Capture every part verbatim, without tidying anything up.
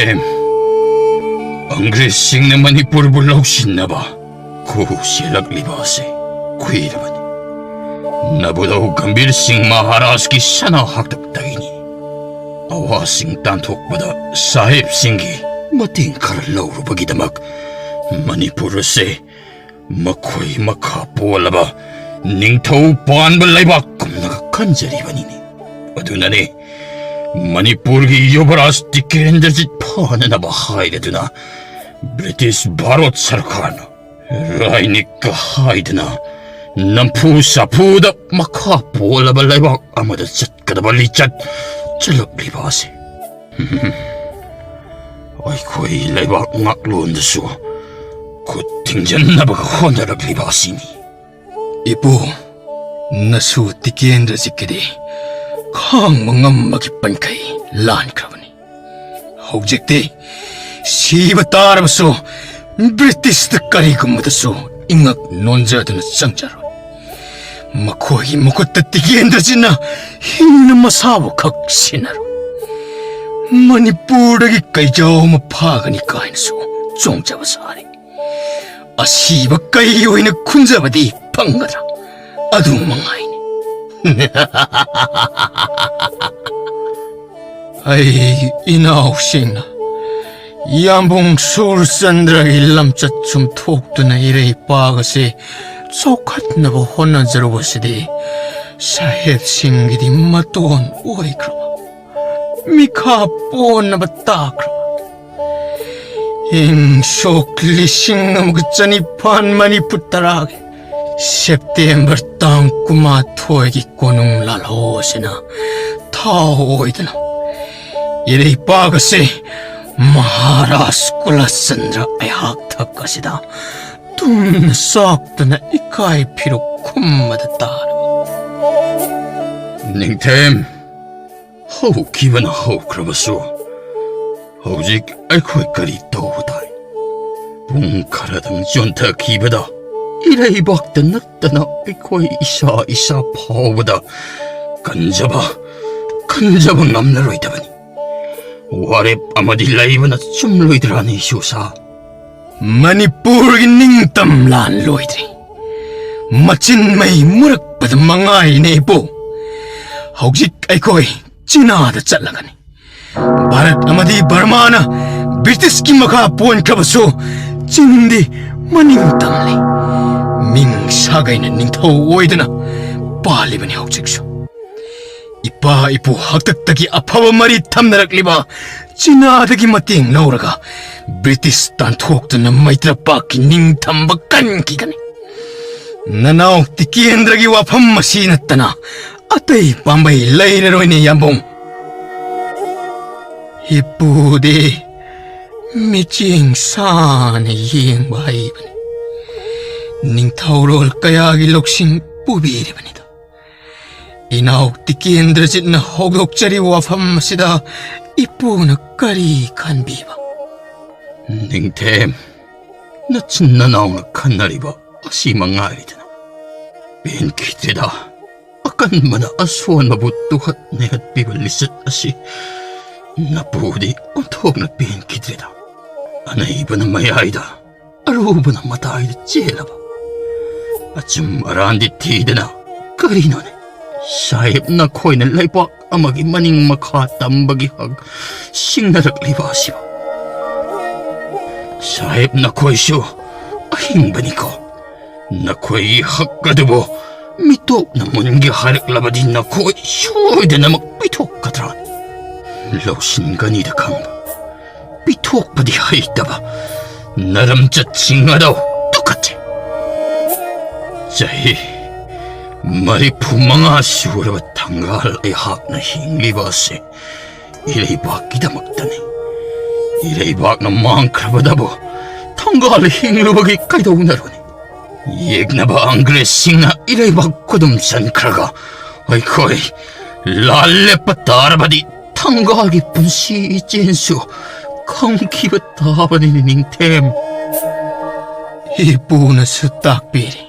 ꯅꯤꯡꯊꯦꯝ, ꯑꯪꯒ꯭ꯔꯦꯖꯁꯤꯡꯅ ꯃꯅꯤꯄꯨꯔꯕꯨ ꯂꯧꯁꯤꯟꯅꯕ ꯈꯨꯍꯨ ꯆꯦꯜꯂꯛꯂꯤꯕ ꯑꯁꯤ ꯀꯨꯏꯔꯕꯅꯤ꯫ ꯅꯕꯨꯙꯧ ꯒꯝꯚꯤꯔ ꯁꯤꯡ ꯃꯍꯥꯔꯥꯖꯀꯤ ꯁꯅꯥ ꯍꯥꯛꯇꯛꯇꯒꯤꯅꯤ꯫ ꯑꯋꯥꯁꯤꯡ ꯇꯥꯟꯊꯣꯛꯄꯗ ꯁꯥꯍꯦꯕꯁꯤꯡꯒꯤ ꯃꯇꯦꯡ ꯈꯔ ꯂꯧꯔꯨꯕꯒꯤꯗꯃꯛ ꯃꯅꯤꯄꯨꯔ ꯑꯁꯤ ꯃꯈꯣꯏ ꯃꯈꯥ ꯄꯣꯜꯂꯕ ꯅꯤꯡꯊꯧ ꯄꯥꯟꯕ ꯂꯩꯕꯥꯛ ꯀꯨꯝꯅꯒ ꯈꯟꯖꯔꯤꯕꯅꯤꯅꯦ꯫ ꯑꯗꯨꯅꯅꯦ ꯃꯅꯤꯄꯨꯔꯒꯤ ꯌꯨꯕꯔꯥꯖ ꯇꯤꯀꯦꯟꯗ꯭ꯔꯖꯤꯠ ꯐꯥꯅꯅꯕ ꯍꯥꯏꯔꯗꯨꯅ ꯕ꯭ꯔꯤꯇꯤꯁ ꯚꯥꯔꯠ ꯁꯔꯀꯥꯔꯅ ꯔꯥꯏꯅꯤꯛꯀ ꯍꯥꯏꯗꯨꯅ ꯅꯝꯐꯨ ꯁꯥꯐꯨꯗ ꯃꯈꯥ ꯄꯣꯜꯂꯕ ꯂꯩꯕꯥꯛ ꯑꯃꯗ ꯆꯠꯀꯗꯕ ꯂꯤꯆꯠ ꯆꯠꯂꯛꯂꯤꯕ ꯑꯁꯤ ꯑꯩꯈꯣꯏ ꯂꯩꯕꯥꯛ ꯉꯥꯛꯂꯣꯟꯗꯁꯨ ꯈꯨꯠ ꯊꯤꯡꯖꯤꯟꯅꯕꯒ ꯍꯣꯠꯅꯔꯛꯂꯤꯕ ꯑꯁꯤꯅꯤ꯫ ꯏꯄꯨ, ꯅꯁꯨ ꯇꯤꯀꯦꯟꯗ꯭ꯔꯖꯤꯠꯀꯤꯗꯤ ꯈꯥꯡꯕ ꯉꯝꯕꯒꯤ ꯄꯟꯈꯩ ꯂꯥꯟꯈ꯭ꯔꯕꯅꯤ꯫ ꯍꯧꯖꯤꯛꯇꯤ ꯁꯤꯕ ꯇꯥꯔꯕꯁꯨ ꯕ꯭ꯔꯤꯇꯤꯁꯇ ꯀꯔꯤꯒꯨꯝꯕꯗꯁꯨ ꯏꯉꯛ ꯅꯣꯟꯖꯗꯨꯅ ꯆꯪꯖꯔꯣꯏ꯫ ꯃꯈꯣꯏꯒꯤ ꯃꯈꯨꯠꯇ ꯇꯤꯀꯦꯟꯗ꯭ꯔꯖꯤꯠꯅ ꯍꯤꯡꯅ ꯃꯁꯥꯕꯨ ꯈꯛ ꯁꯤꯟꯅꯔꯣꯏ꯫ ꯃꯅꯤꯄꯨꯔꯗꯒꯤ ꯀꯩꯖꯥꯎ ꯑꯃ ꯐꯥꯒꯅꯤ ꯀꯥꯏꯅꯁꯨ ꯆꯣꯡꯖꯕ ꯁꯥꯔꯤ꯫ ꯑꯁꯤꯕ ꯀꯩ ꯑꯣꯏꯅ ꯈꯨꯟꯖꯕꯗꯤ ꯐꯪꯒꯗ꯭ꯔꯥ? ꯑꯗꯨ ꯃꯉꯥꯏꯅꯤ꯫ ꯑꯩꯒꯤ ꯏꯅꯥꯎꯁꯤꯡꯅ ꯌꯥꯝꯕꯨꯡ ꯁꯨꯔꯆꯟꯗ꯭ꯔꯒꯤ ꯂꯝꯆꯠ ꯁꯨꯝ ꯊꯣꯛꯇꯨꯅ ꯏꯔꯩꯄꯥꯛ ꯑꯁꯤ ꯆꯥꯎꯈꯠꯅꯕ ꯍꯣꯠꯅꯖꯔꯨꯕꯁꯤꯗꯤ ꯁꯥꯍꯦꯕꯁꯤꯡꯒꯤꯗꯤ ꯃꯇꯣꯟ ꯑꯣꯏꯈ꯭ꯔꯕ, ꯃꯤꯈꯥ ꯄꯣꯟꯅꯕ ꯇꯥꯈ꯭ꯔꯕ꯫ ꯏꯪ ꯁꯣꯛ ꯂꯤꯁꯤꯡ ꯑꯃꯒ ꯆꯅꯤꯄꯥꯟ ꯃꯔꯤꯐꯨ ꯇꯔꯥꯒꯤ ꯁꯦꯞꯇꯦꯝꯕꯔ ꯇꯥꯡ ꯀꯨꯟꯃꯥꯊꯣꯏꯒꯤ ꯀꯣꯅꯨꯡ ꯂꯥꯜꯍꯧ ꯑꯁꯤꯅ ꯊꯥꯎ ꯑꯣꯏꯗꯨꯅ ꯏꯔꯩꯄꯥꯛ ꯑꯁꯤ ꯃꯍꯥꯔꯥꯖ ꯀꯨꯂꯆꯟꯗ꯭ꯔ ꯑꯩꯍꯥꯛ ꯊꯛ ꯑꯁꯤꯗ ꯇꯨꯝꯅ ꯆꯥꯛꯇꯨꯅ ꯏꯀꯥꯏ ꯐꯤꯔꯨꯛ ꯈꯨꯝꯕꯗ ꯇꯥꯔꯕ꯫ ꯅꯤꯡꯊꯦꯝ, ꯍꯧꯈꯤꯕꯅ ꯍꯧꯈ꯭ꯔꯕꯁꯨ ꯍꯧꯖꯤꯛ ꯑꯩꯈꯣꯏ ꯀꯔꯤ ꯇꯧꯕ ꯇꯥꯏ? ꯄꯨꯡ ꯈꯔꯗꯪ ꯆꯣꯟꯊꯈꯤꯕꯗ ꯏꯔꯩꯕꯥꯛꯇ ꯅꯠꯇꯅ ꯑꯩꯈꯣꯏ ꯏꯁꯥ ꯏꯁꯥ ꯐꯥꯎꯕꯗ ꯀꯟꯖꯕ, ꯀꯟꯖꯕ ꯉꯝꯂꯔꯣꯏꯗꯕꯅꯤ꯫ ꯋꯥꯔꯦꯞ ꯑꯃꯗꯤ ꯂꯩꯕꯅ ꯆꯨꯝꯂꯣꯏꯗ꯭ꯔꯥꯅꯤ, ꯏꯁꯨꯁꯥ? ꯃꯅꯤꯄꯨꯔꯒꯤ ꯅꯤꯡꯇꯝ ꯂꯥꯟ ꯂꯣꯏꯗ꯭ꯔꯤ꯫ ꯃꯆꯤꯟ ꯃꯩ ꯃꯨꯔꯛꯄꯗ ꯃꯉꯥꯏꯔꯤꯅꯦ, ꯏꯄꯨ꯫ ꯍꯧꯖꯤꯛ ꯑꯩꯈꯣꯏ ꯆꯤꯅꯥꯗ ꯆꯠꯂꯒꯅꯤ꯫ ꯚꯥꯔꯠ ꯑꯃꯗꯤ ꯕꯔꯃꯥꯅ ꯕ꯭ꯔꯤꯇꯤꯁꯀꯤ ꯃꯈꯥ ꯄꯣꯟꯈ꯭ꯔꯕꯁꯨ, ꯆꯤꯡꯗꯤ ꯃꯅꯤꯡ ꯇꯝꯂꯤ꯫ ꯃꯤꯡ ꯁꯥꯒꯩꯅ ꯅꯤꯡꯊꯧ ꯑꯣꯏꯗꯨꯅ ꯄꯥꯜꯂꯤꯕꯅꯤ ꯍꯧꯖꯤꯛꯁꯨ꯫ ꯏꯄꯥ ꯏꯄꯨ ꯍꯥꯛꯇꯛꯇꯒꯤ ꯑꯐꯕ ꯃꯔꯤ ꯊꯝꯅꯔꯛꯂꯤꯕ ꯆꯤꯅꯥꯗꯒꯤ ꯃꯇꯦꯡ ꯂꯧꯔꯒ ꯕ꯭ꯔꯤꯇꯤꯁ ꯇꯥꯟꯊꯣꯛꯇꯨꯅ ꯃꯩꯇ꯭ꯔꯄꯥꯛꯀꯤ ꯅꯤꯡꯊꯝꯕ ꯀꯟꯈꯤꯒꯅꯤ꯫ ꯅꯅꯥꯎ ꯇꯤꯀꯦꯟꯗ꯭ꯔꯒꯤ ꯋꯥꯐꯝ ꯑꯁꯤ ꯅꯠꯇꯅ ꯑꯇꯩ ꯄꯥꯝꯕꯩ ꯂꯩꯔꯔꯣꯏꯅꯦ, ꯌꯥꯝꯕꯨꯡ꯫ ꯏꯄꯨꯗꯤ ꯃꯤꯠꯌꯦꯡ ꯁꯥꯅ ꯌꯦꯡꯕ ꯍꯩꯕꯅꯤ꯫ ꯅꯤꯡꯊꯧꯔꯣꯜ ꯀꯌꯥꯒꯤ ꯂꯧꯁꯤꯡ ꯄꯨꯕꯤꯔꯤꯕꯅꯤꯗꯣ꯫ ꯏꯅꯥꯎ ꯇꯤꯀꯦꯟꯗ꯭ꯔꯖꯤꯠꯅ ꯍꯧꯗꯣꯛꯆꯔꯤꯕ ꯋꯥꯐꯝ ꯑꯁꯤꯗ ꯏꯄꯨꯅ ꯀꯔꯤ ꯈꯟꯕꯤꯕ? ꯅꯤꯡꯊꯦꯝ, ꯅꯆꯤꯟ ꯅꯅꯥꯎꯅ ꯈꯟꯅꯔꯤꯕ ꯑꯁꯤ ꯃꯉꯥꯏꯔꯤꯗꯅ꯫ ꯄꯦꯟꯈꯤꯗ꯭ꯔꯦꯗ, ꯑꯀꯟꯕꯅ ꯑꯁꯣꯟꯕꯕꯨ ꯇꯨꯍꯠ ꯅꯩꯍꯠꯄꯤꯕ ꯂꯤꯆꯠ ꯑꯁꯤ꯫ ꯅꯄꯨꯗꯤ ꯑꯣꯟꯊꯣꯛꯅ ꯄꯦꯟꯈꯤꯗ꯭ꯔꯦꯗ꯫ ꯑꯅꯩꯕꯅ ꯃꯌꯥꯏꯗ, ꯑꯔꯨꯕꯅ ꯃꯇꯥꯏꯗ ꯆꯦꯜꯂꯕ꯫ ꯑꯆꯨꯝ ꯑꯔꯥꯟꯗꯤ ꯊꯤꯗꯅ ꯀꯔꯤꯅꯣꯅꯦ? ꯁꯥꯍꯦꯕ ꯅꯈꯣꯏꯅ ꯂꯩꯕꯥꯛ ꯑꯃꯒꯤ ꯃꯅꯤꯡ ꯃꯈꯥ ꯇꯝꯕꯒꯤ ꯍꯛ ꯁꯤꯡꯅꯔꯛꯂꯤꯕ ꯑꯁꯤꯕꯨ? ꯁꯥꯍꯦꯕ ꯅꯈꯣꯏꯁꯨ ꯑꯍꯤꯡꯕꯅꯤꯀꯣ꯫ ꯅꯈꯣꯏꯒꯤ ꯍꯛ ꯑꯗꯨꯕꯨ ꯃꯤꯇꯣꯞꯅ ꯃꯨꯟꯒꯦ ꯍꯥꯏꯔꯛꯂꯕꯗꯤ ꯅꯈꯣꯏ ꯁꯣꯏꯗꯅꯃꯛ ꯄꯤꯊꯣꯛꯀꯗ꯭ꯔꯥ? ꯂꯧꯁꯤꯟꯒꯅꯤꯗ ꯈꯪꯕ, ꯄꯤꯊꯣꯛꯄꯗꯤ ꯍꯩꯇꯕ ꯅꯔꯝꯆꯠꯁꯤꯡ ꯑꯗꯣ ꯇꯨꯀꯠꯆꯩ꯫ ꯆꯍꯤ ꯃꯔꯤꯐꯨ ꯃꯉꯥ ꯁꯨꯔꯕ ꯊꯪꯒꯥꯜ ꯑꯩꯍꯥꯛꯅ ꯍꯤꯡꯂꯤꯕ ꯑꯁꯤ ꯏꯔꯩꯕꯥꯛꯀꯤꯗꯃꯛꯇꯅꯤ꯫ ꯏꯔꯩꯕꯥꯛꯅ ꯃꯥꯡꯈ꯭ꯔꯕꯗꯕꯨ ꯊꯪꯒꯥꯜ ꯍꯤꯡꯂꯨꯕꯒꯤ ꯀꯩꯗꯧꯅꯔꯨꯅꯤ? ꯌꯦꯛꯅꯕ ꯑꯪꯒ꯭ꯔꯦꯖꯁꯤꯡꯅ ꯏꯔꯩꯕꯥꯛ ꯈꯨꯗꯨꯝ ꯆꯟꯈ꯭ꯔꯒ ꯑꯩꯈꯣꯏ ꯂꯥꯜ ꯂꯦꯞꯄ ꯇꯥꯔꯕꯗꯤ ꯊꯪꯒꯥꯜꯒꯤ ꯄꯨꯟꯁꯤ ꯏꯆꯦꯟꯁꯨ ꯈꯝꯈꯤꯕ ꯇꯥꯕꯅꯤꯅꯦ, ꯅꯤꯡꯊꯦꯝ꯫ ꯏꯄꯨꯅꯁꯨ ꯇꯥꯛꯄꯤꯔꯤ꯫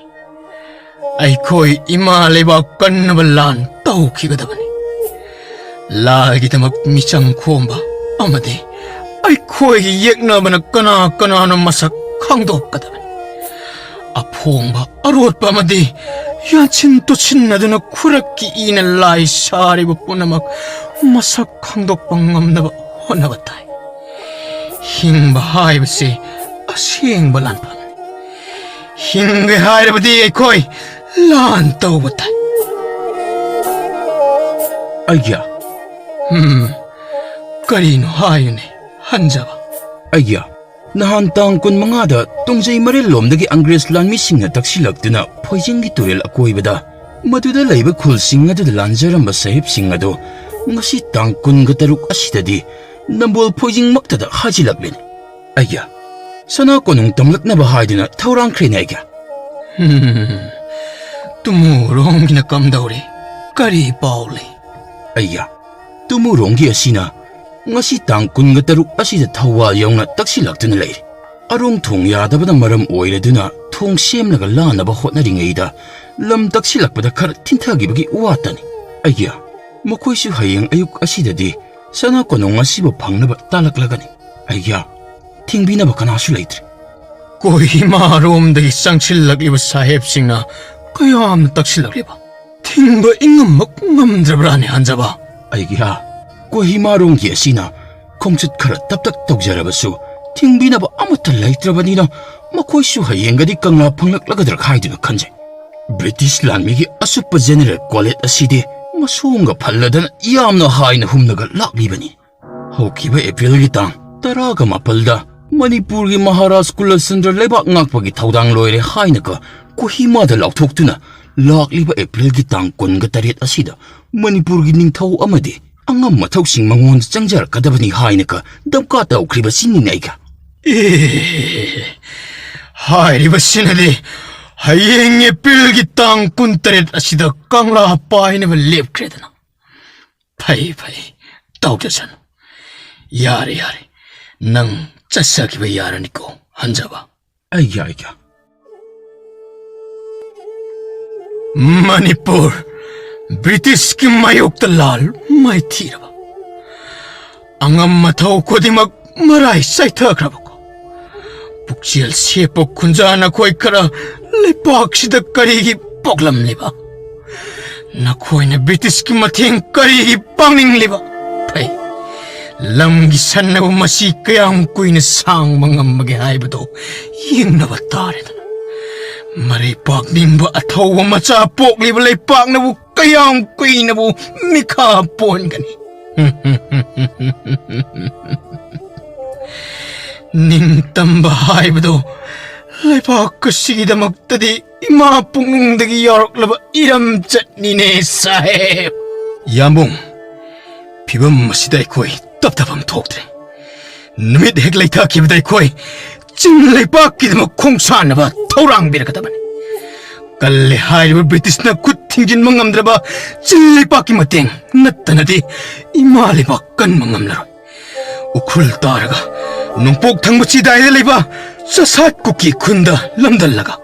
ꯑꯩꯈꯣꯏ ꯏꯃꯥ ꯂꯩꯕꯥꯛ ꯀꯟꯅꯕ ꯂꯥꯟ ꯇꯧꯈꯤꯒꯗꯕꯅꯤ꯫ ꯂꯥꯜꯒꯤꯗꯃꯛ ꯃꯤꯆꯪ ꯈꯣꯝꯕ, ꯑꯃꯗꯤ ꯑꯩꯈꯣꯏꯒꯤ ꯌꯦꯛꯅꯕꯅ ꯀꯅꯥ ꯀꯅꯥꯅꯣ ꯃꯁꯛ ꯈꯪꯗꯣꯛꯀꯗꯕꯅꯤ꯫ ꯑꯐꯣꯡꯕ ꯑꯔꯣꯠꯄ ꯑꯃꯗꯤ ꯌꯥꯟꯁꯤꯟ ꯇꯨꯁꯤꯟꯅꯗꯨꯅ ꯈꯨꯔꯛꯀꯤ ꯏꯅ ꯂꯥꯏ ꯁꯥꯔꯤꯕ ꯄꯨꯝꯅꯃꯛ ꯃꯁꯛ ꯈꯪꯗꯣꯛꯄ ꯉꯝꯅꯕ ꯍꯣꯠꯅꯕ ꯇꯥꯏ꯫ ꯍꯤꯡꯕ ꯍꯥꯏꯕꯁꯤ ꯑꯁꯦꯡꯕ ꯂꯥꯟꯐꯝꯅꯤ꯫ ꯍꯤꯡꯒꯦ ꯍꯥꯏꯔꯕꯗꯤ ꯑꯩꯈꯣꯏ ꯂꯥꯟ ꯇꯧꯕ ꯇꯥꯏ꯫ ꯑꯩꯒ꯭ꯌꯥ꯫ ꯎꯝ, ꯀꯔꯤꯅꯣ ꯍꯥꯏꯌꯨꯅꯦ, ꯍꯟꯖꯕ꯫ ꯑꯩꯒ꯭ꯌꯥ, ꯅꯍꯥꯟ ꯇꯥꯡ ꯀꯨꯟꯃꯉꯥꯗ ꯇꯣꯡꯖꯩ ꯃꯔꯤꯜꯂꯣꯝꯗꯒꯤ ꯑꯪꯒ꯭ꯔꯦꯖ ꯂꯥꯟꯃꯤꯁꯤꯡꯅ ꯇꯛꯁꯤꯜꯂꯛꯇꯨꯅ ꯐꯣꯏꯖꯤꯡꯒꯤ ꯇꯨꯔꯦꯜ ꯑꯀꯣꯏꯕꯗ, ꯃꯗꯨꯗ ꯂꯩꯕ ꯈꯨꯜꯁꯤꯡ ꯑꯗꯨꯗ ꯂꯥꯟꯖꯔꯝꯕ ꯁꯥꯍꯦꯕꯁꯤꯡ ꯑꯗꯨ ꯉꯁꯤ ꯇꯥꯡ ꯀꯨꯟꯒ ꯇꯔꯨꯛ ꯑꯁꯤꯗꯗꯤ ꯅꯝꯕꯣꯜ ꯐꯣꯏꯖꯤꯡꯃꯛꯇꯗ ꯍꯥꯏꯖꯤꯜꯂꯛꯂꯤꯅꯤ꯫ ꯑꯩꯒꯤ ꯁꯅꯥ ꯀꯣꯅꯨꯡ ꯇꯝꯂꯛꯅꯕ ꯍꯥꯏꯗꯨꯅ ꯊꯧꯔꯥꯡꯈ꯭ꯔꯦꯅꯦ ꯑꯩꯒꯤ꯫ ꯍꯝ, ꯇꯨꯃꯨꯔꯣꯡꯒꯤꯅ ꯀꯝꯗꯧꯔꯤ? ꯀꯔꯤ ꯄꯥꯎ ꯂꯩ? ꯑꯩꯒꯤ ꯇꯨꯃꯨꯔꯣꯡꯒꯤ ꯑꯁꯤꯅ ꯉꯁꯤ ꯇꯥꯡ ꯀꯨꯟꯒ ꯇꯔꯨꯛ ꯑꯁꯤꯗ ꯊꯧꯕꯥꯜ ꯌꯧꯅ ꯇꯛꯁꯤꯜꯂꯛꯇꯨꯅ ꯂꯩꯔꯤ꯫ ꯑꯔꯣꯡ ꯊꯣꯡ ꯌꯥꯗꯕꯅ ꯃꯔꯝ ꯑꯣꯏꯔꯗꯨꯅ ꯊꯣꯡ ꯁꯦꯝꯂꯒ ꯂꯥꯟꯅꯕ ꯍꯣꯠꯅꯔꯤꯉꯩꯗ ꯂꯝ ꯇꯛꯁꯤꯜꯂꯛꯄꯗ ꯈꯔ ꯊꯤꯟꯊꯈꯤꯕꯒꯤ ꯋꯥꯇꯅꯤ꯫ ꯑꯩꯒꯤ ꯃꯈꯣꯏꯁꯨ ꯍꯌꯦꯡ ꯑꯌꯨꯛ ꯑꯁꯤꯗꯗꯤ ꯁꯅꯥ ꯀꯣꯅꯨꯡ ꯑꯁꯤꯕꯨ ꯐꯪꯅꯕ ꯇꯥꯂꯛꯂꯒꯅꯤ꯫ ꯑꯩꯒꯤ ꯊꯤꯡꯕꯤꯅꯕ ꯀꯅꯥꯁꯨ ꯂꯩꯇ꯭ꯔꯦ꯫ ꯀꯣꯍꯤꯃꯥꯔꯣꯝꯗꯒꯤ ꯆꯪꯁꯤꯜꯂꯛꯂꯤꯕ ꯁꯥꯍꯦꯕꯁꯤꯡꯅ ꯀꯌꯥꯝꯅ ꯇꯛꯁꯤꯜꯂꯛꯂꯤꯕ? ꯊꯤꯡꯕ ꯏꯉꯝꯃꯛ ꯉꯝꯗ꯭ꯔꯕ꯭ꯔꯥꯅꯦ, ꯍꯟꯖꯕ? ꯑꯩꯒꯤ ꯍꯥ, ꯀꯣꯍꯤꯃꯥꯔꯣꯝꯒꯤ ꯑꯁꯤꯅ ꯈꯣꯡꯆꯠ ꯈꯔ ꯇꯞꯇꯛ ꯇꯧꯖꯔꯕꯁꯨ ꯊꯤꯡꯕꯤꯅꯕ ꯑꯃꯠꯇ ꯂꯩꯇ꯭ꯔꯕꯅꯤꯅ ꯃꯈꯣꯏꯁꯨ ꯍꯌꯦꯡꯒꯗꯤ ꯀꯪꯂꯥ ꯐꯪꯂꯛꯂꯒꯗ꯭ꯔꯥ ꯍꯥꯏꯗꯨꯅ ꯈꯟꯖꯩ꯫ ꯕ꯭ꯔꯤꯇꯤꯁ ꯂꯥꯟꯃꯤꯒꯤ ꯑꯁꯨꯞꯄ ꯖꯦꯅꯦꯔꯦꯜ ꯀꯣꯂꯦꯠ ꯑꯁꯤꯗꯤ ꯃꯁꯣꯡꯒ ꯐꯜꯂꯗꯅ ꯌꯥꯝꯅ ꯍꯥꯏꯅ ꯍꯨꯝꯅꯒ ꯂꯥꯛꯂꯤꯕꯅꯤ꯫ ꯍꯧꯈꯤꯕ ꯑꯦꯄ꯭ꯔꯤꯜꯒꯤ ꯇꯥꯡ ꯇꯔꯥꯒ ꯃꯥꯄꯜꯗ ꯃꯅꯤꯄꯨꯔꯒꯤ ꯃꯍꯥꯔꯥꯖ ꯀꯨꯂꯆꯟꯗ꯭ꯔ ꯂꯩꯕꯥꯛ ꯉꯥꯛꯄꯒꯤ ꯊꯧꯗꯥꯡ ꯂꯣꯏꯔꯦ ꯍꯥꯏꯅꯒ ꯀꯣꯍꯤꯃꯥꯗ ꯂꯥꯎꯊꯣꯛꯇꯨꯅ ꯂꯥꯛꯂꯤꯕ ꯑꯦꯄ꯭ꯔꯤꯜꯒꯤ ꯇꯥꯡ ꯀꯨꯟꯒ ꯇꯔꯦꯠ ꯑꯁꯤꯗ ꯃꯅꯤꯄꯨꯔꯒꯤ ꯅꯤꯡꯊꯧ ꯑꯃꯗꯤ ꯑꯉꯝ ꯃꯊꯧꯁꯤꯡ ꯃꯉꯣꯟꯗ ꯆꯪꯖꯔꯛꯀꯗꯕꯅꯤ ꯍꯥꯏꯅꯒ ꯗꯝꯀꯥ ꯇꯧꯈ꯭ꯔꯤꯕꯁꯤꯅꯤꯅꯦ ꯑꯩꯒ꯫ ꯑꯦ, ꯍꯥꯏꯔꯤꯕꯁꯤꯅꯗꯤ ꯍꯌꯦꯡ ꯑꯦꯄ꯭ꯔꯤꯜꯒꯤ ꯇꯥꯡ ꯀꯨꯟꯇꯔꯦꯠ ꯑꯁꯤꯗ ꯀꯪꯂꯥ ꯄꯥꯏꯅꯕ ꯂꯦꯞꯈ꯭ꯔꯦꯗꯅ꯫ ꯐꯩ, ꯐꯩ, ꯇꯧꯖꯁꯅꯨ꯫ ꯌꯥꯔꯦ, ꯌꯥꯔꯦ, ꯅꯪ ꯆꯠꯆꯈꯤꯕ ꯌꯥꯔꯅꯤꯀꯣ, ꯍꯟꯖꯕ꯫ ꯑꯩꯒꯤ, ꯑꯩꯒꯤ꯫ ꯃꯅꯤꯄꯨꯔ ꯕ꯭ꯔꯤꯇꯤꯁꯀꯤ ꯃꯥꯌꯣꯛꯇ ꯂꯥꯜ ꯃꯥꯏꯊꯤꯔꯕ ꯑꯉꯝ ꯑꯊꯧ ꯈꯨꯗꯤꯡꯃꯛ ꯃꯔꯥꯏ ꯆꯥꯏꯊꯈ꯭ꯔꯕꯀꯣ꯫ ꯄꯨꯛꯆꯦꯜ ꯁꯦꯞꯄ ꯈꯨꯟꯖꯥ ꯅꯈꯣꯏ ꯈꯔ ꯂꯩꯄꯥꯛꯁꯤꯗ ꯀꯔꯤꯒꯤ ꯄꯣꯛꯂꯝꯂꯤꯕ? ꯅꯈꯣꯏꯅ ꯕ꯭ꯔꯤꯇꯤꯁꯀꯤ ꯃꯇꯦꯡ ꯀꯔꯤꯒꯤ ꯄꯥꯡꯅꯤꯡꯂꯤꯕ? ꯐꯩ, ꯂꯝꯒꯤ ꯁꯟꯅꯕꯨ ꯃꯁꯤ ꯀꯌꯥꯝ ꯀꯨꯏꯅ ꯁꯥꯡꯕ ꯉꯝꯕꯒꯦ ꯍꯥꯏꯕꯗꯨ ꯌꯦꯡꯅꯕ ꯇꯥꯔꯦꯗꯅ꯫ ꯃꯔꯩ ꯄꯥꯛꯅꯤꯡꯕ ꯑꯊꯧꯕ ꯃꯆꯥ ꯄꯣꯛꯂꯤꯕ ꯂꯩꯄꯥꯛꯅꯕꯨ ꯀꯌꯥꯝ ꯀꯨꯏꯅꯕꯨ ꯃꯤꯈꯥ ꯄꯣꯟꯒꯅꯤ? ꯅꯤꯡꯇꯝꯕ ꯍꯥꯏꯕꯗꯨ ꯂꯩꯕꯥꯛ ꯑꯁꯤꯒꯤꯗꯃꯛꯇꯗꯤ ꯏꯃꯥ ꯄꯨꯛꯅꯨꯡꯗꯒꯤ ꯌꯥꯎꯔꯛꯂꯕ ꯏꯔꯝꯆꯠꯅꯤꯅꯦ, ꯁꯥꯍꯦꯕ꯫ ꯌꯥꯝꯕꯨꯡ, ꯐꯤꯕꯝ ꯑꯁꯤꯗ ꯑꯩꯈꯣꯏ ꯇꯞꯊꯐꯝ ꯊꯣꯛꯇ꯭ꯔꯦ꯫ ꯅꯨꯃꯤꯠ ꯍꯦꯛ ꯂꯩꯊꯈꯤꯕꯗ ꯑꯩꯈꯣꯏ ꯆꯤꯡ ꯂꯩꯄꯥꯛꯀꯤꯗꯃꯛ ꯈꯣꯡꯁꯥꯟꯅꯕ ꯊꯧꯔꯥꯡꯕꯤꯔꯛꯀꯗꯕꯅꯤ꯫ ꯀꯜꯂꯦ ꯍꯥꯏꯔꯤꯕ ꯕ꯭ꯔꯤꯇꯤꯁꯅ ꯈꯨꯠ ꯊꯤꯡꯖꯤꯟꯕ ꯉꯝꯗ꯭ꯔꯕ ꯆꯤꯡ ꯂꯩꯄꯥꯛꯀꯤ ꯃꯇꯦꯡ ꯅꯠꯇꯅꯗꯤ ꯏꯃꯥ ꯂꯩꯕꯥꯛ ꯀꯟꯕ ꯉꯝꯂꯔꯣꯏ꯫ ꯎꯈ꯭ꯔꯨꯜ ꯇꯥꯔꯒ ꯅꯣꯡꯄꯣꯛ ꯊꯪꯕ ꯆꯤꯗꯥꯏꯗ ꯂꯩꯕ ꯆꯁꯥꯠ ꯀꯨꯀꯤ ꯈꯨꯟꯗ ꯂꯝꯗꯝꯂꯒ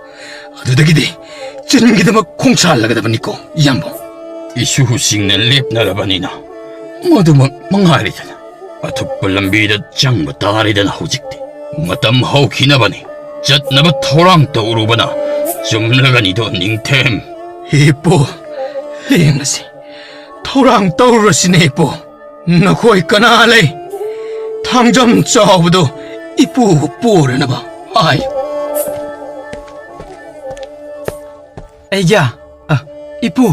ꯑꯗꯨꯗꯒꯤꯗꯤ ꯆꯤꯟꯒꯤꯗꯃꯛ ꯈꯣꯡꯁꯥꯜꯂꯒꯗꯕꯅꯤꯀꯣ, ꯏꯌꯥꯝꯕ꯫ ꯏꯁꯨꯁꯤꯡꯅ ꯂꯦꯞꯅꯔꯕꯅꯤꯅ ꯃꯗꯨꯃꯛ ꯃꯉꯥꯏꯔꯦꯗꯅ꯫ ꯑꯊꯨꯞꯄ ꯂꯝꯕꯤꯗ ꯆꯪꯕ ꯇꯥꯔꯦꯗꯅ ꯍꯧꯖꯤꯛꯇꯤ꯫ ꯃꯇꯝ ꯍꯧꯈꯤꯅꯕꯅꯤ꯫ ꯆꯠꯅꯕ ꯊꯧꯔꯥꯡ ꯇꯧꯔꯨꯕꯅ ꯆꯨꯝꯂꯒꯅꯤꯗꯣ, ꯅꯤꯡꯊꯦꯝ꯫ ꯏꯄꯨ, ꯂꯦꯡꯂꯁꯤ꯫ ꯊꯧꯔꯥꯡ ꯇꯧꯔꯨꯔꯁꯤꯅꯦ, ꯏꯄꯨ꯫ ꯅꯈꯣꯏ ꯀꯅꯥ ꯂꯩ? ꯊꯥꯡꯖꯝ ꯆꯥꯎꯕꯗꯣ ꯏꯄꯨꯕꯨ ꯄꯨꯔꯅꯕ ꯍꯥꯏ꯫ ꯑꯩꯒ꯭ꯌꯥ, ꯑ, ꯏꯄꯨ,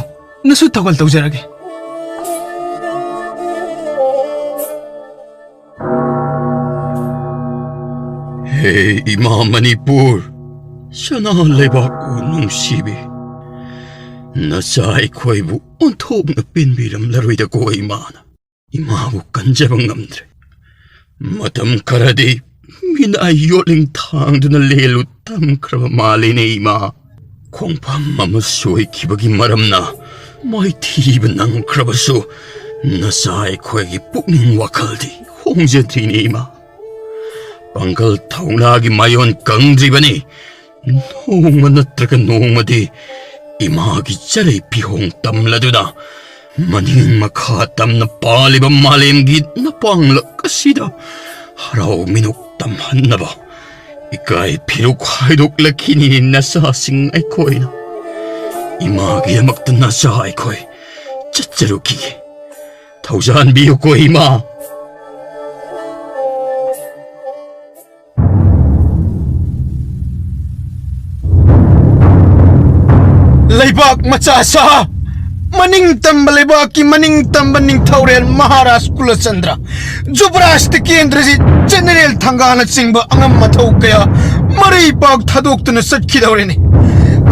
ꯅꯁꯨ ꯊꯧꯒꯜ ꯇꯧꯖꯔꯒꯦ꯫ ꯍꯦ ꯏꯃꯥ ꯃꯅꯤꯄꯨꯔ, ꯁꯅꯥ ꯂꯩꯕꯥꯛꯄꯨ ꯅꯨꯡꯁꯤꯕꯤ, ꯅꯆꯥ ꯑꯩꯈꯣꯏꯕꯨ ꯑꯣꯟꯊꯣꯛꯅ ꯄꯦꯟꯕꯤꯔꯝꯂꯔꯣꯏꯗꯀꯣ ꯏꯃꯥꯅ꯫ ꯏꯃꯥꯕꯨ ꯀꯟꯖꯕ ꯉꯝꯗ꯭ꯔꯦ꯫ ꯃꯇꯝ ꯈꯔꯗꯤ ꯃꯤꯅꯥꯏ ꯌꯣꯠꯂꯤꯡ ꯊꯥꯡꯗꯨꯅ ꯂꯦꯜꯂꯨ ꯇꯝꯈ꯭ꯔꯕ ꯃꯥꯜꯂꯤꯅꯦ ꯏꯃꯥ꯫ ꯈꯣꯡꯐꯝ ꯑꯃ ꯁꯣꯏꯈꯤꯕꯒꯤ ꯃꯔꯝꯅ ꯃꯥꯏꯊꯤꯕ ꯅꯪꯈ꯭ꯔꯕꯁꯨ ꯅꯆꯥ ꯑꯩꯈꯣꯏꯒꯤ ꯄꯨꯛꯅꯤꯡ ꯋꯥꯈꯜꯗꯤ ꯍꯣꯡꯖꯗ꯭ꯔꯤꯅꯦ ꯏꯃꯥ꯫ ꯄꯥꯡꯒꯜ ꯊꯧꯅꯥꯒꯤ ꯃꯥꯏꯌꯣꯟ ꯀꯪꯗ꯭ꯔꯤꯕꯅꯤ꯫ ꯅꯣꯡꯃ ꯅꯠꯇ꯭ꯔꯒ ꯅꯣꯡꯃꯗꯤ ꯏꯃꯥꯒꯤ ꯆꯔꯩ ꯐꯤꯍꯣꯡ ꯇꯝꯂꯗꯨꯅ ꯃꯅꯤꯡ ꯃꯈꯥ ꯇꯝꯅ ꯄꯥꯜꯂꯤꯕ ꯃꯥꯂꯦꯝꯒꯤ ꯅꯄꯥꯡꯂꯛ ꯑꯁꯤꯗ ꯍꯔꯥꯎ ꯃꯤꯅꯣꯛ ꯇꯝꯍꯟꯅꯕ ꯏꯀꯥꯏ ꯐꯤꯔꯨꯛ ꯍꯥꯏꯗꯣꯛꯂꯛꯈꯤꯅꯤ ꯅꯆꯥꯁꯤꯡ ꯑꯩꯈꯣꯏꯅ꯫ ꯏꯃꯥꯒꯤꯗꯃꯛꯇ ꯅꯆꯥ ꯑꯩꯈꯣꯏ ꯆꯠꯆꯔꯨꯈꯤꯒꯦ꯫ ꯊꯧꯖꯥꯟꯕꯤꯌꯨꯀꯣ ꯏꯃꯥ꯫ ꯂꯩꯕꯥꯛ ꯃꯆꯥ ꯁꯥ, ꯃꯅꯤꯡ ꯇꯝꯕ ꯂꯩꯕꯥꯛꯀꯤ ꯃꯅꯤꯡ ꯇꯝꯕ ꯅꯤꯡꯊꯧꯔꯦꯜ ꯃꯍꯥꯔꯥꯖ ꯀꯨꯂꯆꯟꯗ꯭ꯔ, ꯖꯨꯕꯔꯥꯖ ꯇꯤꯀꯦꯟꯗ꯭ꯔꯖꯤꯠ, ꯖꯦꯅꯦꯔꯦꯜ ꯊꯪꯒꯥꯅꯆꯤꯡꯕ ꯑꯉꯝ ꯑꯊꯧ ꯀꯌꯥ ꯃꯔꯩ ꯄꯥꯛ ꯊꯥꯗꯣꯛꯇꯨꯅ ꯆꯠꯈꯤꯗꯧꯔꯤꯅꯤ꯫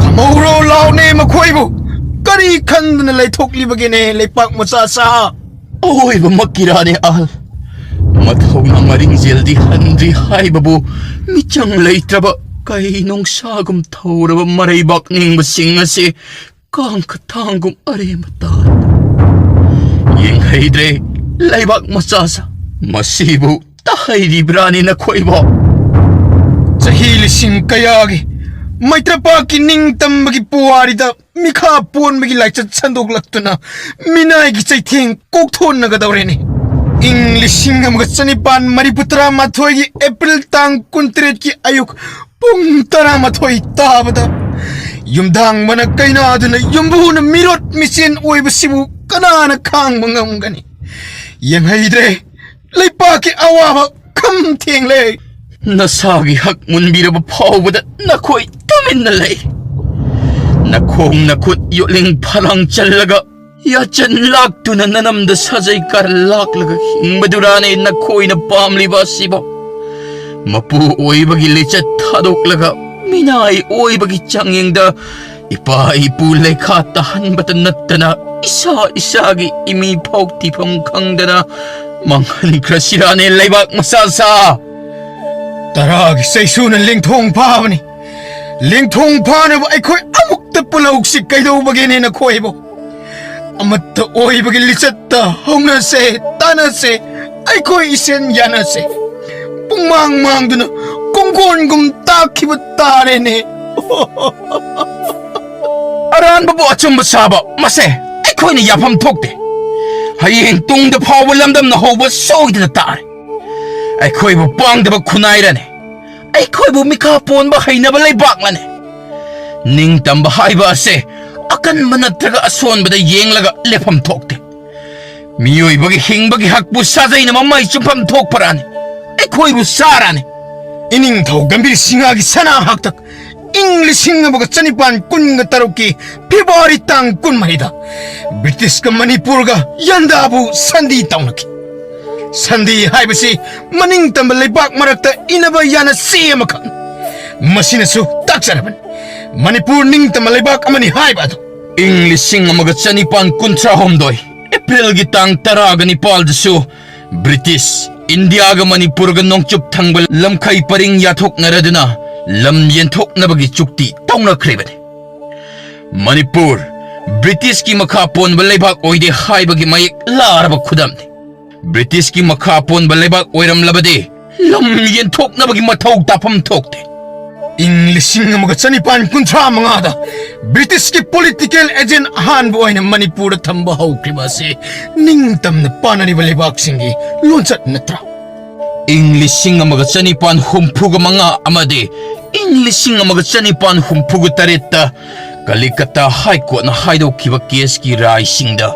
ꯈꯝꯍꯧꯔꯣ ꯂꯥꯎꯅꯦ ꯃꯈꯣꯏꯕꯨ꯫ ꯀꯔꯤ ꯈꯟꯗꯨꯅ ꯂꯩꯊꯣꯛꯂꯤꯕꯒꯦꯅꯦ ꯂꯩꯄꯥꯛ ꯃꯆꯥ ꯁꯥ? ꯑꯋꯣꯏꯕꯃꯛꯀꯤꯔꯥꯅꯦ ꯑꯍꯜ? ꯃꯊꯧꯅ ꯃꯔꯤꯡꯖꯦꯜꯗꯤ ꯍꯟꯗ꯭ꯔꯤ ꯍꯥꯏꯕꯕꯨ ꯃꯤꯆꯪ ꯂꯩꯇ꯭ꯔꯕ ꯀꯩ ꯅꯣꯡꯁꯥꯒꯨꯝ ꯊꯧꯔꯕ ꯃꯔꯩꯕꯥꯛ ꯅꯤꯡꯕꯁꯤꯡ ꯑꯁꯤ ꯀꯥꯡ ꯈꯊꯥꯡꯒꯨꯝ ꯑꯔꯦꯝꯕ ꯇꯥꯔꯦ꯫ ꯌꯦꯡꯍꯩꯗ꯭ꯔꯦ ꯂꯩꯕꯥꯛ ꯃꯆꯥ ꯁꯥ꯫ ꯃꯁꯤꯕꯨ ꯇꯥꯍꯩꯔꯤꯕ꯭ꯔꯥꯅꯦ ꯅꯈꯣꯏꯕꯣ? ꯆꯍꯤ ꯂꯤꯁꯤꯡ ꯀꯌꯥꯒꯤ ꯃꯩꯇ꯭ꯔꯄꯥꯛꯀꯤ ꯅꯤꯡꯇꯝꯕꯒꯤ ꯄꯨꯋꯥꯔꯤꯗ ꯃꯤꯈꯥ ꯄꯣꯟꯕꯒꯤ ꯂꯥꯏꯆꯠ ꯁꯟꯗꯣꯛꯂꯛꯇꯨꯅ ꯃꯤꯅꯥꯏꯒꯤ ꯆꯩꯊꯦꯡ ꯀꯣꯛꯊꯣꯟꯅꯒꯗꯧꯔꯦꯅꯦ꯫ ꯏꯪ ꯂꯤꯁꯤꯡ ꯑꯃꯒ ꯆꯅꯤꯄꯥꯟ ꯃꯔꯤꯐꯨ ꯇꯔꯥꯃꯥꯊꯣꯏꯒꯤ ꯑꯦꯄ꯭ꯔꯤꯜ ꯇꯥꯡ ꯀꯨꯟꯇꯔꯦꯠꯀꯤ ꯑꯌꯨꯛ ꯄꯨꯡ ꯇꯔꯥꯃꯥꯊꯣꯏ ꯇꯥꯕꯗ ꯌꯨꯝꯗꯥꯡꯕꯅ ꯀꯩꯅꯥꯗꯨꯅ ꯌꯨꯝꯕꯨꯅ ꯃꯤꯔꯣꯠ ꯃꯤꯆꯦꯟ ꯑꯣꯏꯕꯁꯤꯕꯨ ꯀꯅꯥꯅ ꯈꯥꯡꯕ ꯉꯝꯒꯅꯤ? ꯌꯦꯡꯍꯩꯗ꯭ꯔꯦ ꯂꯩꯄꯥꯛꯀꯤ ꯑꯋꯥꯕ ꯈꯝ ꯊꯦꯡꯂꯦ꯫ ꯅꯁꯥꯒꯤ ꯍꯛ ꯃꯨꯟꯕꯤꯔꯕ ꯐꯥꯎꯕꯗ ꯅꯈꯣꯏ ꯇꯨꯃꯤꯟꯅ ꯂꯩ꯫ ꯅꯈꯣꯡ ꯅꯈꯨꯠ ꯌꯣꯠꯂꯤꯡ ꯐꯂꯥꯡ ꯆꯜꯂꯒ ꯌꯥꯆꯟ ꯂꯥꯛꯇꯨꯅ ꯅꯅꯝꯗ ꯁꯥꯖꯩ ꯀꯥꯔ ꯂꯥꯛꯂꯒ ꯍꯤꯡꯕꯗꯨꯔꯥꯅꯦ ꯅꯈꯣꯏꯅ ꯄꯥꯝꯂꯤꯕ ꯑꯁꯤꯕꯣ? ꯃꯄꯨ ꯑꯣꯏꯕꯒꯤ ꯂꯤꯆꯠ ꯊꯥꯗꯣꯛꯂꯒ ꯃꯤꯅꯥꯏ ꯑꯣꯏꯕꯒꯤ ꯆꯥꯡꯌꯦꯡꯗ ꯏꯄꯥ ꯏꯄꯨ ꯂꯩꯈꯥ ꯇꯥꯍꯟꯕꯇ ꯅꯠꯇꯅ ꯏꯁꯥ ꯏꯁꯥꯒꯤ ꯏꯃꯤ ꯐꯥꯎ ꯊꯤꯐꯝ ꯈꯪꯗꯅ ꯃꯥꯡꯍꯟꯈ꯭ꯔꯁꯤꯔꯥꯅꯦ ꯂꯩꯕꯥꯛ ꯃꯆꯥ ꯁꯥ? ꯇꯔꯥꯒꯤ ꯆꯩꯁꯨꯅ ꯂꯦꯡꯊꯣꯡ ꯐꯥꯕꯅꯤ꯫ ꯂꯦꯡꯊꯣꯡ ꯐꯥꯅꯕ ꯑꯩꯈꯣꯏ ꯑꯃꯨꯛꯇ ꯄꯨꯜꯍꯧꯁꯤ ꯀꯩꯗꯧꯕꯒꯦꯅꯦ ꯅꯈꯣꯏꯕꯨ? ꯑꯃꯠꯇ ꯑꯣꯏꯕꯒꯤ ꯂꯤꯆꯠꯇ ꯍꯧꯅꯁꯦ, ꯇꯥꯟꯅꯁꯦ, ꯑꯩꯈꯣꯏ ꯏꯁꯦꯟ ꯌꯥꯅꯁꯦ꯫ ꯄꯨꯡꯃꯥꯡ ꯃꯥꯡꯗꯨꯅ ꯀꯣꯡꯒꯣꯟꯒꯨꯝ ꯇꯥꯛꯈꯤꯕ ꯇꯥꯔꯦꯅꯦ꯫ ꯑꯔꯥꯟꯕꯕꯨ ꯑꯆꯨꯝꯕ ꯁꯥꯕ, ꯃꯁꯦ ꯑꯩ ꯑꯩꯈꯣꯏꯅ ꯌꯥꯐꯝ ꯊꯣꯛꯇꯦ꯫ ꯍꯌꯦꯡ ꯇꯨꯡꯗ ꯐꯥꯎꯕ ꯂꯝꯗꯝꯅ ꯍꯧꯕ ꯁꯣꯏꯗꯅ ꯇꯥꯔꯦ꯫ ꯑꯩꯈꯣꯏꯕꯨ ꯄꯥꯡꯗꯕ ꯈꯨꯟꯅꯥꯏꯔꯅꯦ꯫ ꯑꯩꯈꯣꯏꯕꯨ ꯃꯤꯈꯥ ꯄꯣꯟꯕ ꯍꯩꯅꯕ ꯂꯩꯕꯥꯛꯂꯅꯦ꯫ ꯅꯤꯡꯇꯝꯕ ꯍꯥꯏꯕ ꯑꯁꯦ ꯑꯀꯟꯕ ꯅꯠꯇ꯭ꯔꯒ ꯑꯁꯣꯟꯕꯗ ꯌꯦꯡꯂꯒ ꯂꯦꯞꯐꯝ ꯊꯣꯛꯇꯦ꯫ ꯃꯤꯑꯣꯏꯕꯒꯤ ꯍꯤꯡꯕꯒꯤ ꯍꯛꯄꯨ ꯁꯥꯖꯩꯅ ꯃꯃꯩ ꯆꯨꯝꯐꯝ ꯊꯣꯛꯄꯔꯥꯅꯤ꯫ ꯑꯩꯈꯣꯏꯕꯨ ꯆꯥꯔꯥꯅꯤ꯫ ꯏꯅꯤꯡꯊꯧ ꯒꯝꯚꯤꯔ ꯁꯤꯡꯍꯒꯤ ꯁꯅꯥ ꯍꯥꯛꯇꯛ ꯏꯪ ꯂꯤꯁꯤꯡ ꯑꯃꯒ ꯆꯅꯤꯄꯥꯟ ꯀꯨꯟꯒ ꯇꯔꯨꯛꯀꯤ ꯐꯦꯕ꯭ꯔꯨꯋꯥꯔꯤ ꯇꯥꯡ ꯀꯨꯟꯃꯔꯤꯗ ꯕ꯭ꯔꯤꯇꯤꯁꯀ ꯃꯅꯤꯄꯨꯔꯒ ꯌꯟꯗꯥꯕꯨ ꯁꯟꯙꯤ ꯇꯧꯅꯈꯤ꯫ ꯁꯟꯙꯤ ꯍꯥꯏꯕꯁꯤ ꯃꯅꯤꯡ ꯇꯝꯕ ꯂꯩꯕꯥꯛ ꯃꯔꯛꯇ ꯏꯅꯕ ꯌꯥꯅ ꯆꯦ ꯑꯃꯈꯛꯅꯤ꯫ ꯃꯁꯤꯅꯁꯨ ꯇꯥꯛꯆꯔꯕꯅꯤ, ꯃꯅꯤꯄꯨꯔ ꯅꯤꯡꯇꯝꯕ ꯂꯩꯕꯥꯛ ꯑꯃꯅꯤ ꯍꯥꯏꯕ ꯑꯗꯨ꯫ ꯏꯪ ꯂꯤꯁꯤꯡ ꯑꯃꯒ ꯆꯅꯤꯄꯥꯟ ꯀꯨꯟꯊ꯭ꯔꯥ ꯍꯨꯝꯗꯣꯏ ꯑꯦꯄ꯭ꯔꯤꯜꯒꯤ ꯇꯥꯡ ꯇꯔꯥꯒ ꯅꯤꯄꯥꯜꯗꯁꯨ ꯕ꯭ꯔꯤꯇꯤꯁ ꯏꯟꯗꯤꯌꯥꯒ ꯃꯅꯤꯄꯨꯔꯒ ꯅꯣꯡꯆꯨꯞ ꯊꯪꯕ ꯂꯝꯈꯩ ꯄꯔꯤꯡ ꯌꯥꯊꯣꯛꯅꯔꯗꯨꯅ ꯂꯝ ꯌꯦꯟꯊꯣꯛꯅꯕꯒꯤ ꯆꯨꯛꯇꯤ ꯇꯧꯅꯈ꯭ꯔꯤꯕꯅꯤ꯫ ꯃꯅꯤꯄꯨꯔ ꯕ꯭ꯔꯤꯇꯤꯁꯀꯤ ꯃꯈꯥ ꯄꯣꯟꯕ ꯂꯩꯕꯥꯛ ꯑꯣꯏꯗꯦ ꯍꯥꯏꯕꯒꯤ ꯃꯌꯦꯛ ꯂꯥꯔꯕ ꯈꯨꯗꯝꯅꯤ꯫ ꯕ꯭ꯔꯤꯇꯤꯁꯀꯤ ꯃꯈꯥ ꯄꯣꯟꯕ ꯂꯩꯕꯥꯛ ꯑꯣꯏꯔꯝꯂꯕꯗꯤ ꯂꯝ ꯌꯦꯟꯊꯣꯛꯅꯕꯒꯤ ꯃꯊꯧ ꯇꯥꯐꯝ ꯊꯣꯛꯇꯦ꯫ ꯏꯪ ꯂꯤꯁꯤꯡ ꯑꯃꯒ ꯆꯅꯤꯄꯥꯟ ꯀꯨꯟꯊ꯭ꯔꯥ ꯃꯉꯥꯗ ꯕ꯭ꯔꯤꯇꯤꯁꯀꯤ ꯄꯣꯂꯤꯇꯤꯀꯦꯜ ꯑꯦꯖꯦꯟ ꯑꯍꯥꯟꯕ ꯑꯣꯏꯅ ꯃꯅꯤꯄꯨꯔꯗ ꯊꯝꯕ ꯍꯧꯈꯤꯕ ꯑꯁꯤ ꯅꯤꯡꯇꯝꯅ ꯄꯥꯟꯅꯔꯤꯕ ꯂꯩꯕꯥꯛꯁꯤꯡꯒꯤ ꯂꯣꯟꯆꯠ ꯅꯠꯇ꯭ꯔꯥ? ꯏꯪ ꯂꯤꯁꯤꯡ ꯑꯃꯒ ꯆꯅꯤꯄꯥꯟ ꯍꯨꯝꯐꯨꯒ ꯃꯉꯥ ꯑꯃꯗꯤ ꯏꯪ ꯂꯤꯁꯤꯡ ꯑꯃꯒ ꯆꯅꯤꯄꯥꯟ ꯍꯨꯝꯐꯨꯒ ꯇꯔꯦꯠꯇ ꯀꯂꯤꯀꯇꯥ ꯍꯥꯏ ꯀꯣꯔꯠꯅ ꯍꯥꯏꯗꯣꯛꯈꯤꯕ ꯀꯦꯁꯀꯤ ꯔꯥꯏꯁꯤꯡꯗ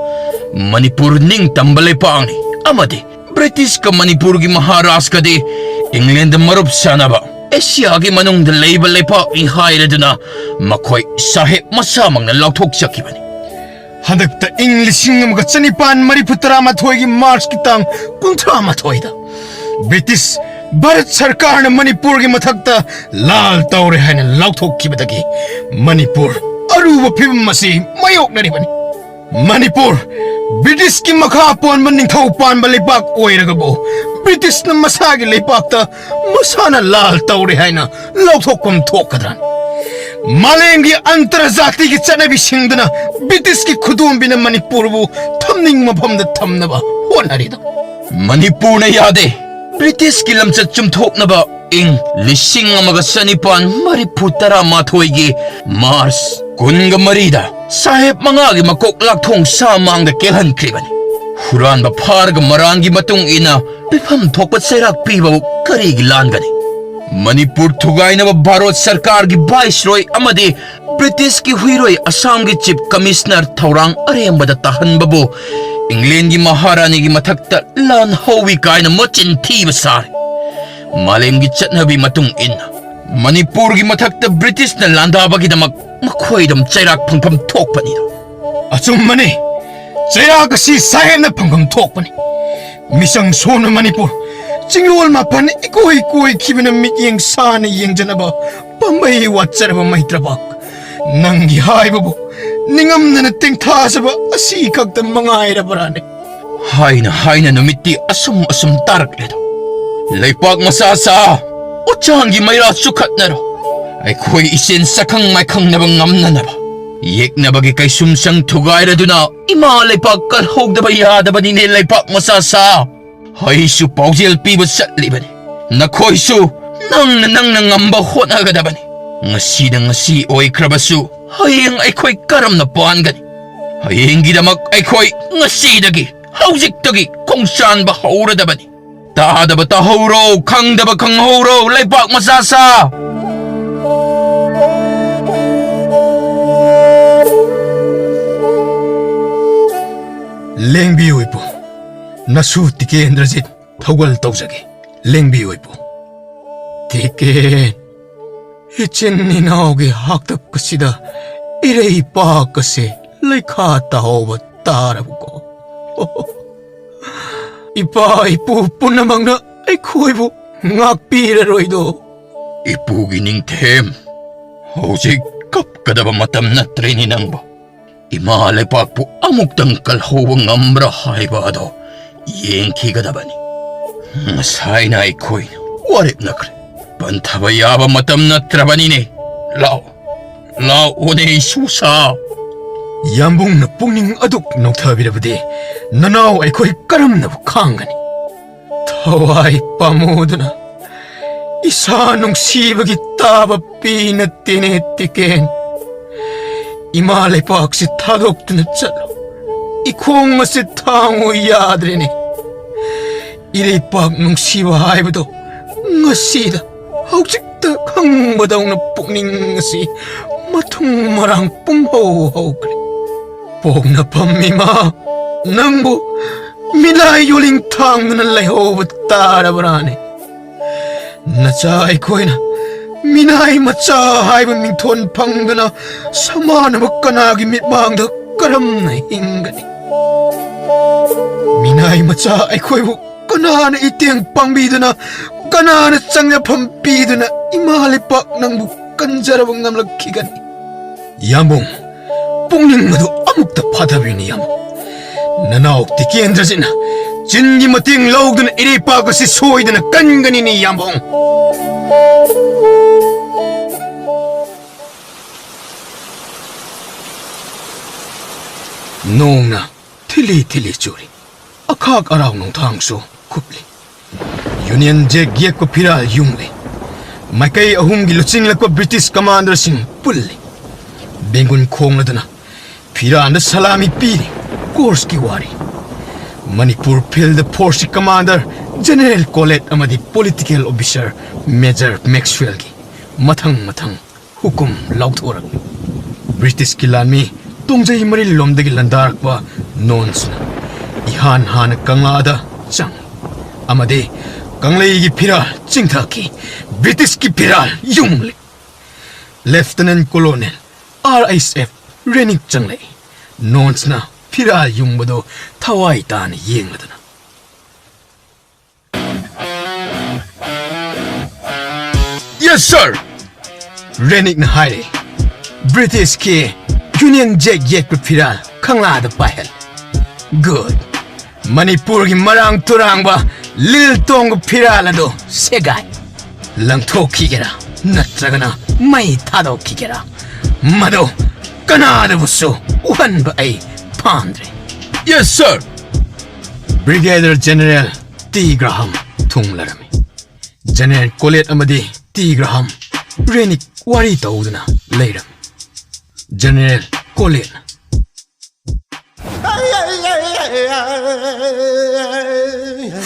ꯃꯅꯤꯄꯨꯔ ꯅꯤꯡꯇꯝꯕ ꯂꯩꯄꯥꯛꯅꯤ ꯑꯃꯗꯤ ꯕ꯭ꯔꯤꯇꯤꯁꯀ ꯃꯅꯤꯄꯨꯔꯒꯤ ꯃꯍꯥꯔꯥꯖꯀꯗꯤ ꯏꯪꯂꯦꯟꯗ ꯃꯔꯨꯞ ꯁꯥꯅꯕ ꯑꯦꯁꯤꯌꯥꯒꯤ ꯃꯅꯨꯡꯗ ꯂꯩꯕ ꯂꯩꯄꯥꯛꯅꯤ ꯍꯥꯏꯔꯗꯨꯅ ꯃꯈꯣꯏ ꯁꯥꯍꯦꯕ ꯃꯁꯥꯃꯛꯅ ꯂꯥꯎꯊꯣꯛꯆꯈꯤꯕꯅꯤ꯫ ꯍꯟꯗꯛꯇ ꯏꯪ ꯂꯤꯁꯤꯡ ꯑꯃꯒ ꯆꯅꯤꯄꯥꯟ ꯃꯔꯤꯐꯨ ꯇꯔꯥꯃꯥꯊꯣꯏꯒꯤ ꯃꯥꯔꯆꯀꯤ ꯇꯥꯡ ꯀꯨꯟꯊ꯭ꯔꯥ ꯃꯥꯊꯣꯏꯗ ꯕ꯭ꯔꯤꯇꯤꯁ ꯚꯥꯔꯠ ꯁꯔꯀꯥꯔꯅ ꯃꯅꯤꯄꯨꯔꯒꯤ ꯃꯊꯛꯇ ꯂꯥꯜ ꯇꯧꯔꯦ ꯍꯥꯏꯅ ꯂꯥꯎꯊꯣꯛꯈꯤꯕꯗꯒꯤ ꯃꯅꯤꯄꯨꯔ ꯑꯔꯨꯕ ꯐꯤꯕꯝ ꯑꯁꯤ ꯃꯥꯌꯣꯛꯅꯔꯤꯕꯅꯤ꯫ ꯃꯅꯤꯄꯨꯔ ꯕ꯭ꯔꯤꯇꯤꯁꯀꯤ ꯃꯈꯥ ꯄꯣꯟꯕ ꯅꯤꯡꯊꯧ ꯄꯥꯟꯕ ꯂꯩꯕꯥꯛ ꯑꯣꯏꯔꯒꯕꯨ ꯕ꯭ꯔꯤꯇꯤꯁꯅ ꯃꯁꯥꯒꯤ ꯂꯩꯕꯥꯛꯇ ꯃꯁꯥꯅ ꯂꯥꯜ ꯇꯧꯔꯦ ꯍꯥꯏꯅ ꯂꯥꯎꯊꯣꯛꯐꯝ ꯊꯣꯛꯀꯗ꯭ꯔꯥ? ꯃꯥꯂꯦꯝꯒꯤ ꯑꯟꯇꯔꯖꯥꯇꯤꯒꯤ ꯆꯠꯅꯕꯤꯁꯤꯡꯗꯨꯅ ꯕ꯭ꯔꯤꯇꯤꯁꯀꯤ ꯈꯨꯗꯣꯝꯕꯤꯅ ꯃꯅꯤꯄꯨꯔꯕꯨ ꯊꯝꯅꯤꯡ ꯃꯐꯝꯗ ꯊꯝꯅꯕ ꯍꯣꯠꯅꯔꯤꯗꯣ ꯃꯅꯤꯄꯨꯔꯅ ꯌꯥꯗꯦ꯫ ꯕ꯭ꯔꯤꯇꯤꯁꯀꯤ ꯂꯝꯆꯠ ꯆꯨꯝꯊꯣꯛꯅꯕ ꯏꯪ ꯂꯤꯁꯤꯡ ꯑꯃꯒ ꯆꯅꯤꯄꯥꯟ ꯃꯔꯤꯐꯨ ꯇꯔꯥꯃꯥꯊꯣꯏꯒꯤ ꯃꯥꯔꯆ ꯀꯨꯟꯒ ꯃꯔꯤꯗ ꯁꯥꯍꯦꯕ ꯃꯉꯥꯒꯤ ꯃꯀꯣꯛ ꯂꯥꯛꯊꯣꯡ ꯁꯥ ꯃꯥꯡꯗ ꯀꯦꯜꯍꯟꯈ꯭ꯔꯤꯕꯅꯤ꯫ ꯍꯨꯔꯥꯟꯕ ꯐꯥꯔꯒ ꯃꯔꯥꯟꯒꯤ ꯃꯇꯨꯡ ꯏꯟꯅ ꯄꯤꯐꯝ ꯊꯣꯛꯄ ꯆꯩꯔꯥꯛ ꯄꯤꯕꯕꯨ ꯀꯔꯤꯒꯤ ꯂꯥꯟꯒꯅꯤ? ꯃꯅꯤꯄꯨꯔ ꯊꯨꯒꯥꯏꯅꯕ ꯚꯥꯔꯠ ꯁꯔꯀꯥꯔꯒꯤ ꯚꯥꯏꯁꯔꯣꯏ ꯑꯃꯗꯤ ꯕ꯭ꯔꯤꯇꯤꯁꯀꯤ ꯍꯨꯏꯔꯣꯏ ꯑꯁꯥꯝꯒꯤ ꯆꯤꯐ ꯀꯃꯤꯁꯅꯔ ꯊꯧꯔꯥꯡ ꯑꯔꯦꯝꯕꯗ ꯇꯥꯍꯟꯕꯕꯨ ꯏꯪꯂꯦꯟꯒꯤ ꯃꯍꯥꯔꯥꯅꯤꯒꯤ ꯃꯊꯛꯇ ꯂꯥꯟ ꯍꯧꯏ ꯀꯥꯏꯅ ꯃꯆꯤꯟ ꯊꯤꯕ ꯁꯥꯔꯤ꯫ ꯃꯥꯂꯦꯝꯒꯤ ꯆꯠꯅꯕꯤ ꯃꯇꯨꯡ ꯏꯟꯅ ꯃꯅꯤꯄꯨꯔꯒꯤ ꯃꯊꯛꯇ ꯕ꯭ꯔꯤꯇꯤꯁꯅ ꯂꯥꯟꯗꯥꯕꯒꯤꯗꯃꯛ ꯃꯈꯣꯏꯗꯨꯝ ꯆꯩꯔꯥꯛ ꯐꯪꯐꯝ ꯊꯣꯛꯄꯅꯤꯗꯣ꯫ ꯑꯆꯨꯝꯕꯅꯤ, ꯆꯩꯔꯥꯛ ꯑꯁꯤ ꯁꯥꯍꯦꯕꯅ ꯐꯪꯐꯝ ꯊꯣꯛꯄꯅꯤ꯫ ꯃꯤꯆꯪ ꯁꯣꯟꯕ ꯃꯅꯤꯄꯨꯔ, ꯆꯤꯡꯂꯣꯜ ꯃꯥꯄꯟ ꯏꯀꯣꯏ ꯀꯣꯏꯈꯤꯕꯅ ꯃꯤꯠꯌꯦꯡ ꯁꯥꯅ ꯌꯦꯡꯖꯅꯕ ꯄꯥꯝꯕꯩ ꯋꯥꯠꯆꯔꯕ ꯃꯩꯇ꯭ꯔꯕꯥꯛ, ꯅꯪꯒꯤ ꯍꯥꯏꯕꯕꯨ ꯅꯤꯡꯉꯝꯗꯅ ꯇꯦꯡꯊꯥꯖꯕ ꯑꯁꯤ ꯈꯛꯇ ꯃꯉꯥꯏꯔꯕ꯭ꯔꯥꯅꯦ? ꯍꯥꯏꯅ ꯍꯥꯏꯅ ꯅꯨꯃꯤꯠꯇꯤ ꯑꯁꯨꯝ ꯑꯁꯨꯝ ꯇꯥꯔꯛꯂꯦꯗꯣ꯫ ꯂꯩꯄꯥꯛ ꯃꯆꯥ ꯁꯥ, ꯎꯆꯥꯟꯒꯤ ꯃꯩꯔꯥ ꯆꯨꯈꯠꯅꯔꯣ꯫ ꯑꯩꯈꯣꯏ ꯏꯆꯦꯟ ꯁꯛꯈꯪ ꯃꯥꯏꯈꯪꯅꯕ ꯉꯝꯅꯅꯕ ꯌꯦꯛꯅꯕꯒꯤ ꯀꯩꯁꯨꯝꯁꯪ ꯊꯨꯒꯥꯏꯔꯗꯨꯅ ꯏꯃꯥ ꯂꯩꯄꯥꯛ ꯀꯜꯍꯧꯗꯕ ꯌꯥꯗꯕꯅꯤꯅꯦ, ꯂꯩꯄꯥꯛ ꯃꯆꯥ ꯁꯥ꯫ ꯑꯩꯁꯨ ꯄꯥꯎꯖꯦꯜ ꯄꯤꯕ ꯆꯠꯂꯤꯕꯅꯤ꯫ ꯅꯈꯣꯏꯁꯨ ꯅꯪꯅ ꯅꯪꯅ ꯉꯝꯕ ꯍꯣꯠꯅꯒꯗꯕꯅꯤ꯫ ꯉꯁꯤꯅ ꯉꯁꯤ ꯑꯣꯏꯈ꯭ꯔꯕꯁꯨ, ꯍꯌꯦꯡ ꯑꯩꯈꯣꯏ ꯀꯔꯝꯅ ꯄꯥꯟꯒꯅꯤ? ꯍꯌꯦꯡꯒꯤꯗꯃꯛ ꯑꯩꯈꯣꯏ ꯉꯁꯤꯗꯒꯤ, ꯍꯧꯖꯤꯛꯇꯒꯤ ꯈꯣꯡꯁꯥꯟꯕ ꯍꯧꯔꯗꯕꯅꯤ꯫ ꯇꯥꯗꯕ ꯇꯥꯍꯧꯔꯣ, ꯈꯪꯗꯕ ꯈꯪꯍꯧꯔꯣ, ꯂꯩꯄꯥꯛ ꯃꯆꯥ ꯁꯥ꯫ ꯂꯦꯡꯕꯤꯌꯨ ꯏꯄꯨ, ꯅꯁꯨ ꯇꯤꯀꯦꯟꯗ꯭ꯔꯖꯤꯠ ꯊꯧꯒꯜ ꯇꯧꯖꯒꯦ꯫ ꯂꯦꯡꯕꯤꯌꯨ ꯏꯄꯨ꯫ ꯇꯤꯀꯦꯟ, ꯏꯆꯤꯟ ꯏꯅꯥꯎꯒꯤ ꯍꯥꯛꯇꯛ ꯑꯁꯤꯗ ꯏꯔꯩꯄꯥꯛ ꯑꯁꯤ ꯂꯩꯈꯥ ꯇꯥꯍꯧꯕ ꯇꯥꯔꯕꯀꯣ? ꯏꯄꯥ ꯏꯄꯨ ꯄꯨꯝꯅꯃꯛꯅ ꯑꯩꯈꯣꯏꯕꯨ ꯉꯥꯛꯄꯤꯔꯔꯣꯏꯗꯣ? ꯏꯄꯨꯒꯤ ꯅꯤꯡꯊꯦꯝ, ꯍꯧꯖꯤꯛ ꯀꯞꯀꯗꯕ ꯃꯇꯝ ꯅꯠꯇ꯭ꯔꯦꯅꯦ ꯅꯪꯕꯨ꯫ ꯏꯃꯥ ꯂꯩꯄꯥꯛꯄꯨ ꯑꯃꯨꯛꯇꯪ ꯀꯜꯍꯧꯕ ꯉꯝꯕ꯭ꯔꯥ ꯍꯥꯏꯕ ꯑꯗꯣ ꯌꯦꯡꯈꯤꯒꯗꯕꯅꯤ꯫ ꯉꯁꯥꯏꯅ ꯑꯩꯈꯣꯏ ꯋꯥꯔꯦꯞꯅꯈ꯭ꯔꯦ꯫ ꯄꯟꯊꯕ ꯌꯥꯕ ꯃꯇꯝ ꯅꯠꯇ꯭ꯔꯕꯅꯤꯅꯦ꯫ ꯂꯥꯛꯑꯣ, ꯂꯥꯛꯑꯣꯅꯦ ꯏꯁꯨꯁꯥ꯫ ꯌꯥꯝꯕꯨꯡꯅ ꯄꯨꯛꯅꯤꯡ ꯑꯗꯨꯛ ꯅꯣꯛꯊꯕꯤꯔꯕꯗꯤ ꯅꯅꯥꯎ ꯑꯩꯈꯣꯏ ꯀꯔꯝꯅꯕꯨ ꯈꯥꯡꯒꯅꯤ? ꯊꯋꯥꯏ ꯄꯥꯝꯃꯨꯗꯨꯅ ꯏꯁꯥ ꯅꯨꯡꯁꯤꯕꯒꯤ ꯇꯥꯕ ꯄꯤ ꯅꯠꯇꯦꯅꯦ ꯇꯤꯀꯦꯟ꯫ ꯏꯃꯥ ꯂꯩꯄꯥꯛꯁꯤ ꯊꯥꯗꯣꯛꯇꯨꯅ ꯆꯠꯂꯣ꯫ ꯏꯈꯣꯡ ꯑꯁꯤ ꯊꯥꯡꯉꯨ ꯌꯥꯗ꯭ꯔꯦꯅꯦ꯫ ꯏꯔꯩꯄꯥꯛ ꯅꯨꯡꯁꯤꯕ ꯍꯥꯏꯕꯗꯣ ꯉꯁꯤꯗ ꯍꯧꯖꯤꯛꯇ ꯈꯪꯕꯗꯧꯅ ꯄꯨꯛꯅꯤꯡ ꯑꯁꯤ ꯃꯊꯨꯝ ꯃꯔꯥꯡ ꯄꯨꯝꯍꯧ ꯍꯧꯈ꯭ꯔꯦ꯫ ꯄꯣꯛꯅꯐꯝ ꯏꯃꯥ, ꯅꯪꯕꯨ ꯃꯤꯂꯥꯏ ꯌꯣꯜꯂꯤꯡ ꯊꯥꯡꯗꯨꯅ ꯂꯩꯍꯧꯕ ꯇꯥꯔꯕ꯭ꯔꯥꯅꯦ? ꯅꯆꯥ ꯑꯩꯈꯣꯏꯅ ꯃꯤꯅꯥꯏ ꯃꯆꯥ ꯍꯥꯏꯕ ꯃꯤꯡꯊꯣꯟ ꯐꯪꯗꯨꯅ ꯁꯃꯥꯟꯅꯕ ꯀꯅꯥꯒꯤ ꯃꯤꯠꯃꯥꯡꯗ ꯀꯔꯝꯅ ꯍꯤꯡꯒꯅꯤ? ꯃꯤꯅꯥꯏ ꯃꯆꯥ ꯑꯩꯈꯣꯏꯕꯨ ꯀꯅꯥꯅ ꯏꯇꯦꯡ ꯄꯥꯡꯕꯤꯗꯨꯅ, ꯀꯅꯥꯅ ꯆꯪꯖꯐꯝ ꯄꯤꯗꯨꯅ ꯏꯃꯥ ꯂꯩꯄꯥꯛ ꯅꯪꯕꯨ ꯀꯟꯖꯔꯕ ꯉꯝꯂꯛꯈꯤꯒꯅꯤ? ꯌꯥꯝꯕꯨꯡ, ꯄꯨꯛꯅꯤꯡ ꯑꯗꯨ ꯑꯃꯨꯛꯇ ꯐꯥꯊꯕꯤꯌꯨꯅꯦ ꯌꯥꯝꯕꯨꯡ꯫ ꯅꯅꯥꯎ ꯇꯤꯀꯦꯟꯗ꯭ꯔꯖꯤꯠꯅ ꯆꯤꯟꯒꯤ ꯃꯇꯦꯡ ꯂꯧꯗꯨꯅ ꯏꯔꯩꯄꯥꯛ ꯑꯁꯤ ꯁꯣꯏꯗꯅ ꯀꯟꯒꯅꯤꯅꯦ ꯌꯥꯝꯕꯨꯡ꯫ ꯅꯣꯡꯅ ꯊꯤꯂꯤ ꯊꯤꯂꯤ ꯆꯨꯔꯤ꯫ ꯑꯈꯥꯛ ꯑꯔꯥꯎ ꯅꯣꯡꯊꯥꯡꯁꯨ ꯈꯨꯞꯂꯤ꯫ ꯌꯨꯅꯤꯌꯟ ꯖꯦꯛ ꯌꯦꯛꯄ ꯐꯤꯔꯥꯜ ꯌꯨꯡꯂꯤ꯫ ꯃꯥꯏꯀꯩ ꯑꯍꯨꯝꯒꯤ ꯂꯨꯆꯤꯡꯂꯛꯄ ꯕ꯭ꯔꯤꯇꯤꯁ ꯀꯃꯥꯟꯗꯔꯁꯤꯡ ꯄꯨꯜꯂꯤ꯫ ꯕꯦꯡꯒꯨꯟ ꯈꯣꯡꯂꯗꯨꯅ ꯐꯤꯔꯥꯟꯗ ꯁꯂꯥꯃꯤ ꯄꯤꯔꯤ꯫ ꯀꯣꯔꯁꯀꯤ ꯋꯥꯔꯤ꯫ Manipur field ꯐꯣꯔꯁꯀꯤ commander general Collet ꯑꯃꯗꯤ ꯄꯣꯂꯤꯇꯤꯀꯦꯜ ꯑꯣꯐꯤꯁꯔ ꯃꯦꯖꯔ ꯃꯦꯛꯁꯋꯦꯜꯒꯤ ꯃꯊꯪ ꯃꯊꯪ ꯍꯨꯀꯨꯝ ꯂꯥꯎꯊꯣꯔꯛꯂꯤ꯫ ꯕ꯭ꯔꯤꯇꯤꯁꯀꯤ ꯂꯥꯟꯃꯤ ꯇꯣꯡꯖꯩ ꯃꯔꯤꯜꯂꯣꯝꯗꯒꯤ ꯂꯥꯟꯗꯥꯔꯛꯄ ꯅꯣꯟꯁꯅ ꯏꯍꯥꯟ ꯍꯥꯟꯅ ꯀꯪꯂꯥꯗ ꯆꯪꯏ ꯑꯃꯗꯤ ꯀꯪꯂꯩꯒꯤ ꯐꯤꯔꯥꯜ ꯆꯤꯡꯊꯈꯤ꯫ ꯕ꯭ꯔꯤꯇꯤꯁꯀꯤ ꯐꯤꯔꯥꯜ ꯌꯨꯡꯂꯤ꯫ ꯂꯦꯐꯇꯅꯦꯟ ꯀꯣꯂꯣꯅꯦꯜ ꯑꯥꯔ ꯑꯩꯆ ꯑꯦꯐ ꯔꯦꯅꯤꯛ ꯆꯪꯂꯛꯏ꯫ ꯅꯣꯟꯁꯅ ꯐꯤꯔꯥꯜ ꯌꯨꯡꯕꯗꯨ ꯊꯋꯥꯏ ꯇꯥꯅ ꯌꯦꯡꯂꯗꯨꯅ, "Yes, sir!" ꯔꯦꯅꯤꯛꯅ ꯍꯥꯏꯔꯦ꯫ ꯕ꯭ꯔꯤꯇꯤꯁꯀꯤ ꯌꯨꯅꯤꯌꯟ ꯖꯦꯛ ꯌꯦꯛꯄ ꯐꯤꯔꯥꯜ ꯀꯪꯂꯥꯗ ꯄꯥꯏꯍꯜꯂꯦ꯫ ꯒꯨꯗ꯫ ꯃꯅꯤꯄꯨꯔꯒꯤ ꯃꯔꯥꯡ ꯇꯨꯔꯥꯡꯕ ꯂꯤꯜ ꯇꯣꯡꯕ ꯐꯤꯔꯥꯜ ꯑꯗꯨ ꯁꯦꯒꯥꯏ꯫ ꯂꯪꯊꯣꯛꯈꯤꯒꯦꯔꯥ ꯅꯠꯇ꯭ꯔꯒꯅ ꯃꯩ ꯊꯥꯗꯣꯛꯈꯤꯒꯦꯔꯥ, ꯃꯗꯨ ꯀꯅꯥꯗꯕꯨꯁꯨ ꯎꯍꯟꯕ ꯑꯩ ꯄꯥꯝꯗ꯭ꯔꯦ꯫ "Yes, sir!" Brigadier general T Graham ꯊꯨꯡꯂꯔꯝꯃꯤ꯫ ꯖꯦꯅꯦꯔꯦꯜ ꯀꯣꯂꯦꯠ ꯑꯃꯗꯤ ꯇꯤ ꯒ꯭ꯔꯥꯍꯥꯝ ꯔꯦꯅꯤꯛ ꯋꯥꯔꯤ ꯇꯧꯗꯨꯅ ꯂꯩꯔꯝꯃꯤ꯫ ꯖꯦꯅꯦꯔꯦꯜ ꯀꯣꯂꯦꯠꯅ,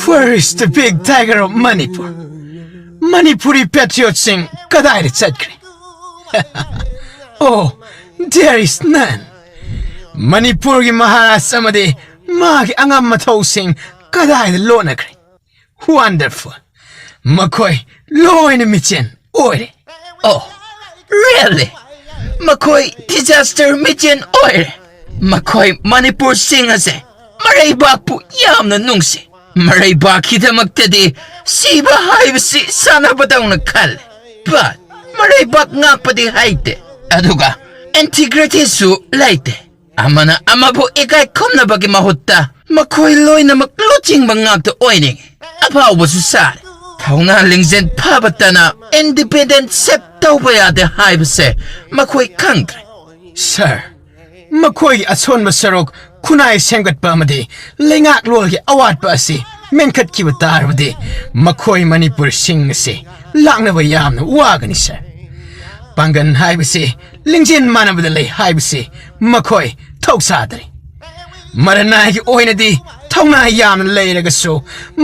"Where is the big tiger of Manipur? Manipuri ꯄꯦꯇ꯭ꯔꯤꯌꯣꯠꯁꯤꯡ ꯀꯗꯥꯏꯗ ꯆꯠꯈ꯭ꯔꯦ?" "Oh, there is none. ꯃꯅꯤꯄꯨꯔꯒꯤ ꯃꯍꯥꯔꯥꯖ ꯑꯃꯗꯤ ꯃꯥꯒꯤ ꯑꯉꯝ ꯑꯊꯧꯁꯤꯡ ꯀꯗꯥꯏꯗ ꯂꯣꯠꯅꯈ꯭ꯔꯦ? Wonderful. ꯃꯈꯣꯏ ꯂꯣꯏꯅ ꯃꯤꯆꯦꯟ ꯑꯣꯏꯔꯦ." "Oh, really? ꯃꯈꯣꯏ disaster ꯃꯤꯆꯦꯟ ꯑꯣꯏꯔꯦ꯫ ꯃꯈꯣꯏ ꯃꯅꯤꯄꯨꯔꯁꯤꯡ ꯑꯁꯦ ꯃꯔꯩꯕꯥꯛꯄꯨ ꯌꯥꯝꯅ ꯅꯨꯡꯁꯤ꯫ ꯃꯔꯩꯕꯥꯛꯀꯤꯗꯃꯛꯇꯗꯤ ꯁꯤꯕ ꯍꯥꯏꯕꯁꯤ ꯁꯥꯟꯅꯕꯗꯧꯅ ꯈꯜꯂꯦ꯫ But ꯃꯔꯩꯕꯥꯛ ꯉꯥꯛꯄꯗꯤ ꯍꯩꯇꯦ꯫ ꯑꯗꯨꯒ integrityꯁꯨ ꯂꯩꯇꯦ꯫ ꯑꯃꯅ ꯑꯃꯕꯨ ꯏꯀꯥꯏ ꯈꯨꯝꯅꯕꯒꯤ ꯃꯍꯨꯠꯇ ꯃꯈꯣꯏ ꯂꯣꯏꯅꯃꯛ ꯂꯨꯆꯤꯡꯕ ꯉꯥꯛꯇ ꯑꯣꯏꯅꯤꯡꯉꯤ꯫ ꯑꯐꯥꯎꯕꯁꯨ ꯁꯥꯔꯦ꯫ ꯊꯧꯅꯥ ꯂꯤꯡꯖꯦꯜ ꯐꯕꯇꯅ independent shape ꯇꯧꯕ ꯌꯥꯗꯦ ꯍꯥꯏꯕꯁꯦ ꯃꯈꯣꯏ ꯈꯪꯗ꯭ꯔꯦ꯫" "Sir, ꯃꯈꯣꯏꯒꯤ ꯑꯁꯣꯟꯕ ꯁꯔꯨꯛ ꯈꯨꯟꯅꯥꯏ ꯁꯦꯝꯒꯠꯄ ꯑꯃꯗꯤ ꯂꯩꯉꯥꯛꯂꯣꯟꯒꯤ ꯑꯋꯥꯠꯄ ꯑꯁꯤ ꯃꯦꯟꯈꯠꯈꯤꯕ ꯇꯥꯔꯕꯗꯤ ꯃꯈꯣꯏ ꯃꯅꯤꯄꯨꯔꯁꯤꯡ ꯑꯁꯤ ꯂꯥꯛꯅꯕ ꯌꯥꯝꯅ ꯋꯥꯒꯅꯤ, sir꯫ ꯄꯥꯡꯒꯜ ꯍꯥꯏꯕꯁꯤ ꯂꯤꯡꯖꯦꯜ ꯃꯥꯟꯅꯕꯗ ꯂꯩ ꯍꯥꯏꯕꯁꯤ ꯃꯈꯣꯏ ꯊꯧꯁꯥꯗ꯭ꯔꯦ꯫ ꯃꯔꯅꯥꯏꯒꯤ ꯑꯣꯏꯅꯗꯤ ꯊꯧꯅꯥ ꯌꯥꯝꯅ ꯂꯩꯔꯒꯁꯨ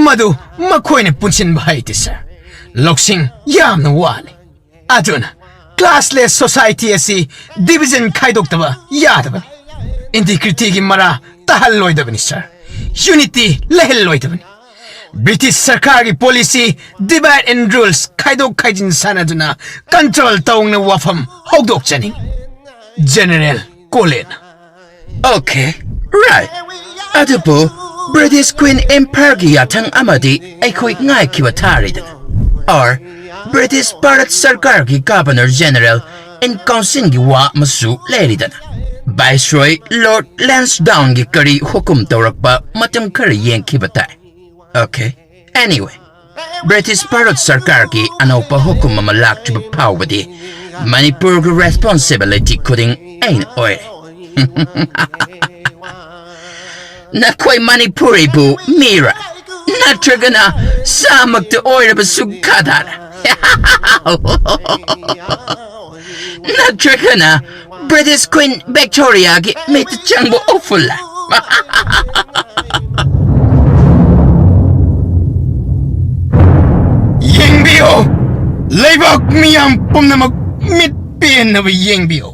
ꯃꯗꯨ ꯃꯈꯣꯏꯅ ꯄꯨꯟꯁꯤꯟꯕ ꯍꯩꯇꯦ, sir꯫ ꯂꯧꯁꯤꯡ ꯌꯥꯝꯅ ꯋꯥꯠꯂꯤ꯫ ꯑꯗꯨꯅ classless society ꯑꯁꯤ division ꯈꯥꯏꯗꯣꯛꯇꯕ ꯌꯥꯗꯕꯅꯤ꯫ Integrityꯒꯤ ꯃꯔꯥ ꯇꯥꯍꯜꯂꯣꯏꯗꯕꯅꯤ, sir꯫ Unity ꯂꯩꯍꯜꯂꯣꯏꯗꯕꯅꯤ꯫ ꯕ꯭ꯔꯤꯇꯤꯁ ꯁꯔꯀꯥꯔꯒꯤ policy divide and rules ꯈꯥꯏꯗꯣꯛ ꯈꯥꯏꯖꯤꯟ ꯁꯥꯟꯅꯗꯨꯅ control ꯇꯧꯅ ꯋꯥꯐꯝ ꯍꯧꯗꯣꯛꯆꯅꯤꯡꯉꯤ꯫" ꯖꯦꯅꯦꯔꯦꯜ ꯀꯣꯂꯦꯠꯅ, "Okay, right. ꯑꯗꯨꯕꯨ British Queen Empireꯒꯤ ꯌꯥꯊꯪ ꯑꯃꯗꯤ ꯑꯩꯈꯣꯏ ꯉꯥꯏꯈꯤꯕ ꯊꯥꯔꯤꯗꯅ꯫ Or British ꯚꯥꯔꯠ ꯁꯔꯀꯥꯔꯒꯤ Governor General in Councilꯒꯤ ꯋꯥ ꯑꯃꯁꯨ ꯂꯩꯔꯤꯗꯅ꯫ Viceroy Lord Lansdowneꯒꯤ ꯀꯔꯤ ꯍꯨꯀꯨꯝ ꯇꯧꯔꯛꯄ ꯃꯇꯝ ꯈꯔ ꯌꯦꯡꯈꯤꯕ ꯇꯥꯏ꯫ Okay. Anyway, British ꯚꯥꯔꯠ ꯁꯔꯀꯥꯔꯒꯤ ꯑꯅꯧꯕ ꯍꯨꯀꯨꯝ ꯑꯃ ꯂꯥꯛꯇ꯭ꯔꯤꯕ ꯐꯥꯎꯕꯗꯤ ꯃꯅꯤꯄꯨꯔꯒꯤ responsibility ꯈꯨꯗꯤꯡ ꯑꯩꯅ ꯑꯣꯏꯔꯦ꯫" "ꯅꯈꯣꯏ ꯃꯅꯤꯄꯨꯔꯤꯕꯨ ꯃꯤꯔ?" ꯅꯠꯇ꯭ꯔꯒꯅ ꯁꯥꯃꯛꯇ ꯑꯣꯏꯔꯕꯁꯨ ꯈꯥꯗꯥꯔ? ꯅꯠꯇ꯭ꯔꯒꯅ British Queen Victoriaꯒꯤ ꯃꯤꯠꯇ ꯆꯪꯕ ꯎꯐꯨꯜꯂ? ꯌꯦꯡꯕꯤꯌꯨ, ꯂꯩꯕꯥꯛ ꯃꯤꯌꯥꯝ ꯄꯨꯝꯅꯃꯛ ꯃꯤꯠ ꯄꯦꯟꯅꯕ ꯌꯦꯡꯕꯤꯌꯨ꯫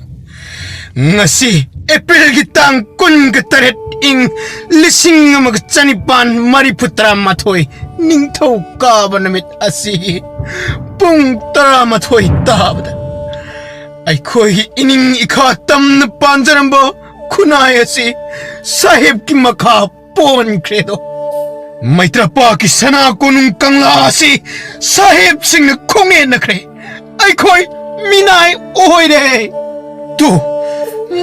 ꯉꯁꯤ ꯑꯦꯄ꯭ꯔꯤꯜꯒꯤ ꯇꯥꯡ ꯀꯨꯟꯒ ꯇꯔꯦꯠ, ꯏꯪ ꯂꯤꯁꯤꯡ ꯑꯃꯒ ꯆꯅꯤꯄꯥꯟ ꯃꯔꯤꯐꯨ ꯇꯔꯥꯃꯥꯊꯣꯏ, ꯅꯤꯡꯊꯧꯀꯥꯕ ꯅꯨꯃꯤꯠ ꯑꯁꯤ ꯄꯨꯡ ꯇꯔꯥꯃꯥꯊꯣꯏ ꯇꯥꯕꯗ ꯑꯩꯈꯣꯏꯒꯤ ꯏꯅꯤꯡ ꯏꯈꯥ ꯇꯝꯅ ꯄꯥꯟꯖꯔꯝꯕ ꯈꯨꯟꯅꯥꯏ ꯑꯁꯤ ꯁꯥꯍꯦꯕꯀꯤ ꯃꯈꯥ ꯄꯣꯟꯈ꯭ꯔꯦꯗꯣ꯫ ꯃꯩꯇ꯭ꯔꯄꯥꯛꯀꯤ ꯁꯅꯥ ꯀꯣꯅꯨꯡ ꯀꯪꯂꯥ ꯑꯁꯤ ꯁꯥꯍꯦꯕꯁꯤꯡꯅ ꯈꯣꯡꯅꯦꯠꯅꯈ꯭ꯔꯦ꯫ ꯑꯩꯈꯣꯏ ꯃꯤꯅꯥꯏ ꯑꯣꯏꯔꯦ꯫ ꯇꯨ,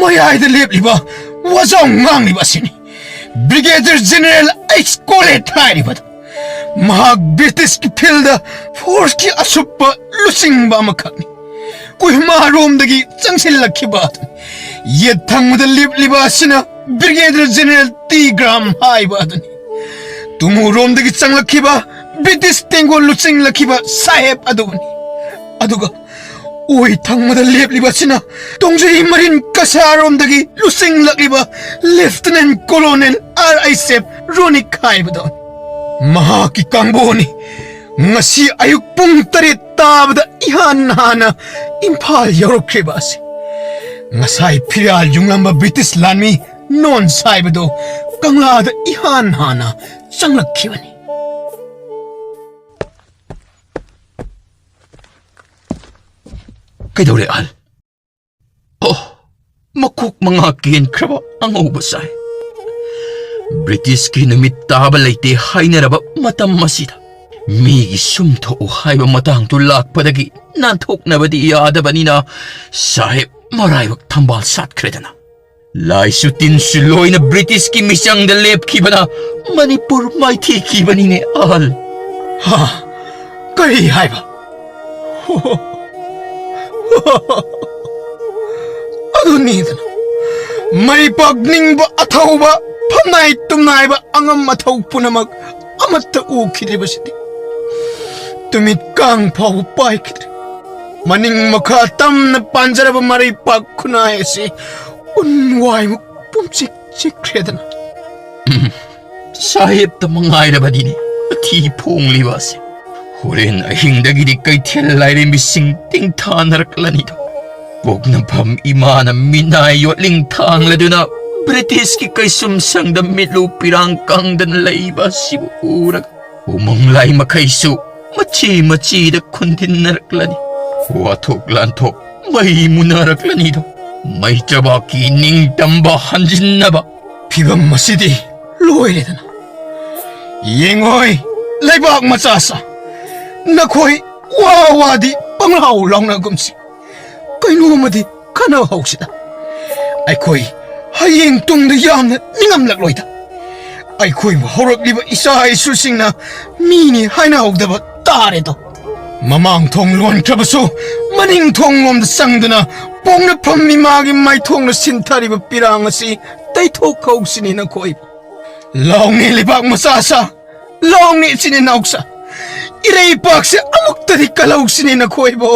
ꯃꯌꯥꯏꯗ ꯂꯦꯞꯂꯤꯕ ꯋꯥꯖꯥꯎ ꯉꯥꯡꯂꯤꯕ ꯑꯁꯤꯅꯤ꯫ Brigadier General H. Collett ꯍꯥꯏꯔꯤꯕꯗꯨ꯫ ꯃꯍꯥꯛ ꯕ꯭ꯔꯤꯇꯤꯁꯀꯤ ꯐꯤꯜꯗ ꯐꯣꯔꯁꯀꯤ ꯑꯁꯨꯞꯄ ꯂꯨꯆꯤꯡꯕ ꯑꯃꯈꯛꯅꯤ꯫ ꯀꯣꯍꯤꯃꯥꯔꯣꯝꯗꯒꯤ ꯆꯪꯁꯤꯜꯂꯛꯈꯤꯕ ꯑꯗꯨꯅꯤ꯫ ꯌꯦꯠ ꯊꯪꯕꯗ ꯂꯦꯞꯂꯤꯕ ꯑꯁꯤꯅ Brigadier General T. Graham ꯍꯥꯏꯕ ꯑꯗꯨꯅꯤ꯫ ꯇꯨꯃꯨꯔꯣꯝꯗꯒꯤ ꯆꯪꯂꯛꯈꯤꯕ ꯕ꯭ꯔꯤꯇꯤꯁ ꯇꯦꯡꯒꯣꯜ ꯂꯨꯆꯤꯡꯂꯛꯈꯤꯕ ꯁꯥꯍꯦꯕ ꯑꯗꯨꯕꯨꯅꯤ꯫ ꯑꯗꯨꯒ ꯑꯣꯏ ꯊꯪꯕꯗ ꯂꯦꯞꯂꯤꯕ ꯑꯁꯤꯅ ꯇꯣꯡꯖꯩ ꯃꯔꯤꯟ ꯀꯁꯥꯔꯣꯝꯗꯒꯤ ꯂꯨꯆꯤꯡꯂꯛꯂꯤꯕ Lieutenant Colonel R. I. Seb Ronick ꯍꯥꯏꯕꯗꯣ꯫ ꯃꯍꯥꯛꯀꯤ ꯀꯥꯡꯕꯨꯅꯤ ꯉꯁꯤ ꯑꯌꯨꯛ ꯄꯨꯡ ꯇꯔꯦꯠ ꯇꯥꯕꯗ ꯏꯍꯥꯟ ꯍꯥꯟꯅ ꯏꯝꯐꯥꯜ ꯌꯧꯔꯛꯈ꯭ꯔꯤꯕ ꯑꯁꯤ꯫ ꯉꯁꯥꯏ ꯐꯤꯔꯥꯜ ꯌꯨꯡꯂꯝꯕ ꯕ꯭ꯔꯤꯇꯤꯁ ꯂꯥꯟꯃꯤ ꯅꯣꯟꯁ ꯍꯥꯏꯕꯗꯨ ꯀꯪꯂꯥꯗ ꯏꯍꯥꯟ ꯍꯥꯟꯅ ꯆꯪꯂꯛꯈꯤꯕꯅꯤ꯫ ꯀꯩꯗꯧꯔꯦ, ꯑꯍꯜ? ꯑꯣ, ꯃꯀꯣꯛ ꯃꯉꯥ ꯀꯦꯟꯈ꯭ꯔꯕ ꯑꯉꯧꯕ ꯁꯥꯏ꯫ ꯕ꯭ꯔꯤꯇꯤꯁꯀꯤ ꯅꯨꯃꯤꯠ ꯇꯥꯕ ꯂꯩꯇꯦ ꯍꯥꯏꯅꯔꯕ ꯃꯇꯝ ꯑꯁꯤꯗ ꯃꯤꯒꯤ ꯁꯨꯝ ꯊꯣꯛꯎ ꯍꯥꯏꯕ ꯃꯇꯥꯡꯗꯨ ꯂꯥꯛꯄꯗꯒꯤ ꯅꯥꯟꯊꯣꯛꯅꯕꯗꯤ ꯌꯥꯗꯕꯅꯤꯅ ꯁꯥꯍꯦꯕ ꯃꯔꯥꯏꯕꯛ ꯊꯝꯕꯥꯜ ꯁꯥꯠꯈ꯭ꯔꯦꯗꯅ꯫ ꯂꯥꯏꯁꯨ ꯇꯤꯟꯁꯨ ꯂꯣꯏꯅ ꯕ꯭ꯔꯤꯇꯤꯁꯀꯤ ꯃꯤꯆꯪꯗ ꯂꯦꯞꯈꯤꯕꯅ ꯃꯅꯤꯄꯨꯔ ꯃꯥꯏꯊꯤꯈꯤꯕꯅꯤꯅꯦ, ꯑꯍꯜ꯫ ꯍꯥ? ꯀꯔꯤ ꯍꯥꯏꯕ? ꯑꯗꯨꯅꯤꯗꯅ, ꯃꯩ ꯄꯥꯛꯅꯤꯡꯕ ꯑꯊꯧꯕ, ꯐꯝꯅꯥꯏ ꯇꯨꯝꯅꯥꯏꯕ ꯑꯉꯝ ꯑꯊꯧ ꯄꯨꯝꯅꯃꯛ ꯑꯃꯠꯇ ꯎꯈꯤꯗ꯭ꯔꯤꯕꯁꯤꯗꯤ꯫ ꯇꯨꯃꯤꯠ ꯀꯥꯡ ꯐꯥꯎꯕ ꯄꯥꯏꯈꯤꯗ꯭ꯔꯦ꯫ ꯃꯅꯤꯡ ꯃꯈꯥ ꯇꯝꯅ ꯄꯥꯟꯖꯔꯕ ꯃꯔꯩꯄꯥꯛ ꯈꯨꯟꯅꯥꯏ ꯑꯁꯤ ꯎꯟ ꯋꯥꯏꯃꯨꯛ ꯄꯨꯝꯆꯤꯛ ꯆꯤꯛꯈ꯭ꯔꯦꯗꯅ꯫ ꯁꯥꯍꯦꯕꯇ ꯃꯉꯥꯏꯔꯕꯗꯤꯅꯦ ꯃꯊꯤ ꯐꯣꯡꯂꯤꯕ ꯑꯁꯦ꯫ ꯍꯣꯔꯦꯟ ꯑꯍꯤꯡꯗꯒꯤꯗꯤ ꯀꯩꯊꯦꯜ ꯂꯥꯏꯔꯦꯝꯕꯤꯁꯤꯡ ꯇꯤꯡꯊꯥꯅꯔꯛꯂꯅꯤꯗꯣ꯫ ꯄꯣꯛꯅꯐꯝ ꯏꯃꯥꯅ ꯃꯤꯅꯥꯏ ꯌꯣꯠꯂꯤꯡ ꯊꯥꯡꯂꯗꯨꯅ ꯕ꯭ꯔꯤꯇꯤꯁꯀꯤ ꯀꯩꯁꯨꯝ ꯁꯪꯗ ꯃꯤꯠꯂꯨ ꯄꯤꯔꯥꯡ ꯀꯪꯗꯅ ꯂꯩꯕ ꯑꯁꯤꯕꯨ ꯎꯔꯒ ꯎꯃꯪ ꯂꯥꯏ ꯃꯈꯩꯁꯨ ꯃꯆꯤ ꯃꯆꯤꯗ ꯈꯨꯟꯗꯤꯟꯅꯔꯛꯂꯅꯤ꯫ ꯋꯥꯊꯣꯛ ꯂꯥꯟꯊꯣꯛ ꯃꯩ ꯃꯨꯅꯔꯛꯂꯅꯤꯗꯣ꯫ ꯃꯩ ꯆꯕꯥꯛꯀꯤ ꯅꯤꯡꯇꯝꯕ ꯍꯟꯖꯤꯟꯅꯕ ꯐꯤꯕꯝ ꯑꯁꯤꯗꯤ ꯂꯣꯏꯔꯦꯗꯅ꯫ ꯌꯦꯡꯉꯣꯏ, ꯂꯩꯕꯥꯛ ꯃꯆꯥꯁꯥ, ꯅꯈꯣꯏ ꯋꯥ ꯋꯥꯗꯤ ꯄꯪꯂꯥꯎ ꯂꯥꯎꯅꯒꯨꯝꯁꯤ꯫ ꯀꯩꯅꯣꯝꯃꯗꯤ ꯈꯟꯅꯍꯧꯁꯤꯗ꯫ ꯑꯩꯈꯣꯏ ꯍꯌꯦꯡ ꯇꯨꯡꯗ ꯌꯥꯝꯅ ꯅꯤꯡꯉꯝꯂꯛꯂꯣꯏꯗ꯫ ꯑꯩꯈꯣꯏꯕꯨ ꯍꯧꯔꯛꯂꯤꯕ ꯏꯆꯥ ꯏꯁꯨꯁꯤꯡꯅ ꯃꯤꯅꯤ ꯍꯥꯏꯅꯍꯧꯗꯕ ꯇꯥꯔꯦꯗꯣ꯫ ꯃꯃꯥꯡ ꯊꯣꯡ ꯂꯣꯟꯈ꯭ꯔꯕꯁꯨ ꯃꯅꯤꯡ ꯊꯣꯡ ꯂꯣꯝꯗ ꯆꯪꯗꯨꯅ ꯄꯣꯛꯅꯐꯝ ꯏꯃꯥꯒꯤ ꯃꯥꯏꯊꯣꯡꯅ ꯁꯤꯟꯊꯔꯤꯕ ꯄꯤꯔꯥꯡ ꯑꯁꯤ ꯇꯩꯊꯣꯛꯍꯧꯁꯤꯅꯦ ꯅꯈꯣꯏ꯫ ꯂꯥꯎꯅꯦ ꯂꯩꯕꯥꯛ ꯃꯆꯥꯁꯥ, ꯂꯥꯎꯅꯦ ꯏꯆꯤꯟ ꯏꯅꯥꯎꯁꯥ, ꯏꯔꯩꯄꯥꯛꯁꯦ ꯑꯃꯨꯛꯇꯗꯤ ꯀꯜꯍꯧꯁꯤꯅꯦ ꯅꯈꯣꯏꯕꯨ꯫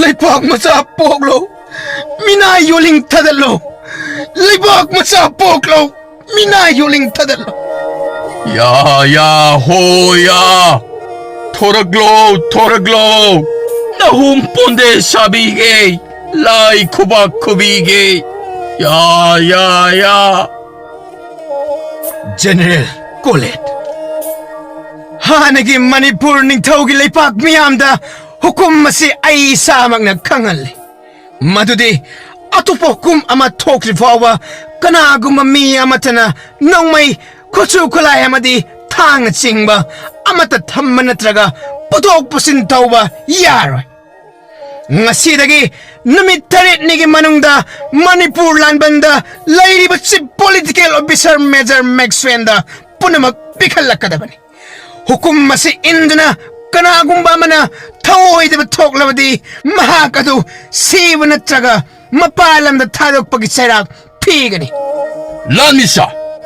ꯂꯩꯄꯥꯛ ꯃꯆꯥ ꯄꯣꯛꯂꯣ, ꯃꯤꯅꯥꯏ ꯌꯣꯜꯂꯤꯡ ꯊꯥꯗꯠꯂꯣ꯫ ꯂꯩꯕꯥꯛ ꯃꯆꯥ ꯄꯣꯛꯂꯣ, ꯃꯤꯅꯥꯏ ꯌꯣꯜꯂꯤꯡ ꯊꯥꯗꯠꯂꯣ꯫ ꯌꯥ, ꯌꯥ, ꯍꯣ, ꯌꯥ꯫ ꯊꯣꯔꯛꯂꯣ, ꯊꯣꯔꯛꯂꯣ꯫ ꯅꯍꯨꯝ ꯄꯣꯟꯗꯦ ꯁꯥꯕꯤꯒꯦ, ꯂꯥꯏ ꯈꯨꯕꯥꯛ ꯈꯨꯕꯤꯒꯦ꯫ ꯌꯥ, ꯌꯥ, ꯌꯥ꯫ ꯖꯦꯅꯦꯔꯦꯜ ꯀꯣꯂꯦꯠ, ꯍꯥꯟꯅꯒꯤ ꯃꯅꯤꯄꯨꯔ ꯅꯤꯡꯊꯧꯒꯤ ꯂꯩꯄꯥꯛ ꯃꯤꯌꯥꯝꯗ ꯍꯨꯀꯨꯝ ꯑꯁꯤ ꯑꯩ ꯏꯁꯥꯃꯛꯅ ꯈꯪꯍꯜꯂꯤ꯫ ꯃꯗꯨꯗꯤ ꯑꯇꯣꯞꯄ ꯍꯨꯀꯨꯝ ꯑꯃ ꯊꯣꯛꯇ꯭ꯔꯤ ꯐꯥꯎꯕ ꯀꯅꯥꯒꯨꯝꯕ ꯃꯤ ꯑꯃꯠꯇꯅ ꯅꯣꯡꯃꯩ, ꯈꯨꯠꯁꯨ ꯈꯨꯠꯂꯥꯏ ꯑꯃꯗꯤ ꯊꯥꯡꯅꯆꯤꯡꯕ ꯑꯃꯠꯇ ꯊꯝꯕ ꯅꯠꯇ꯭ꯔꯒ ꯄꯨꯊꯣꯛ ꯄꯨꯁꯤꯟ ꯇꯧꯕ ꯌꯥꯔꯣꯏ꯫ ꯉꯁꯤꯗꯒꯤ ꯅꯨꯃꯤꯠ ꯇꯔꯦꯠꯅꯤꯒꯤ ꯃꯅꯨꯡꯗ ꯃꯅꯤꯄꯨꯔ ꯂꯥꯟꯕꯟꯗ ꯂꯩꯔꯤꯕ ꯆꯤꯐ ꯄꯣꯂꯤꯇꯤꯀꯦꯜ ꯑꯣꯐꯤꯁꯥꯔ ꯃꯦꯖꯔ ꯃꯦꯛꯁꯋꯦꯜꯗ ꯄꯨꯝꯅꯃꯛ ꯄꯤꯈꯠꯂꯛꯀꯗꯕꯅꯤ꯫ ꯍꯨꯀꯨꯝ ꯑꯁꯤ ꯏꯟꯗꯨꯅ ꯀꯅꯥꯒꯨꯝꯕ ꯑꯃꯅ ꯊꯧꯑꯣꯏꯗꯕ ꯊꯣꯛꯂꯕꯗꯤ ꯃꯍꯥꯛ ꯑꯗꯨ ꯁꯤꯕ ꯅꯠꯇ꯭ꯔꯒ ꯃꯄꯥꯟ ꯂꯝꯗ ꯊꯥꯗꯣꯛꯄꯒꯤ ꯆꯩꯔꯥꯛ ꯄꯤꯒꯅꯤ꯫ ꯂꯥꯟꯃꯤꯁꯥ,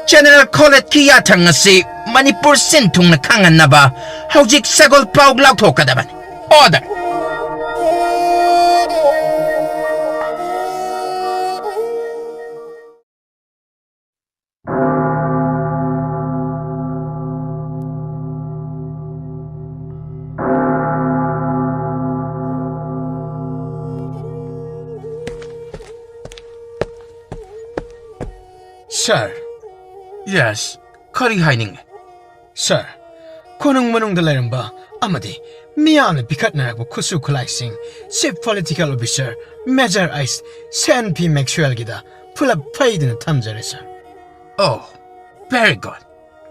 ꯖꯦꯅꯦꯔꯦꯜ ꯀꯣꯂꯦꯠꯀꯤ ꯌꯥꯊꯪ ꯑꯁꯤ ꯃꯅꯤꯄꯨꯔ ꯁꯤꯟ ꯊꯨꯡꯅ ꯈꯪꯍꯟꯅꯕ ꯍꯧꯖꯤꯛ ꯁꯒꯣꯜ ꯄꯥꯎ ꯂꯥꯎꯊꯣꯛꯀꯗꯕꯅꯤ꯫ Order! Sir. Yes, ꯀꯔꯤ ꯍꯥꯏꯅꯤꯡꯉꯤ? Sir, ꯀꯣꯅꯨꯡ ꯃꯅꯨꯡꯗ ꯂꯩꯔꯝꯕ ꯑꯃꯗꯤ ꯃꯤꯌꯥꯝꯅ ꯄꯤꯈꯠꯅꯔꯛꯄ ꯈꯨꯠꯁꯨ ꯈꯨꯠꯂꯥꯏꯁꯤꯡ Chief Political Officer Major H ꯁꯦꯟ ꯄꯤ ꯃꯦꯛꯁꯋꯦꯜꯒꯤꯗ ꯄꯨꯂꯞ ꯐꯩꯗꯨꯅ ꯊꯝꯖꯔꯦ, sir꯫ Oh, very good.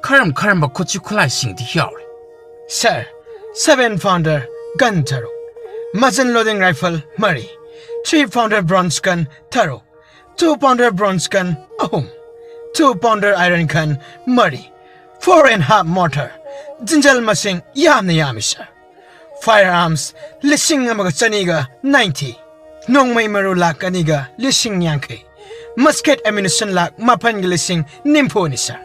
ꯀꯔꯝ ꯀꯔꯝꯕ ꯈꯨꯠꯁꯨ ꯈꯨꯠꯂꯥꯏꯁꯤꯡꯗꯤ ꯌꯥꯎꯔꯤ? Sir, seven pounder gun ꯇꯔꯨꯛ, muzzle loading rifle ꯃꯔꯤ, three pounder bronze gun ꯇꯔꯨꯛ, two pounder bronze gun ꯑꯍꯨꯝ, two pounder iron gun ꯃꯔꯤ, four and half mortar, ꯖꯤꯟꯖꯜ ꯃꯁꯤꯡ ꯌꯥꯝꯅ ꯌꯥꯝꯃꯤ, sir꯫ Firearms ꯂꯤꯁꯤꯡ ꯑꯃꯒ ꯆꯅꯤꯒ ꯅꯥꯏꯟꯇꯤ, ꯅꯣꯡꯃꯩ ꯃꯔꯨ ꯂꯥꯛ ꯑꯅꯤꯒ ꯂꯤꯁꯤꯡ ꯌꯥꯡꯈꯩ, musket ammunition ꯂꯥꯛ ꯃꯥꯄꯟꯒ ꯂꯤꯁꯤꯡ ꯅꯤꯐꯨꯅꯤ, sir꯫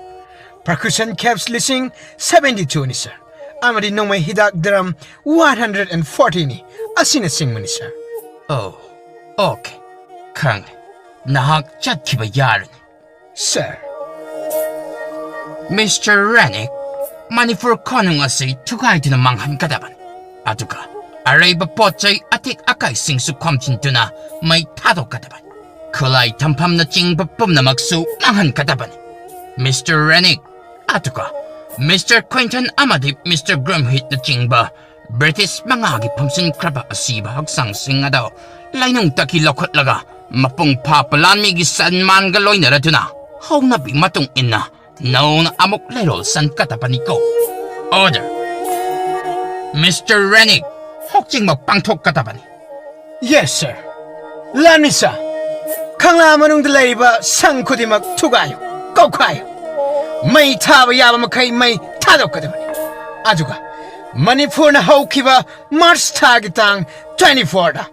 Percussion caps ꯂꯤꯁꯤꯡ seventy twoꯅꯤ, sir꯫ ꯑꯃꯗꯤ ꯅꯣꯡꯃꯩ ꯍꯤꯗꯥꯛ drum one hundred and fortyꯅꯤ, ꯑꯁꯤꯅꯆꯤꯡꯕꯅꯤ, sir꯫ Oh, okay. ꯈꯪꯂꯦ꯫ ꯅꯍꯥꯛ ꯆꯠꯈꯤꯕ ꯌꯥꯔꯅꯤ꯫ Sir꯫ Mister Renick, ꯃꯅꯤꯄꯨꯔ ꯀꯣꯅꯨꯡ ꯑꯁꯤ ꯊꯨꯒꯥꯏꯗꯨꯅ ꯃꯥꯡꯍꯟꯒꯗꯕꯅꯤ꯫ ꯑꯗꯨꯒ ꯑꯔꯩꯕ ꯄꯣꯠ ꯆꯩ ꯑꯇꯦꯛ ꯑꯀꯥꯏꯁꯤꯡꯁꯨ ꯈꯣꯝꯖꯤꯟꯗꯨꯅ ꯃꯩ ꯊꯥꯗꯣꯛꯀꯗꯕꯅꯤ꯫ ꯈꯨꯠꯂꯥꯏ ꯊꯝꯐꯝꯅꯆꯤꯡꯕ ꯄꯨꯝꯅꯃꯛꯁꯨ ꯃꯥꯡꯍꯟꯒꯗꯕꯅꯤ꯫ Mister Renick, ꯑꯗꯨꯒ Mister Quinton ꯑꯃꯗꯤ Mister Grimheatꯅꯆꯤꯡꯕ ꯕ꯭ꯔꯤꯇꯤꯁ ꯃꯉꯥꯒꯤ ꯐꯝꯖꯤꯟꯈ꯭ꯔꯕ ꯑꯁꯤꯕ ꯍꯛꯆꯥꯡꯁꯤꯡ ꯑꯗꯨ ꯂꯩꯅꯨꯡꯗꯒꯤ ꯂꯧꯈꯠꯂꯒ ꯃꯄꯨꯡ ꯐꯥꯕ ꯂꯥꯟꯃꯤꯒꯤ ꯁꯟꯃꯥꯟꯒ ꯂꯣꯏꯅꯔꯗꯨꯅ ꯍꯧꯅꯕꯤ ꯃꯇꯨꯡ ꯏꯟꯅ ꯅꯧꯅ ꯑꯃꯨꯛ ꯂꯩꯔꯣꯜ ꯁꯟꯒꯗꯕꯅꯤꯀꯣ꯫ Order! Mister Renick, ꯍꯧꯖꯤꯛꯃꯛ ꯄꯥꯡꯊꯣꯛꯀꯗꯕꯅꯤ꯫ Yes, sir. ꯂꯥꯟꯃꯤ sir, ꯀꯪꯂꯥ ꯃꯅꯨꯡꯗ ꯂꯩꯔꯤꯕ ꯁꯪ ꯈꯨꯗꯤꯡꯃꯛ ꯊꯨꯒꯥꯏꯌꯨ, ꯀꯧꯈꯥꯏꯌꯨ꯫ ꯃꯩ ꯊꯥꯕ ꯌꯥꯕ ꯃꯈꯩ ꯃꯩ ꯊꯥꯗꯣꯛꯀꯗꯕꯅꯤ꯫ ꯑꯗꯨꯒ ꯃꯅꯤꯄꯨꯔꯅ ꯍꯧꯈꯤꯕ ꯃꯥꯔꯆ ꯊꯥꯒꯤ ꯇꯥꯡ twenty fourꯗ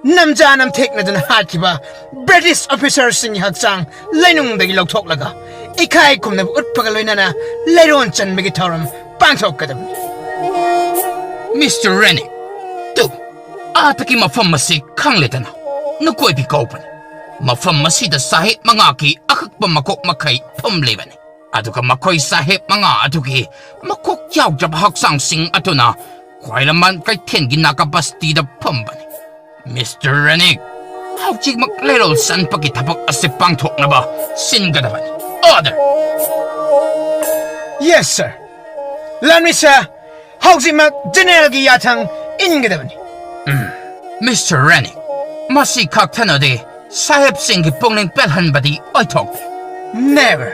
ꯅꯝꯖꯥ ꯅꯝꯊꯦꯛꯅꯗꯨꯅ ꯍꯥꯠꯈꯤꯕ ꯕ꯭ꯔꯤꯇꯤꯁ ꯑꯣꯐꯤꯁꯔꯁꯤꯡꯒꯤ ꯍꯛꯆꯥꯡ ꯂꯩꯅꯨꯡꯗꯒꯤ ꯂꯧꯊꯣꯛꯂꯒ ꯏꯀꯥꯏ ꯈꯨꯝꯅꯕ ꯎꯠꯄꯒ ꯂꯣꯏꯅꯅ ꯂꯩꯔꯣꯟ ꯆꯟꯕꯒꯤ ꯊꯧꯔꯝ ꯄꯥꯡꯊꯣꯛꯀꯗꯕꯅꯤ꯫ ꯃꯤꯁꯇꯔ ꯔꯦꯅꯤꯛ, ꯇꯨ, ꯑꯥꯗꯒꯤ ꯃꯐꯝ ꯑꯁꯤ ꯈꯪꯂꯦꯗꯅ, ꯅꯀꯣꯏꯕꯤ ꯀꯧꯕꯅꯤ꯫ ꯃꯐꯝ ꯑꯁꯤꯗ ꯁꯥꯍꯦꯕ ꯃꯉꯥꯒꯤ ꯑꯀꯛꯄ ꯃꯀꯣꯛ ꯃꯈꯩ ꯐꯝꯂꯤꯕꯅꯤ꯫ ꯑꯗꯨꯒ ꯃꯈꯣꯏ ꯁꯥꯍꯦꯕ ꯃꯉꯥ ꯑꯗꯨꯒꯤ ꯃꯀꯣꯛ ꯌꯥꯎꯗ꯭ꯔꯕ ꯍꯛꯆꯥꯡꯁꯤꯡ ꯑꯗꯨꯅ ꯈ꯭ꯋꯥꯏꯔꯝꯕꯥꯟ ꯀꯩꯊꯦꯜꯒꯤ ꯅꯥꯀꯞ ꯑꯁꯤꯗ ꯐꯝꯕꯅꯤ꯫ ꯃꯤꯁꯇꯔ ꯔꯦꯅꯤꯛ, ꯍꯧꯖꯤꯛꯃꯛ ꯂꯩꯔꯣꯜ ꯆꯟꯕꯒꯤ ꯊꯕꯛ ꯑꯁꯤ ꯄꯥꯡꯊꯣꯛꯅꯕ ꯁꯤꯟꯒꯗꯕꯅꯤ꯫ ꯑꯣꯔꯗꯔ! Yes, sir. ꯂꯥꯟꯃꯤ ꯁꯥꯔ, ꯍꯧꯖꯤꯛꯃꯛ ꯖꯦꯅꯦꯔꯦꯜꯒꯤ ꯌꯥꯊꯪ ꯏꯟꯒꯗꯕꯅꯤ꯫ ꯃꯤꯁꯇꯔ ꯔꯦꯅꯤꯛ, ꯃꯁꯤ ꯈꯛꯇꯅꯗꯤ ꯁꯥꯍꯦꯕꯁꯤꯡꯒꯤ ꯄꯨꯛꯅꯤꯡ ꯄꯦꯜꯍꯟꯕꯗꯤ ꯑꯣꯏꯊꯣꯛꯇꯦ꯫ Never.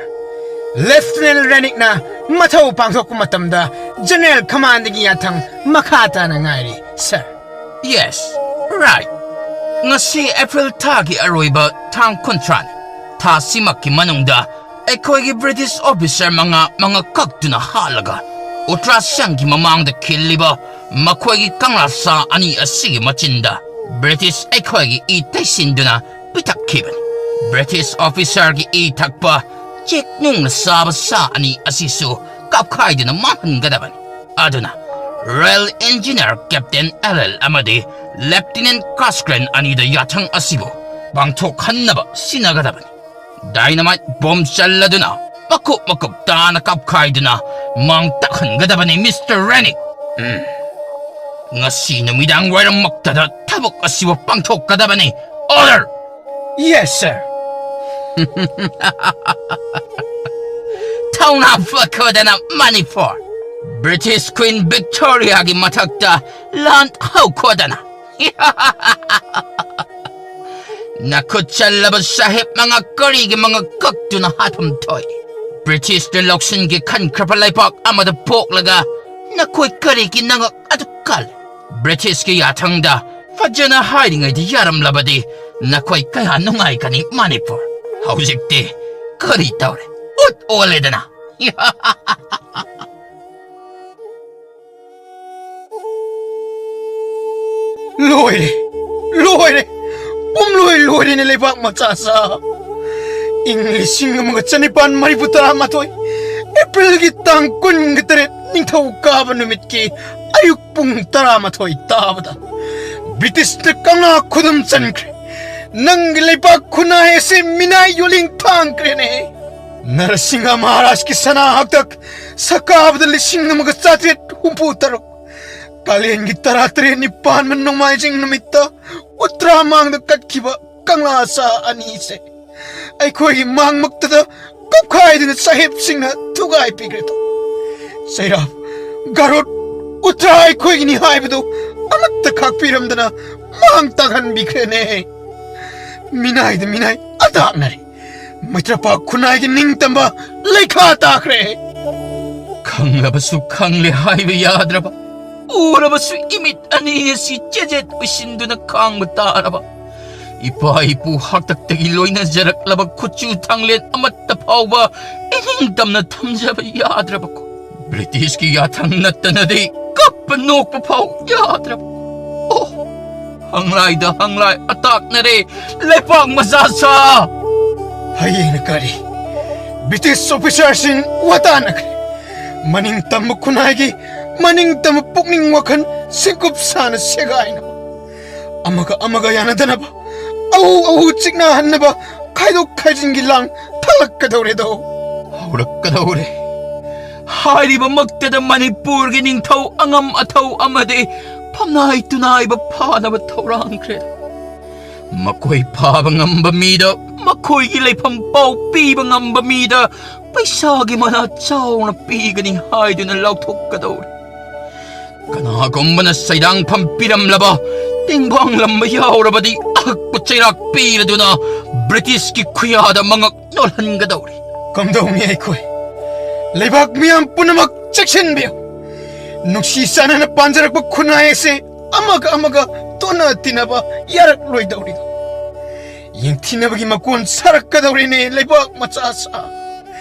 ꯂꯦꯐꯇꯤꯅꯦꯟ ꯔꯦꯅꯤꯛꯅ ꯃꯊꯧ ꯄꯥꯡꯊꯣꯛꯄ ꯃꯇꯝꯗ ꯖꯦꯅꯦꯔꯦꯜ ꯈꯃꯥꯟꯗꯒꯤ ꯌꯥꯊꯪ ꯃꯈꯥ ꯇꯥꯅ ꯉꯥꯏꯔꯤ, ꯁꯥꯔ꯫ Yes, right. ꯉꯁꯤ ꯑꯦꯄ꯭ꯔꯤꯜ ꯊꯥꯒꯤ ꯑꯔꯣꯏꯕ ꯇꯥꯡ ꯀꯨꯟꯊ꯭ꯔꯥꯅꯤ꯫ ꯊꯥ ꯑꯁꯤꯃꯛꯀꯤ ꯃꯅꯨꯡꯗ ꯑꯩꯈꯣꯏꯒꯤ ꯕ꯭ꯔꯤꯇꯤꯁ ꯑꯣꯐꯤꯁꯔ ꯃꯉꯥ ꯃꯉꯥ ꯀꯛꯇꯨꯅ ꯍꯥꯠꯂꯒ ꯎꯇ꯭ꯔꯥꯁꯟꯒꯤ ꯃꯃꯥꯡꯗ ꯈꯤꯜꯂꯤꯕ ꯃꯈꯣꯏꯒꯤ ꯀꯪꯂꯥ ꯁꯥ ꯑꯅꯤ ꯑꯁꯤꯒꯤ ꯃꯆꯤꯟꯗ ꯕ꯭ꯔꯤꯇꯤꯁ ꯑꯩꯈꯣꯏꯒꯤ ꯏ ꯇꯩꯁꯤꯟꯗꯨꯅ ꯄꯤꯊꯛꯈꯤꯕꯅꯤ꯫ ꯕ꯭ꯔꯤꯇꯤꯁ ꯑꯣꯐꯤꯁꯔꯒꯤ ꯏ ꯊꯛꯄ ꯆꯦꯛ ꯅꯨꯡꯅ ꯁꯥꯕ ꯁꯥ ꯑꯅꯤ ꯑꯁꯤꯁꯨ ꯀꯥꯞꯈꯥꯏꯗꯨꯅ ꯃꯥꯡꯍꯟꯒꯗꯕꯅꯤ꯫ ꯑꯗꯨꯅ ꯔꯣꯌꯦꯜ ꯏꯟꯖꯤꯅꯤꯌꯔ ꯀꯦꯞꯇꯦꯟ ꯑꯦꯂꯦꯜ ꯑꯃꯗꯤ ꯂꯦꯐꯇꯤꯅꯦꯟ ꯀꯥꯁꯀ꯭ꯔꯦꯟ ꯑꯅꯤꯗ ꯌꯥꯊꯪ ꯑꯁꯤꯕꯨ ꯄꯥꯡꯊꯣꯛꯍꯟꯅꯕ ꯁꯤꯟꯅꯒꯗꯕꯅꯤ꯫ ꯗꯥꯏꯅꯥꯃꯥꯏꯠ ꯕꯣꯝ ꯆꯜꯂꯗꯨꯅ ꯃꯀꯨꯞ ꯃꯀꯨꯞ ꯇꯥꯅ ꯀꯥꯞꯈꯥꯏꯗꯨꯅ ꯃꯥꯡ ꯇꯥꯛꯍꯟꯒꯗꯕꯅꯤ, ꯃꯤꯁꯇꯔ ꯔꯦꯅꯤꯛ꯫ ꯎꯝ꯫ ꯉꯁꯤ ꯅꯨꯃꯤꯗꯥꯡ ꯋꯥꯏꯔꯝꯃꯛꯇꯗ ꯊꯕꯛ ꯑꯁꯤꯕꯨ ꯄꯥꯡꯊꯣꯛꯀꯗꯕꯅꯤ꯫ ꯑꯣꯔꯗꯔ! Yes, sir. ꯊꯧꯅꯥ ꯐꯈꯣꯗꯅ ꯃꯅꯤꯄꯨꯔ! ꯕ꯭ꯔꯤꯇꯤꯁ ꯀ꯭ꯋꯤꯟ ꯚꯤꯛꯇꯣꯔꯤꯌꯥꯒꯤ ꯃꯊꯛꯇ ꯂꯥꯟ ꯍꯧꯈꯣꯗꯅ! ꯅꯈꯨꯠ ꯆꯜꯂꯕ ꯁꯥꯍꯦꯕ ꯃꯉꯥ ꯀꯔꯤꯒꯤ ꯃꯉꯛ ꯀꯛꯇꯨꯅ ꯍꯥꯠꯐꯝ ꯊꯣꯛꯏ? ꯕ꯭ꯔꯤꯇꯤꯁꯅ ꯂꯧꯁꯤꯡꯒꯤ ꯈꯟꯈ꯭ꯔꯕ ꯂꯩꯕꯥꯛ ꯑꯃꯗ ꯄꯣꯛꯂꯒ ꯅꯈꯣꯏ ꯀꯔꯤꯒꯤ ꯅꯉꯛ ꯑꯗꯨ ꯀꯜꯂꯤ? ꯕ꯭ꯔꯤꯇꯤꯁꯀꯤ ꯌꯥꯊꯪꯗ ꯐꯖꯅ ꯍꯥꯏꯔꯤꯉꯩꯗ ꯌꯥꯔꯝꯂꯕꯗꯤ ꯅꯈꯣꯏ ꯀꯌꯥ ꯅꯨꯡꯉꯥꯏꯒꯅꯤ ꯃꯅꯤꯄꯨꯔ꯫ ꯍꯧꯖꯤꯛꯇꯤ ꯀꯔꯤ ꯇꯧꯔꯦ? ꯎꯠ ꯑꯣꯜꯂꯦꯗꯅ꯫ ꯂꯣꯏꯔꯦ, ꯂꯣꯏꯔꯦ꯫ ꯂꯩꯕꯥꯛ ꯃꯆꯥ ꯁꯥ꯫ ꯏꯪ ꯂꯤꯁꯤꯡ ꯑꯃꯒ ꯆꯅꯤꯄꯥꯟ ꯃꯔꯤꯐꯨ ꯇꯔꯥꯃꯥꯊꯣꯏ, ꯑꯦꯄ꯭ꯔꯤꯜꯒꯤ ꯇꯥꯡ ꯀꯨꯟꯒ ꯇꯔꯦꯠ, ꯅꯤꯡꯊꯧꯀꯥꯕ ꯅꯨꯃꯤꯠꯀꯤ ꯑꯌꯨꯛ ꯄꯨꯡ ꯇꯔꯥꯃꯥꯊꯣꯏ ꯇꯥꯕꯗ ꯕ꯭ꯔꯤꯇꯤꯁꯅ ꯀꯪꯂꯥ ꯈꯨꯗꯨꯝ ꯆꯟꯈ꯭ꯔꯦ꯫ ꯅꯪꯒꯤ ꯂꯩꯕꯥꯛ ꯈꯨꯟꯅꯥꯏ ꯑꯁꯤ ꯃꯤꯅꯥꯏ ꯌꯣꯜꯂꯤꯡ ꯊꯥꯡꯈ꯭ꯔꯦꯅꯦ꯫ ꯅꯔꯁꯤꯡꯍ ꯃꯍꯥꯔꯥꯖꯀꯤ ꯁꯅꯥ ꯍꯥꯛꯇꯛ ꯁꯀꯥꯕꯗ ꯂꯤꯁꯤꯡ ꯑꯃꯒ ꯆꯥꯇ꯭ꯔꯦꯠ ꯍꯨꯝꯐꯨ ꯇꯔꯨꯛ, ꯀꯥꯂꯦꯟꯒꯤ ꯇꯔꯥꯇꯔꯦꯠꯅꯤ ꯄꯥꯟꯕ ꯅꯣꯡꯃꯥꯏꯖꯤꯡ ꯅꯨꯃꯤꯠꯇ ꯎꯇ꯭ꯔꯥ ꯃꯥꯡꯗ ꯀꯠꯈꯤꯕ ꯀꯪꯂꯥ ꯁꯥ ꯑꯅꯤꯁꯦ ꯑꯩꯈꯣꯏꯒꯤ ꯃꯥꯡꯃꯛꯇꯗ ꯀꯨꯞꯈꯥꯏꯗꯨꯅ ꯁꯥꯍꯦꯕꯁꯤꯡꯅ ꯊꯨꯒꯥꯏ ꯄꯤꯈ꯭ꯔꯦꯗꯣ꯫ ꯆꯩꯔꯥꯎ, ꯒꯥꯔꯣꯠ, ꯎꯇ꯭ꯔꯥ ꯑꯩꯈꯣꯏꯒꯤꯅꯤ ꯍꯥꯏꯕꯗꯨ ꯑꯃꯠꯇ ꯈꯥꯛꯄꯤꯔꯝꯗꯅ ꯃꯥꯡ ꯇꯥꯛꯍꯟꯕꯤꯈ꯭ꯔꯦꯅꯦ꯫ ꯃꯤꯅꯥꯏꯗ ꯃꯤꯅꯥꯏ ꯑꯇꯥꯛꯅꯔꯦ꯫ ꯃꯩꯇ꯭ꯔꯄꯥꯛ ꯈꯨꯟꯅꯥꯏꯒꯤ ꯅꯤꯡꯇꯝꯕ ꯂꯩꯈꯥ ꯇꯥꯈ꯭ꯔꯦ꯫ ꯈꯪꯂꯕꯁꯨ ꯈꯪꯂꯦ ꯍꯥꯏꯕ ꯌꯥꯗ꯭ꯔꯕ, ꯎꯔꯕꯁꯨ ꯏꯃꯤꯠ ꯑꯅꯤ ꯑꯁꯤ ꯆꯦꯖꯦꯠ ꯎꯏꯁꯤꯟꯗꯨꯅ ꯈꯥꯡꯕ ꯇꯥꯔꯕ, ꯏꯄꯥ ꯏꯄꯨ ꯍꯥꯛꯇꯛꯇꯒꯤ ꯂꯣꯏꯅꯖꯔꯛꯂꯕ ꯈꯨꯠꯆꯨ ꯊꯥꯡꯂꯦꯟ ꯑꯃꯠꯇ ꯐꯥꯎꯕ ꯏꯅꯤꯡꯇꯝꯅ ꯊꯝꯖꯕ ꯌꯥꯗ꯭ꯔꯕꯀꯣ꯫ ꯕ꯭ꯔꯤꯇꯤꯁꯀꯤ ꯌꯥꯊꯪ ꯅꯠꯇꯅꯗꯤ ꯀꯞꯄ ꯅꯣꯛꯄ ꯐꯥꯎ ꯌꯥꯗ꯭ꯔꯕ꯫ ꯑꯣ, ꯍꯪꯂꯥꯏꯗ ꯍꯪꯂꯥꯏ ꯑꯇꯥꯛꯅꯔꯦ, ꯂꯩꯄꯥꯛ ꯃꯆꯥ ꯁꯥ꯫ ꯍꯌꯦꯡꯅ ꯀꯔꯤ? ꯕ꯭ꯔꯤꯇꯤꯁ ꯑꯣꯐꯤꯁꯥꯔꯁꯤꯡ ꯋꯥꯇꯥꯅꯈ꯭ꯔꯦ꯫ ꯃꯅꯤꯡ ꯇꯝꯕ ꯈꯨꯟꯅꯥꯏꯒꯤ ꯃꯅꯤꯡ ꯇꯝꯕ ꯄꯨꯛꯅꯤꯡ ꯋꯥꯈꯜ ꯁꯤꯡꯀꯨꯞ ꯁꯥꯅ ꯁꯦꯒꯥꯏꯅꯕ, ꯑꯃꯒ ꯑꯃꯒ ꯌꯥꯅꯗꯅꯕ, ꯑꯎ ꯑꯎ ꯆꯤꯛꯅꯍꯟꯅꯕ ꯈꯥꯏꯗꯣꯛ ꯈꯥꯏꯖꯤꯟꯒꯤ ꯂꯥꯡ ꯊꯜꯂꯛꯀꯗꯧꯔꯦꯗꯣ꯫ ꯍꯧꯔꯛꯀꯗꯧꯔꯦ꯫ ꯍꯥꯏꯔꯤꯕꯃꯛꯇꯗ ꯃꯅꯤꯄꯨꯔꯒꯤ ꯅꯤꯡꯊꯧ ꯑꯉꯝ ꯑꯊꯧ ꯑꯃꯗꯤ ꯐꯝꯅꯥꯏ ꯇꯨꯅꯥꯏꯕ ꯐꯥꯅꯕ ꯊꯧꯔꯥꯡꯈ꯭ꯔꯦ꯫ ꯃꯈꯣꯏ ꯐꯥꯕ ꯉꯝꯕ ꯃꯤꯗ, ꯃꯈꯣꯏꯒꯤ ꯂꯩꯐꯝ ꯄꯥꯎ ꯄꯤꯕ ꯉꯝꯕ ꯃꯤꯗ ꯄꯩꯁꯥꯒꯤ ꯃꯅꯥ ꯆꯥꯎꯅ ꯄꯤꯒꯅꯤ ꯍꯥꯏꯗꯨꯅ ꯂꯥꯎꯊꯣꯛꯀꯗꯧꯔꯦ꯫ ꯀꯅꯥꯒꯨꯝꯕꯅ ꯆꯩꯔꯥꯡꯐꯝ ꯄꯤꯔꯝꯂꯕ, ꯇꯦꯡꯕꯥꯡꯂꯝꯕ ꯌꯥꯎꯔꯕꯗꯤ ꯑꯍꯛꯄ ꯆꯩꯔꯥꯛ ꯄꯤꯔꯗꯨꯅ ꯕ꯭ꯔꯤꯇꯤꯁꯀꯤ ꯈꯨꯌꯥꯗ ꯃꯉꯛ ꯅꯣꯜꯍꯟꯒꯗꯧꯔꯤ꯫ ꯀꯝꯗꯧꯅꯤ ꯑꯩꯈꯣꯏ? ꯂꯩꯕꯥꯛ ꯃꯤꯌꯥꯝ ꯄꯨꯝꯅꯃꯛ ꯆꯦꯛꯁꯤꯟꯕꯤꯌꯨ꯫ ꯅꯨꯡꯁꯤ ꯆꯥꯟꯅꯅ ꯄꯥꯟꯖꯔꯛꯄ ꯈꯨꯟꯅꯥꯏ ꯑꯁꯤ ꯑꯃꯒ ꯑꯃꯒ ꯇꯣꯟꯅ ꯇꯤꯟꯅꯕ ꯌꯥꯔꯛꯂꯣꯏꯗꯧꯔꯤꯗꯣ꯫ ꯌꯦꯡꯊꯤꯅꯕꯒꯤ ꯃꯀꯣꯟ ꯁꯥꯔꯛꯀꯗꯧꯔꯤꯅꯦ ꯂꯩꯕꯥꯛ ꯃꯆꯥ ꯁꯥ꯫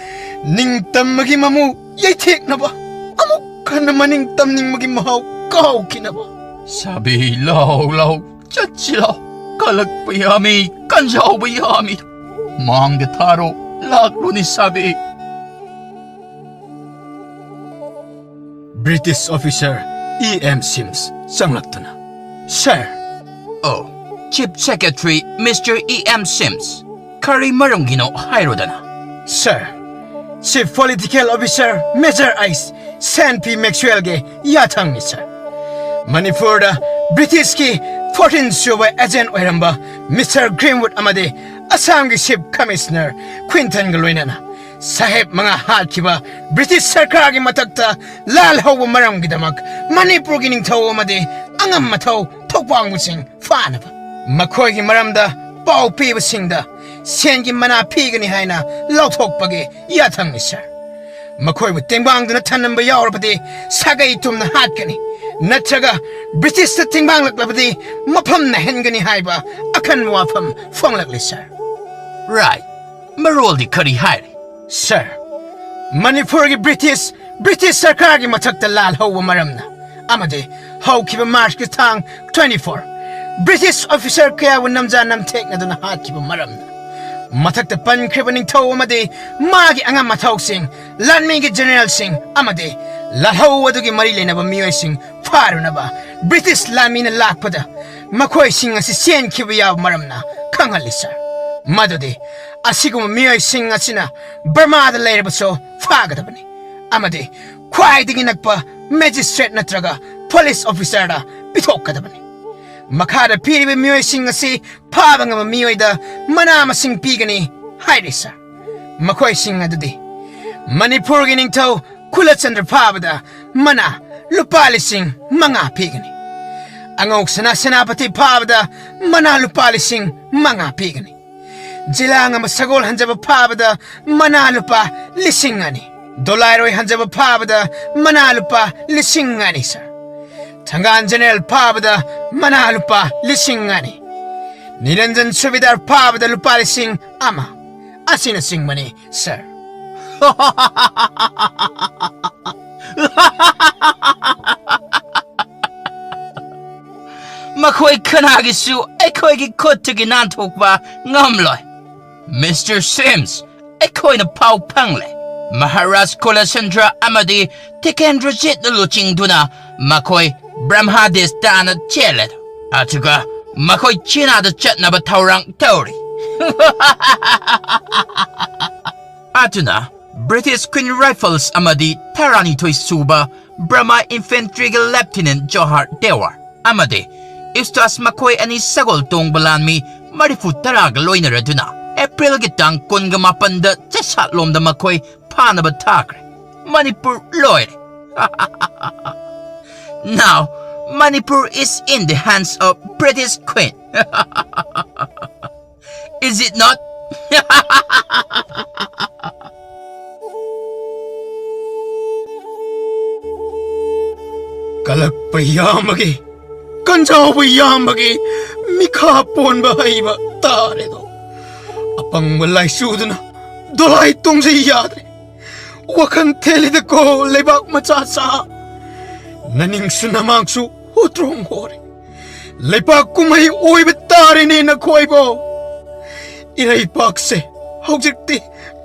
ꯅꯤꯡꯇꯝꯕꯒꯤ ꯃꯃꯨ ꯌꯩꯊꯦꯛꯅꯕ, ꯑꯃꯨꯛ ꯍꯟꯅ ꯃꯅꯤꯡ ꯇꯝꯅꯤꯡꯕꯒꯤ ꯃꯍꯥꯎ ꯀꯥꯎꯈꯤꯅꯕ꯫ ꯁꯥꯕꯤ, ꯂꯥꯎ, ꯂꯥꯎ, ꯆꯠꯁꯤ ꯂꯥꯎ꯫ ꯀꯜꯂꯛꯄ ꯌꯥꯝꯃꯤ, ꯀꯟꯖꯥꯎꯕ ꯌꯥꯝꯃꯤ꯫ ꯃꯥꯡꯗ ꯊꯥꯔꯣ, ꯂꯥꯛꯂꯣ ꯅꯤꯁꯥꯕꯤ꯫ British officer E M Sims ꯆꯪꯂꯛꯇꯨꯅ, "Sir." "Oh, Chief Secretary Mister E M Sims, ꯀꯔꯤ ꯃꯔꯝꯒꯤꯅꯣ ꯍꯥꯏꯔꯣꯗꯅ?" "Sir, Chief Political Officer Major Ice ꯁꯦꯟ ꯄꯤ ꯃꯦꯛꯁꯋꯦꯜꯒꯤ ꯌꯥꯊꯪꯅꯤ, sir꯫ ꯃꯅꯤꯄꯨꯔꯗ ꯕ꯭ꯔꯤꯇꯤꯁꯀꯤ fourteen ꯁꯨꯕ agent ꯑꯣꯏꯔꯝꯕ Mister Greenwood ꯑꯃꯗꯤ ꯑꯁꯥꯝꯒꯤ Chief Commissioner ꯀ꯭ꯋꯤꯟꯇꯟꯒ ꯂꯣꯏꯅꯅ ꯁꯥꯍꯦꯕ ꯃꯉꯥ ꯍꯥꯠꯈꯤꯕ ꯕ꯭ꯔꯤꯇꯤꯁ ꯁꯔꯀꯥꯔꯒꯤ ꯃꯊꯛꯇ ꯂꯥꯜ ꯍꯧꯕ ꯃꯔꯝꯒꯤꯗꯃꯛ ꯃꯅꯤꯄꯨꯔꯒꯤ ꯅꯤꯡꯊꯧ ꯑꯃꯗꯤ ꯑꯉꯝ ꯑꯊꯧ ꯊꯧꯄꯥꯡꯕꯁꯤꯡ ꯐꯥꯅꯕ, ꯃꯈꯣꯏꯒꯤ ꯃꯔꯝꯗ ꯄꯥꯎ ꯄꯤꯕꯁꯤꯡꯗ ꯁꯦꯟꯒꯤ ꯃꯅꯥ ꯄꯤꯒꯅꯤ ꯍꯥꯏꯅ ꯂꯥꯎꯊꯣꯛꯄꯒꯤ ꯌꯥꯊꯪꯅꯤ, sir꯫ ꯃꯈꯣꯏꯕꯨ ꯇꯦꯡꯕꯥꯡꯗꯨꯅ ꯊꯅꯝꯕ ꯌꯥꯎꯔꯕꯗꯤ ꯁꯥꯒꯩ ꯇꯨꯝꯅ ꯍꯥꯠꯀꯅꯤ, ꯅꯠꯇ꯭ꯔꯒ ꯕ꯭ꯔꯤꯇꯤꯁꯇ ꯇꯦꯡꯕꯥꯡꯂꯛꯂꯕꯗꯤ ꯃꯐꯝ ꯅꯥꯏꯍꯟꯒꯅꯤ ꯍꯥꯏꯕ ꯑꯀꯟꯕ ꯋꯥꯐꯝ ꯐꯣꯡꯂꯛꯂꯤ, sir꯫ Right꯫ ꯃꯔꯣꯜꯗꯤ ꯀꯔꯤ ꯍꯥꯏꯔꯤ? Sir, ꯃꯅꯤꯄꯨꯔꯒꯤ ꯕ꯭ꯔꯤꯇꯤꯁ, ꯕ꯭ꯔꯤꯇꯤꯁ ꯁꯔꯀꯥꯔꯒꯤ ꯃꯊꯛꯇ ꯂꯥꯜ ꯍꯧꯕ ꯃꯔꯝꯅ ꯑꯃꯗꯤ ꯍꯧꯈꯤꯕ ꯃꯥꯔꯆꯀꯤ ꯇꯥꯡ twenty four ꯕ꯭ꯔꯤꯇꯤꯁ officer ꯀꯌꯥꯕꯨ ꯅꯝꯖꯥ ꯅꯝꯊꯦꯛꯅꯗꯨꯅ ꯍꯥꯠꯈꯤꯕ ꯃꯔꯝꯅ ꯃꯊꯛꯇ ꯄꯟꯈ꯭ꯔꯤꯕ ꯅꯤꯡꯊꯧ ꯑꯃꯗꯤ ꯃꯥꯒꯤ ꯑꯉꯝ ꯑꯊꯧꯁꯤꯡ, ꯂꯥꯟꯃꯤꯒꯤ ꯖꯦꯅꯦꯔꯦꯜꯁꯤꯡ ꯑꯃꯗꯤ ꯂꯥꯜꯍꯧ ꯑꯗꯨꯒꯤ ꯃꯔꯤ ꯂꯩꯅꯕ ꯃꯤꯑꯣꯏꯁꯤꯡ ꯐꯥꯔꯨꯅꯕ ꯕ꯭ꯔꯤꯇꯤꯁ ꯂꯥꯟꯃꯤꯅ ꯂꯥꯛꯄꯗ ꯃꯈꯣꯏꯁꯤꯡ ꯑꯁꯤ ꯆꯦꯟꯈꯤꯕ ꯌꯥꯕ ꯃꯔꯝꯅ ꯈꯪꯍꯜꯂꯤ, sir꯫ ꯃꯗꯨꯗꯤ ꯑꯁꯤꯒꯨꯝꯕ ꯃꯤꯑꯣꯏꯁꯤꯡ ꯑꯁꯤꯅ ꯕꯔꯃꯥꯗ ꯂꯩꯔꯕꯁꯨ ꯐꯥꯒꯗꯕꯅꯤ ꯑꯃꯗꯤ ꯈ꯭ꯋꯥꯏꯗꯒꯤ ꯅꯛꯄ magistrate ꯅꯠꯇ꯭ꯔꯒ police officerꯗ ꯄꯤꯊꯣꯛꯀꯗꯕꯅꯤ꯫ ꯃꯈꯥꯗ ꯄꯤꯔꯤꯕ ꯃꯤꯑꯣꯏꯁꯤꯡ ꯑꯁꯤ ꯐꯥꯕ ꯉꯝꯕ ꯃꯤꯑꯣꯏꯗ ꯃꯅꯥ ꯃꯁꯤꯡ ꯄꯤꯒꯅꯤ ꯍꯥꯏꯔꯤ, sir꯫ ꯃꯈꯣꯏꯁꯤꯡ ꯑꯗꯨꯗꯤ ꯃꯅꯤꯄꯨꯔꯒꯤ ꯅꯤꯡꯊꯧ ꯀꯨꯂꯆꯟꯗ꯭ꯔ ꯐꯥꯕꯗ ꯃꯅꯥ ꯂꯨꯄꯥ ꯂꯤꯁꯤꯡ ꯃꯉꯥ ꯄꯤꯒꯅꯤ꯫ ꯑꯉꯧ ꯁꯅꯥ ꯁꯦꯅꯥꯄꯇꯤ ꯐꯥꯕꯗ ꯃꯅꯥ ꯂꯨꯄꯥ ꯂꯤꯁꯤꯡ ꯃꯉꯥ ꯄꯤꯒꯅꯤ꯫ ꯖꯤꯂꯥ ꯉꯝꯕ ꯁꯒꯣꯜ ꯍꯟꯖꯕ ꯐꯥꯕꯗ ꯃꯅꯥ ꯂꯨꯄꯥ ꯂꯤꯁꯤꯡ ꯑꯅꯤ꯫ ꯗꯣꯂꯥꯏꯔꯣꯏ ꯍꯟꯖꯕ ꯐꯥꯕꯗ ꯃꯅꯥ ꯂꯨꯄꯥ ꯂꯤꯁꯤꯡ ꯑꯅꯤ, sir꯫ ꯊꯪꯒꯥꯜ ꯖꯦꯅꯦꯔꯦꯜ ꯐꯥꯕꯗ ꯃꯅꯥ ꯂꯨꯄꯥ ꯂꯤꯁꯤꯡ ꯑꯅꯤ꯫ ꯅꯤꯔꯟꯖꯟ ꯁꯨꯕꯦꯗꯥꯔ ꯐꯥꯕꯗ ꯂꯨꯄꯥ ꯂꯤꯁꯤꯡ ꯑꯃ꯫ ꯑꯁꯤꯅꯆꯤꯡꯕꯅꯤ, sir꯫ ꯃꯈꯣꯏ ꯀꯅꯥꯒꯤꯁꯨ ꯑꯩꯈꯣꯏꯒꯤ ꯈꯨꯠꯇꯒꯤ ꯅꯥꯟꯊꯣꯛꯄ ꯉꯝꯂꯣꯏ꯫ ꯃꯤꯁꯇꯔ ꯁꯤꯝꯁ, ꯑꯩꯈꯣꯏꯅ ꯄꯥꯎ ꯐꯪꯂꯦ꯫ ꯃꯍꯥꯔꯥꯖ ꯀꯨꯂꯁꯦꯟꯗ꯭ꯔ ꯑꯃꯗꯤ ꯇꯤꯀꯦꯟꯗ꯭ꯔꯖꯤꯠꯅ ꯂꯨꯆꯤꯡꯗꯨꯅ ꯃꯈꯣꯏ ꯕ꯭ꯔꯍꯃꯥꯗꯦꯁ ꯇꯥꯟꯅ ꯆꯦꯜꯂꯦ꯫ ꯑꯗꯨꯒ ꯃꯈꯣꯏ ꯆꯤꯅꯥꯗ ꯆꯠꯅꯕ ꯊꯧꯔꯥꯡ ꯇꯧꯔꯤ꯫ ꯑꯗꯨꯅ ꯕ꯭ꯔꯤꯇꯤꯁ ꯀ꯭ꯋꯤꯟ ꯔꯥꯏꯐꯜꯁ ꯑꯃꯗꯤ ꯇꯔꯥꯅꯤꯊꯣꯏ ꯁꯨꯕ ꯕ꯭ꯔꯍꯃꯥ ꯏꯟꯐꯦꯟꯇ꯭ꯔꯤꯒꯤ ꯂꯦꯐꯇꯤꯅꯦꯟꯠ ꯖꯣꯍꯥꯔ ꯗꯦꯋꯥꯔ ꯑꯃꯗꯤ ꯏꯁꯇꯥꯁ ꯃꯈꯣꯏ ꯑꯅꯤ ꯁꯒꯣꯜ ꯇꯣꯡꯕ ꯂꯥꯟꯃꯤ ꯃꯔꯤꯐꯨ ꯇꯔꯥꯒ ꯂꯣꯏꯅꯔꯗꯨꯅ ꯑꯦꯄ꯭ꯔꯤꯜꯒꯤ ꯇꯥꯡ ꯀꯨꯟꯒ ꯃꯥꯄꯟꯗ ꯆꯦꯁꯥꯠꯂꯣꯝꯗ ꯃꯈꯣꯏ ꯐꯥꯅꯕ ꯊꯥꯈ꯭ꯔꯦ꯫ ꯃꯅꯤꯄꯨꯔ ꯂꯣꯏꯔꯦ꯫ Now, Manipur is in the hands of British Queen. Is it not? ꯀꯂꯛꯄ ꯌꯥꯝꯕꯒꯤ, ꯀꯟꯖꯥꯎꯕ ꯌꯥꯝꯕꯒꯤ ꯃꯤꯈꯥ ꯄꯣꯟꯕ ꯍꯩꯕ ꯇꯥꯔꯦꯗꯣ꯫ ꯑꯄꯪꯕ ꯂꯥꯏꯆꯨꯗꯨꯅ ꯗꯣꯂꯥꯏ ꯇꯣꯡꯖꯩ ꯌꯥꯗ꯭ꯔꯦ꯫ ꯋꯥꯈꯜ ꯊꯦꯜꯂꯤꯗꯀꯣ ꯂꯩꯕꯥꯛ ꯃꯆꯥ ꯁꯥ꯫ ꯅꯅꯤꯡꯁꯨ ꯅꯃꯥꯡꯁꯨ ꯍꯨꯇ꯭ꯔꯣꯡ ꯍꯣꯔꯦ꯫ ꯂꯩꯄꯥꯛ ꯀꯨꯝꯍꯩ ꯑꯣꯏꯕ ꯇꯥꯔꯦꯅꯦ ꯅꯈꯣꯏꯕꯣ꯫ ꯏꯔꯩꯄꯥꯛꯁꯦ ꯍꯧꯖꯤꯛꯇꯤ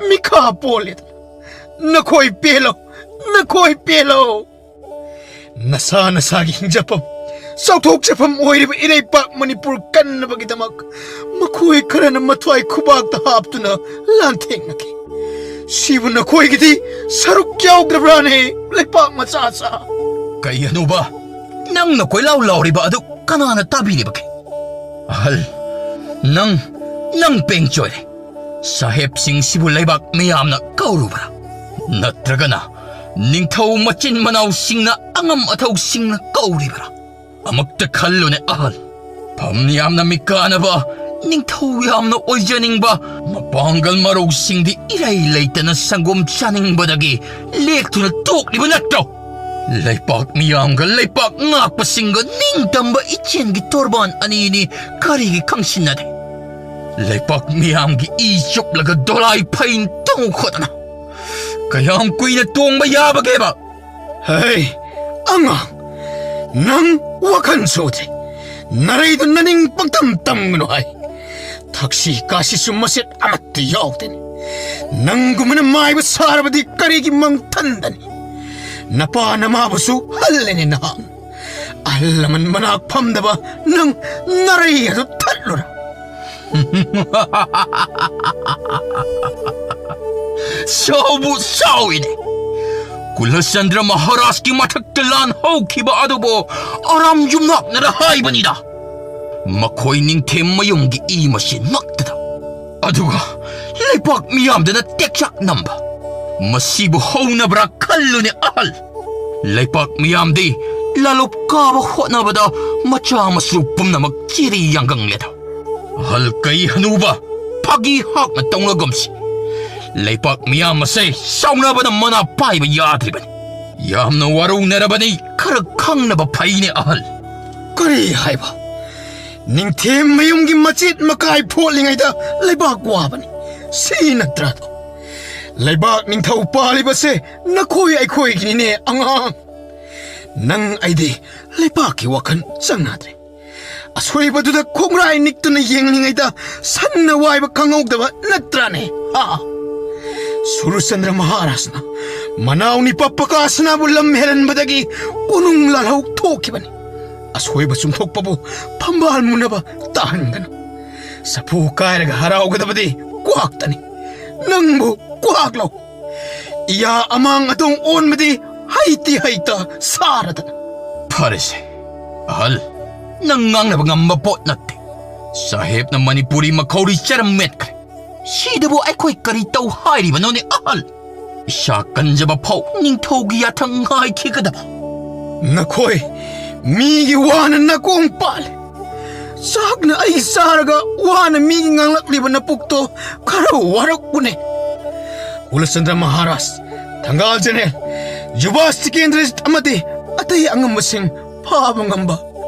ꯃꯤꯈꯥ ꯄꯣꯜꯂꯦꯗꯅ꯫ ꯅꯈꯣꯏ ꯄꯦꯜꯂꯣ, ꯅꯈꯣꯏ ꯄꯦꯜꯂꯣ꯫ ꯅꯁꯥ ꯅꯁꯥꯒꯤ ꯍꯤꯡꯖꯐꯝ, ꯆꯥꯎꯊꯣꯛꯆꯐꯝ ꯑꯣꯏꯔꯤꯕ ꯏꯔꯩꯄꯥꯛ ꯃꯅꯤꯄꯨꯔ ꯀꯟꯅꯕꯒꯤꯗꯃꯛ ꯃꯈꯣꯏ ꯈꯔꯅ ꯃꯊ꯭ꯋꯥꯏ ꯈꯨꯕꯥꯛꯇ ꯍꯥꯞꯇꯨꯅ ꯂꯥꯟꯊꯦꯡꯅꯈꯤ꯫ ꯁꯤꯕꯨ ꯅꯈꯣꯏꯒꯤꯗꯤ ꯁꯔꯨꯛ ꯌꯥꯎꯗ꯭ꯔꯕ꯭ꯔꯥꯅꯦ, ꯂꯩꯄꯥꯛ ꯃꯆꯥ ꯃꯆꯥ? ꯀꯩ ꯑꯅꯨꯕ? ꯅꯪꯅ ꯀꯣꯏꯂꯥꯎ ꯂꯥꯎꯔꯤꯕ ꯑꯗꯨ ꯀꯅꯥꯅ ꯇꯥꯕꯤꯔꯤꯕꯒꯦ? ꯑꯍꯜ, ꯅꯪ, ꯅꯪ ꯄꯦꯡꯆꯣꯏꯔꯦ꯫ ꯁꯥꯍꯦꯕꯁꯤꯡꯁꯤꯕꯨ ꯂꯩꯕꯥꯛ ꯃꯤꯌꯥꯝꯅ ꯀꯧꯔꯨꯕ꯭ꯔꯥ? ꯅꯠꯇ꯭ꯔꯒꯅ ꯅꯤꯡꯊꯧ ꯃꯆꯤꯟ ꯃꯅꯥꯎꯁꯤꯡꯅ ꯑꯉꯝ ꯑꯊꯧꯁꯤꯡꯅ ꯀꯧꯔꯤꯕ꯭ꯔꯥ? ꯑꯃꯨꯛꯇ ꯈꯜꯂꯨꯅꯦ ꯑꯍꯜ꯫ ꯐꯝ ꯌꯥꯝꯅ ꯃꯤꯀꯥꯅꯕ, ꯅꯤꯡꯊꯧ ꯌꯥꯝꯅ ꯑꯣꯏꯖꯅꯤꯡꯕ, ꯃꯄꯥꯡꯒꯜ ꯃꯔꯧꯁꯤꯡꯗꯤ ꯏꯔꯩ ꯂꯩꯇꯅ ꯁꯪꯒꯣꯝ ꯆꯥꯅꯤꯡꯕꯗꯒꯤ ꯂꯦꯛꯇꯨꯅ ꯇꯣꯛꯂꯤꯕ ꯅꯠꯇ꯭ꯔꯣ? ꯂꯩꯄꯥꯛ ꯃꯤꯌꯥꯝꯒ ꯂꯩꯄꯥꯛ ꯉꯥꯛꯄꯁꯤꯡꯒ ꯅꯤꯡꯇꯝꯕ ꯏꯆꯦꯟꯒꯤ ꯇꯣꯔꯕꯥꯟ ꯑꯅꯤꯅꯤ ꯀꯔꯤꯒꯤ ꯈꯪꯁꯤꯟꯅꯗꯦ? ꯂꯩꯄꯥꯛ ꯃꯤꯌꯥꯝꯒꯤ ꯏ ꯆꯨꯞꯂꯒ ꯗꯣꯂꯥꯏ ꯐꯩꯅ ꯇꯣꯡꯈꯣꯗꯅ ꯀꯌꯥꯝ ꯀꯨꯏꯅ ꯇꯣꯡꯕ ꯌꯥꯕꯒꯦꯕ? ꯍꯩ, ꯑꯉꯥꯡ, ꯅꯪ ꯋꯥꯈꯜ ꯁꯣꯗ꯭ꯔꯤ꯫ ꯅꯔꯩꯗꯨ ꯅꯅꯤꯡ ꯄꯪꯇꯝ ꯇꯝꯒꯅꯨ ꯍꯥꯏ꯫ ꯊꯛꯁꯤ ꯈꯥꯁꯤꯁꯨ ꯃꯆꯦꯠ ꯑꯃꯠꯇ ꯌꯥꯎꯗꯦꯅꯦ꯫ ꯅꯪꯒꯨꯝꯕꯅ ꯃꯥꯏꯕ ꯁꯥꯔꯕꯗꯤ ꯀꯔꯤꯒꯤ ꯃꯪ ꯊꯟꯗꯅꯤ? ꯅꯄꯥ ꯅꯃꯥꯕꯨꯁꯨ ꯍꯜꯂꯦꯅꯦ ꯅꯍꯥꯛ꯫ ꯑꯍꯜ ꯂꯃꯟ ꯃꯅꯥꯛ ꯐꯝꯗꯕ ꯅꯪ ꯅꯔꯩ ꯑꯗꯨ ꯊꯠꯂꯨꯔ꯫ ꯁꯥꯎꯕꯨ ꯁꯥꯎꯏꯅꯦ꯫ ꯀꯨꯂꯆꯟꯗ꯭ꯔ ꯃꯍꯥꯔꯥꯖꯀꯤ ꯃꯊꯛꯇ ꯂꯥꯟ ꯍꯧꯈꯤꯕ ꯑꯗꯨꯕꯨ ꯑꯔꯥꯝ ꯌꯨꯝꯅꯥꯛꯅꯔ ꯍꯥꯏꯕꯅꯤꯗ꯫ ꯃꯈꯣꯏ ꯅꯤꯡꯊꯦꯝ ꯃꯌꯨꯝꯒꯤ ꯏ ꯃꯁꯦꯟꯃꯛꯇꯗ꯫ ꯑꯗꯨꯒ ꯂꯩꯄꯥꯛ ꯃꯤꯌꯥꯝꯗꯅ ꯇꯦꯛꯆꯥꯛ ꯅꯝꯕ꯫ ꯃꯁꯤꯕꯨ ꯍꯧꯅꯕ꯭ꯔꯥ ꯈꯜꯂꯨꯅꯦ ꯑꯍꯜ꯫ ꯂꯩꯄꯥꯛ ꯃꯤꯌꯥꯝꯗꯤ ꯂꯥꯂꯣꯞ ꯀꯥꯕ ꯍꯣꯠꯅꯕꯗ ꯃꯆꯥ ꯃꯁꯨ ꯄꯨꯝꯅꯃꯛ ꯆꯦꯔꯤ ꯌꯥꯡꯒꯪꯂꯦꯗ꯫ ꯑꯍꯜ ꯀꯩ ꯍꯅꯨꯕ ꯐꯥꯒꯤ ꯍꯥꯛꯅ ꯇꯧꯅꯒꯨꯝꯁꯤ꯫ ꯂꯩꯄꯥꯛ ꯃꯤꯌꯥꯝ ꯑꯁꯦ ꯁꯥꯎꯅꯕꯅ ꯃꯅꯥ ꯄꯥꯏꯕ ꯌꯥꯗ꯭ꯔꯤꯕꯅꯤ꯫ ꯌꯥꯝꯅ ꯋꯥꯔꯧꯅꯔꯕꯅꯤ, ꯈꯔ ꯈꯪꯅꯕ ꯐꯩꯅꯦ ꯑꯍꯜ꯫ ꯀꯔꯤ ꯍꯥꯏꯕ? ꯅꯤꯡꯊꯦꯝ ꯃꯌꯨꯝꯒꯤ ꯃꯆꯦꯠ ꯃꯀꯥꯏ ꯐꯣꯠꯂꯤꯉꯩꯗ ꯂꯩꯕꯥꯛ ꯋꯥꯕꯅꯤ꯫ ꯁꯤ ꯅꯠꯇ꯭ꯔꯥꯗꯣ? ꯂꯩꯕꯥꯛ ꯅꯤꯡꯊꯧ ꯄꯥꯜꯂꯤꯕꯁꯦ ꯅꯈꯣꯏ ꯑꯩꯈꯣꯏꯒꯤꯅꯤꯅꯦ ꯑꯉꯥꯡ꯫ ꯅꯪ ꯑꯩꯗꯤ ꯂꯩꯕꯥꯛꯀꯤ ꯋꯥꯈꯜ ꯆꯪꯅꯗ꯭ꯔꯦ꯫ ꯑꯁꯣꯏꯕꯗꯨꯗ ꯈꯣꯡꯒ꯭ꯔꯥꯏ ꯅꯤꯛꯇꯨꯅ ꯌꯦꯡꯂꯤꯉꯩꯗ ꯁꯟꯅ ꯋꯥꯏꯕ ꯈꯪꯍꯧꯗꯕ ꯅꯠꯇ꯭ꯔꯥꯅꯦ? ꯍꯥ? ꯁꯨꯔꯆꯟꯗ꯭ꯔ ꯃꯍꯥꯔꯥꯖꯅ ꯃꯅꯥꯎ ꯅꯤꯄꯥ ꯄꯀꯥꯁꯅꯥꯕꯨ ꯂꯝ ꯍꯦꯜꯍꯟꯕꯗꯒꯤ ꯀꯣꯅꯨꯡ ꯂꯥꯜꯍꯧ ꯊꯣꯛꯈꯤꯕꯅꯤ꯫ ꯑꯁꯣꯏꯕ ꯆꯨꯝꯊꯣꯛꯄꯕꯨ ꯐꯝꯕꯥꯜ ꯃꯨꯅꯕ ꯇꯥꯍꯟꯒꯅꯨ꯫ ꯁꯥꯐꯨ ꯀꯥꯏꯔꯒ ꯍꯔꯥꯎꯒꯗꯕꯗꯤ ꯀ꯭ꯋꯥꯛꯇꯅꯤ꯫ ꯅꯪꯕꯨ ꯀ꯭ꯋꯥꯛꯂꯣ? ꯏꯌꯥ ꯑꯃꯥꯡ ꯑꯇꯣꯡ ꯑꯣꯟꯕꯗꯤ ꯍꯩꯇꯤ ꯍꯩꯇ ꯁꯥꯔꯗꯅ꯫ ꯐꯔꯦꯁꯦ, ꯑꯍꯜ, ꯅꯪ ꯉꯥꯡꯅꯕ ꯉꯝꯕ ꯄꯣꯠ ꯅꯠꯇꯦ꯫ ꯁꯥꯍꯦꯕꯅ ꯃꯅꯤꯄꯨꯔꯤ ꯃꯈꯧꯔꯤ ꯆꯔꯝ ꯃꯦꯠꯈ꯭ꯔꯦ꯫ ꯁꯤꯗꯕꯨ ꯑꯩꯈꯣꯏ ꯀꯔꯤ ꯇꯧ ꯍꯥꯏꯔꯤꯕꯅꯣꯅꯦ, ꯑꯍꯜ? ꯏꯁꯥ ꯀꯟꯖꯕ ꯐꯥꯎ ꯅꯤꯡꯊꯧꯒꯤ ꯌꯥꯊꯪ ꯉꯥꯏꯈꯤꯒꯗꯕ꯫ ꯅꯈꯣꯏ ꯃꯤꯒꯤ ꯋꯥꯅ ꯅꯥꯀꯣꯡ ꯄꯥꯜꯂꯤ꯫ ꯆꯥꯛꯅ ꯑꯩ ꯆꯥꯔꯒ ꯋꯥꯅ ꯃꯤꯒꯤ ꯉꯥꯡꯂꯛꯂꯤꯕ ꯅꯄꯨꯛꯇꯣ ꯈꯔ ꯋꯥꯔꯛꯎꯅꯦ꯫ ꯀꯨꯂꯆꯟꯗ꯭ꯔ ꯃꯍꯥꯔꯥꯖ, ꯊꯪꯒꯥꯜ ꯖꯦꯅꯦꯔꯦꯜ, ꯖꯨꯕꯥꯁ ꯇꯤꯀꯦꯟꯗ꯭ꯔꯖꯤꯠ ꯑꯃꯗꯤ ꯑꯇꯩ ꯑꯉꯝꯕꯁꯤꯡ ꯐꯥꯕ ꯉꯝꯕ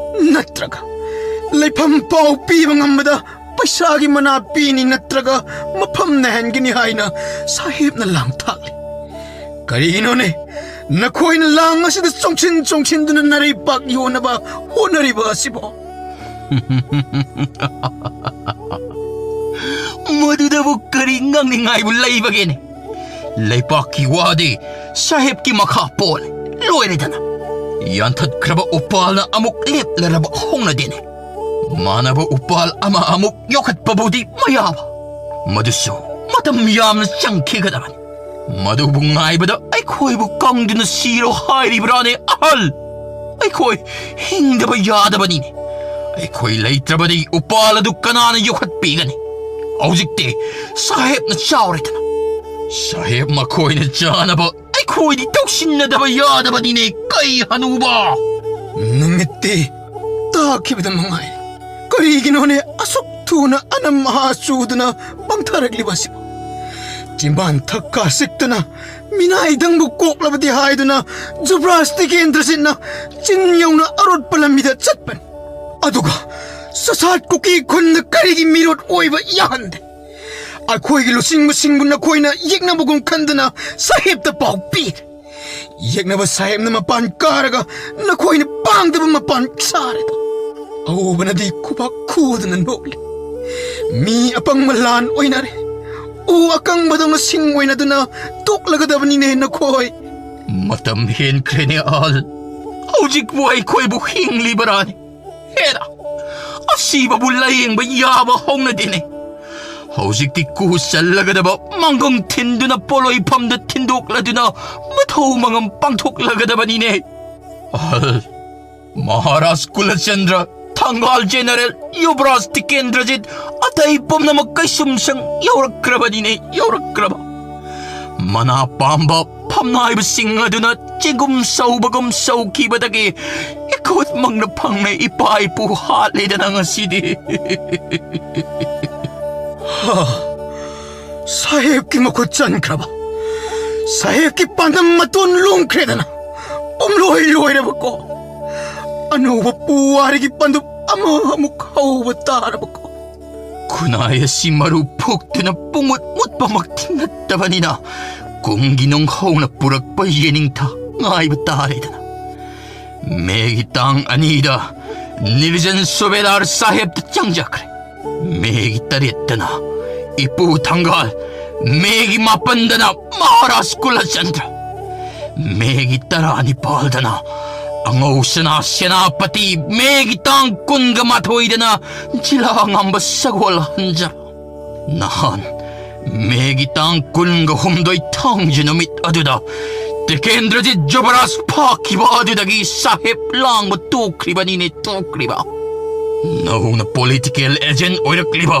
ꯅꯠꯇ꯭ꯔꯒ ꯂꯩꯐꯝ ꯄꯥꯎ ꯄꯤꯕ ꯉꯝꯕꯗ ꯄꯩꯁꯥꯒꯤ ꯃꯅꯥ ꯄꯤꯅꯤ ꯅꯠꯇ꯭ꯔꯒ ꯃꯐꯝ ꯅꯥꯏꯍꯟꯒꯅꯤ ꯍꯥꯏꯅ ꯁꯥꯍꯦꯕꯅ ꯂꯥꯡ ꯊꯥꯛꯂꯤ꯫ ꯀꯔꯤꯒꯤꯅꯣꯅꯦ ꯅꯈꯣꯏꯅ ꯂꯥꯡ ꯑꯁꯤꯗ ꯆꯣꯡꯁꯤꯟ ꯆꯣꯡꯁꯤꯟꯗꯨꯅ ꯅꯔꯩꯄꯥꯛ ꯌꯣꯟꯅꯕ ꯍꯣꯠꯅꯔꯤꯕ ꯑꯁꯤꯕꯣ? ꯃꯗꯨꯗꯕꯨ ꯀꯔꯤ ꯉꯥꯡꯅꯤꯡꯉꯥꯏꯕꯨ ꯂꯩꯕꯒꯦꯅꯦ? ꯂꯩꯄꯥꯛꯀꯤ ꯋꯥꯗꯤ ꯁꯥꯍꯦꯕꯀꯤ ꯃꯈꯥ ꯄꯣꯜꯂꯦ꯫ ꯂꯣꯏꯔꯦꯗꯅ꯫ ꯌꯥꯟꯊꯠꯈ꯭ꯔꯕ ꯎꯄꯥꯜꯅ ꯑꯃꯨꯛ ꯂꯦꯞꯂꯔꯕ ꯍꯧꯅꯗꯦꯅꯦ꯫ ꯃꯥꯟꯅꯕ ꯎꯄꯥꯜ ꯑꯃ ꯑꯃꯨꯛ ꯌꯣꯛꯈꯠꯄꯕꯨꯗꯤ ꯃꯌꯥꯕ꯫ ꯃꯗꯨꯁꯨ ꯃꯇꯝ ꯌꯥꯝꯅ ꯆꯪꯈꯤꯒꯗꯕꯅꯤ꯫ ꯃꯗꯨꯕꯨ ꯉꯥꯏꯕꯗ ꯑꯩꯈꯣꯏꯕꯨ ꯀꯪꯗꯨꯅ ꯁꯤꯔꯣ ꯍꯥꯏꯔꯤꯕ꯭ꯔꯥꯅꯦ, ꯑꯍꯜ? ꯑꯩꯈꯣꯏ ꯍꯤꯡꯗꯕ ꯌꯥꯗꯕꯅꯤꯅꯦ꯫ ꯑꯩꯈꯣꯏ ꯂꯩꯇ꯭ꯔꯕꯗꯤ ꯎꯄꯥꯜ ꯑꯗꯨ ꯀꯅꯥꯅ ꯌꯣꯛꯈꯠꯄꯤꯒꯅꯤ? ꯍꯧꯖꯤꯛꯇꯤ ꯁꯥꯍꯦꯕꯅ ꯆꯥꯎꯔꯦꯗꯅ꯫ ꯁꯥꯍꯦꯕ ꯃꯈꯣꯏꯅ ꯆꯥꯅꯕ ꯑꯩꯈꯣꯏꯗꯤ ꯇꯧꯁꯤꯟꯅꯗꯕ ꯌꯥꯗꯕꯅꯤꯅꯦ, ꯀꯩ ꯍꯅꯨꯕ? ꯅꯨꯃꯤꯠꯇꯤ ꯇꯥꯈꯤꯕꯗ ꯃꯉꯥꯏ꯫ ꯀꯔꯤꯒꯤꯅꯣꯅꯦ ꯑꯁꯨꯛ ꯊꯨꯅ ꯑꯅꯝ ꯑꯍꯥ ꯆꯨꯗꯨꯅ ꯄꯪꯊꯔꯛꯂꯤꯕ ꯑꯁꯤꯕꯨ? ꯆꯤꯝꯕꯥꯟ ꯊꯛꯀꯥ ꯁꯤꯛꯇꯨꯅ ꯃꯤꯅꯥꯏꯗꯪꯕꯨ ꯀꯣꯛꯂꯕꯗꯤ ꯍꯥꯏꯗꯨꯅ ꯖꯨꯕ꯭ꯔꯥꯖ ꯇꯤꯀꯦꯟꯗ꯭ꯔꯖꯤꯠꯅ ꯆꯤꯡ ꯌꯧꯅ ꯑꯔꯣꯠꯄ ꯂꯝꯕꯤꯗ ꯆꯠꯄꯅꯤ꯫ ꯑꯗꯨꯒ ꯁꯁꯥꯠ ꯀꯨꯀꯤ ꯈꯨꯟꯗ ꯀꯔꯤꯒꯤ ꯃꯤꯔꯣꯠ ꯑꯣꯏꯕ ꯌꯥꯍꯟꯗꯦ? ꯑꯩꯈꯣꯏꯒꯤ ꯂꯨꯆꯤꯡꯕꯁꯤꯡꯕꯨ ꯅꯈꯣꯏꯅ ꯌꯦꯛꯅꯕꯒꯨꯝ ꯈꯟꯗꯨꯅ ꯁꯥꯍꯦꯕꯇ ꯄꯥꯎ ꯄꯤꯔꯦ꯫ ꯌꯦꯛꯅꯕ ꯁꯥꯍꯦꯕꯅ ꯃꯄꯥꯟ ꯀꯥꯔꯒ ꯅꯈꯣꯏꯅ ꯄꯥꯡꯗꯕ ꯃꯄꯥꯟ ꯁꯥꯔꯦꯗꯣ꯫ ꯑꯎꯕꯅꯗꯤ ꯈꯨꯕꯥꯛ ꯈꯨꯗꯨꯅ ꯅꯣꯛꯂꯤ꯫ ꯃꯤ ꯑꯄꯪꯕ ꯂꯥꯟ ꯑꯣꯏꯅꯔꯦ꯫ ꯎ ꯑꯀꯪꯕꯗꯧꯅ ꯁꯤꯡ ꯑꯣꯏꯅꯗꯨꯅ ꯇꯣꯛꯂꯒꯗꯕꯅꯤꯅꯦ ꯅꯈꯣꯏ꯫ ꯃꯇꯝ ꯍꯦꯟꯈ꯭ꯔꯦꯅꯦ, ꯑꯍꯜ꯫ ꯍꯧꯖꯤꯛꯄꯨ ꯑꯩꯈꯣꯏꯕꯨ ꯍꯤꯡꯂꯤꯕꯔꯥꯅꯦ? ꯍꯦꯔꯥ, ꯑꯁꯤꯕꯕꯨ ꯂꯥꯌꯦꯡꯕ ꯌꯥꯕ ꯍꯧꯅꯗꯦꯅꯦ꯫ ꯍꯧꯖꯤꯛꯇꯤ ꯀꯨ ꯆꯜꯂꯒꯗꯕ ꯃꯥꯡꯒꯪ ꯊꯤꯟꯗꯨꯅ ꯄꯣꯂꯣꯏꯐꯝꯗ ꯊꯤꯟꯗꯣꯛꯂꯗꯨꯅ ꯃꯊꯧ ꯃꯉꯝ ꯄꯥꯡꯊꯣꯛꯂꯒꯗꯕꯅꯤꯅꯦ꯫ ꯑꯍꯜ, ꯃꯍꯥꯔꯥꯖ ꯀꯨꯂꯆꯟꯗ꯭ꯔ, ꯊꯪꯒꯥꯜ ꯖꯦꯅꯔꯦꯜ, ꯌꯨꯕꯔꯥꯖ ꯇꯤꯀꯦꯟꯗ꯭ꯔꯖꯤꯠ, ꯑꯇꯩ ꯄꯨꯝꯅꯃꯛ ꯀꯩꯁꯨꯝꯁꯪ ꯌꯧꯔꯛꯈ꯭ꯔꯕꯅꯤꯅꯦ, ꯌꯧꯔꯛꯈ꯭ꯔꯕ꯫ ꯃꯅꯥ ꯄꯥꯝꯕ ꯐꯝꯅꯥꯏꯕꯁꯤꯡ ꯑꯗꯨꯅ ꯆꯤꯡꯒꯨꯝ ꯁꯧꯕꯒꯨꯝ ꯁꯧꯈꯤꯕꯗꯒꯤ ꯏꯈꯨꯠꯃꯛꯅ ꯐꯪꯅ ꯏꯄꯥ ꯏꯄꯨ ꯍꯥꯠꯂꯦꯗꯅ ꯉꯁꯤꯗꯤ꯫ ꯍꯥ, ꯁꯥꯍꯦꯕꯀꯤ ꯃꯈꯨꯠ ꯆꯟꯈ꯭ꯔꯕ, ꯁꯥꯍꯦꯕꯀꯤ ꯄꯥꯟꯗꯝ ꯃꯇꯣꯟ ꯂꯣꯡꯈ꯭ꯔꯦꯗꯅ ꯄꯨꯝꯂꯣꯏ ꯂꯣꯏꯔꯕꯀꯣ꯫ ꯑꯅꯧꯕ ꯄꯨꯋꯥꯔꯤꯒꯤ ꯄꯟꯗꯨꯞ ꯑꯃ ꯑꯃꯨꯛ ꯍꯧꯕ ꯇꯥꯔꯕꯀꯣ꯫ ꯈꯨꯟꯅꯥꯏ ꯑꯁꯤ ꯃꯔꯨ ꯐꯨꯛꯇꯨꯅ ꯄꯨꯡꯃꯨꯠ ꯃꯨꯠꯄꯃꯛꯇꯤ ꯅꯠꯇꯕꯅꯤꯅ, ꯀꯨꯝꯒꯤ ꯅꯨꯡꯍꯧꯅ ꯄꯨꯔꯛꯄ ꯌꯦꯅꯤꯡꯊꯥ ꯉꯥꯏꯕ ꯇꯥꯔꯦꯗꯅ꯫ ꯃꯦꯒꯤ ꯇꯥꯡ ꯑꯅꯤꯗ ꯅꯤꯔꯖꯟ ꯁꯨꯕꯦꯗꯥꯔ ꯁꯥꯍꯦꯕꯇ ꯆꯪꯖꯈ꯭ꯔꯦ꯫ ꯃꯦꯒꯤ ꯇꯔꯦꯠꯇꯅ ꯏꯄꯨ ꯊꯪꯒꯥꯜ, ꯃꯦꯒꯤ ꯃꯥꯄꯟꯗꯅ ꯃꯍꯥꯔꯥꯖ ꯀꯨꯂꯆꯟꯗ꯭ꯔ, ꯃꯦꯒꯤ ꯇꯔꯥꯅꯤꯄꯥꯜꯗꯅ ꯑꯉꯧ ꯁꯅꯥ ꯁꯦꯅꯥꯄꯇꯤ, ꯃꯦꯒꯤ ꯇꯥꯡ ꯀꯨꯟꯒ ꯃꯥꯊꯣꯏꯗꯅ ꯖꯤꯂꯥ ꯉꯝꯕ ꯁꯒꯣꯜ ꯍꯟꯖ꯫ ꯅꯍꯥꯟ ꯃꯦꯒꯤ ꯇꯥꯡ ꯀꯨꯟꯒ ꯍꯨꯝꯗꯣꯏ ꯊꯥꯡꯖ ꯅꯨꯃꯤꯠ ꯑꯗꯨꯗ ꯇꯤꯀꯦꯟꯗ꯭ꯔꯖꯤꯠ ꯖꯨꯕꯔꯥꯖ ꯐꯥꯈꯤꯕ ꯑꯗꯨꯗꯒꯤ ꯁꯥꯍꯦꯕ ꯂꯥꯡꯕ ꯇꯣꯛꯈ꯭ꯔꯤꯕꯅꯤꯅꯦ, ꯇꯣꯛꯈ꯭ꯔꯤꯕ꯫ ꯅꯧꯅ ꯄꯣꯂꯤꯇꯤꯀꯦꯜ ꯑꯦꯖꯦꯟ ꯑꯣꯏꯔꯛꯂꯤꯕ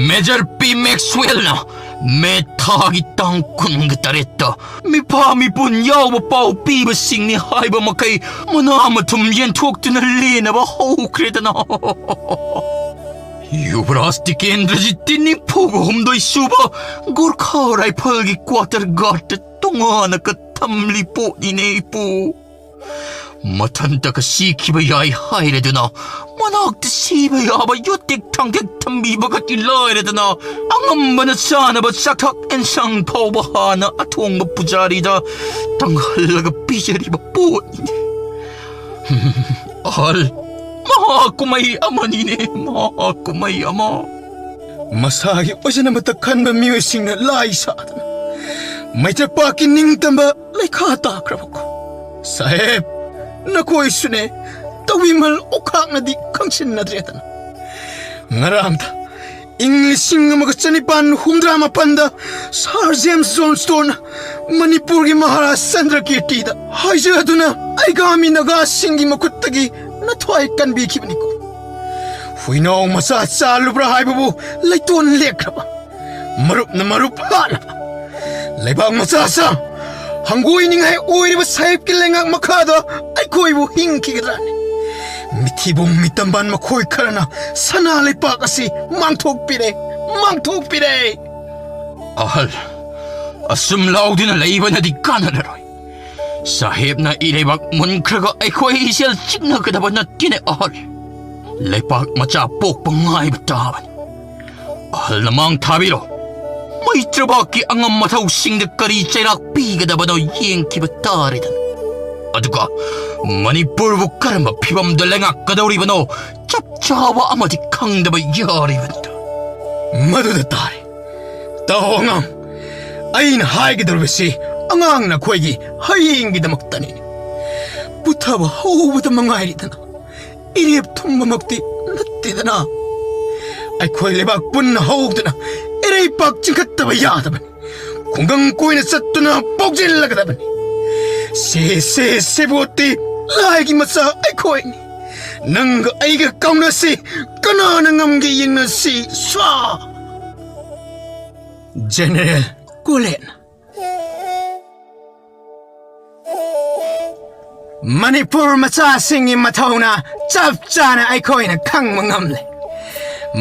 ꯃꯦꯖꯔ ꯄꯤ ꯃꯦꯛꯁꯋꯦꯜꯅ ꯃꯦ ꯊꯥꯒꯤ ꯇꯥꯡ ꯀꯨꯟꯒ ꯇꯔꯦꯠꯇ ꯃꯤꯐꯥ ꯃꯤꯄꯨꯟ ꯌꯥꯎꯕ ꯄꯥꯎ ꯄꯤꯕꯁꯤꯡꯅꯤ ꯍꯥꯏꯕ ꯃꯈꯩ ꯃꯅꯥ ꯃꯊꯨꯝ ꯌꯦꯟꯊꯣꯛꯇꯨꯅ ꯂꯦꯟꯅꯕ ꯍꯧꯈ꯭ꯔꯦꯗꯅ꯫ ꯌꯨꯕꯔꯥꯖ ꯇꯤꯀꯦꯟꯗ꯭ꯔꯖꯤꯠꯇꯤ ꯅꯤꯐꯨꯒ ꯍꯨꯝꯗꯣꯏ ꯁꯨꯕ ꯒꯣꯔꯈꯥ ꯔꯥꯏꯐꯜꯒꯤ ꯀ꯭ꯋꯥꯇꯔ ꯒꯥꯔꯗꯇ ꯇꯣꯉꯥꯟꯅ ꯊꯝꯂꯤ ꯄꯣꯠꯅꯤꯅꯦ ꯏꯄꯨ꯫ ꯃꯊꯟꯇꯒ ꯁꯤꯈꯤꯕ ꯌꯥꯏ ꯍꯥꯏꯔꯗꯨꯅ, ꯃꯅꯥꯛꯇ ꯁꯤꯕ ꯌꯥꯕ ꯌꯣꯠꯇꯦꯛ ꯊꯥꯡꯗꯦꯛ ꯊꯝꯕꯤꯕꯒꯗꯤ ꯂꯥꯏꯔꯗꯅ, ꯑꯉꯝꯕꯅ ꯆꯥꯅꯕ ꯆꯥꯛꯊꯛ ꯑꯦꯟꯁꯥꯡ ꯐꯥꯎꯕ ꯍꯥꯟꯅ ꯑꯊꯣꯡꯕ ꯄꯨꯖꯥꯔꯤꯗ ꯇꯪꯍꯜꯂꯒ ꯄꯤꯖꯔꯤꯕ ꯄꯣꯠꯅꯤꯅꯦ꯫ ꯑꯍꯜ, ꯃꯍꯥ ꯀꯨꯝꯍꯩ ꯑꯃꯅꯤꯅꯦ, ꯃꯍꯥ ꯀꯨꯝꯍꯩ ꯑꯃ꯫ ꯃꯁꯥꯒꯤ ꯑꯣꯏꯖꯅꯕꯇ ꯈꯟꯕ ꯃꯤꯑꯣꯏꯁꯤꯡꯅ ꯂꯥꯏ ꯁꯥꯗꯅ ꯃꯩꯇ꯭ꯔꯄꯥꯛꯀꯤ ꯅꯤꯡꯇꯝꯕ ꯂꯩꯈꯥ ꯇꯥꯈ꯭ꯔꯕꯀꯣ꯫ ꯁꯥꯍꯦꯕ, ꯅꯈꯣꯏꯁꯨꯅꯦ, ꯇꯧꯕꯤꯃꯜ ꯑꯣꯈꯥꯛꯅꯗꯤ ꯈꯪꯁꯤꯟꯅꯗ꯭ꯔꯦꯗꯅ꯫ ꯉꯔꯥꯡꯗ ꯏꯪ ꯂꯤꯁꯤꯡ ꯑꯃꯒ ꯆꯅꯤꯄꯥꯟ ꯍꯨꯝꯗ꯭ꯔꯥ ꯃꯥꯄꯟꯗ ꯁꯥꯔ ꯖꯦꯝꯁ ꯖꯣꯟꯁꯇꯣꯟꯅ ꯃꯅꯤꯄꯨꯔꯒꯤ ꯃꯍꯥꯔꯥꯖ ꯆꯟꯗ꯭ꯔꯀꯤꯔꯇꯤꯗ ꯍꯥꯏꯖꯗꯨꯅ ꯑꯩꯒꯥꯃꯤ ꯅꯒꯥꯁꯤꯡꯒꯤ ꯃꯈꯨꯠꯇꯒꯤ ꯅꯊ꯭ꯋꯥꯏ ꯀꯟꯕꯤꯈꯤꯕꯅꯤꯀꯣ꯫ ꯍꯨꯏꯅꯥꯎ ꯃꯆꯥ ꯆꯥꯜꯂꯨꯕ꯭ꯔꯥ ꯍꯥꯏꯕꯕꯨ ꯂꯩꯇꯣꯟ ꯂꯦꯛꯈ꯭ꯔꯕ, ꯃꯔꯨꯞꯅ ꯃꯔꯨꯞ ꯍꯥꯠꯂꯕ꯫ ꯂꯩꯕꯥꯛ ꯃꯆꯥ ꯁꯥ ꯍꯪꯒꯣꯏꯅꯤꯡꯉꯥꯏ ꯑꯣꯏꯔꯤꯕ ꯁꯥꯍꯦꯕꯀꯤ ꯂꯩꯉꯥꯛ ꯃꯈꯥꯗ ꯑꯩꯈꯣꯏꯕꯨ ꯍꯤꯡꯈꯤꯒꯗ꯭ꯔꯥꯅꯦ? ꯃꯤꯊꯤꯕꯣꯡ ꯃꯤꯇꯝꯕꯥꯟ ꯃꯈꯣꯏ ꯈꯔꯅ ꯁꯅꯥ ꯂꯩꯄꯥꯛ ꯑꯁꯤ ꯃꯥꯡꯊꯣꯛꯄꯤꯔꯦ, ꯃꯥꯡꯊꯣꯛꯄꯤꯔꯦ꯫ ꯑꯍꯜ, ꯑꯁꯨꯝ ꯂꯥꯎꯗꯨꯅ ꯂꯩꯕꯅꯗꯤ ꯀꯥꯟꯅꯔꯔꯣꯏ꯫ ꯁꯥꯍꯦꯕꯅ ꯏꯔꯩꯕꯥꯛ ꯃꯨꯟꯈ꯭ꯔꯒ ꯑꯩꯈꯣꯏ ꯏꯆꯦꯜ ꯆꯤꯛꯅꯒꯗꯕ ꯅꯠꯇꯦꯅꯦ ꯑꯍꯜ꯫ ꯂꯩꯄꯥꯛ ꯃꯆꯥ ꯄꯣꯛꯄ ꯉꯥꯏꯕ ꯇꯥꯕꯅꯤ꯫ ꯑꯍꯜꯅ ꯃꯥꯡ ꯊꯥꯕꯤꯔꯣ꯫ ꯃꯩꯇ꯭ꯔꯕꯥꯛꯀꯤ ꯑꯉꯝ ꯃꯊꯧꯁꯤꯡꯗ ꯀꯔꯤ ꯆꯩꯔꯥꯛ ꯄꯤꯒꯗꯕꯅꯣ ꯌꯦꯡꯈꯤꯕ ꯇꯥꯔꯦꯗꯅ꯫ ꯑꯗꯨꯒ ꯃꯅꯤꯄꯨꯔꯕꯨ ꯀꯔꯝꯕ ꯐꯤꯕꯝꯗ ꯂꯩꯉꯥꯛꯀꯗꯧꯔꯤꯕꯅꯣ ꯆꯞ ꯆꯥꯕ ꯑꯃꯗꯤ ꯈꯪꯗꯕ ꯌꯥꯔꯤꯕꯅꯤꯗ꯫ ꯃꯗꯨꯗ ꯇꯥꯔꯦ꯫ ꯇꯥꯎ ꯑꯉꯥꯡ, ꯑꯩꯅ ꯍꯥꯏꯒꯗꯧꯔꯤꯕꯁꯤ ꯑꯉꯥꯡ ꯅꯈꯣꯏꯒꯤ ꯍꯌꯦꯡꯒꯤꯗꯃꯛꯇꯅꯤ꯫ ꯄꯨꯊꯕ ꯍꯧꯕꯗ ꯃꯉꯥꯏꯔꯤꯗꯅ, ꯏꯔꯦꯞ ꯊꯨꯝꯕꯃꯛꯇꯤ ꯅꯠꯇꯦꯗꯅ꯫ ꯑꯩꯈꯣꯏ ꯂꯩꯕꯥꯛ ꯄꯨꯟꯅ ꯍꯧꯗꯨꯅ ꯏꯔꯩꯄꯥꯛ ꯆꯤꯡꯈꯠꯇꯕ ꯌꯥꯗꯕꯅꯤ꯫ ꯈꯨꯡꯒꯪ ꯀꯣꯏꯅ ꯆꯠꯇꯨꯅ ꯄꯥꯎꯖꯦꯜꯂꯒꯗꯕꯅꯤ꯫ ꯁꯦ, ꯁꯦ, ꯁꯦꯕꯣꯠꯇꯤ ꯂꯥꯏꯒꯤ ꯃꯆꯥ ꯑꯩꯈꯣꯏꯅꯤ꯫ ꯅꯪꯒ ꯑꯩꯒ ꯀꯥꯎꯅꯁꯤ, ꯀꯅꯥꯅ ꯉꯝꯒꯦ ꯌꯦꯡꯅꯁꯤ꯫ ꯁ꯭ꯋꯥ꯫ ꯖꯦꯅꯦꯔꯦꯜ ꯀꯣꯂꯦꯠꯅ꯫ ꯃꯅꯤꯄꯨꯔ ꯃꯆꯥꯁꯤꯡꯒꯤ ꯃꯊꯧꯅ ꯆꯞ ꯆꯥꯅ ꯑꯩꯈꯣꯏꯅ ꯈꯪꯕ ꯉꯝꯂꯦ꯫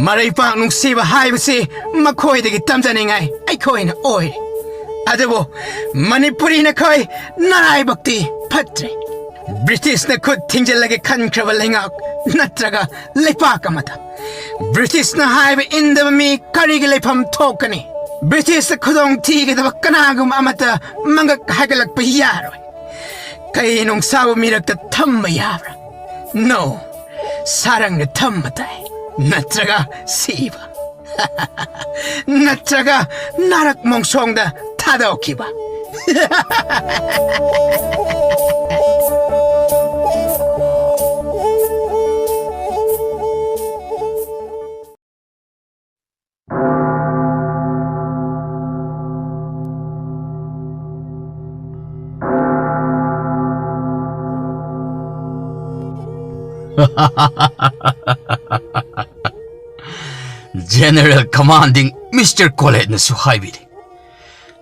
ꯃꯔꯩꯄꯥꯛ ꯅꯨꯡꯁꯤꯕ ꯍꯥꯏꯕꯁꯤ ꯃꯈꯣꯏꯗꯒꯤ ꯇꯝꯖꯅꯤꯡꯉꯥꯏ ꯑꯩꯈꯣꯏꯅ ꯑꯣꯏꯔꯦ꯫ ꯑꯗꯨꯕꯨ ꯃꯅꯤꯄꯨꯔꯤ ꯅꯈꯣꯏ ꯅꯔꯥꯏꯕꯛꯇꯤ ꯐꯠꯇ꯭ꯔꯦ꯫ ꯕ꯭ꯔꯤꯇꯤꯁꯅ ꯈꯨꯠ ꯊꯤꯡꯖꯤꯜꯂꯒꯦ ꯈꯟꯈ꯭ꯔꯕ ꯂꯩꯉꯥꯛ ꯅꯠꯇ꯭ꯔꯒ ꯂꯩꯄꯥꯛ ꯑꯃꯗ ꯕ꯭ꯔꯤꯇꯤꯁꯅ ꯍꯥꯏꯕ ꯏꯟꯗꯕ ꯃꯤ ꯀꯔꯤꯒꯤ ꯂꯩꯐꯝ ꯊꯣꯛꯀꯅꯤ? ꯕ꯭ꯔꯤꯇꯤꯁꯇ ꯈꯨꯗꯣꯡ ꯊꯤꯒꯗꯕ ꯀꯅꯥꯒꯨꯝꯕ ꯑꯃꯠꯇ ꯃꯉꯛ ꯍꯥꯏꯒꯠꯂꯛꯄ ꯌꯥꯔꯣꯏ꯫ ꯀꯩ ꯅꯨꯡꯁꯥꯕ ꯃꯤꯔꯛꯇ ꯊꯝꯕ ꯌꯥꯕ꯭ꯔꯥ? No, ꯁꯥꯔꯪꯗ ꯊꯝꯕ ꯇꯥꯏ꯫ ꯅꯠꯇ꯭ꯔꯒ ꯁꯤꯕ꯫ ꯅꯠꯇ꯭ꯔꯒ ꯅꯥꯔꯛ ꯃꯣꯡꯁꯣꯡꯗ ꯊꯥꯗꯣꯛꯈꯤꯕ꯫ General Commanding Mister ꯀꯣꯂꯦꯠꯅꯁꯨ ꯍꯥꯏꯕꯤꯔꯤ,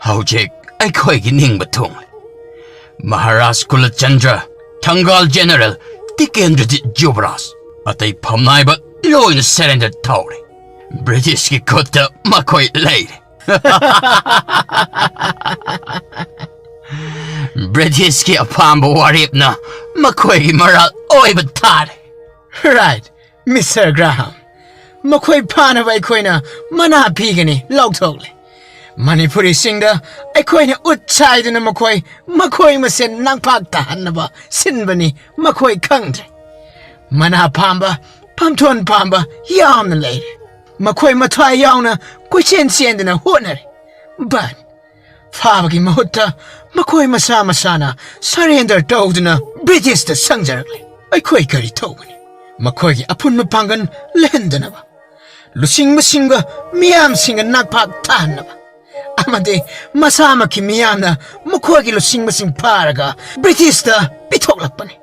ꯍꯧꯖꯤꯛ ꯑꯩꯈꯣꯏꯒꯤ ꯅꯤꯡꯕ ꯊꯨꯡꯂꯦ꯫ ꯃꯍꯥꯔꯥꯖ ꯀꯨꯂꯆꯟꯗ꯭ꯔ, ꯊꯪꯒꯥꯜ ꯖꯦꯅꯔꯦꯜ ꯇꯤꯀꯦꯟꯗ꯭ꯔꯖꯤꯠ ꯖꯨꯕꯔꯥꯖ, ꯑꯇꯩ ꯐꯝꯅꯥꯏꯕ ꯂꯣꯏꯅ ꯁꯔꯦꯟꯗꯔ ꯇꯧꯔꯦ꯫ ꯕ꯭ꯔꯤꯇꯤꯁꯀꯤ ꯈꯨꯠꯇ ꯃꯈꯣꯏ ꯂꯩꯔꯦ꯫ ꯕ꯭ꯔꯤꯇꯤꯁꯀꯤ ꯑꯄꯥꯝꯕ ꯋꯥꯔꯦꯞꯅ ꯃꯈꯣꯏꯒꯤ ꯃꯔꯥꯜ ꯑꯣꯏꯕ ꯇꯥꯔꯦ꯫ Right, Mister Graham꯫ ꯃꯈꯣꯏ ꯐꯥꯅꯕ ꯑꯩꯈꯣꯏꯅ ꯃꯅꯥ ꯄꯤꯒꯅꯤ, ꯂꯥꯎꯊꯣꯛꯂꯦ꯫ ꯃꯅꯤꯄꯨꯔꯤꯁꯤꯡꯗ ꯑꯩꯈꯣꯏꯅ ꯎꯠ ꯁꯥꯏꯗꯨꯅ ꯃꯈꯣꯏ ꯃꯈꯣꯏ ꯃꯁꯦꯟ ꯅꯝꯄꯥꯛ ꯇꯥꯍꯟꯅꯕ ꯁꯤꯟꯕꯅꯤ꯫ ꯃꯈꯣꯏ ꯈꯪꯗ꯭ꯔꯦ꯫ ꯃꯅꯥ ꯐꯥꯝꯕ, ꯐꯝꯊꯣꯟ ꯄꯥꯝꯕ ꯌꯥꯝꯅ ꯂꯩꯔꯦ꯫ ꯃꯈꯣꯏ ꯃꯊ꯭ꯋꯥꯏ ꯌꯥꯎꯅ ꯀꯣꯏꯆꯦꯟ ꯆꯦꯟꯗꯨꯅ ꯍꯣꯠꯅꯔꯦ꯫ But ꯐꯥꯕꯒꯤ ꯃꯍꯨꯠꯇ ꯃꯈꯣꯏ ꯃꯁꯥ ꯃꯁꯥꯅ surrender ꯇꯧꯗꯨꯅ ꯕ꯭ꯔꯤꯇꯤꯁꯇ ꯁꯪꯖꯔꯛꯂꯦ꯫ ꯑꯩꯈꯣꯏ ꯀꯔꯤ ꯇꯧꯒꯅꯤ? ꯃꯈꯣꯏꯒꯤ ꯑꯄꯨꯟꯕ ꯄꯥꯡꯒꯜ ꯂꯩꯍꯟꯗꯅꯕ, ꯂꯨꯆꯤꯡꯕꯁꯤꯡꯒ ꯃꯤꯌꯥꯝꯁꯤꯡꯒ ꯅꯝꯄꯥꯛ ꯇꯥꯍꯟꯅꯕ ꯑꯃꯗꯤ ꯃꯁꯥꯃꯛꯀꯤ ꯃꯤꯌꯥꯝꯅ ꯃꯈꯣꯏꯒꯤ ꯂꯨꯆꯤꯡꯕꯁꯤꯡ ꯐꯥꯔꯒ ꯕ꯭ꯔꯤꯇꯤꯁꯇ ꯄꯤꯊꯣꯛꯂꯛꯄꯅꯤ꯫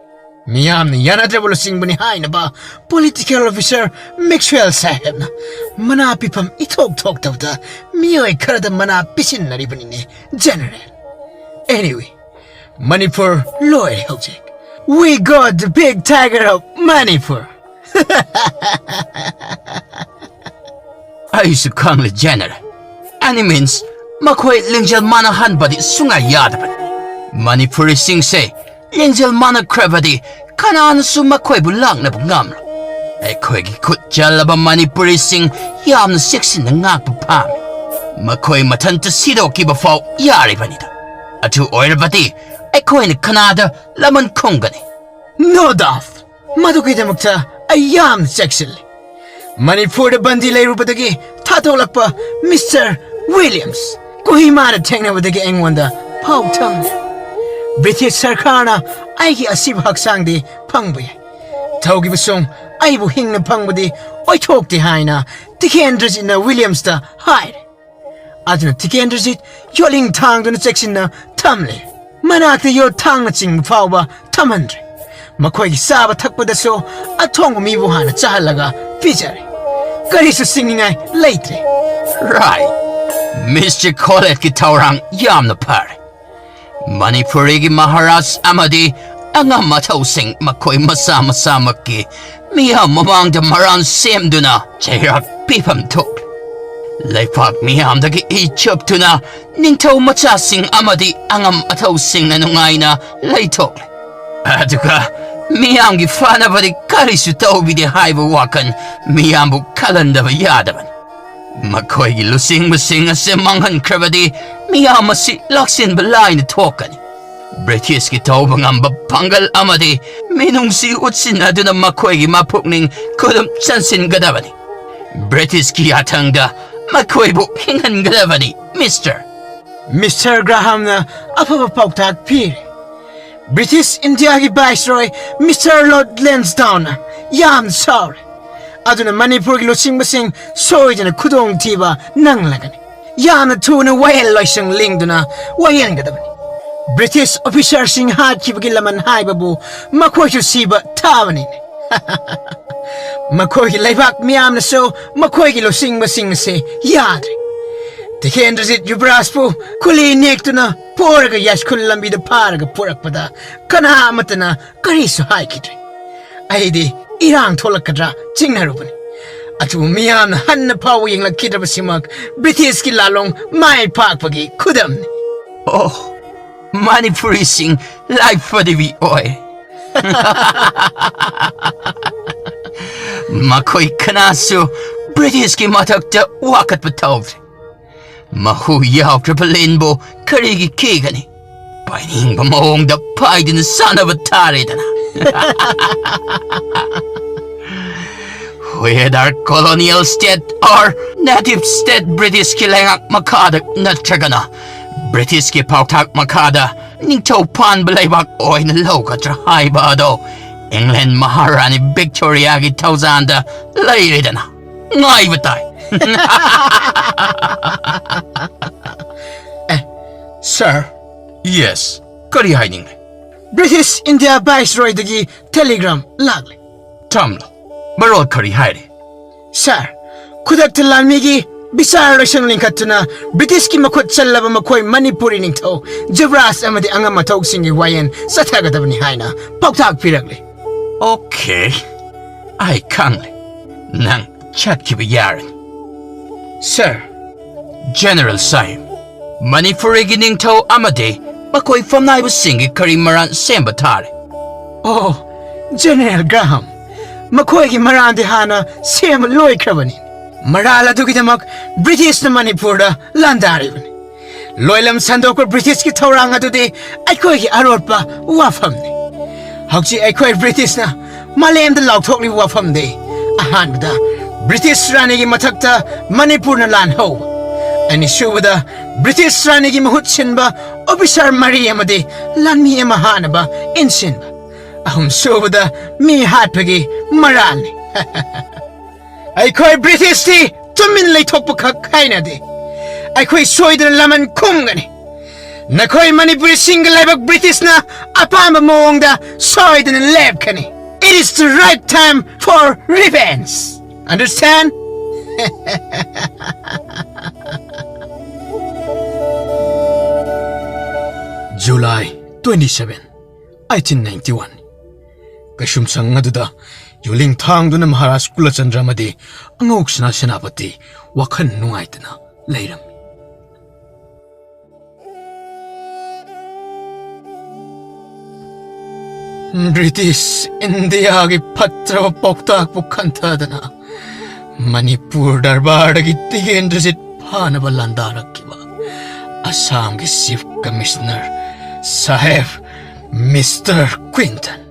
ꯃꯤꯌꯥꯝꯅ ꯌꯥꯅꯗ꯭ꯔꯕ ꯂꯨꯆꯤꯡꯕꯅꯤ ꯍꯥꯏꯅꯕ political officer Maxwell ꯁꯥꯍꯦꯕꯅ ꯃꯅꯥ ꯄꯤꯐꯝ ꯏꯊꯣꯛ ꯊꯣꯛꯇꯕꯗ ꯃꯤꯑꯣꯏ ꯈꯔꯗ ꯃꯅꯥ ꯄꯤꯁꯤꯟꯅꯔꯤꯕꯅꯤꯅꯦ, General꯫ Anyway, ꯃꯅꯤꯄꯨꯔ ꯂꯣꯏꯔꯦ ꯍꯧꯖꯤꯛ꯫ We got the big tiger of Manipur꯫ ꯑꯩꯁꯨ ꯈꯪꯂꯦ, General꯫ Any means, ꯃꯈꯣꯏ ꯂꯤꯡꯖꯦꯜ ꯃꯥꯟꯅꯍꯟꯕꯗꯤ ꯁꯨꯡꯌꯥ ꯌꯥꯗꯕꯅꯤ꯫ ꯃꯅꯤꯄꯨꯔꯤꯁꯤꯡꯁꯦ ꯂꯤꯡꯖꯦꯜ ꯃꯥꯟꯅꯈ꯭ꯔꯕꯗꯤ ꯀꯅꯥꯅꯁꯨ ꯃꯈꯣꯏꯕꯨ ꯂꯥꯛꯅꯕ ꯉꯝꯂꯣꯏ꯫ ꯑꯩꯈꯣꯏꯒꯤ ꯈꯨꯠ ꯆꯜꯂꯕ ꯃꯅꯤꯄꯨꯔꯤꯁꯤꯡ ꯌꯥꯝꯅ ꯆꯦꯛꯁꯤꯟꯅ ꯉꯥꯛꯄ ꯄꯥꯝꯃꯤ꯫ ꯃꯈꯣꯏ ꯃꯊꯟꯇ ꯁꯤꯗꯣꯛꯈꯤꯕ ꯐꯥꯎ ꯌꯥꯔꯤꯕꯅꯤꯗ꯫ ꯑꯗꯨ ꯑꯣꯏꯔꯕꯗꯤ ꯑꯩꯈꯣꯏꯅ ꯀꯅꯥꯗ ꯂꯃꯟ ꯈꯨꯝꯒꯅꯤ? No doubt꯫ ꯃꯗꯨꯒꯤꯗꯃꯛꯇ ꯑꯩ ꯌꯥꯝꯅ ꯆꯦꯛꯁꯤꯜꯂꯤ꯫ ꯃꯅꯤꯄꯨꯔꯗ ꯕꯟꯗꯤ ꯂꯩꯔꯨꯕꯗꯒꯤ ꯊꯥꯗꯣꯛꯂꯛꯄ Mister Williams ꯀꯣꯍꯤꯃꯥꯗ ꯊꯦꯡꯅꯕꯗꯒꯤ ꯑꯩꯉꯣꯟꯗ ꯄꯥꯎ ꯊꯝꯂꯦ꯫ ꯕ꯭ꯔꯤꯇꯤꯁ ꯁꯔꯀꯥꯔꯅ ꯑꯩꯒꯤ ꯑꯁꯤꯕ ꯍꯛꯆꯥꯡꯗꯤ ꯐꯪꯕ ꯌꯥꯏ, ꯇꯧꯈꯤꯕꯁꯨ ꯑꯩꯕꯨ ꯍꯤꯡꯅ ꯐꯪꯕꯗꯤ ꯑꯣꯏꯊꯣꯛꯇꯦ ꯍꯥꯏꯅ ꯇꯤꯀꯦꯟꯗ꯭ꯔꯖꯤꯠꯅ ꯋꯤꯂꯤꯌꯝꯁꯇ ꯍꯥꯏꯔꯦ꯫ ꯑꯗꯨꯅ ꯇꯤꯀꯦꯟꯗ꯭ꯔꯖꯤꯠ ꯌꯣꯠꯂꯤꯡ ꯊꯥꯡꯗꯨꯅ ꯆꯦꯛꯁꯤꯟꯅ ꯊꯝꯂꯦ꯫ ꯃꯅꯥꯛꯇ ꯌꯣꯠ ꯊꯥꯡꯅ ꯆꯤꯡꯕ ꯐꯥꯎꯕ ꯊꯝꯍꯟꯗ꯭ꯔꯦ꯫ ꯃꯈꯣꯏꯒꯤ ꯆꯥꯕ ꯊꯛꯄꯗꯁꯨ ꯑꯊꯣꯡꯕ ꯃꯤꯕꯨ ꯍꯥꯟꯅ ꯆꯥꯍꯜꯂꯒ ꯄꯤꯖꯔꯦ꯫ ꯀꯔꯤꯁꯨ ꯆꯤꯡꯅꯤꯡꯉꯥꯏ ꯂꯩꯇ꯭ꯔꯦ꯫ Right꯫ Mister Collett ꯀꯤ ꯊꯧꯔꯥꯡ ꯌꯥꯝꯅ ꯐꯔꯦ꯫ ꯃꯅꯤꯄꯨꯔꯤꯒꯤ ꯃꯍꯥꯔꯥꯖ ꯑꯃꯗꯤ ꯑꯉꯝ ꯑꯊꯧꯁꯤꯡ ꯃꯈꯣꯏ ꯃꯁꯥ ꯃꯁꯥꯃꯛꯀꯤ ꯃꯤꯌꯥꯝ ꯃꯃꯥꯡꯗ ꯃꯔꯥꯟ ꯁꯦꯝꯗꯨꯅ ꯆꯩꯔꯥꯛ ꯄꯤꯐꯝ ꯊꯣꯛꯂꯦ꯫ ꯂꯩꯄꯥꯛ ꯃꯤꯌꯥꯝꯗꯒꯤ ꯏ ꯆꯨꯞꯇꯨꯅ ꯅꯤꯡꯊꯧ ꯃꯆꯥꯁꯤꯡ ꯑꯃꯗꯤ ꯑꯉꯝ ꯑꯊꯧꯁꯤꯡꯅ ꯅꯨꯡꯉꯥꯏꯅ ꯂꯩꯊꯣꯛꯂꯦ꯫ ꯑꯗꯨꯒ ꯃꯤꯌꯥꯝꯒꯤ ꯐꯅꯕꯗꯤ ꯀꯔꯤꯁꯨ ꯇꯧꯕꯤꯗꯦ ꯍꯥꯏꯕ ꯋꯥꯈꯜ ꯃꯤꯌꯥꯝꯕꯨ ꯈꯜꯍꯟꯗꯕ ꯌꯥꯗꯕꯅꯤ꯫ ꯃꯈꯣꯏꯒꯤ ꯂꯨꯆꯤꯡꯕꯁꯤꯡ ꯑꯁꯤ ꯃꯥꯡꯍꯟꯈ꯭ꯔꯕꯗꯤ ꯃꯤꯌꯥꯝ ꯑꯁꯤ ꯂꯥꯛꯁꯤꯟꯕ ꯂꯥꯏꯅ ꯊꯣꯛꯀꯅꯤ꯫ ꯕ꯭ꯔꯤꯇꯤꯁꯀꯤ ꯇꯧꯕ ꯉꯝꯕ ꯄꯥꯡꯒꯜ ꯑꯃꯗꯤ ꯃꯤꯅꯨꯡꯁꯤ ꯎꯠꯁꯤꯟꯅꯗꯨꯅ ꯃꯈꯣꯏꯒꯤ ꯃꯄꯨꯛꯅꯤꯡ ꯈꯨꯗꯨꯝ ꯆꯟꯁꯤꯟꯒꯗꯕꯅꯤ꯫ ꯕ꯭ꯔꯤꯇꯤꯁꯀꯤ ꯌꯥꯊꯪꯗ ꯃꯈꯣꯏꯕꯨ ꯍꯤꯡꯍꯟꯒꯗꯕꯅꯤ, ꯃꯤꯁꯇꯔ꯫ ꯃꯤꯁꯇꯔ ꯒ꯭ꯔꯥꯍꯥꯝꯅ ꯑꯐꯕ ꯄꯥꯎꯇꯥꯛ ꯄꯤꯔꯦ꯫ ꯕ꯭ꯔꯤꯇꯤꯁ ꯏꯟꯗꯤꯌꯥꯒꯤ ꯚꯥꯏꯁꯔꯣꯏ ꯃꯤꯁꯇꯔ ꯂꯣꯔꯗ ꯂꯦꯟꯁꯗꯥꯎꯟꯅ ꯌꯥꯝꯅ ꯁꯥꯎꯔꯦ꯫ ꯑꯗꯨꯅ ꯃꯅꯤꯄꯨꯔꯒꯤ ꯂꯨꯆꯤꯡꯕꯁꯤꯡ ꯁꯣꯏꯗꯅ ꯈꯨꯗꯣꯡꯊꯤꯕ ꯅꯪꯂꯒꯅꯤ꯫ ꯌꯥꯝꯅ ꯊꯨꯅ ꯋꯥꯌꯦꯜ ꯂꯣꯏꯁꯪ ꯂꯤꯡꯗꯨꯅ ꯋꯥꯌꯦꯟꯒꯗꯕꯅꯤ꯫ ꯕ꯭ꯔꯤꯇꯤꯁ ꯑꯣꯐꯤꯁꯥꯔꯁꯤꯡ ꯍꯥꯠꯈꯤꯕꯒꯤ ꯂꯃꯟ ꯍꯥꯏꯕꯕꯨ ꯃꯈꯣꯏꯁꯨ ꯁꯤꯕ ꯊꯥꯕꯅꯤꯅꯦ꯫ ꯃꯈꯣꯏꯒꯤ ꯂꯩꯕꯥꯛ ꯃꯤꯌꯥꯝꯅꯁꯨ ꯃꯈꯣꯏꯒꯤ ꯂꯨꯆꯤꯡꯕꯁꯤꯡ ꯑꯁꯤ ꯌꯥꯗ꯭ꯔꯦ꯫ ꯇꯤꯀꯦꯟꯗ꯭ꯔꯖꯤꯠ ꯌꯨꯕꯔꯥꯖꯄꯨ ꯈꯨꯂꯤ ꯅꯦꯛꯇꯨꯅ ꯄꯣꯔꯒ ꯌꯥꯏꯁ꯭ꯀꯨꯜ ꯂꯝꯕꯤꯗ ꯐꯥꯔꯒ ꯄꯨꯔꯛꯄꯗ ꯀꯅꯥ ꯑꯃꯠꯇꯅ ꯀꯔꯤꯁꯨ ꯍꯥꯏꯈꯤꯗ꯭ꯔꯦ꯫ ꯑꯩꯗꯤ ꯏꯔꯥꯡ ꯊꯣꯛꯂꯛꯀꯗ꯭ꯔꯥ ꯆꯤꯡꯅꯔꯨꯕꯅꯤ꯫ ꯑꯗꯨꯕꯨ ꯃꯤꯌꯥꯝꯅ ꯍꯟꯅ ꯐꯥꯎꯕ ꯌꯦꯡꯂꯛꯈꯤꯗ꯭ꯔꯕꯁꯤꯃꯛ ꯕ꯭ꯔꯤꯇꯤꯁꯀꯤ ꯂꯥꯂꯣꯡ ꯃꯥꯏ ꯄꯥꯛꯄꯒꯤ ꯈꯨꯗꯝꯅꯤ꯫ ꯑꯣ, ꯃꯅꯤꯄꯨꯔꯤꯁꯤꯡ ꯂꯥꯏꯐꯗꯤꯕꯤ ꯑꯣꯏ꯫ ꯃꯈꯣꯏ ꯀꯅꯥꯁꯨ ꯕ꯭ꯔꯤꯇꯤꯁꯀꯤ ꯃꯊꯛꯇ ꯋꯥꯀꯠꯄ ꯇꯧꯗ꯭ꯔꯦ꯫ ꯃꯍꯨ ꯌꯥꯎꯗ꯭ꯔꯕ ꯂꯤꯟꯕꯨ ꯀꯔꯤꯒꯤ ꯀꯤꯒꯅꯤ? ꯄꯥꯏꯅꯤꯡꯕ ꯃꯑꯣꯡꯗ ꯄꯥꯏꯗꯨꯅ ꯆꯥꯅꯕ ꯇꯥꯔꯦꯗꯅ꯫ Whether colonial state or native state, ꯕ꯭ꯔꯤꯇꯤꯁꯀꯤ ꯂꯩꯉꯥꯛ ꯃꯈꯥꯗ ꯅꯠꯇ꯭ꯔꯒꯅ ꯕ꯭ꯔꯤꯇꯤꯁꯀꯤ ꯄꯥꯎꯇꯥꯛ ꯃꯈꯥꯗ ꯅꯤꯡꯊꯧ ꯄꯥꯟꯕ ꯂꯩꯕꯥꯛ ꯑꯣꯏꯅ ꯂꯧꯒꯗ꯭ꯔꯥ ꯍꯥꯏꯕ ꯑꯗꯣ ꯏꯪꯂꯦꯟ ꯃꯍꯥꯔꯥꯅꯤ ꯚꯤꯛꯇꯣꯔꯤꯌꯥꯒꯤ ꯊꯧꯖꯥꯟꯗ ꯂꯩꯔꯦꯗꯅ꯫ ꯉꯥꯏꯕ ꯇꯥꯏ꯫ ꯑꯦ, ꯁꯥꯔ꯫ ꯌꯦꯁ, ꯀꯔꯤ ꯍꯥꯏꯅꯤꯡꯂꯦ? ꯕ꯭ꯔꯤꯇꯤꯁ ꯏꯟꯗꯤꯌꯥ ꯚꯥꯏꯁꯔꯣꯏꯗꯒꯤ ꯇꯦꯂꯤꯒ꯭ꯔꯥꯝ ꯂꯥꯛꯂꯦ꯫ ꯇꯝꯂꯣ, ꯃꯔꯣꯜ ꯀꯔꯤ ꯍꯥꯏꯔꯤ? ꯁꯥꯔ, ꯈꯨꯗꯛꯇ ꯂꯥꯟꯃꯤꯒꯤ ꯕꯤꯆꯥꯔ ꯂꯣꯏꯁꯪ ꯂꯤꯡꯈꯠꯇꯨꯅ ꯕ꯭ꯔꯤꯇꯤꯁꯀꯤ ꯃꯈꯨꯠ ꯆꯜꯂꯕ ꯃꯈꯣꯏ ꯃꯅꯤꯄꯨꯔꯤ ꯅꯤꯡꯊꯧ ꯖꯤꯕꯔꯥꯖ ꯑꯃꯗꯤ ꯑꯉꯝ ꯑꯊꯧꯁꯤꯡꯒꯤ ꯋꯥꯌꯦꯜ ꯆꯠꯊꯒꯗꯕꯅꯤ ꯍꯥꯏꯅ ꯄꯥꯎꯇꯥꯛ ꯄꯤꯔꯛꯂꯤ꯫ ꯑꯣꯀꯦ, ꯑꯩ ꯈꯪꯂꯦ꯫ ꯅꯪ ꯆꯠꯈꯤꯕ ꯌꯥꯔꯅꯤ꯫ ꯁꯥꯔ꯫ ꯖꯦꯅꯔꯦꯜ ꯁꯥꯍꯦꯕ, ꯃꯅꯤꯄꯨꯔꯤꯒꯤ ꯅꯤꯡꯊꯧ ꯑꯃꯗꯤ ꯃꯈꯣꯏ ꯐꯝꯅꯥꯏꯕꯁꯤꯡꯒꯤ ꯀꯔꯤ ꯃꯔꯥꯟ ꯁꯦꯝꯕ ꯊꯥꯔꯦ? ꯑꯣ, ꯖꯦꯅꯔꯦꯜ ꯒ꯭ꯔꯥꯍꯥꯝ, ꯃꯈꯣꯏꯒꯤ ꯃꯔꯥꯟꯗꯤ ꯍꯥꯟꯅ ꯁꯦꯝꯕ ꯂꯣꯏꯈ꯭ꯔꯕꯅꯤ꯫ ꯃꯔꯥꯜ ꯑꯗꯨꯒꯤꯗꯃꯛ ꯕ꯭ꯔꯤꯇꯤꯁꯅ ꯃꯅꯤꯄꯨꯔꯗ ꯂꯥꯟꯗꯥꯔꯤꯕꯅꯤ꯫ ꯂꯣꯏꯂꯝ ꯁꯟꯗꯣꯛꯄ ꯕ꯭ꯔꯤꯇꯤꯁꯀꯤ ꯊꯧꯔꯥꯡ ꯑꯗꯨꯗꯤ ꯑꯩꯈꯣꯏꯒꯤ ꯑꯔꯣꯠꯄ ꯋꯥꯐꯝꯅꯤ꯫ ꯍꯧꯖꯤꯛ ꯑꯩꯈꯣꯏ ꯕ꯭ꯔꯤꯇꯤꯁꯅ ꯃꯥꯂꯦꯝꯗ ꯂꯥꯎꯊꯣꯛꯂꯤꯕ ꯋꯥꯐꯝꯗꯤ, ꯑꯍꯥꯟꯕꯗ, ꯕ꯭ꯔꯤꯇꯤꯁ ꯔꯥꯅꯤꯒꯤ ꯃꯊꯛꯇ ꯃꯅꯤꯄꯨꯔꯅ ꯂꯥꯟ ꯍꯧꯕ꯫ ꯑꯅꯤꯁꯨꯕꯗ, ꯕ꯭ꯔꯤꯇꯤꯁ ꯔꯥꯅꯤꯒꯤ ꯃꯍꯨꯠ ꯁꯤꯟꯕ ꯑꯣꯐꯤꯁꯥꯔ ꯃꯔꯤ ꯑꯃꯗꯤ ꯂꯥꯟꯃꯤ ꯑꯃ ꯍꯥꯠꯅꯕ ꯏꯟꯁꯤꯟꯕ꯫ ꯑꯍꯨꯝꯁꯨꯕꯗ, ꯃꯤ ꯍꯥꯠꯄꯒꯤ ꯃꯔꯥꯜꯅꯤ꯫ ꯑꯩꯈꯣꯏ ꯕ꯭ꯔꯤꯇꯤꯁꯇꯤ ꯇꯨꯃꯤꯟ ꯂꯩꯊꯣꯛꯄ ꯈꯛ ꯍꯩꯅꯗꯦ꯫ ꯑꯩꯈꯣꯏ ꯁꯣꯏꯗꯅ ꯂꯃꯟ ꯈꯨꯝꯒꯅꯤ꯫ ꯅꯈꯣꯏ ꯃꯅꯤꯄꯨꯔꯤꯁꯤꯡꯒ ꯂꯥꯏꯕꯛ ꯕ꯭ꯔꯤꯇꯤꯁꯅ ꯑꯄꯥꯝꯕ ꯃꯑꯣꯡꯗ ꯁꯣꯏꯗꯅ ꯂꯦꯞꯀꯅꯤ꯫ It is the right time for revenge. Understand? July twenty-seven, eighteen ninety-one꯫ ꯀꯩꯁꯨꯝꯁꯪ ꯑꯗꯨꯗ ꯌꯨꯂꯤꯡ ꯊꯥꯡꯗꯨꯅ ꯃꯍꯥꯔꯥꯖ ꯀꯨꯂꯆꯟꯗ꯭ꯔ ꯑꯃꯗꯤ ꯑꯉꯧ ꯁꯅꯥ ꯁꯦꯅꯥꯄꯇꯤ ꯋꯥꯈꯜ ꯅꯨꯡꯉꯥꯏꯇꯅ ꯂꯩꯔꯝꯃꯤ꯫ ꯕ꯭ꯔꯤꯇꯤꯁ ꯏꯟꯗꯤꯌꯥꯒꯤ ꯐꯠꯇ꯭ꯔꯕ ꯄꯥꯎꯇꯥꯛꯄꯨ ꯈꯟꯊꯗꯅ ꯃꯅꯤꯄꯨꯔ ꯗꯔꯕꯥꯔꯗꯒꯤ ꯇꯤꯀꯦꯟꯗ꯭ꯔꯖꯤꯠ ꯐꯥꯅꯕ ꯂꯥꯟꯗꯥꯔꯛꯈꯤꯕ ꯑꯁꯥꯝꯒꯤ ꯆꯤꯐ ꯀꯃꯤꯁꯅꯔ ꯁꯥꯍꯦꯕ ꯃꯤꯁꯇꯔ ꯀ꯭ꯋꯤꯟꯇꯟ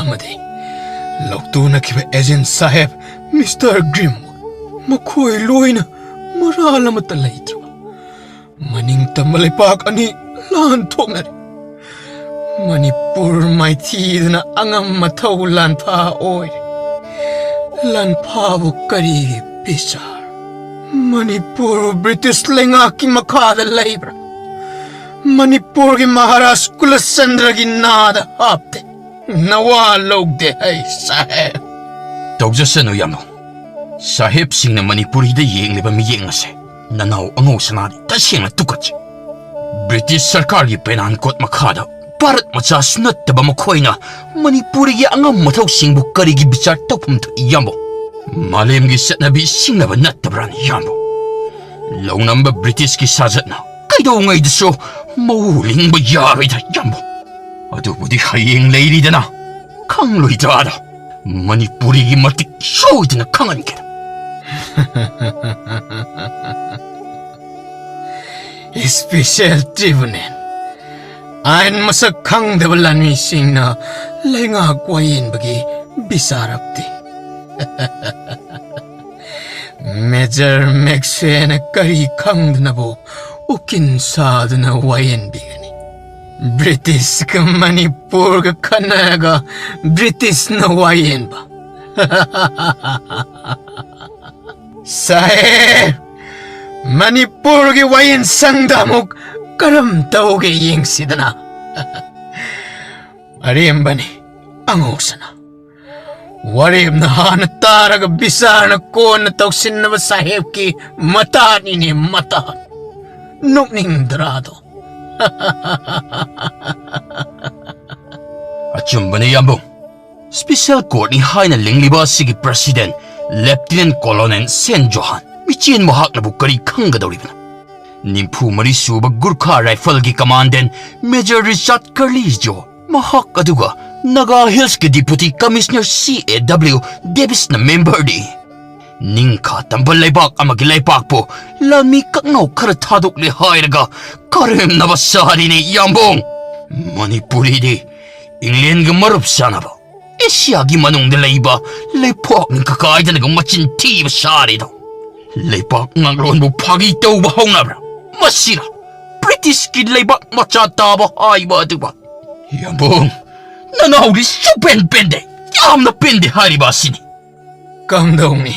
ꯑꯃꯗꯤ ꯂꯧꯇꯨꯅꯈꯤꯕ ꯑꯦꯖꯦꯟ ꯁꯥꯍꯦꯕ ꯃꯤꯁꯇꯔ ꯒ꯭ꯔꯤꯝ, ꯃꯈꯣꯏ ꯂꯣꯏꯅ ꯃꯔꯥꯜ ꯑꯃꯠꯇ ꯂꯩꯇ꯭ꯔꯕ ꯃꯅꯤꯡ ꯇꯝꯕ ꯂꯩꯄꯥꯛ ꯑꯅꯤ ꯂꯥꯟ ꯊꯣꯛꯅꯔꯦ꯫ ꯃꯅꯤꯄꯨꯔ ꯃꯥꯏꯊꯤꯗꯅ ꯑꯉꯝ ꯑꯊꯧ ꯂꯥꯟꯐꯥ ꯑꯣꯏꯔꯦ꯫ ꯂꯥꯟꯐꯥꯕꯨ ꯀꯔꯤꯒꯤ ꯕꯤꯆꯥꯔ? ꯃꯅꯤꯄꯨꯔ ꯕ꯭ꯔꯤꯇꯤꯁ ꯂꯩꯉꯥꯛꯀꯤ ꯃꯈꯥꯗ ꯂꯩꯕ꯭ꯔꯥ? ꯃꯅꯤꯄꯨꯔꯒꯤ ꯃꯍꯥꯔꯥꯖ ꯀꯨꯂꯆꯟꯗ꯭ꯔꯒꯤ ꯅꯥꯗ ꯍꯥꯞꯇꯦ꯫ ꯅꯋꯥ ꯂꯧꯗꯦ ꯑꯩ ꯁꯥꯍꯦꯕ꯫ ꯇꯧꯖꯁꯅꯨ ꯌꯥꯝꯅ꯫ ꯁꯥꯍꯦꯕꯁꯤꯡꯅ ꯃꯅꯤꯄꯨꯔꯤꯗ ꯌꯦꯡꯂꯤꯕ ꯃꯤꯠꯌꯦꯡ ꯑꯁꯦ ꯅꯅꯥꯎ ꯑꯉꯧ ꯁꯅꯥꯗꯤ ꯇꯁꯦꯡꯅ ꯇꯨꯀꯠꯆꯩ꯫ ꯕ꯭ꯔꯤꯇꯤꯁ ꯁꯔꯀꯥꯔꯒꯤ ꯄꯦꯅꯥꯟ ꯀꯣꯠ ꯃꯈꯥꯗ ꯚꯥꯔꯠ ꯃꯆꯥꯁꯨ ꯅꯠꯇꯕ ꯃꯈꯣꯏꯅ ꯃꯅꯤꯄꯨꯔꯤꯒꯤ ꯑꯉꯝ ꯃꯊꯧꯁꯤꯡꯕꯨ ꯀꯔꯤꯒꯤ ꯕꯤꯆꯥꯔ ꯇꯧꯐꯝ ꯊꯣꯛꯏ ꯌꯥꯝꯕꯣ? ꯃꯥꯂꯦꯝꯒꯤ ꯆꯠꯅꯕꯤ ꯁꯤꯡꯅꯕ ꯅꯠꯇꯕ꯭ꯔꯥꯅꯦ ꯌꯥꯝꯕꯣ? ꯂꯧꯅꯝꯕ ꯕ꯭ꯔꯤꯇꯤꯁꯀꯤ ꯁꯥꯖꯠꯅ ꯀꯩꯗꯧꯉꯩꯗꯁꯨ ꯃꯧ ꯂꯤꯡꯕ ꯌꯥꯔꯣꯏꯗ ꯌꯥꯝꯕꯣ꯫ ꯑꯗꯨꯕꯨꯗꯤ ꯍꯌꯦꯡ ꯂꯩꯔꯤꯗꯅ ꯈꯪꯂꯣꯏꯗ꯭ꯔꯥꯗ ꯃꯅꯤꯄꯨꯔꯤꯒꯤ ꯃꯇꯤꯛ ꯁꯣꯏꯗꯅ ꯈꯪꯍꯟꯒꯦ꯫ Special Tribunal꯫ ꯑꯥꯏꯟ ꯃꯁꯛ ꯈꯪꯗꯕ ꯂꯥꯟꯃꯤꯁꯤꯡꯅ ꯂꯩꯉꯥꯛ ꯋꯥꯌꯦꯟꯕꯒꯤ ꯕꯤꯆꯥꯔꯛꯇꯤ꯫ ꯃꯦꯖꯔ ꯃꯦꯛꯁꯋꯦꯜꯅ ꯀꯔꯤ ꯈꯪꯗꯅꯕꯨ ꯎꯀꯤꯜ ꯁꯥꯗꯨꯅ ꯋꯥꯌꯦꯟꯕꯤꯒꯅꯤ꯫ ꯕ꯭ꯔꯤꯇꯤꯁꯀ ꯃꯅꯤꯄꯨꯔꯒ ꯈꯟꯅꯔꯒ ꯕ꯭ꯔꯤꯇꯤꯁꯅ ꯋꯥꯌꯦꯟꯕ꯫ ꯁꯥꯍꯦꯕ, ꯃꯅꯤꯄꯨꯔꯒꯤ ꯋꯥꯌꯦꯜ ꯁꯪꯗ ꯑꯃꯨꯛ ꯀꯔꯝ ꯇꯧꯒꯦ ꯌꯦꯡꯁꯤꯗꯅ꯫ ꯑꯔꯦꯝꯕꯅꯤ ꯑꯉꯧꯁꯅꯥ꯫ ꯋꯥꯔꯦꯞꯅ ꯍꯥꯟꯅ ꯇꯥꯔꯒ ꯕꯤꯆꯥꯔꯅ ꯀꯣꯟꯅ ꯇꯧꯁꯤꯟꯅꯕ ꯁꯥꯍꯦꯕꯀꯤ ꯃꯇꯥꯅꯤꯅꯦ, ꯃꯇꯥ꯫ ꯅꯣꯛꯅꯤꯡꯗ꯭ꯔꯥꯗꯣ? ꯑꯆꯨꯝꯕꯅꯤ, ꯌꯥꯝꯕꯨꯡ꯫ ꯁ꯭ꯄꯦꯁꯦꯜ ꯀꯣꯔꯠꯅꯤ ꯍꯥꯏꯅ ꯂꯤꯡꯂꯤꯕ ꯑꯁꯤꯒꯤ ꯄ꯭ꯔꯁꯤꯗꯦꯟꯠ ꯂꯦꯐꯇꯤꯅꯦꯟꯠ ꯀꯣꯂꯣꯅꯦꯜ ꯁꯦꯟ ꯖꯣꯍꯥꯟ꯫ ꯃꯤꯆꯦꯟ ꯃꯍꯥꯛꯅꯕꯨ ꯀꯔꯤ ꯈꯪꯒꯗꯧꯔꯤꯕꯅꯣ? ꯅꯤꯐꯨ ꯃꯔꯤ ꯁꯨꯕ ꯒꯨꯔꯈꯥ ꯔꯥꯏꯐꯜꯒꯤ ꯀꯃꯥꯟꯗꯦꯟꯠ ꯃꯦꯖꯔ ꯔꯤꯆꯥꯔꯗ ꯀꯔꯂꯤꯖꯣ, ꯃꯍꯥꯛ ꯑꯗꯨꯒ ꯅꯥꯒꯥ ꯍꯤꯜꯁꯀꯤ ꯗꯤꯄꯨꯇꯤ ꯀꯃꯤꯁꯅꯔ ꯁꯤ ꯑꯦ ꯗꯕ꯭ꯂꯤꯎ ꯗꯦꯕꯤꯁꯅ ꯃꯦꯝꯕꯔꯅꯤ꯫ ꯅꯤꯡꯈꯥ ꯇꯝꯕ ꯂꯩꯕꯥꯛ ꯑꯃꯒꯤ ꯂꯩꯄꯥꯛꯄꯨ ꯂꯥꯟꯃꯤ ꯀꯛꯅꯧ ꯈꯔ ꯊꯥꯗꯣꯛꯂꯦ ꯍꯥꯏꯔꯒ ꯀꯔꯦꯝꯅꯕ ꯁꯥꯔꯤꯅꯦ, ꯌꯥꯝꯕꯨꯡ꯫ ꯃꯅꯤꯄꯨꯔꯤꯗꯤ ꯏꯪꯂꯦꯟꯒ ꯃꯔꯨꯞ ꯁꯥꯟꯅꯕ, ꯑꯦꯁꯤꯌꯥꯒꯤ ꯃꯅꯨꯡꯗ ꯂꯩꯕ ꯂꯩꯄꯥꯛꯅꯤ ꯀꯀꯥꯏꯗꯅꯒ ꯃꯆꯤꯟ ꯊꯤꯕ ꯁꯥꯔꯤꯗꯣ꯫ ꯂꯩꯄꯥꯛ ꯉꯥꯛꯂꯣꯟꯕꯨ ꯐꯥꯒꯤ ꯇꯧꯕ ꯍꯧꯅꯕ꯭ꯔꯥ? ꯃꯁꯤꯔ ꯕ꯭ꯔꯤꯇꯤꯁꯀꯤ ꯂꯩꯕꯥꯛ ꯃꯆꯥ ꯇꯥꯕ ꯍꯥꯏꯕ ꯑꯗꯨꯕꯨ? ꯌꯥꯝꯕꯨꯡ, ꯅꯅꯥꯎꯗꯤ ꯁꯨꯛꯄꯦꯟ ꯄꯦꯟꯗꯦ, ꯌꯥꯝꯅ ꯄꯦꯟꯗꯦ ꯍꯥꯏꯔꯤꯕ ꯑꯁꯤꯅꯤ꯫ ꯀꯝꯗꯧꯅꯤ?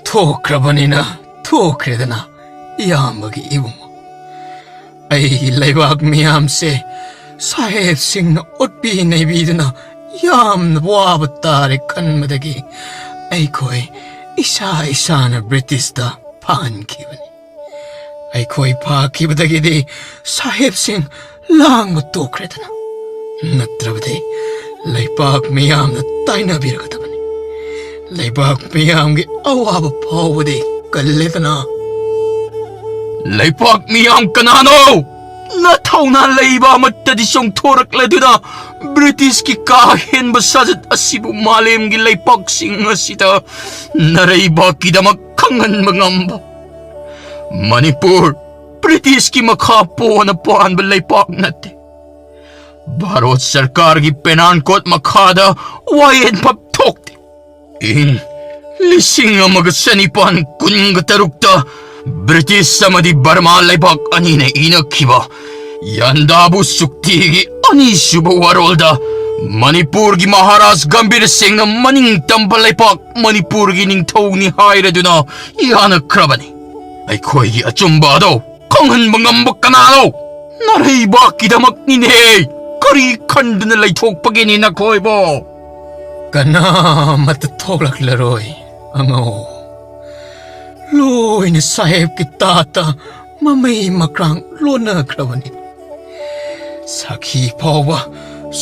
ꯊꯣꯛꯈ꯭ꯔꯕꯅꯤꯅ ꯊꯣꯛꯈ꯭ꯔꯦꯗꯅ, ꯏꯌꯥꯝꯕꯒꯤ ꯏꯕꯨꯡꯉꯣ꯫ ꯑꯩꯒꯤ ꯂꯩꯕꯥꯛ ꯃꯤꯌꯥꯝꯁꯦ ꯁꯥꯍꯦꯕꯁꯤꯡꯅ ꯑꯣꯠꯄꯤ ꯅꯩꯕꯤꯗꯨꯅ ꯌꯥꯝꯅ ꯋꯥꯕ ꯇꯥꯔꯦ ꯈꯟꯕꯗꯒꯤ ꯑꯩꯈꯣꯏ ꯏꯁꯥ ꯏꯁꯥꯅ ꯕ꯭ꯔꯤꯇꯤꯁꯇ ꯐꯥꯍꯟꯈꯤꯕꯅꯤ꯫ ꯑꯩꯈꯣꯏ ꯐꯥꯈꯤꯕꯗꯒꯤꯗꯤ ꯁꯥꯍꯦꯕꯁꯤꯡ ꯂꯥꯡꯕ ꯇꯣꯛꯈ꯭ꯔꯦꯗꯅ꯫ ꯅꯠꯇ꯭ꯔꯕꯗꯤ ꯂꯩꯄꯥꯛ ꯃꯤꯌꯥꯝꯅ ꯇꯥꯏꯅꯕꯤꯔꯒꯗꯕꯅꯤ꯫ ꯂꯩꯄꯥꯛ ꯃꯤꯌꯥꯝꯒꯤ ꯑꯋꯥꯕ ꯐꯥꯎꯕꯗꯤ ꯀꯜꯂꯦꯗꯅ꯫ ꯂꯩꯄꯥꯛ ꯃꯤꯌꯥꯝ ꯀꯅꯥꯅꯣ? ꯅꯊꯧꯅꯥ ꯂꯩꯕ ꯑꯃꯠꯇꯗꯤ ꯆꯣꯡꯊꯣꯔꯛꯂꯗꯨꯅ ꯕ꯭ꯔꯤꯇꯤꯁꯀꯤ ꯀꯥ ꯍꯦꯟꯕ ꯁꯥꯖꯠ ꯑꯁꯤꯕꯨ ꯃꯥꯂꯦꯝꯒꯤ ꯂꯩꯄꯥꯛꯁꯤꯡ ꯑꯁꯤꯗ ꯅꯔꯩꯕꯥꯛꯀꯤꯗꯃꯛ ꯈꯪꯍꯟꯕ ꯉꯝꯕ꯫ ꯃꯅꯤꯄꯨꯔ ꯕ꯭ꯔꯤꯇꯤꯁꯀꯤ ꯃꯈꯥ ꯄꯣꯟꯅ ꯄꯥꯟꯕ ꯂꯩꯄꯥꯛ ꯅꯠꯇꯦ꯫ ꯚꯥꯔꯠ ꯁꯔꯀꯥꯔꯒꯤ ꯄꯦꯅꯥꯟ ꯀꯣꯠ ꯃꯈꯥꯗ ꯋꯥꯌꯦꯟꯐꯝ ꯊꯣꯛꯇꯦ꯫ ꯏꯪ ꯂꯤꯁꯤꯡ ꯑꯃꯒ ꯆꯅꯤꯄꯥꯟ ꯀꯨꯟꯒ ꯇꯔꯨꯛꯇ ꯕ꯭ꯔꯤꯇꯤꯁ ꯑꯃꯗꯤ ꯕꯔꯃꯥ ꯂꯩꯕꯥꯛ ꯑꯅꯤꯅ ꯏꯅꯈꯤꯕ ꯌꯥꯟꯗꯥꯕꯨ ꯆꯨꯛꯇꯤꯒꯤ ꯑꯅꯤꯁꯨꯕ ꯋꯥꯔꯣꯜꯗ ꯃꯅꯤꯄꯨꯔꯒꯤ ꯃꯍꯥꯔꯥꯖ ꯒꯝꯚꯤꯔ ꯁꯤꯡꯅ ꯃꯅꯤꯡ ꯇꯝꯕ ꯂꯩꯄꯥꯛ ꯃꯅꯤꯄꯨꯔꯒꯤ ꯅꯤꯡꯊꯧꯅꯤ ꯍꯥꯏꯔꯗꯨꯅ ꯌꯥꯅꯈ꯭ꯔꯕꯅꯤ꯫ ꯑꯩꯈꯣꯏꯒꯤ ꯑꯆꯨꯝꯕ ꯑꯗꯣ ꯈꯪꯍꯟꯕ ꯉꯝꯕ ꯀꯅꯥꯅꯣ? ꯅꯔꯩꯕꯥꯛꯀꯤꯗꯃꯛꯅꯤꯅꯦ꯫ ꯀꯔꯤ ꯈꯟꯗꯨꯅ ꯂꯩꯊꯣꯛꯄꯒꯤꯅꯤ ꯅꯈꯣꯏꯕꯣ? ꯀꯅꯥꯃꯠꯇ ꯊꯣꯛꯂꯛꯂꯔꯣꯏ ꯑꯉꯧ꯫ ꯂꯣꯏꯅ ꯁꯥꯍꯦꯕꯀꯤ ꯇꯥꯠꯇ ꯃꯃꯩ ꯃꯀ꯭ꯔꯥꯡ ꯂꯣꯟꯅꯈ꯭ꯔꯕꯅꯤ꯫ ꯁꯥꯈꯤ ꯐꯥꯎꯕ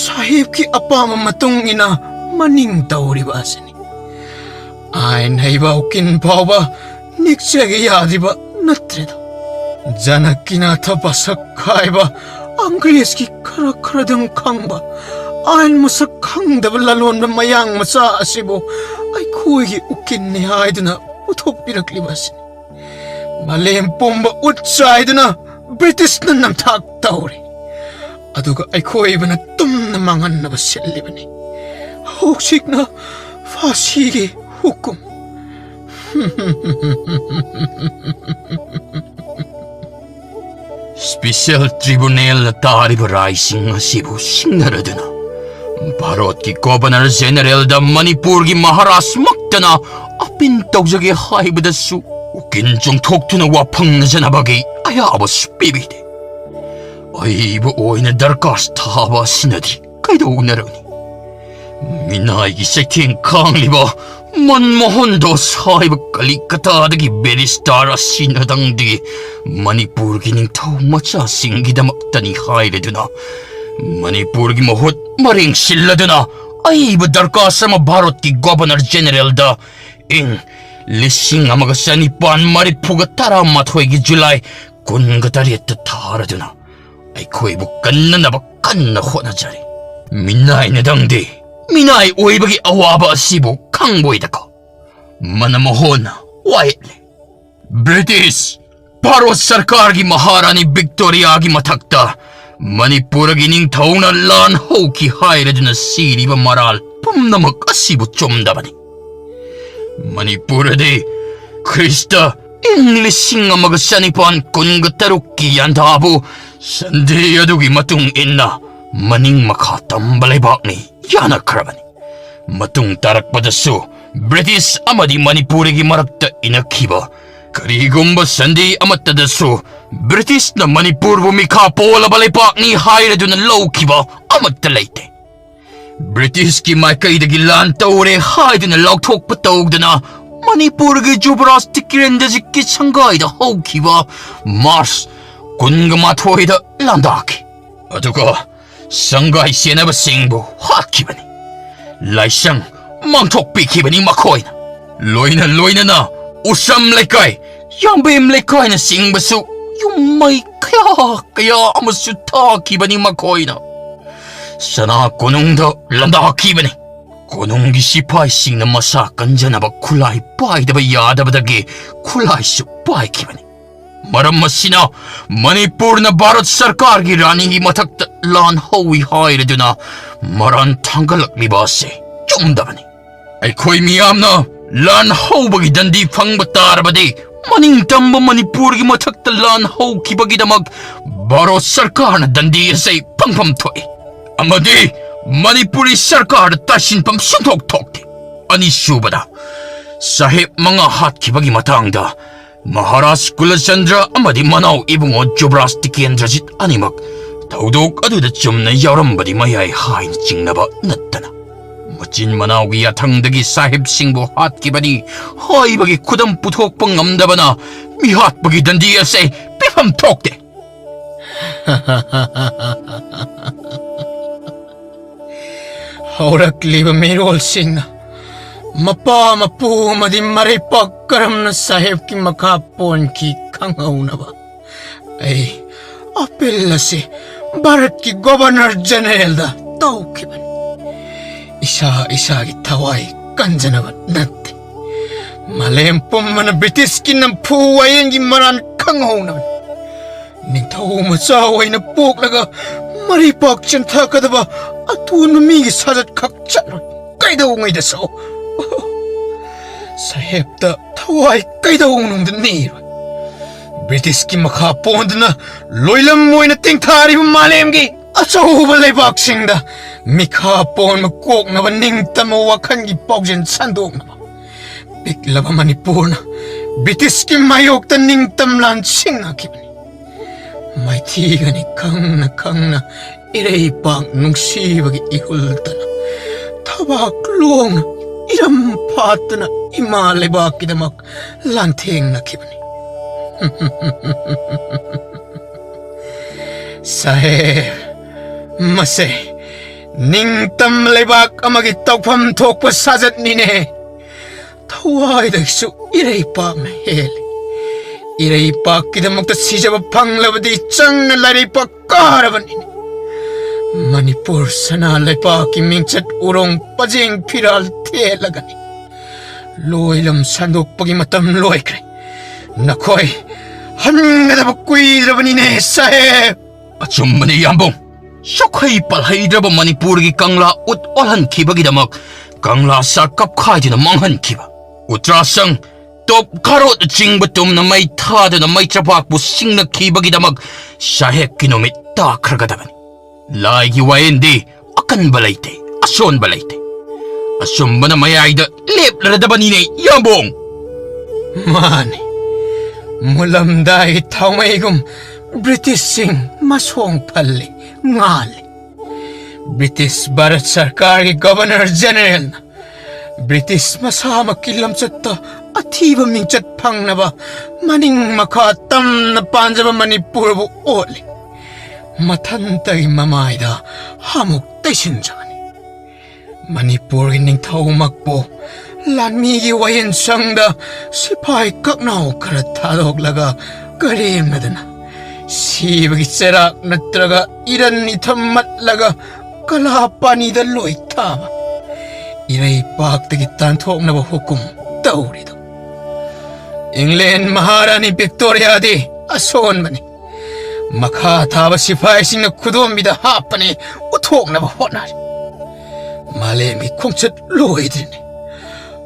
ꯁꯥꯍꯦꯕꯀꯤ ꯑꯄꯥꯝꯕ ꯃꯇꯨꯡ ꯏꯟꯅ ꯃꯅꯤꯡ ꯇꯧꯔꯤꯕ ꯑꯁꯤꯅꯤ꯫ ꯑꯥꯏꯟ ꯍꯩꯕ ꯎꯀꯤꯜ ꯐꯥꯎꯕ ꯅꯤꯛꯆꯒꯦ ꯌꯥꯗ꯭ꯔꯤꯕ ꯅꯠꯇ꯭ꯔꯦꯗꯣ꯫ ꯖꯅꯀꯤꯅꯥꯊ ꯄꯥꯁꯛ ꯍꯥꯏꯕ ꯑꯪꯒ꯭ꯔꯦꯖꯀꯤ ꯈꯔ ꯈꯔꯗꯪ ꯈꯪꯕ ꯑꯥꯏꯟ ꯃꯁꯛ ꯈꯪꯗꯕ ꯂꯂꯣꯟꯕ ꯃꯌꯥꯡ ꯃꯆꯥ ꯑꯁꯤꯕꯨ ꯑꯩꯈꯣꯏꯒꯤ ꯎꯀꯤꯜꯅꯤ ꯍꯥꯏꯗꯨꯅ ꯄꯨꯊꯣꯛꯄꯤꯔꯛꯂꯤꯕ ꯑꯁꯤꯅꯤ꯫ ꯃꯥꯂꯦꯝ ꯄꯨꯝꯕ ꯎꯠ ꯆꯥꯏꯗꯨꯅ ꯕ꯭ꯔꯤꯇꯤꯁꯅ ꯅꯝꯊꯥꯛ ꯇꯧꯔꯤ꯫ ꯑꯗꯨꯒ ꯑꯩꯈꯣꯏꯕꯨꯅ ꯇꯨꯝꯅ ꯃꯥꯡꯍꯟꯅꯕ ꯁꯤꯜꯂꯤꯕꯅꯤ꯫ ꯍꯧꯖꯤꯛꯅ ꯐꯥꯁꯤꯒꯤ ꯍꯨꯀꯨꯝ꯫ ꯁ꯭ꯄꯤꯁꯦꯜ ꯇ꯭ꯔꯤꯕꯨꯅꯦꯜꯅ ꯇꯥꯔꯤꯕ ꯔꯥꯏꯁꯤꯡ ꯑꯁꯤꯕꯨ ꯁꯤꯡꯅꯔꯗꯨꯅ ꯚꯥꯔꯠꯀꯤ ꯒꯣꯚꯔꯅꯔ ꯖꯦꯅꯔꯦꯜꯗ ꯃꯅꯤꯄꯨꯔꯒꯤ ꯃꯍꯥꯔꯥꯖꯃꯛꯇꯅ ꯑꯄꯤꯜ ꯇꯧꯖꯒꯦ ꯍꯥꯏꯕꯗꯁꯨ ꯎꯀꯤꯜ ꯆꯣꯡꯊꯣꯛꯇꯨꯅ ꯋꯥꯐꯪꯅꯖꯅꯕꯒꯤ ꯑꯌꯥꯕꯁꯨ ꯄꯤꯕꯤꯗꯦ꯫ ꯑꯏꯕ ꯑꯣꯏꯅ ꯗꯔꯀꯥꯁ ꯊꯥꯕ ꯑꯁꯤꯅꯗꯤ ꯀꯩꯗꯧꯅꯔꯨꯅꯤ? ꯃꯤꯅꯥꯏꯒꯤ ꯆꯩꯊꯦꯡ ꯈꯥꯡꯂꯤꯕ ꯃꯟꯃꯣꯍꯟ ꯗꯥꯁ ꯍꯥꯏꯕ ꯀꯂꯤꯀꯇꯥꯗꯒꯤ ꯕꯦꯔꯤꯁꯇꯥꯔ ꯑꯁꯤꯅꯗꯪꯗꯤ ꯃꯅꯤꯄꯨꯔꯒꯤ ꯅꯤꯡꯊꯧ ꯃꯆꯥꯁꯤꯡꯒꯤꯗꯃꯛꯇꯅꯤ ꯍꯥꯏꯔꯗꯨꯅ ꯃꯅꯤꯄꯨꯔꯒꯤ ꯃꯍꯨꯠ ꯃꯔꯦꯡ ꯁꯤꯜꯂꯗꯨꯅ ꯑꯏꯕ ꯗꯔꯀꯥꯁ ꯑꯃ ꯚꯥꯔꯠꯀꯤ ꯒꯣꯚꯔꯅꯔ ꯖꯦꯅꯔꯦꯜꯗ ꯏꯪ ꯂꯤꯁꯤꯡ ꯑꯃꯒ ꯆꯅꯤꯄꯥꯟ ꯃꯔꯤꯐꯨꯒ ꯇꯔꯥꯃꯥꯊꯣꯏꯒꯤ ꯖꯨꯂꯥꯏ ꯀꯨꯟꯒ ꯇꯔꯦꯠꯇ ꯊꯥꯔꯗꯨꯅ ꯑꯩꯈꯣꯏꯕꯨ ꯀꯟꯅꯅꯕ ꯀꯟꯅ ꯍꯣꯠꯅꯖꯔꯤ꯫ ꯃꯤꯅꯥꯏꯅꯗꯪꯗꯤ ꯃꯤꯅꯥꯏ ꯑꯣꯏꯕꯒꯤ ꯑꯋꯥꯕ ꯑꯁꯤꯕꯨ ꯈꯪꯕꯣꯏꯗꯀꯣ꯫ ꯃꯅꯝ ꯃꯍꯣꯟꯅ ꯋꯥꯌꯦꯠꯂꯦ꯫ ꯕ꯭ꯔꯤꯇꯤꯁ ꯚꯥꯔꯠ ꯁꯔꯀꯥꯔꯒꯤ ꯃꯍꯥꯔꯥꯅꯤ ꯚꯤꯛꯇꯣꯔꯤꯌꯥꯒꯤ ꯃꯊꯛꯇ ꯃꯅꯤꯄꯨꯔꯒꯤ ꯅꯤꯡꯊꯧꯅ ꯂꯥꯟ ꯍꯧꯈꯤ ꯍꯥꯏꯔꯗꯨꯅ ꯁꯤꯔꯤꯕ ꯃꯔꯥꯜ ꯄꯨꯝꯅꯃꯛ ꯑꯁꯤꯕꯨ ꯆꯨꯝꯗꯕꯅꯤ꯫ ꯃꯅꯤꯄꯨꯔꯗꯤ ꯈ꯭ꯔꯤꯁꯇ ꯏꯪ ꯂꯤꯁꯤꯡ ꯑꯃꯒ ꯆꯅꯤꯄꯥꯟ ꯀꯨꯟꯒ ꯇꯔꯨꯛꯀꯤ ꯌꯥꯟꯊꯥꯕꯨ ꯁꯟꯙꯤ ꯑꯗꯨꯒꯤ ꯃꯇꯨꯡ ꯏꯟꯅ ꯃꯅꯤꯡ ꯃꯈꯥ ꯇꯝꯕ ꯂꯩꯕꯥꯛꯅꯤ ꯌꯥꯅꯈ꯭ꯔꯕꯅꯤ꯫ ꯃꯇꯨꯡ ꯇꯥꯔꯛꯄꯗꯁꯨ ꯕ꯭ꯔꯤꯇꯤꯁ ꯑꯃꯗꯤ ꯃꯅꯤꯄꯨꯔꯤꯒꯤ ꯃꯔꯛꯇ ꯏꯅꯈꯤꯕ ꯀꯔꯤꯒꯨꯝꯕ ꯁꯟꯙꯤ ꯑꯃꯠꯇꯗꯁꯨ ꯕ꯭ꯔꯤꯇꯤꯁꯅ ꯃꯅꯤꯄꯨꯔꯕꯨ ꯃꯤꯈꯥ ꯄꯣꯜꯂꯕ ꯂꯩꯄꯥꯛꯅꯤ ꯍꯥꯏꯔꯗꯨꯅ ꯂꯧꯈꯤꯕ ꯑꯃꯠꯇ ꯂꯩꯇꯦ꯫ ꯕ꯭ꯔꯤꯇꯤꯁꯀꯤ ꯃꯥꯏꯀꯩꯗꯒꯤ ꯂꯥꯟ ꯇꯧꯔꯦ ꯍꯥꯏꯗꯨꯅ ꯂꯥꯎꯊꯣꯛꯄ ꯇꯧꯗꯅ ꯃꯅꯤꯄꯨꯔꯒꯤ ꯖꯨꯕꯔꯥꯖ ꯇꯤꯀꯦꯟꯗ꯭ꯔꯖꯤꯠꯀꯤ ꯁꯪꯒꯥꯏꯗ ꯍꯧꯈꯤꯕ ꯃꯥꯔꯆ ꯀꯨꯟꯒ ꯃꯥꯊꯣꯏꯗ ꯂꯥꯟꯗꯥꯈꯤ꯫ ꯑꯗꯨꯒ ꯁꯪꯒꯥꯏ ꯆꯦꯟꯅꯕꯁꯤꯡꯕꯨ ꯍꯥꯠꯈꯤꯕꯅꯤ꯫ ꯂꯥꯏꯁꯪ ꯃꯥꯡꯊꯣꯛꯄꯤꯈꯤꯕꯅꯤ ꯃꯈꯣꯏꯅ꯫ ꯂꯣꯏꯅ ꯂꯣꯏꯅꯅ ꯎꯁꯝ ꯂꯩꯀꯥꯏ, ꯌꯥꯝꯕꯦꯝ ꯂꯩꯀꯥꯏꯅꯆꯤꯡꯕꯁꯨ ꯌꯨꯝ ꯃꯩ ꯀꯌꯥ ꯀꯌꯥ ꯑꯃꯁꯨ ꯊꯥꯈꯤꯕꯅꯤ ꯃꯈꯣꯏꯅ꯫ ꯁꯅꯥ ꯀꯣꯅꯨꯡꯗ ꯂꯥꯟꯗꯥꯈꯤꯕꯅꯤ꯫ ꯀꯣꯅꯨꯡꯒꯤ ꯁꯤꯐꯥꯏꯁꯤꯡꯅ ꯃꯁꯥ ꯀꯟꯖꯅꯕ ꯈꯨꯠꯂꯥꯏ ꯄꯥꯏꯗꯕ ꯌꯥꯗꯕꯗꯒꯤ ꯈꯨꯠꯂꯥꯏꯁꯨ ꯄꯥꯏꯈꯤꯕꯅꯤ꯫ ꯃꯔꯝ ꯑꯁꯤꯅ ꯃꯅꯤꯄꯨꯔꯅ ꯚꯥꯔꯠ ꯁꯔꯀꯥꯔꯒꯤ ꯔꯥꯅꯤꯒꯤ ꯃꯊꯛꯇ ꯂꯥꯟ ꯍꯧꯏ ꯍꯥꯏꯔꯗꯨꯅ ꯃꯔꯥꯟ ꯊꯥꯡꯒꯠꯂꯛꯂꯤꯕ ꯑꯁꯤ ꯆꯨꯝꯗꯕꯅꯤ꯫ ꯑꯩꯈꯣꯏ ꯃꯤꯌꯥꯝꯅ ꯂꯥꯟ ꯍꯧꯕꯒꯤ ꯗꯟꯗꯤ ꯐꯪꯕ ꯇꯥꯔꯕꯗꯤ ꯃꯅꯤꯡ ꯇꯝꯕ ꯃꯅꯤꯄꯨꯔꯒꯤ ꯃꯊꯛꯇ ꯂꯥꯟ ꯍꯧꯈꯤꯕꯒꯤꯗꯃꯛ ꯚꯥꯔꯠ ꯁꯔꯀꯥꯔꯅ ꯗꯟꯗꯤ ꯑꯁꯤ ꯐꯪꯐꯝ ꯊꯣꯛꯏ ꯑꯃꯗꯤ ꯃꯅꯤꯄꯨꯔꯤ ꯁꯔꯀꯥꯔꯗ ꯇꯥꯁꯤꯟꯐꯝ ꯁꯨꯡꯊꯣꯛ ꯊꯣꯛꯇꯦ꯫ ꯑꯅꯤꯁꯨꯕꯗ, ꯁꯥꯍꯦꯕ ꯃꯉꯥ ꯍꯥꯠꯈꯤꯕꯒꯤ ꯃꯇꯥꯡꯗ ꯃꯍꯥꯔꯥꯖ ꯀꯨꯂꯆꯟꯗ꯭ꯔ ꯑꯃꯗꯤ ꯃꯅꯥꯎ ꯏꯕꯨꯡꯉꯣ ꯖꯨꯕꯔꯥꯖ ꯇꯤꯀꯦꯟꯗ꯭ꯔꯖꯤꯠ ꯑꯅꯤꯃꯛ ꯊꯧꯗꯣꯛ ꯑꯗꯨꯗ ꯆꯨꯝꯅ ꯌꯥꯎꯔꯝꯕꯗꯤ ꯃꯌꯥꯏ ꯍꯥꯏꯅ ꯆꯤꯡꯅꯕ ꯅꯠꯇꯅ ꯃꯆꯤꯟ ꯃꯅꯥꯎꯒꯤ ꯌꯥꯊꯪꯗꯒꯤ ꯁꯥꯍꯦꯕꯁꯤꯡꯕꯨ ꯍꯥꯠꯈꯤꯕꯅꯤ ꯍꯥꯏꯕꯒꯤ ꯈꯨꯗꯝ ꯄꯨꯊꯣꯛꯄ ꯉꯝꯗꯕꯅ ꯃꯤꯍꯥꯠꯄꯒꯤ ꯗꯟꯗꯤ ꯑꯁꯤ ꯄꯤꯐꯝ ꯊꯣꯛꯇꯦ꯫ ꯍꯧꯔꯛꯂꯤꯕ ꯃꯤꯔꯣꯜꯁꯤꯡꯅ ꯃꯄꯥ ꯃꯄꯨ ꯑꯃꯗꯤ ꯃꯔꯩꯄꯥꯛ ꯀꯔꯝꯅ ꯁꯥꯍꯦꯕꯀꯤ ꯃꯈꯥ ꯄꯣꯟꯈꯤ ꯈꯪꯍꯧꯅꯕ ꯑꯩ ꯑꯄꯤꯜ ꯑꯁꯤ ꯚꯥꯔꯠꯀꯤ ꯒꯣꯚꯔꯅꯔ ꯖꯦꯅꯦꯔꯦꯜꯗ ꯇꯧꯈꯤꯕꯅꯤ꯫ ꯏꯁꯥ ꯏꯁꯥꯒꯤ ꯊꯋꯥꯏ ꯀꯟꯖꯅꯕ ꯅꯠꯇꯦ, ꯃꯥꯂꯦꯝ ꯄꯨꯝꯕꯅ ꯕ꯭ꯔꯤꯇꯤꯁꯀꯤ ꯅꯝꯐꯨ ꯋꯥꯌꯦꯟꯒꯤ ꯃꯔꯥꯟ ꯈꯪꯍꯧꯅꯕꯅꯤ꯫ ꯅꯤꯡꯊꯧ ꯃꯆꯥ ꯑꯣꯏꯅ ꯄꯣꯛꯂꯒ ꯃꯔꯩꯄꯥꯛ ꯆꯦꯟꯊꯀꯗꯕ ꯑꯇꯣꯟꯕ ꯃꯤꯒꯤ ꯁꯥꯖꯠ ꯈꯛ ꯆꯠꯂꯣꯏ꯫ ꯀꯩꯗꯧꯉꯩꯗꯁꯨ ꯁꯥꯍꯦꯕꯇ ꯊꯋꯥꯏ ꯀꯩꯗꯧꯅꯨꯡꯗ ꯅꯤꯔꯣꯏ꯫ ꯕ꯭ꯔꯤꯇꯤꯁꯀꯤ ꯃꯈꯥ ꯄꯣꯟꯗꯨꯅ ꯂꯣꯏꯂꯝ ꯑꯣꯏꯅ ꯇꯦꯡꯊꯥꯔꯤꯕ ꯃꯥꯂꯦꯝꯒꯤ ꯑꯆꯧꯕ ꯂꯩꯕꯥꯛꯁꯤꯡꯗ ꯃꯤꯈꯥ ꯄꯣꯟꯕ ꯀꯣꯛꯅꯕ ꯅꯤꯡꯇꯝꯕ ꯋꯥꯈꯜꯒꯤ ꯄꯥꯎꯖꯦꯜ ꯁꯟꯗꯣꯛꯅꯕ ꯄꯤꯛꯂꯕ ꯃꯅꯤꯄꯨꯔꯅ ꯕ꯭ꯔꯤꯇꯤꯁꯀꯤ ꯃꯥꯌꯣꯛꯇ ꯅꯤꯡꯇꯝ ꯂꯥꯟ ꯁꯤꯡꯅꯈꯤꯕꯅꯤ꯫ ꯃꯥꯏꯊꯤꯒꯅꯤ ꯈꯪꯅ ꯈꯪꯅ ꯏꯔꯩꯄꯥꯛ ꯅꯨꯡꯁꯤꯕꯒꯤ ꯏꯍꯨꯜꯇꯅ ꯊꯕꯥꯛ ꯂꯣꯡꯅ ꯏꯔꯝ ꯐꯥꯠꯇꯨꯅ ꯏꯃꯥ ꯂꯩꯕꯥꯛꯀꯤꯗꯃꯛ ꯂꯥꯟꯊꯦꯡꯅꯈꯤꯕꯅꯤ꯫ ꯁꯥꯍꯦꯕ, ꯃꯁꯦ ꯅꯤꯡꯇꯝ ꯂꯩꯕꯥꯛ ꯑꯃꯒꯤ ꯇꯧꯐꯝ ꯊꯣꯛꯄ ꯁꯥꯖꯠꯅꯤꯅꯦ꯫ ꯊꯋꯥꯏꯗꯒꯤꯁꯨ ꯏꯔꯩꯄꯥꯛꯅ ꯍꯦꯜꯂꯤ꯫ ꯏꯔꯩꯄꯥꯛꯀꯤꯗꯃꯛꯇ ꯁꯤꯖꯕ ꯐꯪꯂꯕꯗꯤ ꯆꯪꯅ ꯂꯥꯏꯔꯩꯄꯥꯛ ꯀꯥꯔꯕꯅꯤꯅꯦ꯫ ꯃꯅꯤꯄꯨꯔ ꯁꯅꯥ ꯂꯩꯕꯥꯛꯀꯤ ꯃꯤꯡꯆꯠ ꯎꯔꯣꯡ ꯄꯖꯦꯡ ꯐꯤꯔꯥꯜ ꯊꯦꯠꯂꯒꯅꯤ꯫ ꯂꯣꯏꯂꯝ ꯁꯟꯗꯣꯛꯄꯒꯤ ꯃꯇꯝ ꯂꯣꯏꯈ꯭ꯔꯦ꯫ ꯅꯈꯣꯏ ꯍꯟꯒꯗꯕ ꯀꯨꯏꯗ꯭ꯔꯕꯅꯤꯅꯦ, ꯁꯥꯍꯦꯕ꯫ ꯑꯆꯨꯝꯕꯅꯤ, ꯌꯥꯝꯕꯨꯡ꯫ ꯁꯣꯛꯍꯩ ꯄꯥꯜꯍꯩꯗ꯭ꯔꯕ ꯃꯅꯤꯄꯨꯔꯒꯤ ꯀꯪꯂꯥ ꯎꯠ ꯑꯣꯜꯍꯟꯈꯤꯕꯒꯤꯗꯃꯛ ꯀꯪꯂꯥ ꯁꯥ ꯀꯞꯈꯥꯏꯗꯨꯅ ꯃꯥꯡꯍꯟꯈꯤꯕ, ꯎꯇ꯭ꯔꯥꯁꯪ, ꯇꯣꯞ, ꯈꯥꯔꯣꯠꯅꯆꯤꯡꯕ ꯇꯨꯝꯅ ꯃꯩ ꯊꯥꯗꯨꯅ ꯃꯩ ꯆꯕꯥꯛꯄꯨ ꯁꯤꯡꯅꯈꯤꯕꯒꯤꯗꯃꯛ ꯁꯥꯍꯦꯕꯀꯤ ꯅꯨꯃꯤꯠ ꯇꯥꯈ꯭ꯔꯒꯗꯕꯅꯤ꯫ ꯂꯥꯏꯒꯤ ꯋꯥꯌꯦꯟꯗꯤ ꯑꯀꯟꯕ ꯂꯩꯇꯦ, ꯑꯁꯣꯟꯕ ꯂꯩꯇꯦ꯫ ꯑꯆꯨꯝꯕꯅ ꯃꯌꯥꯏꯗ ꯂꯦꯞꯂꯔꯗꯕꯅꯤꯅꯦ, ꯌꯥꯝꯕꯣꯡ꯫ ꯃꯥꯅꯤ, ꯃꯨꯜꯂꯝꯗꯥꯏꯒꯤ ꯊꯥꯎꯃꯩꯒꯨꯝ ꯕ꯭ꯔꯤꯇꯤꯁꯁꯤꯡ ꯃꯁꯣꯡ ꯐꯜꯂꯤ, ꯉꯥꯜꯂꯤ꯫ ꯕ꯭ꯔꯤꯇꯤꯁ ꯚꯥꯔꯠ ꯁꯔꯀꯥꯔꯒꯤ ꯒꯣꯚꯔꯅꯔ ꯖꯦꯅꯦꯔꯦꯜꯅ ꯕ꯭ꯔꯤꯇꯤꯁ ꯃꯁꯥꯃꯛꯀꯤ ꯂꯝꯆꯠꯇ ꯑꯊꯤꯕ ꯃꯤꯡꯆꯠ ꯐꯪꯅꯕ ꯃꯅꯤꯡ ꯃꯈꯥ ꯇꯝꯅ ꯄꯥꯟꯖꯕ ꯃꯅꯤꯄꯨꯔꯕꯨ ꯑꯣꯠꯂꯤ꯫ ꯃꯊꯟꯇꯒꯤ ꯃꯃꯥꯏꯗ ꯑꯃꯨꯛ ꯇꯩꯁꯤꯟꯖꯕꯅꯤ꯫ ꯃꯅꯤꯄꯨꯔꯒꯤ ꯅꯤꯡꯊꯧꯃꯛꯄꯨ ꯂꯥꯟꯃꯤꯒꯤ ꯋꯥꯌꯦꯟꯁꯪꯗ ꯁꯤꯐꯥꯏ ꯀꯛꯅꯥꯎ ꯈꯔ ꯊꯥꯗꯣꯛꯂꯒ ꯀꯔꯦꯝꯅꯗꯅ ꯁꯤꯕꯒꯤ ꯆꯩꯔꯥꯛ ꯅꯠꯇ꯭ꯔꯒ ꯏꯔꯟ ꯏꯊꯝꯃꯠꯂꯒ ꯀꯂꯥ ꯄꯥꯅꯤꯗ ꯂꯣꯏ ꯊꯥꯕ, ꯏꯔꯩꯄꯥꯛꯇꯒꯤ ꯇꯥꯟꯊꯣꯛꯅꯕ ꯍꯨꯀꯨꯝ ꯇꯧꯔꯤꯗꯣ꯫ ꯏꯪꯂꯦꯟ ꯃꯍꯥꯔꯥꯅꯤ ꯚꯤꯛꯇꯣꯔꯤꯌꯥꯗꯤ ꯑꯁꯣꯟꯕꯅꯤ꯫ ꯃꯈꯥ ꯊꯥꯕ ꯁꯤꯐꯥꯏꯁꯤꯡꯅ ꯈꯨꯗꯣꯝꯕꯤꯗ ꯍꯥꯞꯄꯅꯤ, ꯎꯠꯊꯣꯛꯅꯕ ꯍꯣꯠꯅꯔꯤ꯫ ꯃꯥꯂꯦꯝꯒꯤ ꯈꯣꯡꯆꯠ ꯂꯣꯏꯗ꯭ꯔꯤꯅꯤ꯫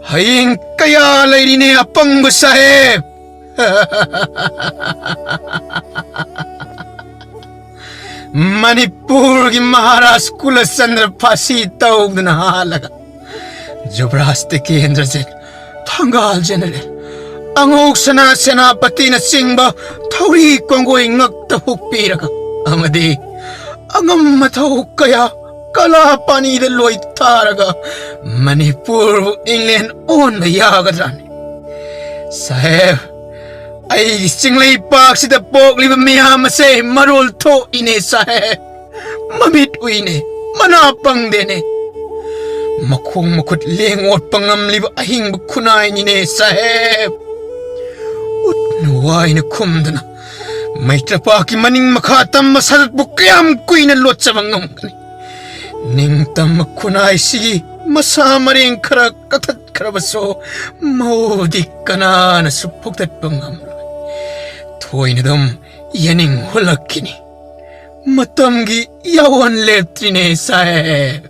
ꯍꯌꯦꯡ ꯀꯌꯥ ꯂꯩꯔꯤꯅꯦ, ꯑꯄꯪꯕ ꯁꯥꯍꯦꯕ? ꯃꯅꯤꯄꯨꯔꯒꯤ ꯃꯍꯥꯔꯥꯖ ꯀꯨꯂꯆꯟꯗ꯭ꯔ ꯐꯥꯁꯤ ꯇꯧꯗꯨꯅ ꯍꯥꯠꯂꯒ, ꯖꯨꯕꯔꯥꯖ ꯇꯤꯀꯦꯟꯗ꯭ꯔꯖꯤꯠ, ꯊꯪꯒꯥꯜ ꯖꯦꯅꯔꯦꯜ, ꯑꯉꯧ ꯁꯅꯥ ꯁꯦꯅꯥꯄꯇꯤꯅꯆꯤꯡꯕ ꯊꯧꯔꯤ ꯀꯣꯡꯒꯣꯏ ꯉꯛꯇ ꯍꯨꯛꯄꯤꯔꯒ, ꯑꯃꯗꯤ ꯑꯉꯝ ꯑꯊꯧ ꯀꯌꯥ ꯀꯂꯥ ꯄꯥꯅꯤꯗ ꯂꯣꯏ ꯊꯥꯔꯒ, ꯃꯅꯤꯄꯨꯔꯕꯨ ꯏꯪꯂꯦꯟ ꯑꯣꯟꯕ ꯌꯥꯒꯗ꯭ꯔꯥꯅꯤ? ꯁꯥꯍꯦꯕ, ꯑꯩꯒꯤ ꯆꯤꯡꯂꯩꯄꯥꯛꯁꯤꯗ ꯄꯣꯛꯂꯤꯕ ꯃꯤꯌꯥꯝ ꯑꯁꯦ ꯃꯔꯣꯜ ꯊꯣꯛꯏꯅꯦ ꯁꯥꯍꯦꯕ꯫ ꯃꯃꯤꯠ ꯎꯏꯅꯦ, ꯃꯅꯥ ꯄꯪꯗꯦꯅꯦ꯫ ꯃꯈꯣꯡ ꯃꯈꯨꯠ ꯂꯦꯡ ꯑꯣꯠꯄ ꯉꯝꯂꯤꯕ ꯑꯍꯤꯡꯕ ꯈꯨꯟꯅꯥꯏꯅꯤꯅꯦ ꯁꯥꯍꯦꯕ꯫ ꯎꯠꯅ ꯋꯥꯏꯅ ꯈꯨꯝꯗꯅ ꯃꯩꯇ꯭ꯔꯄꯥꯛꯀꯤ ꯃꯅꯤꯡ ꯃꯈꯥ ꯇꯝꯕ ꯁꯥꯖꯠꯄꯨ ꯀꯌꯥꯝ ꯀꯨꯏꯅ ꯂꯣꯠꯆꯕ ꯉꯝꯒꯅꯤ? ꯅꯤꯡꯇꯝꯕ ꯈꯨꯟꯅꯥꯏꯁꯤꯒꯤ ꯃꯁꯥ ꯃꯔꯦꯡ ꯈꯔ ꯀꯛꯊꯠꯈ꯭ꯔꯕꯁꯨ, ꯃꯧꯗꯤ ꯀꯅꯥꯅꯁꯨ ꯐꯨꯛꯇꯠꯄ ꯉꯝꯂꯣꯏ꯫ ꯊꯣꯏꯅ ꯑꯗꯨꯝ ꯌꯦꯅꯤꯡ ꯍꯨꯜꯂꯛꯈꯤꯅꯤ꯫ ꯃꯇꯝꯒꯤ ꯌꯥꯋꯣꯟ ꯂꯦꯞꯇ꯭ꯔꯤꯅꯦ ꯁꯥꯍꯦꯕ꯫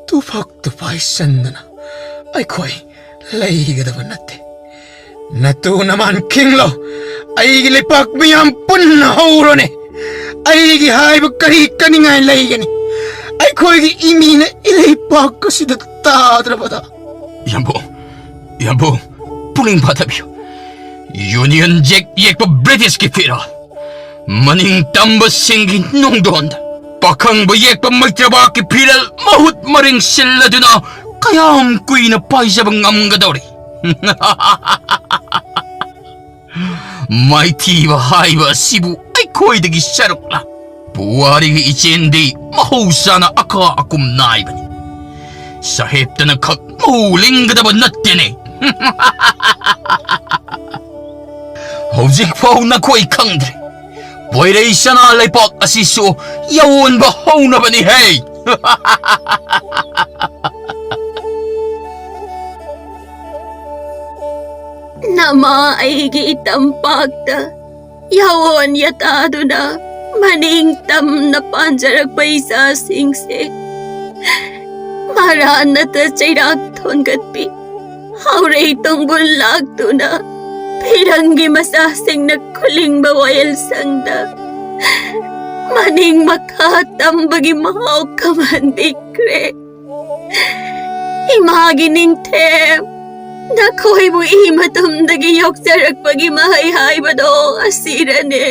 ꯇꯨꯐꯛ ꯇꯨꯐꯥꯏꯁꯟꯗꯅ ꯑꯩꯈꯣꯏ ꯂꯩꯒꯗꯕ ꯅꯠꯇꯦ꯫ ꯅꯇꯨ ꯅꯃꯥꯟ ꯈꯤꯡꯂꯣ꯫ ꯑꯩꯒꯤ ꯂꯩꯄꯥꯛ ꯃꯤꯌꯥꯝ ꯄꯨꯟꯅ ꯍꯧꯔꯣꯅꯦ꯫ ꯑꯩꯒꯤ ꯍꯥꯏꯕ ꯀꯔꯤ ꯀꯅꯤꯡꯉꯥꯏ ꯂꯩꯒꯅꯤ? ꯑꯩꯈꯣꯏꯒꯤ ꯏꯃꯤꯅ ꯏꯂꯩꯄꯥꯛ ꯑꯁꯤꯗ ꯇꯥꯗ꯭ꯔꯕꯗ꯫ ꯏꯌꯥꯝꯕ, ꯏꯌꯥꯝꯕ, ꯄꯨꯛꯅꯤꯡ ꯐꯥꯊꯕꯤꯌꯨ꯫ ꯌꯨꯅꯤꯌꯟ ꯖꯦꯛ ꯌꯦꯛꯄ ꯕ꯭ꯔꯤꯇꯤꯁꯀꯤ ꯐꯤꯔꯥꯜ, ꯃꯅꯤꯡ ꯇꯝꯕꯁꯤꯡꯒꯤ ꯅꯨꯡꯗꯣꯟꯗ ꯄꯥꯈꯪꯕ ꯌꯦꯛꯄ ꯃꯩꯇ꯭ꯔꯕꯥꯛꯀꯤ ꯐꯤꯔꯦꯜ ꯃꯍꯨꯠ ꯃꯔꯤꯡ ꯁꯤꯜꯂꯗꯨꯅ ꯀꯌꯥꯝ ꯀꯨꯏꯅ ꯄꯥꯏꯖꯕ ꯉꯝꯒꯗꯧꯔꯤ? ꯃꯥꯏꯊꯤꯕ ꯍꯥꯏꯕ ꯑꯁꯤꯕꯨ ꯑꯩꯈꯣꯏꯗꯒꯤ ꯁꯔꯨꯛꯂ? ꯄꯨꯋꯥꯔꯤꯒꯤ ꯏꯆꯦꯟꯗꯤ ꯃꯍꯧꯁꯥꯅ ꯑꯀꯥ ꯑꯀꯨꯝ ꯅꯥꯏꯕꯅꯤ꯫ ꯁꯥꯍꯦꯕꯇꯅ ꯈꯛ ꯃꯍꯨ ꯂꯤꯡꯒꯗꯕ ꯅꯠꯇꯦꯅꯦ꯫ ꯍꯧꯖꯤꯛ ꯐꯥꯎ ꯅꯈꯣꯏ ꯈꯪꯗ꯭ꯔꯦ꯫ ꯄꯣꯏꯔꯩ ꯁꯅꯥ ꯂꯩꯄꯥꯛ ꯑꯁꯤꯁꯨ ꯌꯥꯑꯣꯟꯕ ꯍꯧꯅꯕꯅꯤꯍꯦ! ꯅꯃꯥ ꯑꯩꯒꯤ ꯏꯇꯝꯄꯥꯛꯇ ꯌꯥꯑꯣꯟ ꯌꯥꯇꯥꯗꯨꯅ ꯃꯅꯤꯡ ꯇꯝꯅ ꯄꯥꯟꯖꯔꯛꯄ ꯏꯆꯥꯁꯤꯡꯁꯦ ꯃꯔꯥ ꯅꯠꯇ ꯆꯩꯔꯥꯛ ꯊꯣꯟꯒꯠꯄꯤ, ꯍꯥꯎꯔꯩ ꯇꯣꯡꯒꯨꯜ ꯂꯥꯛꯇꯨꯅ ꯐꯤꯔꯪꯒꯤ ꯃꯆꯥꯁꯤꯡꯅ ꯈꯨꯂꯤꯡꯕ ꯋꯥꯌꯦꯜꯁꯪꯗ ꯃꯅꯤꯡ ꯃꯈꯥ ꯇꯝꯕꯒꯤ ꯃꯍꯥꯎ ꯀꯃꯥꯟꯕꯤꯈ꯭ꯔꯦ꯫ ꯏꯃꯥꯒꯤ ꯅꯤꯡꯊꯦꯝ, ꯅꯈꯣꯏꯕꯨ ꯏ ꯃꯇꯨꯝꯗꯒꯤ ꯌꯣꯛꯆꯔꯛꯄꯒꯤ ꯃꯍꯩ ꯍꯥꯏꯕꯗꯣ ꯑꯁꯤꯔꯅꯦ꯫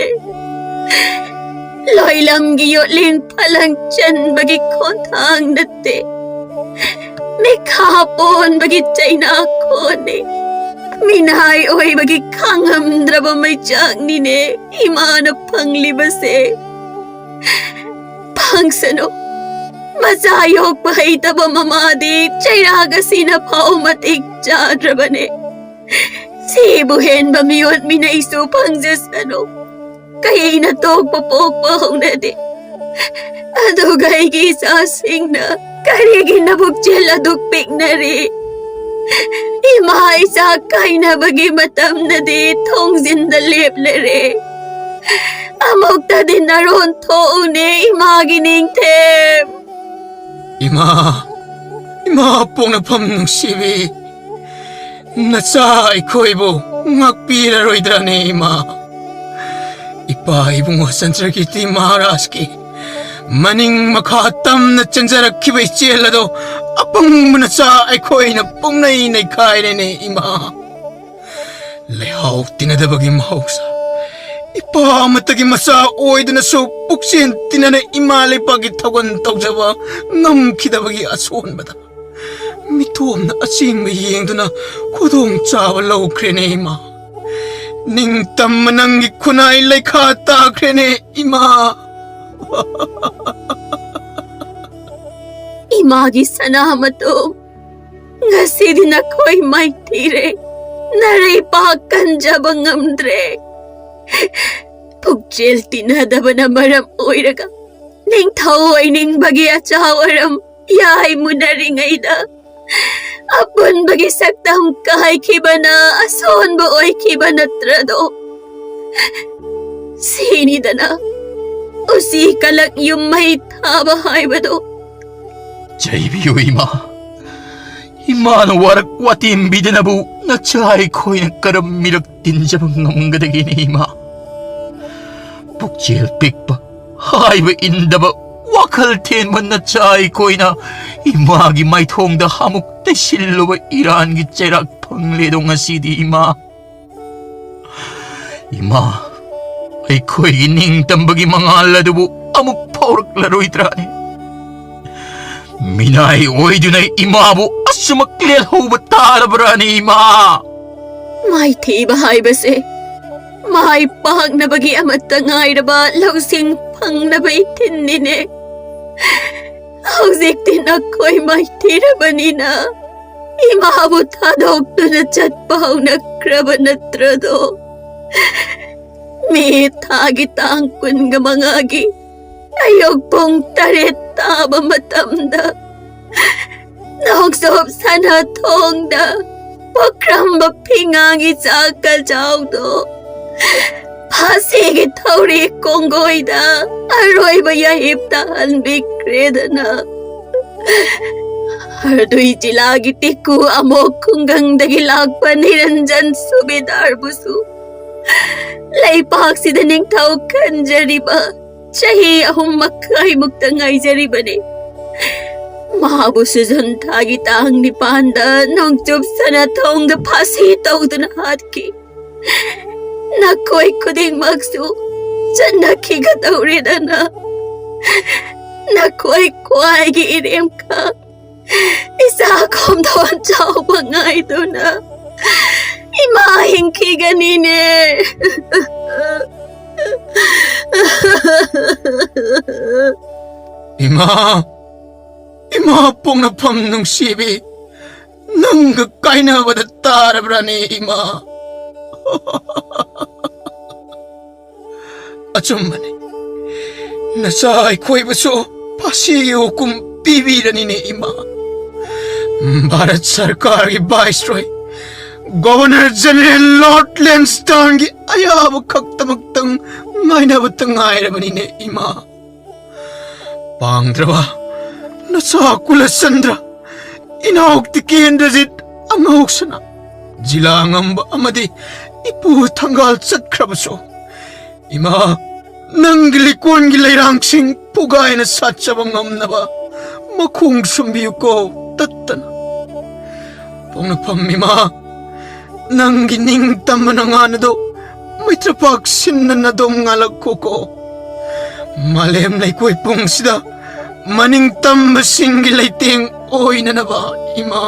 ꯂꯣꯏꯂꯝꯒꯤ ꯌꯣꯠꯂꯤꯡ ꯐꯂꯪ ꯆꯟꯕꯒꯤ ꯈꯣꯟꯊꯥꯡ ꯅꯠꯇꯦ, ꯃꯤꯈꯥ ꯄꯣꯟꯕꯒꯤ ꯆꯩꯅꯥ ꯈꯣꯟꯅꯤ꯫ ꯃꯤꯅꯥꯏ ꯑꯣꯏꯕꯒꯤ ꯈꯥꯡꯉꯝꯗ꯭ꯔꯕ ꯃꯩꯆꯥꯛꯅꯤꯅꯦ ꯏꯃꯥꯅ ꯐꯪꯂꯤꯕꯁꯦ꯫ ꯐꯪꯁꯅꯨ꯫ ꯃꯆꯥ ꯌꯣꯛꯄ ꯍꯩꯇꯕ ꯃꯃꯥꯗꯤ ꯆꯩꯔꯥꯛ ꯑꯁꯤꯅ ꯐꯥꯎ ꯃꯇꯤꯛ ꯆꯥꯗ꯭ꯔꯕꯅꯦ꯫ ꯁꯤꯕꯨ ꯍꯦꯟꯕ ꯃꯤꯑꯣꯠ ꯃꯤꯅꯩꯁꯨ ꯐꯪꯖꯁꯅꯨ꯫ ꯀꯩꯅ ꯇꯣꯛꯄ ꯄꯣꯛꯄ ꯍꯧꯅꯗꯦ꯫ ꯑꯗꯨꯒ ꯑꯩꯒꯤ ꯏꯆꯥꯁꯤꯡꯅ ꯀꯔꯤꯒꯤ ꯅꯕꯨꯛꯆꯦꯜ ꯑꯗꯨꯛ ꯄꯤꯛꯅꯔꯤ? ꯏꯃꯥ ꯏꯆꯥ ꯀꯥꯏꯅꯕꯒꯤ ꯃꯇꯝꯅꯗꯤ ꯊꯣꯡꯖꯤꯟꯗ ꯂꯦꯞꯂꯔꯦ꯫ ꯑꯃꯨꯛꯇꯗꯤ ꯅꯔꯣꯟ ꯊꯣꯛꯎꯅꯦ, ꯏꯃꯥꯒꯤ ꯅꯤꯡꯊꯦꯝ꯫ ꯏꯃꯥ, ꯏꯃꯥ ꯄꯣꯛꯅꯐꯝ ꯅꯨꯡꯁꯤꯕꯤ, ꯅꯆꯥ ꯑꯩꯈꯣꯏꯕꯨ ꯉꯥꯛꯄꯤꯔꯔꯣꯏꯗ꯭ꯔꯅꯦ ꯏꯃꯥ? ꯏꯄꯥ ꯏꯕꯨꯡꯉꯣ ꯆꯟꯗ꯭ꯔꯀꯤꯔꯇꯤ ꯃꯍꯥꯔꯥꯖꯀꯤ ꯃꯅꯤꯡ ꯃꯈꯥ ꯇꯝꯅ ꯆꯦꯟꯖꯔꯛꯈꯤꯕ ꯏꯆꯦꯜ ꯑꯗꯣ ꯑꯄꯪꯕ ꯅꯆꯥ ꯑꯩꯈꯣꯏꯅ ꯄꯨꯡꯅꯩ ꯅꯩꯈꯥꯏꯔꯦꯅꯦ ꯏꯃꯥ꯫ ꯂꯩꯍꯥꯎ ꯇꯤꯟꯅꯗꯕꯒꯤ ꯃꯍꯧꯁꯥ, ꯏꯄꯥ ꯑꯃꯠꯇꯒꯤ ꯃꯆꯥ ꯑꯣꯏꯗꯨꯅꯁꯨ ꯄꯨꯛꯆꯦꯟ ꯇꯤꯟꯅꯅ ꯏꯃꯥ ꯂꯩꯄꯥꯛꯀꯤ ꯊꯧꯒꯜ ꯇꯧꯖꯕ ꯉꯝꯈꯤꯗꯕꯒꯤ ꯑꯁꯣꯟꯕꯗ ꯃꯤꯇꯣꯞꯅ ꯑꯆꯤꯡꯕ ꯌꯦꯡꯗꯨꯅ ꯈꯨꯗꯣꯡꯆꯥꯕ ꯂꯧꯈ꯭ꯔꯦꯅꯦ ꯏꯃꯥ꯫ ꯅꯤꯡꯇꯝꯕ ꯅꯪꯒꯤ ꯈꯨꯟꯅꯥꯏ ꯂꯩꯈꯥ ꯇꯥꯈ꯭ꯔꯦꯅꯦ ꯏꯃꯥ꯫ ꯏꯃꯥꯒꯤ ꯁꯅꯥ ꯃꯇꯨꯝ, ꯉꯁꯤꯗꯤ ꯅꯈꯣꯏ ꯃꯥꯏꯊꯤꯔꯦ, ꯅꯔꯩꯄꯥꯛ ꯀꯟꯖꯕ ꯉꯝꯗ꯭ꯔꯦ꯫ ꯄꯨꯛꯆꯦꯜ ꯇꯤꯟꯅꯗꯕꯅ ꯃꯔꯝ ꯑꯣꯏꯔꯒ ꯅꯤꯡꯊꯧ ꯑꯣꯏꯅꯤꯡꯕꯒꯤ ꯑꯆꯥꯎ ꯑꯔꯝ ꯌꯥꯏꯃꯨꯅꯔꯤꯉꯩꯗ ꯑꯄꯨꯟꯕꯒꯤ ꯁꯛꯇꯝ ꯀꯥꯏꯈꯤꯕꯅ ꯑꯁꯣꯟꯕ ꯑꯣꯏꯈꯤꯕ ꯅꯠꯇ꯭ꯔꯗꯣ? ꯁꯤꯅꯤꯗꯅ ꯎꯆꯤ ꯀꯂꯛ ꯌꯨꯝ ꯃꯩ ꯊꯥꯕ ꯍꯥꯏꯕꯗꯣ꯫ ꯆꯩꯕꯤꯌꯨ ꯏꯃꯥ, ꯏꯃꯥꯅ ꯋꯥꯔꯛ ꯋꯥꯇꯦꯝꯕꯤꯗꯅꯕꯨ ꯅꯆꯥ ꯑꯩꯈꯣꯏꯅ ꯀꯔꯝ ꯃꯤꯔꯛ ꯇꯤꯟꯖꯕ ꯉꯝꯒꯗꯒꯦꯅꯦ ꯏꯃꯥ? ꯄꯨꯛꯆꯦꯜ ꯄꯤꯛꯄ, ꯍꯥꯏꯕ ꯏꯟꯗꯕ, ꯋꯥꯈꯜ ꯊꯦꯟꯕ ꯅꯆꯥ ꯑꯩꯈꯣꯏꯅ ꯏꯃꯥꯒꯤ ꯃꯥꯏꯊꯣꯡꯗ ꯑꯃꯨꯛ ꯇꯩꯁꯤꯜꯂꯨꯕ ꯏꯔꯥꯟꯒꯤ ꯆꯩꯔꯥꯛ ꯐꯪꯂꯦꯗꯣ ꯉꯁꯤꯗꯤ ꯏꯃꯥ꯫ ꯏꯃꯥ, ꯑꯩꯈꯣꯏꯒꯤ ꯅꯤꯡꯇꯝꯕꯒꯤ ꯃꯉꯥꯜ ꯑꯗꯨꯕꯨ ꯑꯃꯨꯛ ꯐꯥꯎꯔꯛꯂꯔꯣꯏꯗ꯭ꯔꯥꯅꯦ? ꯃꯤꯅꯥꯏ ꯑꯣꯏꯗꯨꯅ ꯏꯃꯥꯕꯨ ꯑꯁꯨꯃꯛ ꯂꯦꯜꯍꯧꯕ ꯇꯥꯔꯕ꯭ꯔꯥꯅꯦ ꯏꯃꯥ? ꯃꯥꯏꯊꯤꯕ ꯍꯥꯏꯕꯁꯦ ꯃꯥꯏ ꯄꯥꯛꯅꯕꯒꯤ ꯑꯃꯠꯇ ꯉꯥꯏꯔꯕ ꯂꯧꯁꯤꯡ ꯐꯪꯅꯕ ꯏꯊꯤꯟꯅꯤꯅꯦ꯫ ꯍꯧꯖꯤꯛꯇꯤ ꯅꯈꯣꯏ ꯃꯥꯏꯊꯤꯔꯕꯅꯤꯅ ꯏꯃꯥꯕꯨ ꯊꯥꯗꯣꯛꯇꯨꯅ ꯆꯠꯄ ꯍꯧꯅꯈ꯭ꯔꯕ ꯅꯠꯇ꯭ꯔꯗꯣ? ꯃꯦ ꯊꯥꯒꯤ ꯇꯥꯡ ꯀꯨꯟꯒ ꯃꯉꯥꯒꯤ ꯑꯌꯨꯛ ꯄꯨꯡ ꯇꯔꯦꯠ ꯇꯥꯕ ꯃꯇꯝꯗ ꯅꯣꯡꯆꯨꯞ ꯁꯅꯥꯊꯣꯡꯗ ꯄꯨꯈ꯭ꯔꯝꯕ ꯐꯤꯉꯥꯒꯤ ꯆꯥꯛ ꯀꯆꯥꯎꯗꯣ ꯐꯥꯁꯤꯒꯤ ꯊꯧꯔꯤ ꯀꯣꯡꯒꯣꯏꯗ ꯑꯔꯣꯏꯕ ꯌꯥꯍꯤꯞ ꯇꯥꯍꯟꯕꯤꯈ꯭ꯔꯦꯗꯅ꯫ ꯍꯔꯗꯨꯏ ꯖꯤꯂꯥꯒꯤ ꯇꯤꯀꯨ ꯑꯃꯣꯛ ꯈꯨꯡꯒꯪꯗꯒꯤ ꯂꯥꯛꯄ ꯅꯤꯔꯟꯖꯟ ꯁꯨꯕꯦꯗꯥꯔꯕꯨꯁꯨ ꯂꯩꯄꯥꯛꯁꯤꯗ ꯅꯤꯡꯊꯧ ꯈꯟꯖꯔꯤꯕ ꯆꯍꯤ ꯑꯍꯨꯝ ꯃꯈꯥꯏꯃꯨꯛꯇ ꯉꯥꯏꯖꯔꯤꯕꯅꯤ꯫ ꯃꯍꯥꯛꯄꯨ ꯁꯨꯖꯟ ꯊꯥꯒꯤ ꯇꯥꯡ ꯅꯤꯄꯥꯟꯗ ꯅꯣꯡꯆꯨꯞ ꯁꯅꯥꯊꯣꯡꯗ ꯐꯥꯁꯤ ꯇꯧꯗꯨꯅ ꯍꯥꯠꯈꯤ꯫ ꯅꯈꯣꯏ ꯈꯨꯗꯤꯡꯃꯛꯁꯨ ꯆꯠꯅꯈꯤꯒꯗꯧꯔꯦꯗꯅ꯫ ꯅꯈꯣꯏ ꯈ꯭ꯋꯥꯏꯒꯤ ꯏꯔꯦꯝꯈ ꯏꯆꯥ ꯈꯣꯝꯗꯣꯟ ꯆꯥꯎꯕ ꯉꯥꯏꯗꯨꯅ ꯏꯃꯥ ꯍꯤꯡꯈꯤꯒꯅꯤꯅꯦ꯫ ꯏꯃꯥ! ꯏꯃꯥ ꯄꯣꯛꯅꯐꯝ ꯅꯨꯡꯁꯤꯕꯤ! ꯅꯪꯒ ꯀꯥꯏꯅꯕꯗ ꯇꯥꯔꯕ꯭ꯔꯥꯅꯦ ꯏꯃꯥ? ꯑꯆꯨꯝꯕꯅꯤ꯫ ꯅꯆꯥ ꯑꯩꯈꯣꯏꯕꯨꯁꯨ ꯐꯥꯁꯤꯒꯤ ꯍꯨꯀꯨꯝ ꯄꯤꯕꯤꯔꯅꯤꯅꯦ, ꯏꯃꯥ꯫ ꯚꯥꯔꯠ ꯁꯔꯀꯥꯔꯒꯤ ꯚꯥꯏꯁꯔꯣꯏ, ꯒꯣꯚꯔꯅꯔ ꯖꯦꯅꯔꯦꯜ ꯂꯣꯔꯗ ꯂꯦꯟꯁꯇꯟꯒꯤ ꯑꯌꯥꯕ ꯈꯛꯇꯃꯛꯇꯪ ꯉꯥꯏꯅꯕꯇ ꯉꯥꯏꯔꯕꯅꯤꯅꯦ, ꯏꯃꯥ꯫ ꯄꯥꯡꯗ꯭ꯔꯕ ꯅꯆꯥ ꯀꯨꯂꯆꯟꯗ꯭ꯔ, ꯏꯅꯥꯎ ꯇꯤꯀꯦꯟꯗ꯭ꯔꯖꯤꯠ, ꯑꯉꯧꯁꯅꯥ, ꯖꯤꯂꯥ ꯉꯝꯕ ꯑꯃꯗꯤ ꯏꯄꯨ ꯊꯪꯒꯥꯜ ꯆꯠꯈ꯭ꯔꯕꯁꯨ, ꯏꯃꯥ, ꯅꯪꯒꯤ ꯂꯤꯀꯣꯟꯒꯤ ꯂꯩꯔꯥꯡꯁꯤꯡ ꯐꯨꯒꯥꯏꯅ ꯁꯥꯠꯆꯕ ꯉꯝꯅꯕ ꯃꯈꯣꯡ ꯁꯨꯝꯕꯤꯌꯨꯀꯣ ꯇꯠꯇꯅ꯫ ꯄꯣꯛꯅꯐꯝ ꯏꯃꯥ, ꯅꯪꯒꯤ ꯅꯤꯡꯇꯝꯕ ꯅꯉꯥꯟ ꯑꯗꯨ ꯃꯩꯇ꯭ꯔꯄꯥꯛ ꯁꯤꯟꯅ ꯅꯗꯣꯝ ꯉꯥꯜꯂꯛꯈꯣꯀꯣ꯫ ꯃꯥꯂꯦꯝ ꯂꯩꯀꯣꯏ ꯄꯨꯝꯁꯤꯗ ꯃꯅꯤꯡ ꯇꯝꯕꯁꯤꯡꯒꯤ ꯂꯩꯇꯦꯡ ꯑꯣꯏꯅꯅꯕ, ꯏꯃꯥ꯫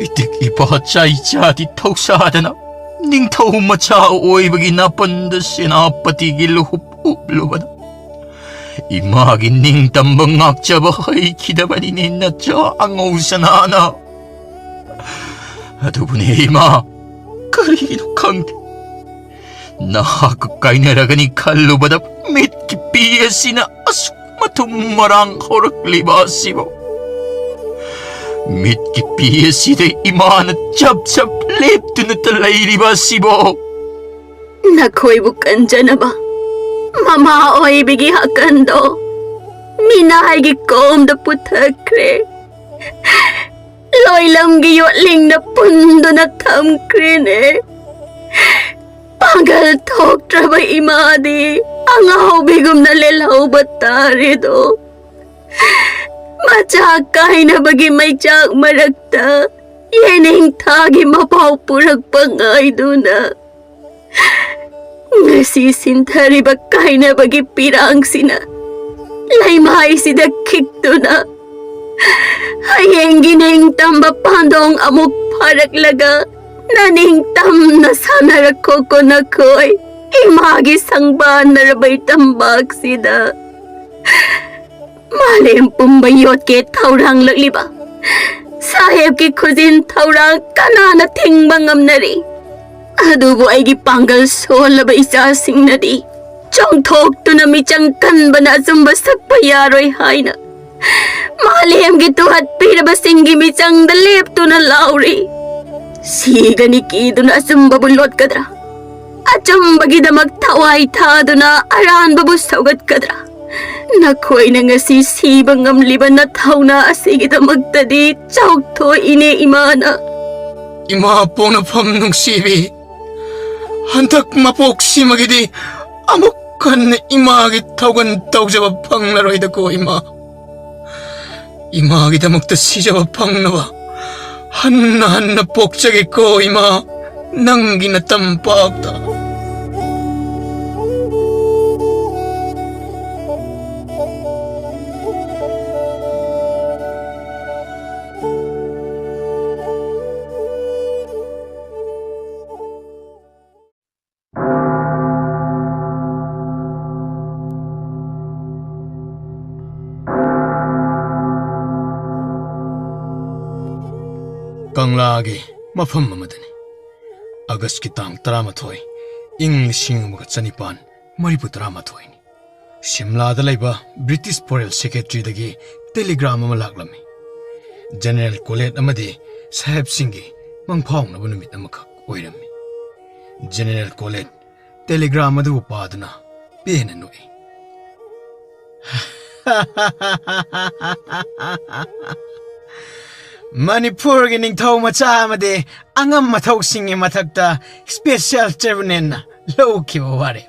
ꯏꯇꯤꯛ ꯏꯄꯥ ꯆꯥꯏ ꯆꯥꯗꯤ ꯊꯧꯁꯥꯗꯅ ꯅꯤꯡꯊꯧ ꯃꯆꯥ ꯑꯣꯏꯕꯒꯤ ꯅꯥꯄꯟꯗ ꯁꯦꯅꯥꯄꯇꯤꯒꯤ ꯂꯨꯍꯨꯞ ꯎꯞꯂꯨꯕꯗ ꯏꯃꯥꯒꯤ ꯅꯤꯡꯇꯝꯕ ꯉꯥꯛꯆꯕ ꯍꯩꯈꯤꯗꯕꯅꯤꯅꯦ ꯅꯆꯥ ꯑꯉꯧ ꯁꯅꯥꯅ꯫ ꯑꯗꯨꯕꯨꯅꯦ ꯏꯃꯥ, ꯀꯔꯤꯒꯤꯅꯣ ꯈꯪꯗꯦ, ꯅꯍꯥꯛꯀ ꯀꯥꯏꯅꯔꯒꯅꯤ ꯈꯜꯂꯨꯕꯗ ꯃꯤꯠꯀꯤ ꯄꯤ ꯑꯁꯤꯅ ꯑꯁꯨꯛ ꯃꯊꯨꯝ ꯃꯔꯥꯡ ꯍꯧꯔꯛꯂꯤꯕ ꯑꯁꯤꯕꯨ, ꯃꯤꯠꯀꯤ ꯄꯤ ꯑꯁꯤꯗ ꯏꯃꯥꯅ ꯆꯞ ꯆꯞ ꯂꯦꯞꯇꯨꯅꯇ ꯂꯩꯔꯤꯕ ꯑꯁꯤꯕꯨ꯫ ꯅꯈꯣꯏꯕꯨ ꯀꯟꯖꯅꯕ ꯃꯃꯥ ꯑꯣꯏꯕꯒꯤ ꯍꯥꯀꯟꯗꯣ ꯃꯤꯅꯥꯏꯒꯤ ꯀꯣꯝꯗ ꯄꯨꯊꯈ꯭ꯔꯦ꯫ ꯂꯣꯏꯂꯝꯒꯤ ꯌꯣꯠꯂꯤꯡꯅ ꯄꯨꯟꯗꯨꯅ ꯊꯝꯈ꯭ꯔꯦꯅꯦ꯫ ꯄꯥꯡꯒꯜ ꯊꯣꯛꯇ꯭ꯔꯕ ꯏꯃꯥꯗꯤ ꯑꯉꯥꯎꯕꯤꯒꯨꯝꯅ ꯂꯦꯜꯍꯧꯕ ꯇꯥꯔꯦꯗꯣ꯫ ꯃꯆꯥ ꯀꯥꯏꯅꯕꯒꯤ ꯃꯩꯆꯥꯛ ꯃꯔꯛꯇ ꯌꯦꯅꯤꯡꯊꯥꯒꯤ ꯃꯄꯥꯎ ꯄꯨꯔꯛꯄ ꯉꯥꯏꯗꯨꯅ, ꯉꯁꯤ ꯁꯤꯟꯊꯔꯤꯕ ꯀꯥꯏꯅꯕꯒꯤ ꯄꯤꯔꯥꯡꯁꯤꯅ ꯂꯩꯃꯥꯏꯁꯤꯗ ꯈꯤꯛꯇꯨꯅ, ꯍꯌꯦꯡꯒꯤ ꯅꯤꯡꯇꯝꯕ ꯄꯥꯟꯗꯣꯡ ꯑꯃꯨꯛ ꯐꯥꯔꯛꯂꯒ ꯅꯅꯤꯡꯇꯝꯅ ꯁꯥꯟꯅꯔꯛꯈꯣꯀꯣ ꯅꯈꯣꯏ ꯏꯃꯥꯒꯤ ꯁꯪꯕꯥꯟꯅꯔꯕ ꯇꯝꯄꯥꯛꯁꯤꯗ꯫ ꯃꯥꯂꯦꯝ ꯄꯨꯝꯕ ꯌꯣꯠꯀꯦ ꯊꯧꯔꯥꯡꯂꯛꯂꯤꯕ ꯁꯥꯍꯦꯕꯀꯤ ꯈꯨꯖꯤꯟ ꯊꯧꯔꯥꯡ ꯀꯅꯥꯅ ꯊꯤꯡꯕ ꯉꯝꯅꯔꯤ? ꯑꯗꯨꯕꯨ ꯑꯩꯒꯤ ꯄꯥꯡꯒꯜ ꯁꯣꯜꯂꯕ ꯏꯆꯥꯁꯤꯡꯅꯗꯤ ꯆꯣꯡꯊꯣꯛꯇꯨꯅ ꯃꯤꯆꯪ ꯀꯟꯕꯅ ꯑꯆꯨꯝꯕ ꯁꯛꯄ ꯌꯥꯔꯣꯏ ꯍꯥꯏꯅ ꯃꯥꯂꯦꯝꯒꯤ ꯇꯨꯍꯠꯄꯤꯔꯕꯁꯤꯡꯒꯤ ꯃꯤꯆꯪꯗ ꯂꯦꯞꯇꯨꯅ ꯂꯥꯎꯔꯤ꯫ ꯁꯤꯒꯅꯤ ꯀꯤꯗꯨꯅ ꯑꯆꯨꯝꯕꯕꯨ ꯂꯣꯠꯀꯗ꯭ꯔꯥ? ꯑꯆꯨꯝꯕꯒꯤꯗꯃꯛ ꯊꯋꯥꯏ ꯊꯥꯗꯨꯅ ꯑꯔꯥꯟꯕꯕꯨ ꯁꯧꯒꯠꯀꯗ꯭ꯔꯥ? ꯅꯈꯣꯏꯅ ꯉꯁꯤ ꯁꯤꯕ ꯉꯝꯂꯤꯕ ꯅꯊꯧꯅꯥ ꯑꯁꯤꯒꯤꯗꯃꯛꯇꯗꯤ ꯆꯥꯎꯊꯣꯛꯏꯅꯦ, ꯏꯃꯥꯅ꯫ ꯏꯃꯥ ꯄꯣꯛꯅꯐꯝ ꯅꯨꯡꯁꯤꯕꯤ, ꯍꯟꯗꯛ ꯃꯄꯣꯛꯁꯤꯃꯒꯤꯗꯤ ꯑꯃꯨꯛ ꯍꯟꯅ ꯏꯃꯥꯒꯤ ꯊꯧꯒꯜ ꯇꯧꯖꯕ ꯐꯪꯂꯔꯣꯏꯗꯀꯣ, ꯏꯃꯥ꯫ ꯏꯃꯥꯒꯤꯗꯃꯛꯇ ꯁꯤꯖꯕ ꯐꯪꯅꯕ ꯍꯟꯅ ꯍꯟꯅ ꯄꯣꯛꯆꯒꯦꯀꯣ, ꯏꯃꯥ, ꯅꯪꯒꯤ ꯅꯇꯝ ꯄꯥꯛꯇ꯫ ꯀꯪꯂꯥꯒꯤ ꯃꯐꯝ ꯑꯃꯗꯅꯤ꯫ ꯑꯒꯁꯀꯤ ꯇꯥꯡ ꯇꯔꯥꯃꯥꯊꯣꯏ, ꯏꯪ ꯂꯤꯁꯤꯡ ꯑꯃꯒ ꯆꯅꯤꯄꯥꯟ ꯃꯔꯤꯐꯨ ꯇꯔꯥꯃꯥꯊꯣꯏꯅꯤ꯫ ꯁꯤꯝꯂꯥꯗ ꯂꯩꯕ ꯕ꯭ꯔꯤꯇꯤꯁ ꯐꯣꯔꯦꯟ ꯁꯦꯀ꯭ꯔꯦꯇꯔꯤꯗꯒꯤ ꯇꯦꯂꯤꯒ꯭ꯔꯥꯝ ꯑꯃ ꯂꯥꯛꯂꯝꯃꯤ꯫ ꯖꯦꯅꯔꯦꯜ ꯀꯣꯂꯦꯠ ꯑꯃꯗꯤ ꯁꯥꯍꯦꯕꯁꯤꯡꯒꯤ ꯃꯪꯐꯥꯎꯅꯕ ꯅꯨꯃꯤꯠ ꯑꯃꯈꯛ ꯑꯣꯏꯔꯝꯃꯤ꯫ ꯖꯦꯅꯔꯦꯜ ꯀꯣꯂꯦꯠ ꯇꯦꯂꯤꯒ꯭ꯔꯥꯝ ꯑꯗꯨꯕꯨ ꯄꯥꯗꯨꯅ ꯄꯦꯟꯅ ꯅꯣꯛꯏ꯫ ꯃꯅꯤꯄꯨꯔꯒꯤ ꯅꯤꯡꯊꯧ ꯃꯆꯥ ꯑꯃꯗꯤ ꯑꯉꯝ ꯑꯊꯧꯁꯤꯡꯒꯤ ꯃꯊꯛꯇ ꯁ꯭ꯄꯦꯁꯤꯌꯦꯜ ꯇ꯭ꯔꯤꯕꯨꯅꯦꯜꯅ ꯂꯧꯈꯤꯕ ꯋꯥꯔꯦꯞ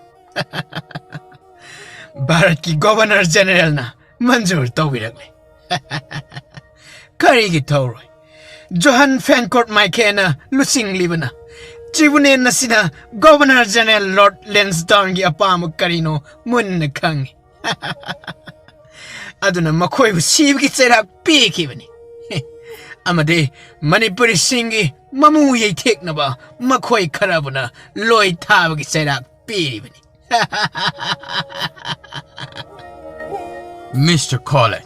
ꯚꯥꯔꯠꯀꯤ ꯒꯣꯚꯔꯅꯔ ꯖꯦꯅꯔꯦꯜꯅ ꯃꯟꯖꯨꯔ ꯇꯧꯕꯤꯔꯛꯂꯦ꯫ ꯀꯔꯤꯒꯤ ꯇꯧꯔꯣꯏ? ꯖꯣꯍꯟ ꯐꯦꯟꯀꯣꯔꯠ ꯃꯥꯏꯀꯦꯅ ꯂꯨꯆꯤꯡꯂꯤꯕꯅ ꯇ꯭ꯔꯤꯕꯨꯅꯦꯜ ꯑꯁꯤꯅ ꯒꯣꯚꯔꯅꯔ ꯖꯦꯅꯔꯦꯜ ꯂꯣꯔꯗ ꯂꯦꯟꯁꯗꯥꯎꯟꯒꯤ ꯑꯄꯥꯝꯕ ꯀꯔꯤꯅꯣ ꯃꯨꯟꯅ ꯈꯪꯏ꯫ ꯑꯗꯨꯅ ꯃꯈꯣꯏꯕꯨ ꯁꯤꯕꯒꯤ ꯆꯩꯔꯥꯛ ꯄꯤꯈꯤꯕꯅꯤ꯫ ꯑꯃꯗꯤ ꯃꯅꯤꯄꯨꯔꯤꯁꯤꯡꯒꯤ ꯃꯃꯨ ꯌꯩꯊꯦꯛꯅꯕ ꯃꯈꯣꯏ ꯈꯔꯕꯨꯅ ꯂꯣꯏ ꯊꯥꯕꯒꯤ ꯆꯩꯔꯥꯛ ꯄꯤꯔꯤꯕꯅꯤ꯫ ꯃꯤꯁꯇꯔ ꯀꯣꯂꯦꯠ,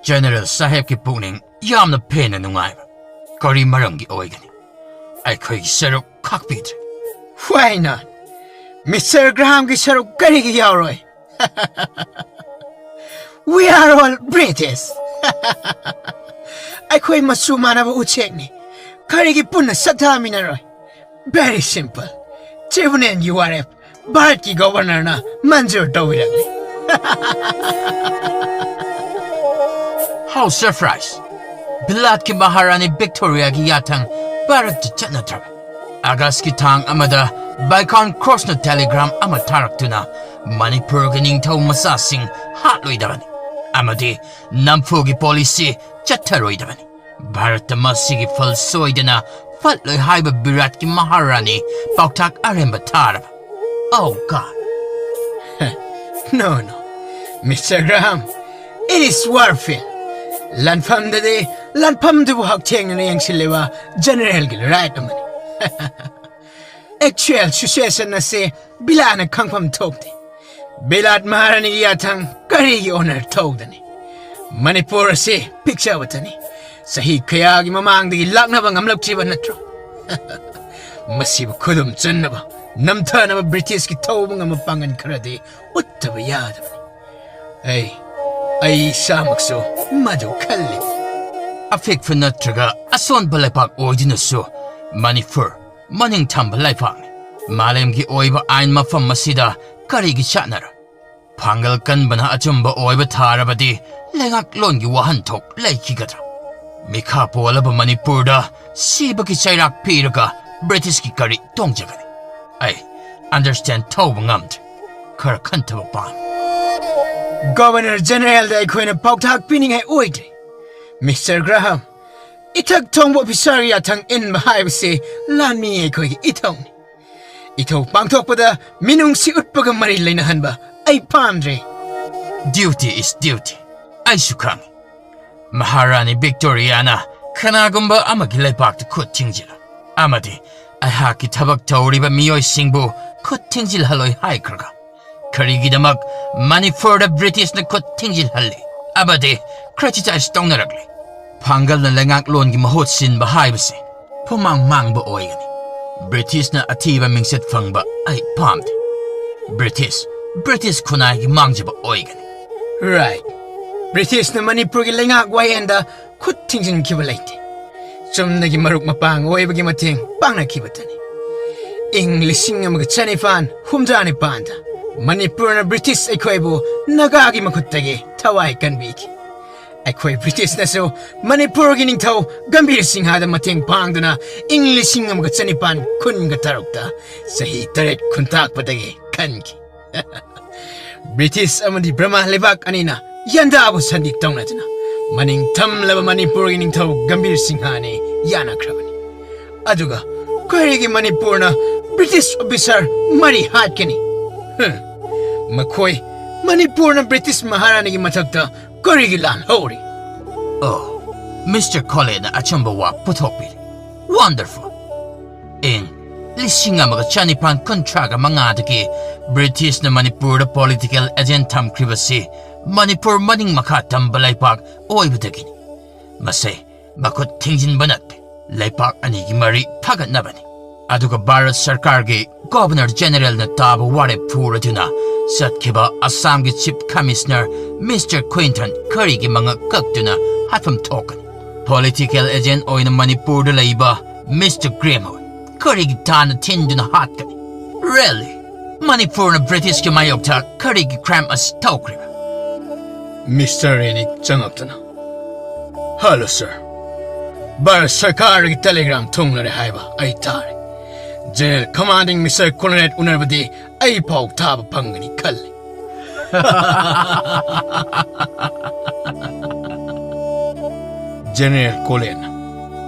ꯖꯦꯅꯔꯦꯜ ꯁꯥꯍꯦꯕꯀꯤ ꯄꯨꯛꯅꯤꯡ ꯌꯥꯝꯅ ꯄꯦꯟꯅ ꯅꯨꯡꯉꯥꯏꯕ ꯀꯔꯤ ꯃꯔꯝꯒꯤ ꯑꯣꯏꯒꯅꯤ? ꯑꯩꯈꯣꯏꯒꯤ ꯁꯔꯨꯛ ꯈꯥꯛꯄꯤꯗ꯭ꯔꯦ꯫ Why not? Mister Grahamꯒꯤ ꯁꯔꯨꯛ ꯀꯔꯤꯒꯤ ꯌꯥꯎꯔꯣꯏ? We are all British. ꯑꯩꯈꯣꯏ ꯃꯆꯨ ꯃꯥꯟꯅꯕ ꯎꯆꯦꯛꯅꯤ꯫ ꯀꯔꯤꯒꯤ ꯄꯨꯟꯅ ꯁꯛ ꯊꯥꯃꯤꯟꯅꯔꯣꯏ? Very simple. ꯇ꯭ꯔꯤꯕꯨꯅꯦꯟꯒꯤ ꯋꯥꯔꯦꯞ ꯚꯥꯔꯠꯀꯤ ꯒꯣꯚꯔꯅꯔꯅ ꯃꯟꯖꯨꯔ ꯇꯧꯕꯤꯔꯛꯂꯤ꯫ How surprise! ꯕꯤꯂꯥꯠꯀꯤ ꯃꯍꯥꯔꯥꯅꯤ ꯚꯤꯛꯇꯣꯔꯤꯌꯥꯒꯤ ꯌꯥꯊꯪ ꯚꯥꯔꯠꯇ ꯆꯠꯅꯗ꯭ꯔꯕ꯫ ꯑꯥꯒꯁꯀꯤ ꯇꯥꯡ ꯑꯃꯗ ꯕꯥꯏꯀꯥꯟ ꯀ꯭ꯔꯣꯁꯅ ꯇꯦꯂꯤꯒ꯭ꯔꯥꯝ ꯑꯃ ꯊꯥꯔꯛꯇꯨꯅ ꯃꯅꯤꯄꯨꯔꯒꯤ ꯅꯤꯡꯊꯧ ꯃꯆꯥꯁꯤꯡ ꯍꯥꯠꯂꯣꯏꯗꯕꯅꯤ ꯑꯃꯗꯤ ꯅꯝꯐꯨꯒꯤ ꯄꯣꯂꯤꯁꯤ ꯆꯠꯊꯔꯣꯏꯗꯕꯅꯤ꯫ ꯚꯥꯔꯠꯇ ꯃꯁꯤꯒꯤ ꯐꯜ ꯁꯣꯏꯗꯅ ꯐꯠꯂꯣꯏ ꯍꯥꯏꯕ ꯕꯤꯔꯥꯠꯀꯤ ꯃꯍꯥꯔꯥꯅꯤ ꯄꯥꯎꯇꯥꯛ ꯑꯔꯦꯝꯕ ꯊꯥꯔꯕ꯫ Oh God! No, no. Mister Graham, it is warfare. ꯂꯥꯟꯐꯝꯗꯗꯤ ꯂꯥꯟꯐꯝꯗꯨꯕꯨ ꯍꯛꯊꯦꯡꯅꯅ ꯌꯦꯡꯁꯤꯜꯂꯤꯕ ꯖꯦꯅꯔꯦꯜꯒꯤ ꯔꯥꯏꯠ ꯑꯃꯅꯤ꯫ Actual situation ꯑꯁꯤ ꯕꯤꯂꯥꯠꯅ ꯈꯪꯐꯝ ꯊꯣꯛꯇꯦ꯫ ꯕꯤꯂꯥꯠ ꯃꯍꯥꯔꯥꯅꯤꯒꯤ ꯌꯥꯊꯪ ꯀꯔꯤꯒꯤ ꯑꯣꯅꯔ ꯇꯧꯗꯅꯤ? ꯃꯅꯤꯄꯨꯔ ꯑꯁꯤ ꯄꯤꯛꯆꯕꯇꯅꯤ꯫ ꯆꯍꯤ ꯀꯌꯥꯒꯤ ꯃꯃꯥꯡꯗꯒꯤ ꯂꯥꯛꯅꯕ ꯉꯝꯂꯛꯇ꯭ꯔꯤꯕ ꯅꯠꯇ꯭ꯔꯣ? ꯃꯁꯤꯕꯨ ꯈꯨꯗꯨꯝ ꯆꯟꯅꯕ, ꯅꯝꯊꯅꯕ ꯕ꯭ꯔꯤꯇꯤꯁꯀꯤ ꯊꯧꯕ ꯉꯝꯕ ꯄꯥꯡꯒꯜ ꯈꯔꯗꯤ ꯎꯠꯇꯕ ꯌꯥꯗꯕꯅꯤ꯫ ꯑꯩ, ꯑꯩ ꯏꯁꯥꯃꯛꯁꯨ ꯃꯗꯨ ꯈꯜꯂꯤ꯫ ꯑꯄꯤꯛꯄ ꯅꯠꯇ꯭ꯔꯒ ꯑꯁꯣꯟꯕ ꯂꯩꯕꯥꯛ ꯑꯣꯏꯗꯨꯅꯁꯨ ꯃꯅꯤꯄꯨꯔ ꯃꯅꯤꯡ ꯊꯝꯕ ꯂꯩꯕꯥꯛꯅꯤ꯫ ꯃꯥꯂꯦꯝꯒꯤ ꯑꯣꯏꯕ ꯑꯥꯏꯟ ꯃꯐꯝ ꯑꯁꯤꯗ ꯀꯔꯤꯒꯤ ꯆꯠꯅꯔꯣꯏ? ꯄꯥꯡꯒꯜ ꯀꯟꯕꯅ ꯑꯆꯨꯝꯕ ꯑꯣꯏꯕ ꯊꯥꯔꯕꯗꯤ ꯂꯩꯉꯥꯛꯂꯣꯟꯒꯤ ꯋꯥꯍꯟꯊꯣꯛ ꯂꯩꯈꯤꯒꯗ꯭ꯔꯥ? ꯃꯤꯈꯥ ꯄꯣꯜꯂꯕ ꯃꯅꯤꯄꯨꯔꯗ ꯁꯤꯕꯒꯤ ꯆꯩꯔꯥꯛ ꯄꯤꯔꯒ ꯕ꯭ꯔꯤꯇꯤꯁꯀꯤ ꯀꯔꯤ ꯇꯣꯡꯖꯒꯅꯤ? ꯑꯩ ꯑꯟꯗꯔꯁꯇꯦꯟ ꯇꯧꯕ ꯉꯝꯗ꯭ꯔꯦ꯫ ꯈꯔ ꯈꯟꯊꯕ ꯄꯥꯝꯃꯤ꯫ ꯒꯣꯚꯔꯅꯔ ꯖꯦꯅꯔꯦꯜꯗ ꯑꯩꯈꯣꯏꯅ ꯄꯥꯎꯇꯥꯛ ꯄꯤꯅꯤꯡꯉꯥꯏ ꯑꯣꯏꯗ꯭ꯔꯦ꯫ ꯃꯤꯁꯇꯔ ꯒ꯭ꯔꯥꯍꯥꯝ, ꯏꯊꯛ ꯊꯣꯡꯕ ꯑꯣꯐꯤꯁꯥꯔꯒꯤ ꯌꯥꯊꯪ ꯏꯟꯕ ꯍꯥꯏꯕꯁꯤ ꯂꯥꯟꯃꯤ ꯑꯩꯈꯣꯏꯒꯤ ꯏꯊꯧꯅꯤ꯫ ꯏꯊꯧ ꯄꯥꯡꯊꯣꯛꯄꯗ ꯃꯤꯅꯨꯡꯁꯤ ꯎꯠꯄꯒ ꯃꯔꯤ ꯂꯩꯅꯍꯟꯕ ꯑꯩ ꯄꯥꯝꯗ꯭ꯔꯦ꯫ Duty is duty. ꯑꯩꯁꯨ ꯈꯪꯏ꯫ ꯃꯍꯥꯔꯥꯅꯤ ꯚꯤꯛꯇꯣꯔꯤꯌꯥꯅ ꯀꯅꯥꯒꯨꯝꯕ ꯑꯃꯒꯤ ꯂꯩꯕꯥꯛꯇ ꯈꯨꯠ ꯊꯤꯡꯖꯤꯜꯂꯨ ꯑꯃꯗꯤ ꯑꯩꯍꯥꯛꯀꯤ ꯊꯕꯛ ꯇꯧꯔꯤꯕ ꯃꯤꯑꯣꯏꯁꯤꯡꯕꯨ ꯈꯨꯠ ꯊꯤꯡꯖꯤꯜꯍꯜꯂꯣꯏ ꯍꯥꯏꯈ꯭ꯔꯒ, ꯀꯔꯤꯒꯤꯗꯃꯛ ꯃꯅꯤꯄꯨꯔꯗ ꯕ꯭ꯔꯤꯇꯤꯁꯅ ꯈꯨꯠ ꯊꯤꯡꯖꯤꯜꯍꯜꯂꯤ ꯑꯃꯗꯤ ꯀ꯭ꯔꯤꯇꯤꯁꯥꯏꯖ ꯇꯧꯅꯔꯛꯂꯤ? ꯄꯥꯡꯒꯜꯅ ꯂꯩꯉꯥꯛꯂꯣꯟꯒꯤ ꯃꯍꯨꯠ ꯁꯤꯟꯕ ꯍꯥꯏꯕꯁꯤ ꯄꯨꯃꯥꯡ ꯃꯥꯡꯕ ꯑꯣꯏꯒꯅꯤ꯫ ꯕ꯭ꯔꯤꯇꯤꯁꯅ ꯑꯊꯤꯕ ꯃꯤꯡꯆꯠ ꯐꯪꯕ ꯑꯩ ꯄꯥꯝꯗꯦ꯫ ꯕ꯭ꯔꯤꯇꯤꯁ, ꯕ꯭ꯔꯤꯇꯤꯁ ꯈꯨꯟꯅꯥꯏꯒꯤ ꯃꯥꯡꯖꯕ ꯑꯣꯏꯒꯅꯤ꯫ Right. ꯕ꯭ꯔꯤꯇꯤꯁꯅ ꯃꯅꯤꯄꯨꯔꯒꯤ ꯂꯩꯉꯥꯛ ꯋꯥꯌꯦꯟꯗ ꯈꯨꯠ ꯊꯤꯡꯖꯤꯟꯈꯤꯕ ꯂꯩꯇꯦ꯫ ꯆꯨꯝꯅꯒꯤ ꯃꯔꯨꯞ ꯃꯄꯥꯡ ꯑꯣꯏꯕꯒꯤ ꯃꯇꯦꯡ ꯄꯥꯡꯅꯈꯤꯕꯇꯅꯤ꯫ ꯏꯪ ꯂꯤꯁꯤꯡ ꯑꯃꯒ ꯆꯅꯤꯄꯥꯟ ꯍꯨꯝꯗ꯭ꯔꯥ ꯅꯤꯄꯥꯟꯗ ꯃꯅꯤꯄꯨꯔꯅ ꯕ꯭ꯔꯤꯇꯤꯁ ꯑꯩꯈꯣꯏꯕꯨ ꯅꯥꯒꯥꯒꯤ ꯃꯈꯨꯠꯇꯒꯤ ꯊꯋꯥꯏ ꯀꯟꯕꯤꯈꯤ꯫ ꯑꯩꯈꯣꯏ ꯕ꯭ꯔꯤꯇꯤꯁꯅꯁꯨ ꯃꯅꯤꯄꯨꯔꯒꯤ ꯅꯤꯡꯊꯧ ꯒꯝꯚꯤꯔ ꯁꯤꯡꯍꯗ ꯃꯇꯦꯡ ꯄꯥꯡꯗꯨꯅ ꯏꯪ ꯂꯤꯁꯤꯡ ꯑꯃꯒ ꯆꯅꯤꯄꯥꯟ ꯀꯨꯟꯒ ꯇꯔꯨꯛꯇ ꯆꯍꯤ ꯇꯔꯦꯠ ꯈꯨꯟꯇꯥꯛꯄꯗꯒꯤ ꯈꯟꯈꯤ꯫ ꯕ꯭ꯔꯤꯇꯤꯁ ꯑꯃꯗꯤ ꯕ꯭ꯔꯃꯥ ꯂꯩꯕꯥꯛ ꯑꯅꯤꯅ ꯌꯥꯟꯗꯥꯕꯨ ꯁꯟꯗꯤ ꯇꯧꯅꯗꯨꯅ ꯃꯅꯤꯡ ꯊꯝꯂꯕ ꯃꯅꯤꯄꯨꯔꯒꯤ ꯅꯤꯡꯊꯧ ꯒꯝꯚꯤꯔ ꯁꯤꯡꯍ ꯑꯅꯤ ꯌꯥꯅꯈ꯭ꯔꯕꯅꯤ꯫ ꯑꯗꯨꯒ ꯀꯔꯤꯒꯤ ꯃꯅꯤꯄꯨꯔꯅ ꯕ꯭ꯔꯤꯇꯤꯁ ꯑꯣꯐꯤꯁꯥꯔ ꯃꯔꯤ ꯍꯥꯠꯀꯅꯤ? ꯍꯝ, ꯃꯈꯣꯏ ꯃꯅꯤꯄꯨꯔꯅ ꯕ꯭ꯔꯤꯇꯤꯁ ꯃꯍꯥꯔꯥꯅꯤꯒꯤ ꯃꯊꯛꯇ ꯀꯔꯤꯒꯤ ꯂꯥꯜꯍꯧꯔꯤ? ꯑꯣ, ꯃꯤꯁꯇꯔ ꯀꯣꯂꯦꯟꯅ ꯑꯆꯨꯝꯕ ꯋꯥ ꯄꯨꯊꯣꯛꯄꯤꯔꯤ꯫ Wonderful! ꯏꯪ ꯂꯤꯁꯤꯡ ꯑꯃꯒ ꯆꯅꯤꯄꯥꯟ ꯀꯨꯟꯊ꯭ꯔꯥꯒ ꯃꯉꯥꯗꯒꯤ ꯕ꯭ꯔꯤꯇꯤꯁꯅ ꯃꯅꯤꯄꯨꯔꯗ ꯄꯣꯂꯤꯇꯤꯀꯦꯜ ꯑꯦꯖꯦꯟ ꯊꯝꯈ꯭ꯔꯤꯕꯁꯤ ꯃꯅꯤꯄꯨꯔ ꯃꯅꯤꯡ ꯃꯈꯥ ꯇꯝꯕ ꯂꯩꯄꯥꯛ ꯑꯣꯏꯕꯗꯒꯤꯅꯤ꯫ ꯃꯁꯤ ꯃꯈꯨꯠ ꯊꯤꯡꯖꯤꯟꯕ ꯅꯠꯇꯦ, ꯂꯩꯄꯥꯛ ꯑꯅꯤꯒꯤ ꯃꯔꯤ ꯐꯒꯠꯅꯕꯅꯤ꯫ ꯑꯗꯨꯒ ꯚꯥꯔꯠ ꯁꯔꯀꯥꯔꯒꯤ ꯒꯣꯚꯔꯅꯔ ꯖꯦꯅꯔꯦꯜꯅ ꯇꯥꯕ ꯋꯥꯔꯦꯞ ꯐꯨꯔꯗꯨꯅ ꯆꯠꯈꯤꯕ ꯑꯁꯥꯝꯒꯤ ꯆꯤꯐ ꯀꯃꯤꯁꯅꯔ ꯃꯤꯁꯇꯔ ꯀ꯭ꯋꯤꯟꯇꯟ ꯀꯔꯤꯒꯤ ꯃꯉꯛ ꯀꯛꯇꯨꯅ ꯍꯥꯠꯐꯝ ꯊꯣꯛꯀꯅꯤ? ꯄꯣꯂꯤꯇꯤꯀꯦꯜ ꯑꯦꯖꯦꯟ ꯑꯣꯏꯅ ꯃꯅꯤꯄꯨꯔꯗ ꯂꯩꯕ ꯃꯤꯁꯇꯔ ꯒ꯭ꯔꯦꯝ ꯍꯣꯏ ꯀꯔꯤꯒꯤ ꯇꯥꯟꯅ ꯊꯤꯟꯗꯨꯅ ꯍꯥꯠꯀꯅꯤ? Really? ꯃꯅꯤꯄꯨꯔꯅ ꯕ꯭ꯔꯤꯇꯤꯁꯀꯤ ꯃꯥꯌꯣꯛꯇ ꯀꯔꯤꯒꯤ ꯀ꯭ꯔꯥꯏꯝ ꯑꯁꯤ ꯇꯧꯈ꯭ꯔꯤꯕ? ꯃꯤꯁꯇꯔ ꯔꯦꯅꯤꯛ ꯆꯪꯉꯛꯇꯨꯅ, "ꯍꯜꯂꯣ ꯁꯥꯔ, ꯚꯥꯔꯠ ꯁꯔꯀꯥꯔꯒꯤ ꯇꯦꯂꯤꯒ꯭ꯔꯥꯝ ꯊꯨꯡꯂꯔꯦ ꯍꯥꯏꯕ ꯑꯩ ꯇꯥꯔꯦ꯫ ꯖꯦꯅꯔꯦꯜ ꯀꯃꯥꯟꯗꯤꯡ ꯃꯤꯁꯇꯔ ꯀꯣꯂꯣꯅꯦꯜ ꯎꯅꯔꯕꯗꯤ ꯑꯩ ꯄꯥꯎ ꯊꯥꯕ ꯐꯪꯒꯅꯤ ꯈꯜꯂꯤ꯫" ꯖꯦꯅꯔꯦꯜ ꯀꯣꯂꯦꯟ,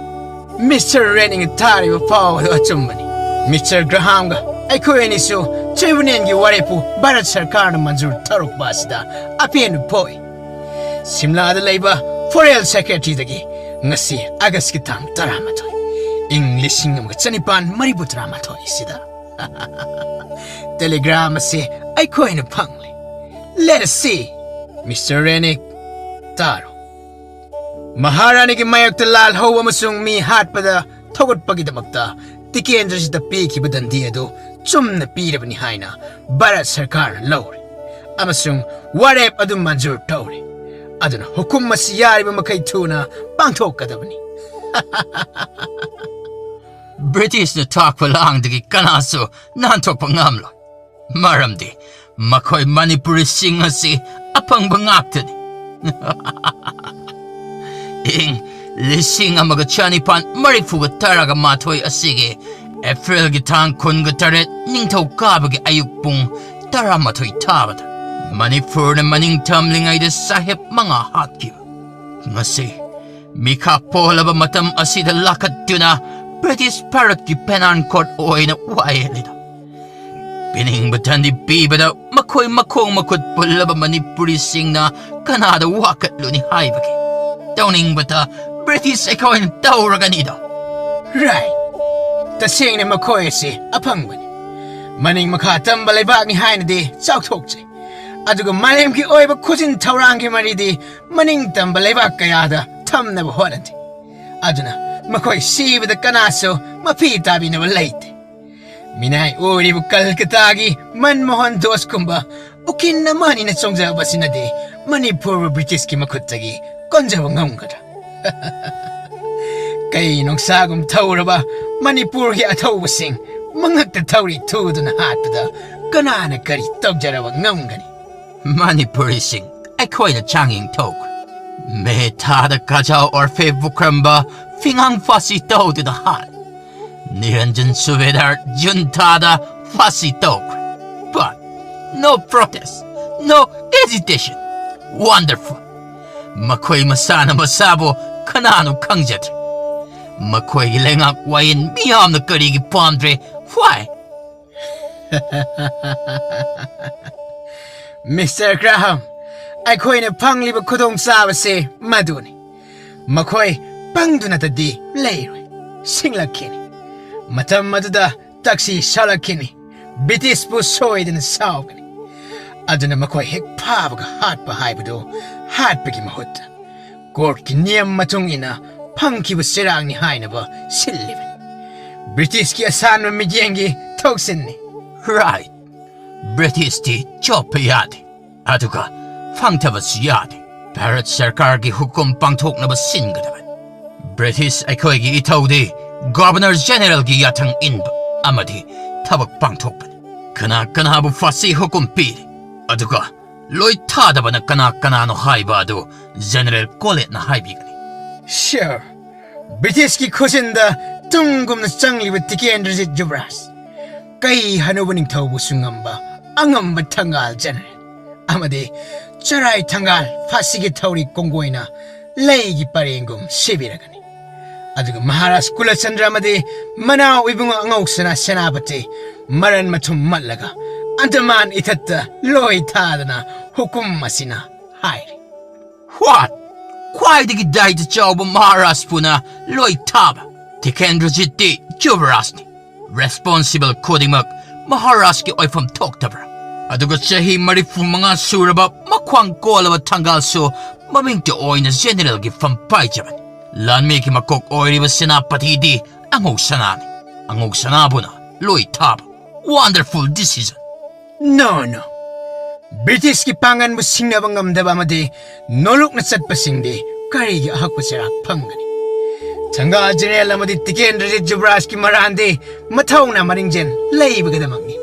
ꯃꯤꯁꯇꯔ ꯔꯦꯅꯤꯡꯅ ꯊꯥꯔꯤꯕ ꯄꯥꯎ ꯑꯗꯨ ꯑꯆꯨꯝꯕꯅꯤ꯫ ꯃꯤꯁꯇꯔ ꯒ꯭ꯔꯍꯥꯝꯒ ꯑꯩꯈꯣꯏ ꯑꯅꯤꯁꯨ ꯇ꯭ꯔꯤꯕꯨꯅꯦꯜꯒꯤ ꯋꯥꯔꯦꯞꯄꯨ ꯚꯥꯔꯠ ꯁꯔꯀꯥꯔꯅ ꯃꯟꯖꯨꯔ ꯇꯧꯔꯛꯄ ꯑꯁꯤꯗ ꯑꯄꯦꯟꯕ ꯄꯣꯛꯏ꯫ ꯁꯤꯝꯂꯥꯗ ꯂꯩꯕ ꯐꯣꯔꯦꯟ ꯁꯦꯀ꯭ꯔꯦꯇꯔꯤꯗꯒꯤ ꯉꯁꯤ ꯑꯥꯒꯁꯀꯤ ꯇꯥꯡ ꯇꯔꯥꯃꯥꯊꯣꯏ, ꯏꯪ ꯂꯤꯁꯤꯡ ꯑꯃꯒ ꯆꯅꯤꯄꯥꯟ ꯃꯔꯤꯐꯨ ꯇꯔꯥꯃꯥꯊꯣꯏ ꯑꯁꯤꯗ ꯇꯦꯂꯤꯒ꯭ꯔꯥꯝ ꯑꯁꯤ ꯑꯩꯈꯣꯏꯅ ꯐꯪꯂꯦ꯫ Let us see, ꯃꯤꯁꯇꯔ ꯔꯦꯅꯤꯛ, ꯇꯥꯔꯣ꯫ ꯃꯍꯥꯔꯥꯅꯤꯒꯤ ꯃꯥꯌꯣꯛꯇ ꯂꯥꯜꯍꯧꯕ ꯑꯃꯁꯨꯡ ꯃꯤ ꯍꯥꯠꯄꯗ ꯊꯧꯒꯠꯄꯒꯤꯗꯃꯛꯇ ꯇꯤꯀꯦꯟꯗ꯭ꯔꯖꯤꯠꯇ ꯄꯤꯈꯤꯕ ꯗꯟꯗꯤ ꯑꯗꯨ ꯆꯨꯝꯅ ꯄꯤꯔꯕꯅꯤ ꯍꯥꯏꯅ ꯚꯥꯔꯠ ꯁꯔꯀꯥꯔꯅ ꯂꯧꯔꯦ ꯑꯃꯁꯨꯡ ꯋꯥꯔꯦꯞ ꯑꯗꯨ ꯃꯟꯖꯨꯔ ꯇꯧꯔꯦ꯫ ꯑꯗꯨꯅ ꯍꯨꯀꯨꯝ ꯑꯁꯤ ꯌꯥꯔꯤꯕ ꯃꯈꯩ ꯊꯨꯅ ꯄꯥꯡꯊꯣꯛꯀꯗꯕꯅꯤ꯫ ꯕ꯭ꯔꯤꯇꯤꯁꯅ ꯊꯥꯛꯄ ꯂꯥꯡꯗꯒꯤ ꯀꯅꯥꯁꯨ ꯅꯥꯟꯊꯣꯛꯄ ꯉꯝꯂꯣꯏ꯫ ꯃꯔꯝꯗꯤ ꯃꯈꯣꯏ ꯃꯅꯤꯄꯨꯔꯤꯁꯤꯡ ꯑꯁꯤ ꯑꯄꯪꯕ ꯉꯥꯛꯇꯅꯤ꯫ ꯏꯪ ꯂꯤꯁꯤꯡ ꯑꯃꯒ ꯆꯅꯤꯄꯥꯟ ꯃꯔꯤꯐꯨꯒ ꯇꯔꯥꯒ ꯃꯥꯊꯣꯏ ꯑꯁꯤꯒꯤ ꯑꯦꯄ꯭ꯔꯤꯜꯒꯤ ꯇꯥꯡ ꯀꯨꯟꯒ ꯇꯔꯦꯠ, ꯅꯤꯡꯊꯧꯀꯥꯕꯒꯤ ꯑꯌꯨꯛ ꯄꯨꯡ ꯇꯔꯥꯃꯥꯊꯣꯏ ꯊꯥꯕꯗ ꯃꯅꯤꯄꯨꯔꯅ ꯃꯅꯤꯡ ꯇꯝꯂꯤꯉꯩꯗ ꯁꯥꯍꯦꯕ ꯃꯉꯥ ꯍꯥꯠꯈꯤꯕ꯫ ꯉꯁꯤ ꯃꯤꯈꯥ ꯄꯣꯜꯂꯕ ꯃꯇꯝ ꯑꯁꯤꯗ ꯂꯥꯈꯠꯇꯨꯅ ꯕ꯭ꯔꯤꯇꯤꯁ ꯚꯥꯔꯠꯀꯤ ꯄꯦꯅꯥꯟ ꯀꯣꯔꯠ ꯑꯣꯏꯅ ꯋꯥꯌꯦꯜꯂꯤꯗ ꯄꯤꯅꯤꯡꯕ ꯗꯟꯗꯤ ꯄꯤꯕꯗ ꯃꯈꯣꯏ ꯃꯈꯣꯡ ꯃꯈꯨꯠ ꯄꯨꯜꯂꯕ ꯃꯅꯤꯄꯨꯔꯤꯁꯤꯡꯅ ꯀꯅꯥꯗ ꯋꯥꯀꯠꯂꯨꯅꯤ ꯍꯥꯏꯕꯒꯦ? ꯇꯧꯅꯤꯡꯕꯇ ꯕ꯭ꯔꯤꯇꯤꯁ ꯑꯩꯈꯣꯏꯅ ꯇꯧꯔꯒꯅꯤꯗꯣ꯫ ꯔꯥꯏ, ꯇꯁꯦꯡꯅ ꯃꯈꯣꯏ ꯑꯁꯤ ꯑꯐꯪꯕꯅꯤ꯫ ꯃꯅꯤꯡ ꯃꯈꯥ ꯇꯝꯕ ꯂꯩꯕꯥꯛꯅꯤ ꯍꯥꯏꯅꯗꯤ ꯆꯥꯎꯊꯣꯛꯆꯩ, ꯑꯗꯨꯒ ꯃꯥꯂꯦꯝꯒꯤ ꯑꯣꯏꯕ ꯈꯨꯖꯤꯟ ꯊꯧꯔꯥꯡꯒꯤ ꯃꯔꯤꯗꯤ ꯃꯅꯤꯡ ꯇꯝꯕ ꯂꯩꯕꯥꯛ ꯀꯌꯥꯗ ꯊꯝꯅꯕ ꯍꯣꯠꯅꯗꯦ꯫ ꯑꯗꯨꯅ ꯃꯈꯣꯏ ꯁꯤꯕꯗ ꯀꯅꯥꯁꯨ ꯃꯐꯤ ꯇꯥꯕꯤꯅꯕ ꯂꯩꯇꯦ꯫ ꯃꯤꯅꯥꯏ ꯑꯣꯏꯔꯤꯕ ꯀꯜꯀꯇꯥꯒꯤ ꯃꯟꯃꯣꯍꯟ ꯗꯣꯁꯀꯨꯝꯕ ꯎꯀꯤꯜ ꯑꯃ ꯑꯅꯤꯅ ꯆꯣꯡꯖꯕꯁꯤꯅꯗꯤ ꯃꯅꯤꯄꯨꯔꯕꯨ ꯕ꯭ꯔꯤꯇꯤꯁꯀꯤ ꯃꯈꯨꯠꯇꯒꯤ ꯀꯣꯟꯖꯕ ꯉꯝꯒꯗ꯭ꯔꯥ? ꯀꯩ ꯅꯨꯡꯁꯥꯒꯨꯝ ꯊꯧꯔꯕ ꯃꯅꯤꯄꯨꯔꯒꯤ ꯑꯊꯧꯕꯁꯤꯡ ꯃꯉꯛꯇ ꯊꯧꯔꯤ ꯊꯨꯗꯨꯅ ꯍꯥꯠꯄꯗ ꯀꯅꯥꯅ ꯀꯔꯤ ꯇꯧꯖꯔꯕ ꯉꯝꯒꯅꯤ? ꯃꯅꯤꯄꯨꯔꯤꯁꯤꯡ ꯑꯩꯈꯣꯏꯅ ꯆꯥꯡꯌꯦꯡ ꯇꯧꯈ꯭ꯔꯦ꯫ ꯃꯦ ꯊꯥꯗ ꯀꯖꯥꯎ ꯑꯣꯔꯐꯦ ꯕꯨꯈ꯭ꯔꯝꯕ ꯐꯤꯉꯥꯡ ꯐꯥꯁꯤ ꯇꯧꯗꯨꯅ ꯍꯥꯠꯂꯦ꯫ ꯅꯤꯔꯟꯖꯟ ꯁꯨꯕꯦꯗꯥꯔ ꯖꯨꯟ ꯊꯥꯗ ꯐꯥꯁꯤ ꯇꯧꯈ꯭ꯔꯦ꯫ But no protest, no agitation. Wonderful. ꯃꯈꯣꯏ ꯃꯁꯥꯅ ꯃꯁꯥꯕꯨ ꯀꯅꯥꯅꯣ ꯈꯪꯖꯗ꯭ꯔꯦ꯫ ꯃꯈꯣꯏꯒꯤ ꯂꯩꯉꯥꯛ ꯋꯥꯌꯦꯜ ꯃꯤꯌꯥꯝꯅ ꯀꯔꯤꯒꯤ ꯄꯥꯝꯗ꯭ꯔꯦ? Why? ꯃꯤꯁꯇꯔ ꯒ꯭ꯔꯥꯍꯥꯝ, ꯑꯩꯈꯣꯏꯅ ꯐꯪꯂꯤꯕ ꯈꯨꯗꯣꯡꯆꯥꯕꯁꯦ ꯃꯗꯨꯅꯤ꯫ ꯃꯈꯣꯏ ꯄꯪꯗꯨꯅꯇꯗꯤ ꯂꯩꯔꯣꯏ, ꯁꯤꯡꯂꯛꯈꯤꯅꯤ꯫ ꯃꯇꯝ ꯑꯗꯨꯗ ꯇꯛꯁꯤ ꯁꯥꯠꯂꯛꯈꯤꯅꯤ꯫ ꯕ꯭ꯔꯤꯇꯤꯁꯄꯨ ꯁꯣꯏꯗꯅ ꯁꯥꯎꯒꯅꯤ꯫ ꯑꯗꯨꯅ ꯃꯈꯣꯏ ꯍꯦꯛ ꯐꯥꯕꯒ ꯍꯥꯠꯄ ꯍꯥꯏꯕꯗꯨ ꯍꯥꯠꯄꯒꯤ ꯃꯍꯨꯠꯇ ꯀꯣꯔꯠꯀꯤ ꯅꯤꯌꯝ ꯃꯇꯨꯡ ꯏꯟꯅ ꯐꯪꯈꯤꯕ ꯆꯩꯔꯥꯛꯅꯤ ꯍꯥꯏꯅꯕ ꯁꯤꯜꯂꯤꯕꯅꯤ꯫ ꯕ꯭ꯔꯤꯇꯤꯁꯀꯤ ꯑꯁꯥꯟꯕ ꯃꯤꯠꯌꯦꯡꯒꯤ ꯊꯧꯁꯤꯟꯅꯤ꯫ ꯔꯥꯏꯠ꯫ ꯕ꯭ꯔꯤꯇꯤꯁꯇꯤ ꯆꯣꯞꯄ ꯌꯥꯗꯦ, ꯑꯗꯨꯒ ꯐꯪꯊꯕꯁꯨ ꯌꯥꯗꯦ꯫ ꯚꯥꯔꯠ ꯁꯔꯀꯥꯔꯒꯤ ꯍꯨꯀꯨꯝ ꯄꯥꯡꯊꯣꯛꯅꯕ ꯁꯤꯟꯒꯗꯕꯅꯤ꯫ ꯕ꯭ꯔꯤꯇꯤꯁ ꯑꯩꯈꯣꯏꯒꯤ ꯏꯊꯧꯗꯤ ꯒꯣꯕꯔꯅꯔ ꯖꯦꯅꯦꯔꯦꯜꯒꯤ ꯌꯥꯊꯪ ꯏꯟꯕ ꯑꯃꯗꯤ ꯊꯕꯛ ꯄꯥꯡꯊꯣꯛꯄꯅꯤ꯫ ꯀꯅꯥ ꯀꯅꯥꯕꯨ ꯐꯥꯁꯤ ꯍꯨꯀꯨꯝ ꯄꯤꯔꯤ, ꯑꯗꯨꯒ ꯂꯣꯏ ꯊꯥꯗꯕꯅ ꯀꯅꯥ ꯀꯅꯥꯅꯣ ꯍꯥꯏꯕ ꯑꯗꯨ ꯖꯦꯅꯦꯔꯦꯜ ꯀꯣꯂꯦꯠꯅ ꯍꯥꯏꯕꯤꯒꯅꯤ꯫ ꯁꯤꯌꯔ, ꯕ꯭ꯔꯤꯇꯤꯁꯀꯤ ꯈꯨꯖꯤꯟꯗ ꯇꯨꯡꯒꯨꯝꯅ ꯆꯪꯂꯤꯕ ꯇꯤꯀꯦꯟꯗ꯭ꯔꯖꯤꯠ ꯌꯨꯕꯔꯥꯖ, ꯀꯩ ꯍꯅꯨꯕ ꯅꯤꯡꯊꯧꯕꯨꯁꯨ ꯉꯝꯕ ꯑꯉꯝꯕ ꯊꯪꯒꯥꯜ ꯖꯦꯅꯦꯔꯦꯜ, ꯑꯃꯗꯤ ꯆꯔꯥꯏ ꯊꯪꯒꯥꯜ ꯐꯥꯁꯤꯒꯤ ꯊꯧꯔꯤ ꯀꯣꯡꯒꯣꯏꯅ ꯂꯩꯒꯤ ꯄꯔꯦꯡꯒꯨꯝ ꯁꯤꯕꯤꯔꯒꯅꯤ꯫ ꯑꯗꯨꯒ ꯃꯍꯥꯔꯥꯖ ꯀꯨꯂꯆꯟꯗ꯭ꯔ ꯑꯃꯗꯤ ꯃꯅꯥꯎ ꯏꯕꯨꯡꯉꯣ ꯑꯉꯧꯁꯅꯥ ꯁꯦꯅꯥꯄꯇꯤ ꯃꯔꯟ ꯃꯊꯨꯝ ꯃꯠꯂꯒ ꯑꯟꯗꯃꯥꯟ ꯏꯊꯠꯇ ꯂꯣꯏ ꯊꯥꯗꯅ ꯍꯨꯀꯨꯝ ꯑꯁꯤꯅ ꯍꯥꯏꯔꯤ꯫ ꯍ꯭ꯋꯥꯠ? ꯈ꯭ꯋꯥꯏꯗꯒꯤ ꯗꯥꯏꯇ ꯆꯥꯎꯕ ꯃꯍꯥꯔꯥꯖꯄꯨꯅ ꯂꯣꯏ ꯊꯥꯕ? ꯇꯤꯀꯦꯟꯗ꯭ꯔꯖꯤꯠꯇꯤ ꯌꯨꯕꯔꯥꯖꯅꯤ꯫ ꯔꯦꯁꯄꯣꯟꯁꯤꯕꯜ ꯈꯨꯗꯤꯡꯃꯛ ꯃꯍꯥꯔꯥꯖꯀꯤ ꯑꯣꯏꯐꯝ ꯊꯣꯛꯇꯕ꯭ꯔꯥ? ꯑꯗꯨꯒ ꯆꯍꯤ ꯃꯔꯤꯐꯨ ꯃꯉꯥ ꯁꯨꯔꯕ ꯃꯈ꯭ꯋꯥꯡ ꯀꯣꯜꯂꯕ ꯊꯪꯒꯥꯜꯁꯨ ꯃꯃꯤꯡꯇ ꯑꯣꯏꯅ ꯖꯦꯅꯦꯔꯦꯜꯒꯤ ꯐꯝ ꯄꯥꯏꯖꯕꯅꯤ꯫ ꯂꯥꯟꯃꯤꯒꯤ ꯃꯀꯣꯛ ꯑꯣꯏꯔꯤꯕ ꯁꯦꯅꯥꯄꯇꯤꯗꯤ ꯑꯉꯧ ꯁꯅꯥꯅꯤ꯫ ꯑꯉꯧ ꯁꯅꯥꯕꯨꯅ ꯂꯣꯏ ꯊꯥꯕ꯫ Wonderful decision. No, no. ꯕ꯭ꯔꯤꯇꯤꯁꯀꯤ ꯄꯥꯡꯒꯟꯕꯨ ꯁꯤꯡꯅꯕ ꯉꯝꯗꯕ ꯑꯃꯗꯤ ꯅꯣꯂꯨꯛꯅ ꯆꯠꯄꯁꯤꯡꯗꯤ ꯀꯔꯤꯒꯤ ꯑꯍꯛꯄ ꯆꯩꯔꯥꯛ ꯐꯪꯒꯅꯤ? ꯊꯪꯒꯥꯜ ꯖꯦꯅꯦꯔꯦꯜ ꯑꯃꯗꯤ ꯇꯤꯀꯦꯟꯗ꯭ꯔꯖꯤꯠ ꯌꯨꯕꯔꯥꯖꯀꯤ ꯃꯔꯥꯟꯗꯤ ꯃꯊꯧꯅꯥ ꯃꯔꯤꯡꯖꯦꯜ ꯂꯩꯕꯒꯤꯗꯃꯛꯅꯤ꯫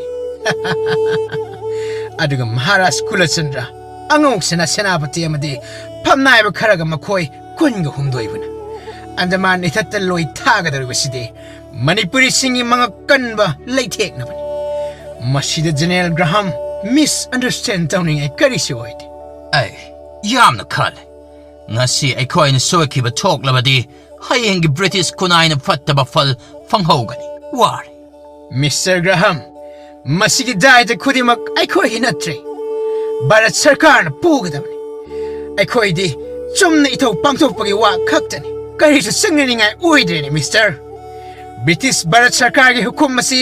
ꯑꯗꯨꯒ ꯃꯍꯥꯔꯥꯖ ꯀꯨꯂꯆꯟꯗ꯭ꯔ, ꯑꯉꯧꯁꯅꯥ ꯁꯦꯅꯥꯄꯇꯤ ꯑꯃꯗꯤ ꯐꯝꯅꯥꯏꯕ ꯈꯔꯒ ꯃꯈꯣꯏ ꯀꯨꯟꯒ ꯍꯨꯝꯗꯣꯏꯕꯨꯅ ꯑꯟꯗꯃꯥꯟ ꯏꯊꯠꯇ ꯂꯣꯏ ꯊꯥꯒꯗꯧꯔꯤꯕꯁꯤꯗꯤ ꯃꯅꯤꯄꯨꯔꯤꯁꯤꯡꯒꯤ ꯃꯉꯛ ꯀꯟꯕ ꯂꯩꯊꯦꯛꯅꯕꯅꯤ꯫ ꯃꯁꯤꯗ ꯖꯦꯅꯦꯔꯦꯜ ꯒ꯭ꯔꯥꯍꯥꯝ ꯃꯤꯁ ꯑꯟꯗꯔꯁ꯭ꯇꯦꯟ ꯇꯧꯅꯤꯡꯉꯥꯏ ꯀꯔꯤꯁꯨ ꯑꯣꯏꯗꯦ꯫ ꯑꯩ ꯌꯥꯝꯅ ꯈꯜꯂꯦ꯫ ꯉꯁꯤ ꯑꯩꯈꯣꯏꯅ ꯁꯣꯏꯈꯤꯕ ꯊꯣꯛꯂꯕꯗꯤ ꯍꯌꯦꯡꯒꯤ ꯕ꯭ꯔꯤꯇꯤꯁ ꯈꯨꯟꯅꯥꯏꯅ ꯐꯠꯇꯕ ꯐꯜ ꯐꯪꯍꯧꯒꯅꯤ꯫ ꯋꯥꯔꯦ꯫ ꯃꯤꯁꯇꯔ ꯒ꯭ꯔꯥꯍꯥꯝ, ꯃꯁꯤꯒꯤ ꯗꯥꯏꯇ ꯈꯨꯗꯤꯡꯃꯛ ꯑꯩꯈꯣꯏꯒꯤ ꯅꯠꯇ꯭ꯔꯦ, ꯚꯥꯔꯠ ꯁꯔꯀꯥꯔꯅ ꯄꯨꯒꯗꯕꯅꯤ꯫ ꯑꯩꯈꯣꯏꯗꯤ ꯆꯨꯝꯅ ꯏꯊꯧ ꯄꯥꯡꯊꯣꯛꯄꯒꯤ ꯋꯥ ꯈꯛꯇꯅꯤ꯫ ꯀꯔꯤꯁꯨ ꯆꯪꯅꯅꯤꯡꯉꯥꯏ ꯑꯣꯏꯗ꯭ꯔꯦꯅꯦ, ꯃꯤꯁꯇꯔ꯫ ꯕ꯭ꯔꯤꯇꯤꯁ ꯚꯥꯔꯠ ꯁꯔꯀꯥꯔꯒꯤ ꯍꯨꯀꯨꯝ ꯑꯁꯤ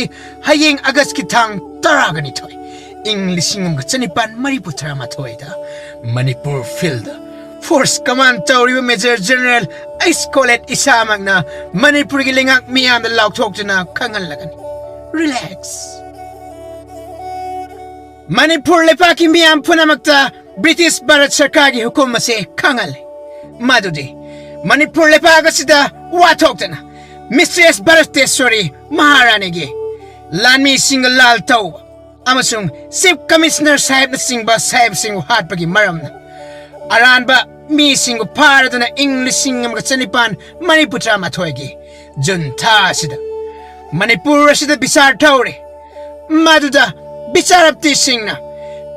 ꯍꯌꯦꯡ ꯑꯥꯒꯁꯀꯤ ꯇꯥꯡ ꯇꯔꯥꯒ ꯅꯤꯊꯣꯏ, ꯏꯪ ꯂꯤꯁꯤꯡ ꯑꯃꯒ ꯆꯅꯤꯄꯥꯟ ꯃꯔꯤꯐꯨ ꯇꯔꯥꯃꯥꯊꯣꯏꯗ ꯃꯅꯤꯄꯨꯔ ꯐꯤꯜꯗ ꯐꯣꯔꯁ ꯀꯃꯥꯟ ꯇꯧꯔꯤꯕ ꯃꯦꯖꯔ ꯖꯦꯅꯦꯔꯦꯜ ꯑꯩꯁ ꯀꯣꯂꯦꯠ ꯏꯁꯥꯃꯛꯅ ꯃꯅꯤꯄꯨꯔꯒꯤ ꯂꯩꯉꯥꯛ ꯃꯤꯌꯥꯝꯗ ꯂꯥꯎꯊꯣꯛꯇꯨꯅ ꯈꯪꯍꯜꯂꯒꯅꯤ꯫ ꯔꯤꯂꯦꯛꯁ꯫ ꯃꯅꯤꯄꯨꯔ ꯂꯩꯄꯥꯛꯀꯤ ꯃꯤꯌꯥꯝ ꯄꯨꯝꯅꯃꯛꯇ ꯕ꯭ꯔꯤꯇꯤꯁ ꯚꯥꯔꯠ ꯁꯔꯀꯥꯔꯒꯤ ꯍꯨꯀꯨꯝ ꯑꯁꯤ ꯈꯪꯍꯜꯂꯤ꯫ ꯃꯗꯨꯗꯤ ꯃꯅꯤꯄꯨꯔ ꯂꯩꯄꯥꯛ ꯑꯁꯤꯗ ꯋꯥꯊꯣꯛꯇꯅ ꯃꯤꯁꯇ꯭ꯔꯦꯁ ꯚꯥꯔꯇꯦꯁ꯭ꯋꯔꯤ ꯃꯍꯥꯔꯥꯅꯤꯒꯤ ꯂꯥꯟꯃꯤꯁꯤꯡꯒ ꯂꯥꯜ ꯇꯧꯕ ꯑꯃꯁꯨꯡ ꯆꯤꯐ ꯀꯃꯤꯁꯅꯔ ꯁꯥꯍꯦꯕꯅꯆꯤꯡꯕ ꯁꯥꯍꯦꯕꯁꯤꯡꯕꯨ ꯍꯥꯠꯄꯒꯤ ꯃꯔꯝꯅ ꯑꯔꯥꯟꯕ ꯃꯤꯁꯤꯡꯕꯨ ꯐꯥꯔꯗꯨꯅ ꯏꯪ ꯂꯤꯁꯤꯡ ꯑꯃꯒ ꯆꯅꯤꯄꯥꯟ ꯃꯔꯤꯐꯨꯇꯔꯥ ꯃꯥꯊꯣꯏꯒꯤ ꯖꯨꯟ ꯊꯥ ꯑꯁꯤꯗ ꯃꯅꯤꯄꯨꯔ ꯑꯁꯤꯗ ꯕꯤꯆꯥꯔ ꯇꯧꯔꯤ꯫ ꯃꯗꯨꯗ ꯕꯤꯆꯥꯔꯞꯇꯤꯁꯤꯡꯅ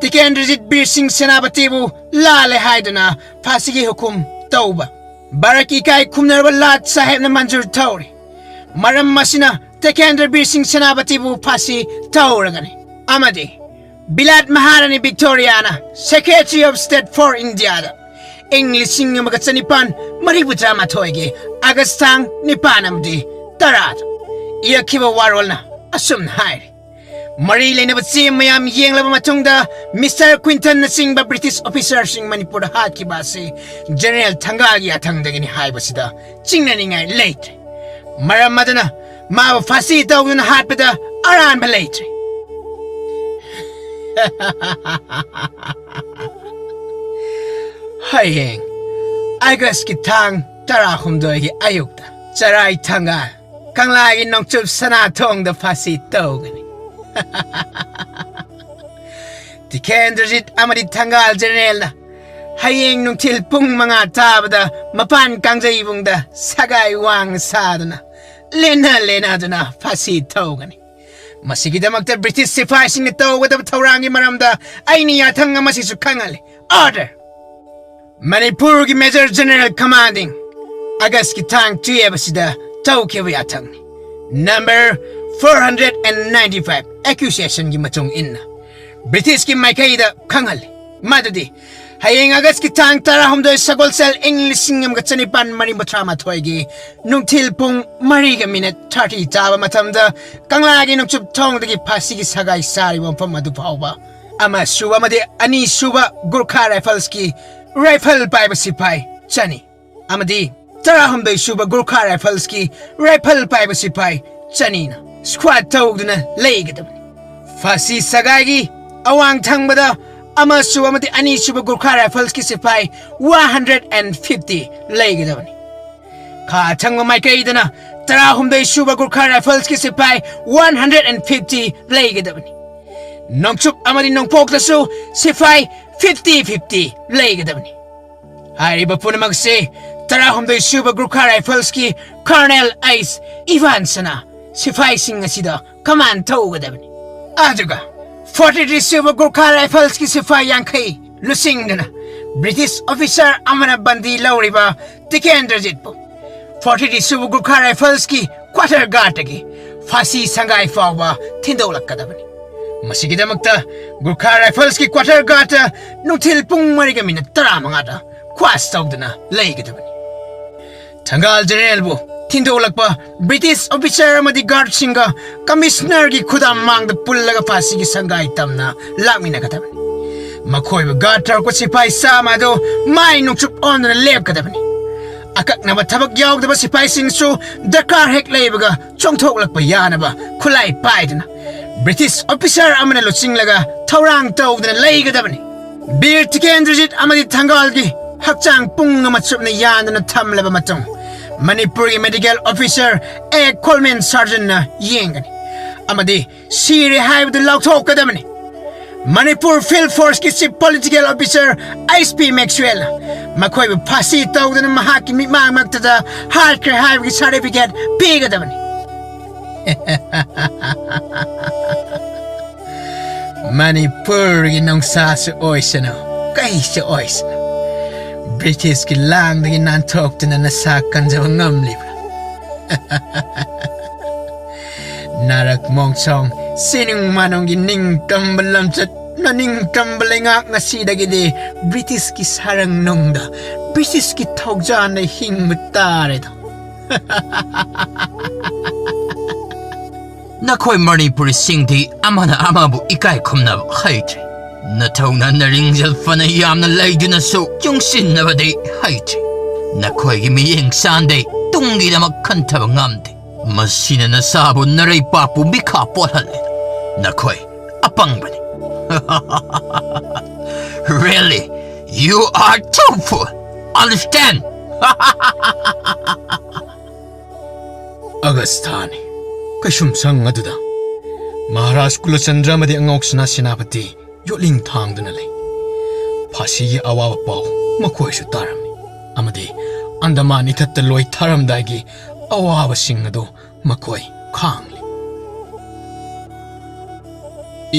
ꯇꯤꯀꯦꯟꯗ꯭ꯔꯖꯤꯠ ꯕꯤꯔ ꯁꯤꯡ ꯁꯦꯅꯥꯄꯇꯤꯕꯨ ꯂꯥꯜꯂꯦ ꯍꯥꯏꯗꯨꯅ ꯐꯥꯁꯤꯒꯤ ꯍꯨꯀꯨꯝ ꯇꯧꯕ ꯚꯥꯔꯠꯀꯤ ꯏꯀꯥꯏ ꯈꯨꯝꯅꯔꯕ ꯂꯥꯠ ꯁꯥꯍꯦꯕꯅ ꯃꯟꯖꯨꯔ ꯇꯧꯔꯤ꯫ ꯃꯔꯝ ꯑꯁꯤꯅ ꯇꯤꯀꯦꯟꯗ꯭ꯔ ꯕꯤꯔ ꯁꯤꯡ ꯁꯦꯅꯥꯄꯇꯤꯕꯨ ꯐꯥꯁꯤ ꯇꯧꯔꯒꯅꯤ꯫ ꯑꯃꯗꯤ ꯕꯤꯂꯥꯠ ꯃꯍꯥꯔꯥꯅꯤ ꯚꯤꯛꯇꯣꯔꯤꯌꯥꯅ Secretary of State for Indiaꯗ ꯏꯪ ꯂꯤꯁꯤꯡ ꯑꯃꯒ ꯆꯅꯤꯄꯥꯟ ꯃꯔꯤꯐꯨꯇꯔꯥ ꯃꯥꯊꯣꯏꯒꯤ ꯑꯥꯒꯁ ꯊꯥꯡ ꯅꯤꯄꯥꯟ ꯑꯃꯗꯤ ꯇꯔꯥꯗ ꯏꯔꯛꯈꯤꯕ ꯋꯥꯔꯣꯜꯅ ꯑꯁꯨꯝꯅ ꯍꯥꯏꯔꯤ꯫ ꯃꯔꯤ ꯂꯩꯅꯕ ꯆꯦ ꯃꯌꯥꯝ ꯌꯦꯡꯂꯕ ꯃꯇꯨꯡꯗ ꯃꯤꯁꯇꯔ ꯀ꯭ꯋꯤꯟꯇꯟꯅꯆꯤꯡꯕ ꯕ꯭ꯔꯤꯇꯤꯁ ꯑꯣꯐꯤꯁꯥꯔꯁꯤꯡ ꯃꯅꯤꯄꯨꯔꯗ ꯍꯥꯠꯈꯤꯕ ꯑꯁꯤ ꯖꯦꯅꯔꯦꯜ ꯊꯪꯒꯥꯜꯒꯤ ꯌꯥꯊꯪꯗꯒꯤꯅꯤ ꯍꯥꯏꯕꯁꯤꯗ ꯆꯤꯡꯅꯅꯤꯡꯉꯥꯏ ꯂꯩꯇ꯭ꯔꯦ꯫ ꯃꯔꯝ ꯑꯗꯨꯅ ꯃꯥꯕꯨ ꯐꯥꯁꯤ ꯇꯧꯗꯨꯅ ꯍꯥꯠꯄꯗ ꯑꯔꯥꯟꯕ ꯂꯩꯇ꯭ꯔꯦ꯫ ꯍꯌꯦꯡ ꯑꯥꯒꯁꯀꯤ ꯊꯥꯡ ꯇꯔꯥꯍꯨꯝꯗꯣꯏꯒꯤ ꯑꯌꯨꯛꯇ ꯆꯔꯥꯏ ꯊꯪꯒꯥꯜ ꯀꯪꯂꯥꯒꯤ ꯅꯣꯡꯆꯨꯞ ꯁꯅꯥꯊꯣꯡꯗ ꯐꯥꯁꯤ ꯇꯧꯒꯅꯤ꯫ ꯇꯤꯀꯦꯟꯗ꯭ꯔꯖꯤꯠ ꯑꯃꯗꯤ ꯊꯪꯒꯥꯜ ꯖꯦꯅꯔꯦꯜꯅ ꯍꯌꯦꯡ ꯅꯨꯡꯊꯤꯜ ꯄꯨꯡ ꯃꯉꯥ ꯇꯥꯕꯗ ꯃꯄꯥꯟ ꯀꯥꯡꯖꯩꯕꯨꯡꯗ ꯁꯒꯥꯏ ꯋꯥꯡ ꯁꯥꯗꯨꯅ ꯂꯦꯟꯅ ꯂꯦꯟꯅꯗꯨꯅ ꯐꯥꯁꯤ ꯇꯧꯒꯅꯤ꯫ ꯃꯁꯤꯒꯤꯗꯃꯛꯇ ꯕ꯭ꯔꯤꯇꯤꯁ ꯁꯤꯐꯥꯏꯁꯤꯡꯅ ꯇꯧꯒꯗꯕ ꯊꯧꯔꯥꯡꯒꯤ ꯃꯔꯝꯗ ꯑꯩꯅ ꯌꯥꯊꯪ ꯑꯃꯁꯤꯁꯨ ꯈꯪꯍꯜꯂꯤ꯫ ꯑꯣꯔꯗꯔ! ꯃꯅꯤꯄꯨꯔꯒꯤ ꯃꯦꯖꯔ ꯖꯦꯅꯔꯦꯜ ꯀꯃꯥꯟꯗꯤꯡ ꯑꯥꯒꯁꯀꯤ ꯊꯥꯡ ꯇꯨꯌꯦꯞ ꯑꯁꯤꯗ ꯇꯧꯈꯤꯕ ꯌꯥꯊꯪꯅꯤ꯫ Number four hundred and ninety five ꯑꯦꯀ꯭ꯌꯨꯁꯦꯁꯟꯒꯤ ꯃꯇꯨꯡ ꯏꯟꯅ ꯕ꯭ꯔꯤꯇꯤꯁꯀꯤ ꯃꯥꯏꯀꯩꯗ ꯈꯪꯍꯜꯂꯤ ꯃꯗꯨꯗꯤ ꯍꯌꯦꯡ ꯑꯥꯒꯁꯀꯤ ꯊꯥꯡ ꯇꯔꯥꯍꯨꯝꯗꯣꯏ ꯁꯒꯣꯜꯁꯦꯜ ꯏꯪ ꯂꯤꯁꯤꯡ ꯑꯃꯒ ꯆꯅꯤꯄꯥꯟ ꯃꯔꯤꯐꯨꯇꯔꯥ ꯃꯥꯊꯣꯏꯒꯤ ꯅꯨꯡꯊꯤꯜ ꯄꯨꯡ ꯃꯔꯤꯒ ꯃꯤꯅꯠ ꯊꯥꯔꯇꯤ ꯇꯥꯕ ꯃꯇꯝꯗ ꯀꯪꯂꯥꯒꯤ ꯅꯣꯡꯆꯨꯞ ꯊꯣꯡꯗꯒꯤ ꯐꯥꯁꯤꯒꯤ ꯁꯒꯥꯏ ꯁꯥꯔꯤꯕ ꯃꯐꯝ ꯑꯗꯨ ꯐꯥꯎꯕ ꯑꯃꯁꯨꯕ ꯑꯃꯗꯤ ꯑꯅꯤꯁꯨꯕ ꯒꯨꯔꯈꯥ ꯔꯥꯏꯐꯜꯁꯀꯤ ꯔꯥꯏꯐꯜ ꯄꯥꯏꯕ ꯁꯤꯐꯥꯏ ꯆꯅꯤ ꯑꯃꯗꯤ ꯇꯔꯥꯍꯨꯝꯗꯣꯏ ꯁꯨꯕ ꯒꯨꯔꯈꯥ ꯔꯥꯏꯐꯜꯁꯀꯤ ꯔꯥꯏꯐꯜ ꯄꯥꯏꯕ ꯁꯤꯐꯥꯏ ꯆꯅꯤꯅ ꯁ꯭ꯀ꯭ꯋꯥꯠ ꯇꯧꯗꯨꯅ ꯂꯩꯒꯗꯕꯅꯤ꯫ ꯐꯥꯁꯤ ꯁꯒꯥꯏꯒꯤ ꯑꯋꯥꯡ ꯊꯪꯕꯗ ꯑꯃꯁꯨ ꯑꯃꯗꯤ ꯑꯅꯤꯁꯨꯕ ꯒꯨꯔꯈꯥ ꯔꯥꯏꯐꯜꯁꯀꯤ ꯁꯤꯐꯥꯏ ꯋꯥꯟ ꯍꯟꯗ꯭ꯔꯦꯠ ꯑꯦꯟ ꯐꯤꯐꯇꯤ ꯂꯩꯒꯗꯕꯅꯤ꯫ ꯈꯥ ꯊꯪꯕ ꯃꯥꯏꯀꯩꯗꯅ ꯇꯔꯥꯍꯨꯝꯗꯣꯏ ꯁꯨꯕ ꯒꯨꯔꯈꯥ ꯔꯥꯏꯐꯜꯁꯀꯤ ꯁꯤꯐꯥꯏ ꯋꯥꯟ ꯍꯟꯗ꯭ꯔꯦꯠ ꯑꯦꯟ ꯐꯤꯐꯇꯤ ꯂꯩꯒꯗꯕꯅꯤ꯫ ꯅꯣꯡꯆꯨꯞ ꯑꯃꯗꯤ ꯅꯣꯡꯄꯣꯛꯇꯁꯨ ꯁꯤꯐꯥꯏ ꯐꯤꯐꯇꯤ ꯐꯤꯐꯇꯤ ꯂꯩꯒꯗꯕꯅꯤ꯫ ꯍꯥꯏꯔꯤꯕ ꯄꯨꯝꯅꯃꯛꯁꯤ ꯇꯔꯥꯍꯨꯝꯗꯣꯏ ꯁꯨꯕ ꯒꯨꯔꯈꯥ ꯔꯥꯏꯐꯜꯁꯀꯤ ꯀꯔꯅꯦꯜ ꯑꯩꯁ ꯏꯚꯥꯟꯁꯅ ꯁꯤꯐꯥꯏꯁꯤꯡ ꯑꯁꯤꯗ ꯀꯃꯥꯟ ꯇꯧꯒꯗꯕꯅꯤ꯫ ꯑꯗꯨꯒ ꯐꯣꯔꯇꯤ ꯊ꯭ꯔꯤ ꯁꯨꯕ ꯒꯨꯔꯈꯥ ꯔꯥꯏꯐꯜꯁꯀꯤ ꯁꯤꯐꯥꯏ ꯌꯥꯡꯈꯩ ꯂꯨꯆꯤꯡꯗꯨꯅ ꯕ꯭ꯔꯤꯇꯤꯁ ꯑꯣꯐꯤꯁꯥꯔ ꯑꯃꯅ ꯕꯟꯗꯤ ꯂꯧꯔꯤꯕ ꯇꯤꯀꯦꯟꯗ꯭ꯔꯖꯤꯠꯄꯨ ꯐꯣꯔꯇꯤ ꯊ꯭ꯔꯤ ꯁꯨꯕ ꯒꯨꯔꯈꯥ ꯔꯥꯏꯐꯜꯁꯀꯤ ꯀ꯭ꯋꯥꯇꯔ ꯒꯥꯔꯗꯇꯒꯤ ꯐꯥꯁꯤ ꯁꯪꯒꯥꯏ ꯐꯥꯎꯕ ꯊꯤꯟꯗꯣꯛꯂꯛꯀꯗꯕꯅꯤ꯫ ꯃꯁꯤꯒꯤꯗꯃꯛꯇ ꯒꯨꯔꯈꯥ ꯔꯥꯏꯐꯜꯁꯀꯤ ꯀ꯭ꯋꯥꯇꯔ ꯒꯥꯔꯗꯇ ꯅꯨꯡꯊꯤꯜ ꯄꯨꯡ ꯃꯔꯤꯒ ꯃꯤꯅꯠ ꯇꯔꯥꯃꯉꯥꯗ ꯀ꯭ꯋꯥꯁ ꯇꯧꯗꯨꯅ ꯂꯩꯒꯗꯕꯅꯤ꯫ ꯊꯪꯒꯥꯜ ꯖꯦꯅꯔꯦꯜꯕꯨ ꯊꯤꯟꯗꯣꯛꯂꯛꯄ ꯕ꯭ꯔꯤꯇꯤꯁ ꯑꯣꯐꯤꯁꯥꯔ ꯑꯃꯗꯤ ꯒꯥꯔꯗꯁꯤꯡꯒ ꯀꯃꯤꯁꯅꯔꯒꯤ ꯈꯨꯗꯥꯡ ꯃꯥꯡꯗ ꯄꯨꯜꯂꯒ ꯐꯥꯁꯤꯒꯤ ꯁꯪꯒꯥꯏ ꯇꯝꯅ ꯂꯥꯛꯃꯤꯟꯅꯒꯗꯕꯅꯤ꯫ ꯃꯈꯣꯏꯕꯨ ꯒꯥꯔꯗ ꯇꯧꯔꯛꯄ ꯁꯤꯐꯥꯏ ꯆꯥꯝꯃ ꯑꯗꯨ ꯃꯥꯏ ꯅꯣꯡꯆꯨꯞ ꯑꯣꯟꯗꯨꯅ ꯂꯦꯞꯀꯗꯕꯅꯤ꯫ ꯑꯀꯛꯅꯕ ꯊꯕꯛ ꯌꯥꯎꯗꯕ ꯁꯤꯐꯥꯏꯁꯤꯡꯁꯨ ꯗꯔꯀꯥꯔ ꯍꯦꯛ ꯂꯩꯕꯒ ꯆꯣꯡꯊꯣꯛꯂꯛꯄ ꯌꯥꯅꯕ ꯈꯨꯠꯂꯥꯏ ꯄꯥꯏꯗꯨꯅ ꯕ꯭ꯔꯤꯇꯤꯁ ꯑꯣꯐꯤꯁꯥꯔ ꯑꯃꯅ ꯂꯨꯆꯤꯡꯂꯒ ꯊꯧꯔꯥꯡ ꯇꯧꯗꯨꯅ ꯂꯩꯒꯗꯕꯅꯤ꯫ ꯕꯤꯔ ꯇꯤꯀꯦꯟꯗ꯭ꯔꯖꯤꯠ ꯑꯃꯗꯤ ꯊꯪꯒꯥꯜꯒꯤ ꯍꯛꯆꯥꯡ ꯄꯨꯡ ꯑꯃ ꯆꯨꯞꯅ ꯌꯥꯟꯗꯨꯅ ꯊꯝꯂꯕ ꯃꯇꯨꯡ, ꯃꯅꯤꯄꯨꯔꯒꯤ ꯃꯦꯗꯤꯀꯦꯜ ꯑꯣꯐꯤꯁꯥꯔ ꯑꯦ ꯀꯣꯜꯃꯦꯟ ꯁꯥꯔꯖꯟꯅ ꯌꯦꯡꯒꯅꯤ ꯑꯃꯗꯤ ꯁꯤꯔꯦ ꯍꯥꯏꯕꯗꯨ ꯂꯥꯎꯊꯣꯛꯀꯗꯕꯅꯤ꯫ ꯃꯅꯤꯄꯨꯔ ꯐꯤꯜꯗ ꯐꯣꯔꯁꯀꯤ chief political officer H P ꯃꯦꯛꯁꯋꯦꯜꯅ ꯃꯈꯣꯏꯕꯨ ꯐꯥꯁꯤ ꯇꯧꯗꯨꯅ ꯃꯍꯥꯛꯀꯤ ꯃꯤꯠꯃꯥꯡꯃꯛꯇꯗ ꯍꯥꯠꯈ꯭ꯔꯦ ꯍꯥꯏꯕꯒꯤ ꯁꯥꯔꯇꯤꯐꯤꯀꯦꯠ ꯄꯤꯒꯗꯕꯅꯤ꯫ ꯃꯅꯤꯄꯨꯔꯒꯤ ꯅꯨꯡꯁꯥꯁꯨ ꯑꯣꯏꯁꯅꯨ, ꯀꯩꯁꯨ ꯑꯣꯏꯁꯅꯨ, ꯕ꯭ꯔꯤꯇꯤꯁꯀꯤ ꯂꯥꯡꯗꯒꯤ ꯅꯥꯟꯊꯣꯛꯇꯨꯅ ꯅꯁꯥ ꯀꯟꯖꯕ ꯉꯝꯂꯤꯕ꯭ꯔꯥ? ꯅꯥꯔꯛ ꯃꯣꯡꯁꯣꯡ, ꯆꯤꯅꯨꯡ ꯃꯥꯅꯨꯡꯒꯤ ꯅꯤꯡꯇꯝꯕ ꯂꯝꯆꯠ, ꯅꯅꯤꯡꯇꯝꯕ ꯂꯩꯉꯥꯛ ꯉꯁꯤꯗꯒꯤꯗꯤ ꯕ꯭ꯔꯤꯇꯤꯁꯀꯤ ꯁꯥꯔꯪ ꯅꯨꯡꯗ, ꯕ꯭ꯔꯤꯇꯤꯁꯀꯤ ꯊꯧꯖꯥꯟꯗ ꯍꯤꯡꯕ ꯇꯥꯔꯦꯗꯣ꯫ ꯅꯈꯣꯏ ꯃꯅꯤꯄꯨꯔꯤꯁꯤꯡꯗꯤ ꯑꯃꯅ ꯑꯃꯕꯨ ꯏꯀꯥꯏ ꯈꯨꯝꯅꯕ ꯍꯩꯇ꯭ꯔꯦ꯫ ꯅꯊꯧꯅ ꯅꯔꯤꯡꯖꯦꯜ ꯐꯅ ꯌꯥꯝꯅ ꯂꯩꯗꯨꯅꯁꯨ ꯆꯨꯡꯁꯤꯟꯅꯕꯗꯤ ꯍꯩꯇ꯭ꯔꯦ꯫ ꯅꯈꯣꯏꯒꯤ ꯃꯤꯠꯌꯦꯡ ꯆꯥꯟꯗꯩ ꯇꯨꯡꯒꯤꯗꯃꯛ ꯈꯟꯊꯕ ꯉꯝꯗꯦ꯫ ꯃꯁꯤꯅ ꯅꯁꯥꯕꯨ ꯅꯔꯩꯄꯥꯛꯄꯨ ꯃꯤꯈꯥ ꯄꯣꯠꯍꯜꯂꯦ꯫ ꯅꯈꯣꯏ ꯑꯄꯪꯕꯅꯤ꯫ Really, you are too fool. Understand? ꯑꯒꯁꯊꯥꯅꯤ꯫ ꯀꯩꯁꯨꯝꯁꯪ ꯑꯗꯨꯗ ꯃꯍꯥꯔꯥꯖ ꯀꯨꯂꯆꯟꯗ꯭ꯔ ꯑꯃꯗꯤ ꯑꯉꯧꯁꯅꯥ ꯁꯦꯅꯥꯄꯇꯤ ꯌꯣꯠꯂꯤꯡ ꯊꯥꯡꯗꯨꯅ ꯂꯩ꯫ ꯐꯥꯁꯤꯒꯤ ꯑꯋꯥꯕ ꯄꯥꯎ ꯃꯈꯣꯏꯁꯨ ꯇꯥꯔꯝꯃꯤ ꯑꯃꯗꯤ ꯑꯟꯗꯃꯥꯟ ꯏꯊꯠꯇ ꯂꯣꯏ ꯊꯥꯔꯝꯗꯥꯏꯒꯤ ꯑꯋꯥꯕꯁꯤꯡ ꯑꯗꯨ ꯃꯈꯣꯏ ꯈꯥꯡꯂꯤ꯫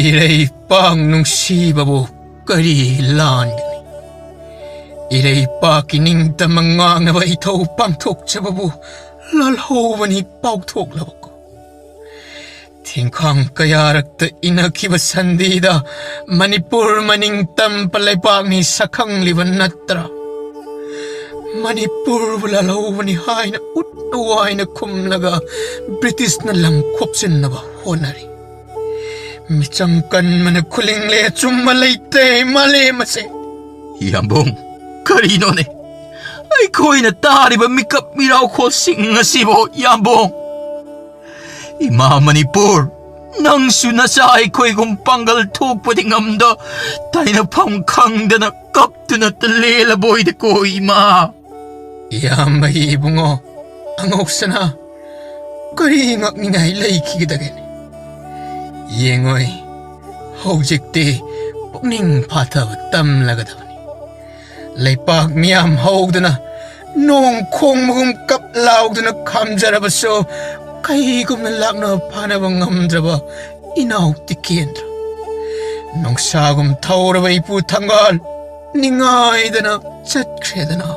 ꯏꯔꯩꯄꯥꯛ ꯅꯨꯡꯁꯤꯕꯕꯨ ꯀꯔꯤ ꯂꯥꯟꯒꯅꯤ? ꯏꯔꯩꯄꯥꯛꯀꯤ ꯅꯤꯡꯇꯝꯕ ꯉꯥꯛꯅꯕ ꯏꯊꯧ ꯄꯥꯡꯊꯣꯛꯆꯕꯕꯨ ꯂꯥꯜꯍꯧꯕꯅꯤ ꯄꯥꯎꯊꯣꯛꯂꯕꯀꯣ꯫ ꯊꯤꯡꯈꯥꯡ ꯀꯌꯥꯔꯛꯇ ꯏꯟꯅꯈꯤꯕ ꯁꯟꯙꯤꯗ ꯃꯅꯤꯄꯨꯔ ꯃꯅꯤꯡ ꯇꯝꯕ ꯂꯩꯕꯥꯛꯅꯤ ꯁꯛꯈꯪꯂꯤꯕ ꯅꯠꯇ꯭ꯔꯥ? ꯃꯅꯤꯄꯨꯔꯕꯨ ꯂꯥꯜꯍꯧꯕꯅꯤ ꯍꯥꯏꯅ ꯎꯠꯅ ꯋꯥꯏꯅ ꯈꯨꯝꯂꯒ ꯕ꯭ꯔꯤꯇꯤꯁꯅ ꯂꯝ ꯈꯣꯞꯆꯤꯟꯅꯕ ꯍꯣꯠꯅꯔꯤ꯫ ꯃꯤꯆꯪ ꯀꯟꯕꯅ ꯈꯨꯂꯤꯡꯂꯦ ꯑꯆꯨꯝꯕ ꯂꯩꯇꯦ ꯃꯥꯂꯦꯝ ꯑꯁꯦ꯫ ꯌꯥꯝꯕꯨꯡ, ꯀꯔꯤꯅꯣꯅꯦ? ꯑꯩꯈꯣꯏꯅ ꯇꯥꯔꯤꯕ ꯃꯤꯀꯞ ꯃꯤꯔꯥꯎꯈꯣꯜꯁꯤꯡ ꯑꯁꯤꯕꯨ, ꯌꯥꯝꯕꯨꯡ? ꯏꯃꯥ ꯃꯅꯤꯄꯨꯔ, ꯅꯪꯁꯨ ꯅꯆꯥ ꯑꯩꯈꯣꯏꯒꯨꯝ ꯄꯥꯡꯒꯜ ꯊꯣꯛꯄꯗꯤ ꯉꯝꯗ, ꯇꯥꯏꯅꯐꯝ ꯈꯪꯗꯅ ꯀꯞꯇꯨꯅ ꯂꯦꯜꯂꯕꯣꯏꯗꯀꯣ, ꯏꯃꯥ꯫ ꯏꯌꯥꯝꯕ ꯏꯕꯨꯡꯉꯣ, ꯑꯉꯧꯁꯅꯥ, ꯀꯔꯤ ꯉꯛꯅꯤꯡꯉꯥꯏ ꯂꯩꯈꯤꯒꯗꯒꯦꯅꯦ? ꯌꯦꯡꯉꯣꯏ, ꯍꯧꯖꯤꯛꯇꯤ ꯄꯨꯛꯅꯤꯡ ꯐꯥꯊꯕ ꯇꯝꯂꯒꯗꯕꯅꯤ꯫ ꯂꯩꯄꯥꯛ ꯃꯤꯌꯥꯝ ꯍꯧꯗꯨꯅ, ꯅꯣꯡ ꯈꯣꯡꯕꯒꯨꯝ ꯀꯞ ꯂꯥꯎꯗꯨꯅ ꯈꯥꯝꯖꯔꯕꯁꯨ, ꯀꯩꯒꯨꯝꯅ ꯂꯥꯛꯅꯕ ꯐꯥꯅꯕ ꯉꯝꯗ꯭ꯔꯕ ꯏꯅꯥꯎ ꯇꯤꯀꯦꯟꯗ꯭ꯔ, ꯅꯨꯡꯁꯥꯒꯨꯝ ꯊꯧꯔꯕ ꯏꯄꯨ ꯊꯪꯒꯥꯜ ꯅꯤꯡꯉꯥꯏꯗꯅ ꯆꯠꯈ꯭ꯔꯦꯗꯅ꯫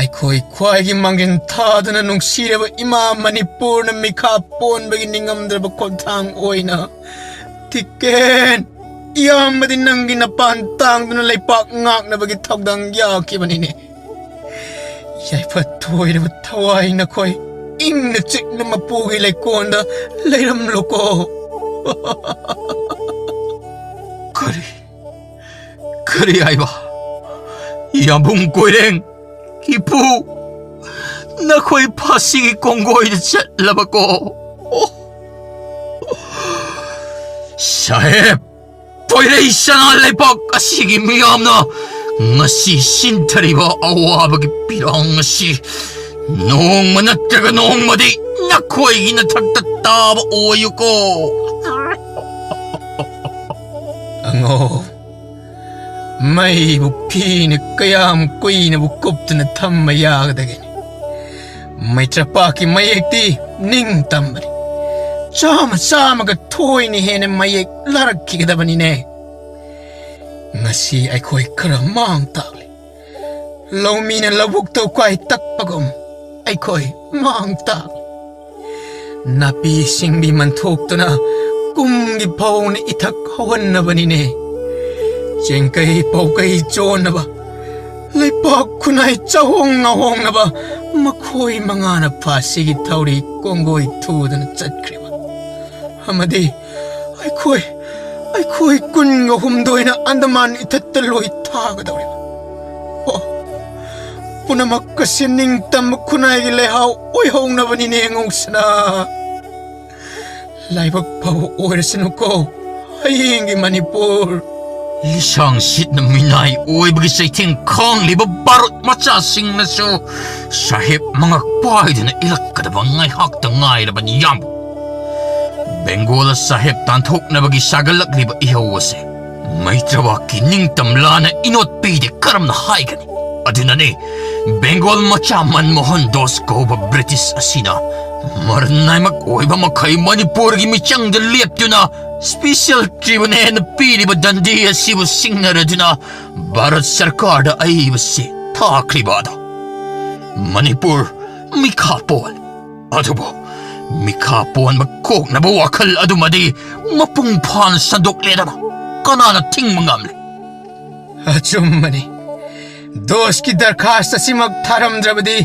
ꯑꯩꯈꯣꯏ ꯈ꯭ꯋꯥꯏꯒꯤ ꯃꯥꯡꯖꯤꯟ ꯊꯥꯗꯨꯅ ꯅꯨꯡꯁꯤꯔꯕ ꯏꯃꯥ ꯃꯅꯤꯄꯨꯔꯅ ꯃꯤꯈꯥ ꯄꯣꯟꯕꯒꯤ ꯅꯤꯡꯉꯝꯗ꯭ꯔꯕ ꯈꯣꯡꯊꯥꯡ ꯑꯣꯏꯅ ꯇꯤꯀꯦꯟ ꯏꯌꯥꯝꯕꯗꯤ ꯅꯪꯒꯤ ꯅꯄꯥꯟ ꯇꯥꯡꯗꯨꯅ ꯂꯩꯄꯥꯛ ꯉꯥꯛꯅꯕꯒꯤ ꯊꯧꯗꯥꯡ ꯌꯥꯈꯤꯕꯅꯤꯅꯦ꯫ ꯌꯥꯏꯐ ꯊꯣꯏꯔꯕ ꯊꯋꯥꯏ ꯅꯈꯣꯏ ꯏꯪꯅ ꯆꯤꯛꯅ ꯃꯄꯨꯒꯤ ꯂꯩꯀꯣꯜꯗ ꯂꯩꯔꯝꯂꯣꯀꯣ꯫ ꯀꯔꯤ? ꯀꯔꯤ ꯍꯥꯏꯕ? ꯌꯥꯝꯕꯨꯡ ꯀꯣꯏꯔꯦꯡ, ꯏꯄꯨ, ꯅꯈꯣꯏ ꯐꯥꯁꯤꯒꯤ ꯀꯣꯡꯒꯣꯏꯗ ꯆꯠꯂꯕꯀꯣ? ꯑꯣ, ꯁꯥꯍꯦꯕ, ꯄꯣꯏꯔꯩ ꯆꯅꯥ ꯂꯩꯄꯥꯛ ꯑꯁꯤꯒꯤ ꯃꯤꯌꯥꯝꯅ ꯉꯁꯤ ꯁꯤꯟꯊꯔꯤꯕ ꯑꯋꯥꯕꯒꯤ ꯄꯤꯔꯥꯡ ꯑꯁꯤ ꯅꯣꯡꯃ ꯅꯠꯇ꯭ꯔꯒ ꯅꯣꯡꯃꯗꯤ ꯅꯈꯣꯏꯒꯤ ꯅꯊꯛꯇ ꯇꯥꯕ ꯑꯣꯏꯌꯨꯀꯣ꯫ ꯑꯉꯧ, ꯃꯩꯕꯨ ꯐꯤꯅ ꯀꯌꯥꯝ ꯀꯨꯏꯅꯕꯨ ꯀꯨꯞꯇꯅ ꯊꯝꯕ ꯌꯥꯒꯗꯒꯦꯅꯦ? ꯃꯩꯇ꯭ꯔꯄꯥꯛꯀꯤ ꯃꯌꯦꯛꯇꯤ ꯅꯤꯡꯇꯝꯕꯅꯤ꯫ ꯆꯥꯝꯃ ꯆꯥꯝꯃꯒ ꯊꯣꯏꯅ ꯍꯦꯟꯅ ꯃꯌꯦꯛ ꯂꯥꯔꯛꯈꯤꯒꯗꯕꯅꯤꯅꯦ꯫ ꯉꯁꯤ ꯑꯩꯈꯣꯏ ꯈꯔ ꯃꯥꯡ ꯇꯥꯛꯂꯤ꯫ ꯂꯧꯃꯤꯅ ꯂꯧꯕꯨꯛꯇ ꯎꯀꯥꯏ ꯇꯛꯄꯒꯨꯝ ꯑꯩꯈꯣꯏ ꯃꯥꯡ ꯇꯥꯛꯂꯤ꯫ ꯅꯥꯄꯤ ꯁꯤꯡꯕꯤ ꯃꯟꯊꯣꯛꯇꯨꯅ ꯀꯨꯝꯒꯤ ꯐꯧꯅ ꯏꯊꯛ ꯍꯧꯍꯟꯅꯕꯅꯤꯅꯦ꯫ ꯆꯦꯡꯀꯩ ꯄꯧꯀꯩ ꯆꯣꯟꯅꯕ, ꯂꯩꯄꯥꯛ ꯈꯨꯟꯅꯥꯏ ꯆꯥꯍꯣꯡ ꯉꯥꯍꯣꯡꯅꯕ ꯃꯈꯣꯏ ꯃꯉꯥꯅ ꯐꯥꯁꯤꯒꯤ ꯊꯧꯔꯤ ꯀꯣꯡꯒꯣꯏ ꯊꯨꯗꯅ ꯆꯠꯈ꯭ꯔꯤꯕ꯫ ꯑꯃꯗꯤ ꯑꯩꯈꯣꯏ, ꯑꯩꯈꯣꯏ ꯀꯨꯟꯒ ꯍꯨꯝꯗꯣꯏꯅ ꯑꯟꯗꯃꯥꯟ ꯏꯊꯠꯇ ꯂꯣꯏ ꯊꯥꯒꯗꯧꯔꯤꯕ꯫ ꯑꯣ, ꯄꯨꯝꯅꯃꯛ ꯑꯁꯤ ꯅꯤꯡꯇꯝꯕ ꯈꯨꯟꯅꯥꯏꯒꯤ ꯂꯩꯍꯥꯎ ꯑꯣꯏꯍꯧꯅꯕꯅꯤꯅꯦ, ꯉꯧꯁꯅꯥ꯫ ꯂꯥꯏꯕꯛ ꯐꯕ ꯑꯣꯏꯔꯁꯅꯨꯀꯣ ꯍꯌꯦꯡꯒꯤ ꯃꯅꯤꯄꯨꯔ꯫ ꯂꯤꯁꯥꯡ ꯁꯤꯠꯅ ꯃꯤꯅꯥꯏ ꯑꯣꯏꯕꯒꯤ ꯆꯩꯊꯦꯡ ꯈꯥꯡꯂꯤꯕ ꯚꯥꯔꯠ ꯃꯆꯥꯁꯤꯡꯅꯁꯨ ꯁꯥꯍꯦꯕ ꯃꯉꯛ ꯄꯥꯏꯗꯨꯅ ꯏꯜꯂꯛꯀꯗꯕ ꯉꯥꯏꯍꯥꯛꯇ ꯉꯥꯏꯔꯕꯅꯤ, ꯏꯌꯥꯝꯕ꯫ ꯕꯦꯡꯒꯣꯜꯗ ꯁꯥꯍꯦꯕ ꯇꯥꯟꯊꯣꯛꯅꯕꯒꯤ ꯁꯥꯒꯠꯂꯛꯂꯤꯕ ꯏꯍꯧ ꯑꯁꯦ ꯃꯩꯇ꯭ꯔꯋꯥꯛꯀꯤ ꯅꯤꯡꯇꯝ ꯂꯥꯟꯅ ꯏꯅꯣꯠ ꯄꯤꯗꯦ ꯀꯔꯝꯅ ꯍꯥꯏꯒꯅꯤ? ꯑꯗꯨꯅꯅꯦ ꯕꯦꯡꯒꯣꯜ ꯃꯆꯥ ꯃꯟꯃꯣꯍꯟ ꯗꯣꯁ ꯀꯧꯕ ꯕ꯭ꯔꯤꯇꯤꯁ ꯑꯁꯤꯅ ꯃꯔꯟ ꯅꯥꯏꯃꯛ ꯑꯣꯏꯕ ꯃꯈꯩ ꯃꯅꯤꯄꯨꯔꯒꯤ ꯃꯤꯆꯪꯗ ꯂꯦꯞꯇꯨꯅ ꯁ꯭ꯄꯤꯁꯦꯜ ꯇ꯭ꯔꯤꯕꯨꯅꯦꯜꯅ ꯄꯤꯔꯤꯕ ꯗꯟꯗꯤ ꯑꯁꯤꯕꯨ ꯁꯤꯡꯅꯔꯗꯨꯅ ꯚꯥꯔꯠ ꯁꯔꯀꯥꯔꯗ ꯑꯏꯕꯁꯤ ꯊꯥꯈ꯭ꯔꯤꯕ ꯑꯗꯣ꯫ ꯃꯅꯤꯄꯨꯔ ꯃꯤꯈꯥ ꯄꯣꯜꯂꯤ꯫ ꯑꯗꯨꯕꯨ ꯃꯤꯈꯥ ꯄꯣꯟꯕ ꯀꯣꯛꯅꯕ ꯋꯥꯈꯜ ꯑꯗꯨꯃꯗꯤ ꯃꯄꯨꯡ ꯐꯥꯅ ꯁꯟꯗꯣꯛꯂꯦꯗꯅ ꯀꯅꯥꯅ ꯊꯤꯡꯕ ꯉꯝꯂꯤ? ꯑꯆꯨꯝꯕꯅꯤ꯫ ꯗꯣꯁꯀꯤ ꯗꯔꯈꯥꯁ ꯑꯁꯤꯃꯛ ꯊꯥꯔꯝꯗ꯭ꯔꯕꯗꯤ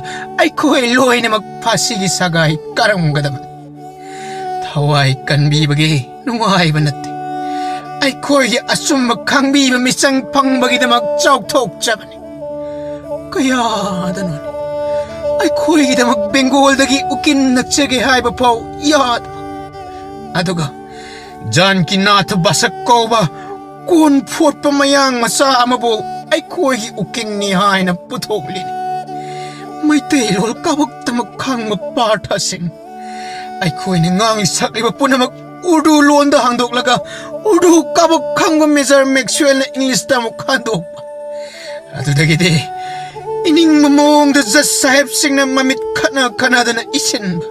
ꯑꯩꯈꯣꯏ ꯂꯣꯏꯅꯃꯛ ꯐꯥꯁꯤꯒꯤ ꯁꯒꯥꯏ ꯀꯥꯔꯝꯒꯗꯕꯅꯤ꯫ ꯊꯋꯥꯏ ꯀꯟꯕꯤꯕꯒꯤ ꯅꯨꯡꯉꯥꯏꯕ ꯅꯠꯇꯦ꯫ ꯑꯩꯈꯣꯏꯒꯤ ꯑꯆꯨꯝꯕ ꯈꯪꯕꯤꯕ ꯃꯤꯆꯪ ꯐꯪꯕꯒꯤꯗꯃꯛ ꯆꯥꯎꯊꯣꯛꯆꯕꯅꯤ꯫ ꯀꯌꯥꯗꯅꯣ ꯑꯩꯈꯣꯏꯒꯤꯗꯃꯛ ꯕꯦꯡꯒꯣꯜꯗꯒꯤ ꯎꯀꯤꯜ ꯅꯠꯆꯒꯦ ꯍꯥꯏꯕ ꯐꯥꯎ ꯌꯥꯗꯕ, ꯑꯗꯨꯒ ꯖꯥꯟꯀꯤꯅꯥꯊ ꯕꯥꯁꯛ ꯀꯧꯕ ꯀꯣꯟ ꯐꯣꯠꯄ ꯃꯌꯥꯡ ꯃꯆꯥ ꯑꯃꯕꯨ ꯑꯩꯈꯣꯏꯒꯤ ꯎꯀꯤꯜꯅꯤ ꯍꯥꯏꯅ ꯄꯨꯊꯣꯛꯂꯤꯅꯤ꯫ ꯃꯩꯇꯩꯂꯣꯟ ꯀꯥꯕꯛꯇꯃꯛ ꯈꯪꯕ ꯄꯥꯔꯊ ꯁꯤꯡ, ꯑꯩꯈꯣꯏꯅ ꯉꯥꯡꯂꯤ ꯁꯛꯂꯤꯕ ꯄꯨꯝꯅꯃꯛ ꯎꯔꯗꯨ ꯂꯣꯟꯗ ꯍꯟꯗꯣꯛꯂꯒ, ꯎꯔꯗꯨ ꯀꯥꯕꯛ ꯈꯪꯕ ꯃꯦꯖꯔ ꯃꯦꯛꯁꯋꯦꯜꯅ ꯏꯪꯂꯤꯁꯇ ꯑꯃꯨꯛ ꯍꯟꯗꯣꯛꯄ꯫ ꯑꯗꯨꯗꯒꯤꯗꯤ ꯏꯅꯤꯡꯕ ꯃꯑꯣꯡꯗ ꯖꯖ ꯁꯥꯍꯦꯕꯁꯤꯡꯅ ꯃꯃꯤꯠ ꯈꯠꯅ ꯈꯠꯅꯗꯅ ꯏꯁꯤꯟꯕ꯫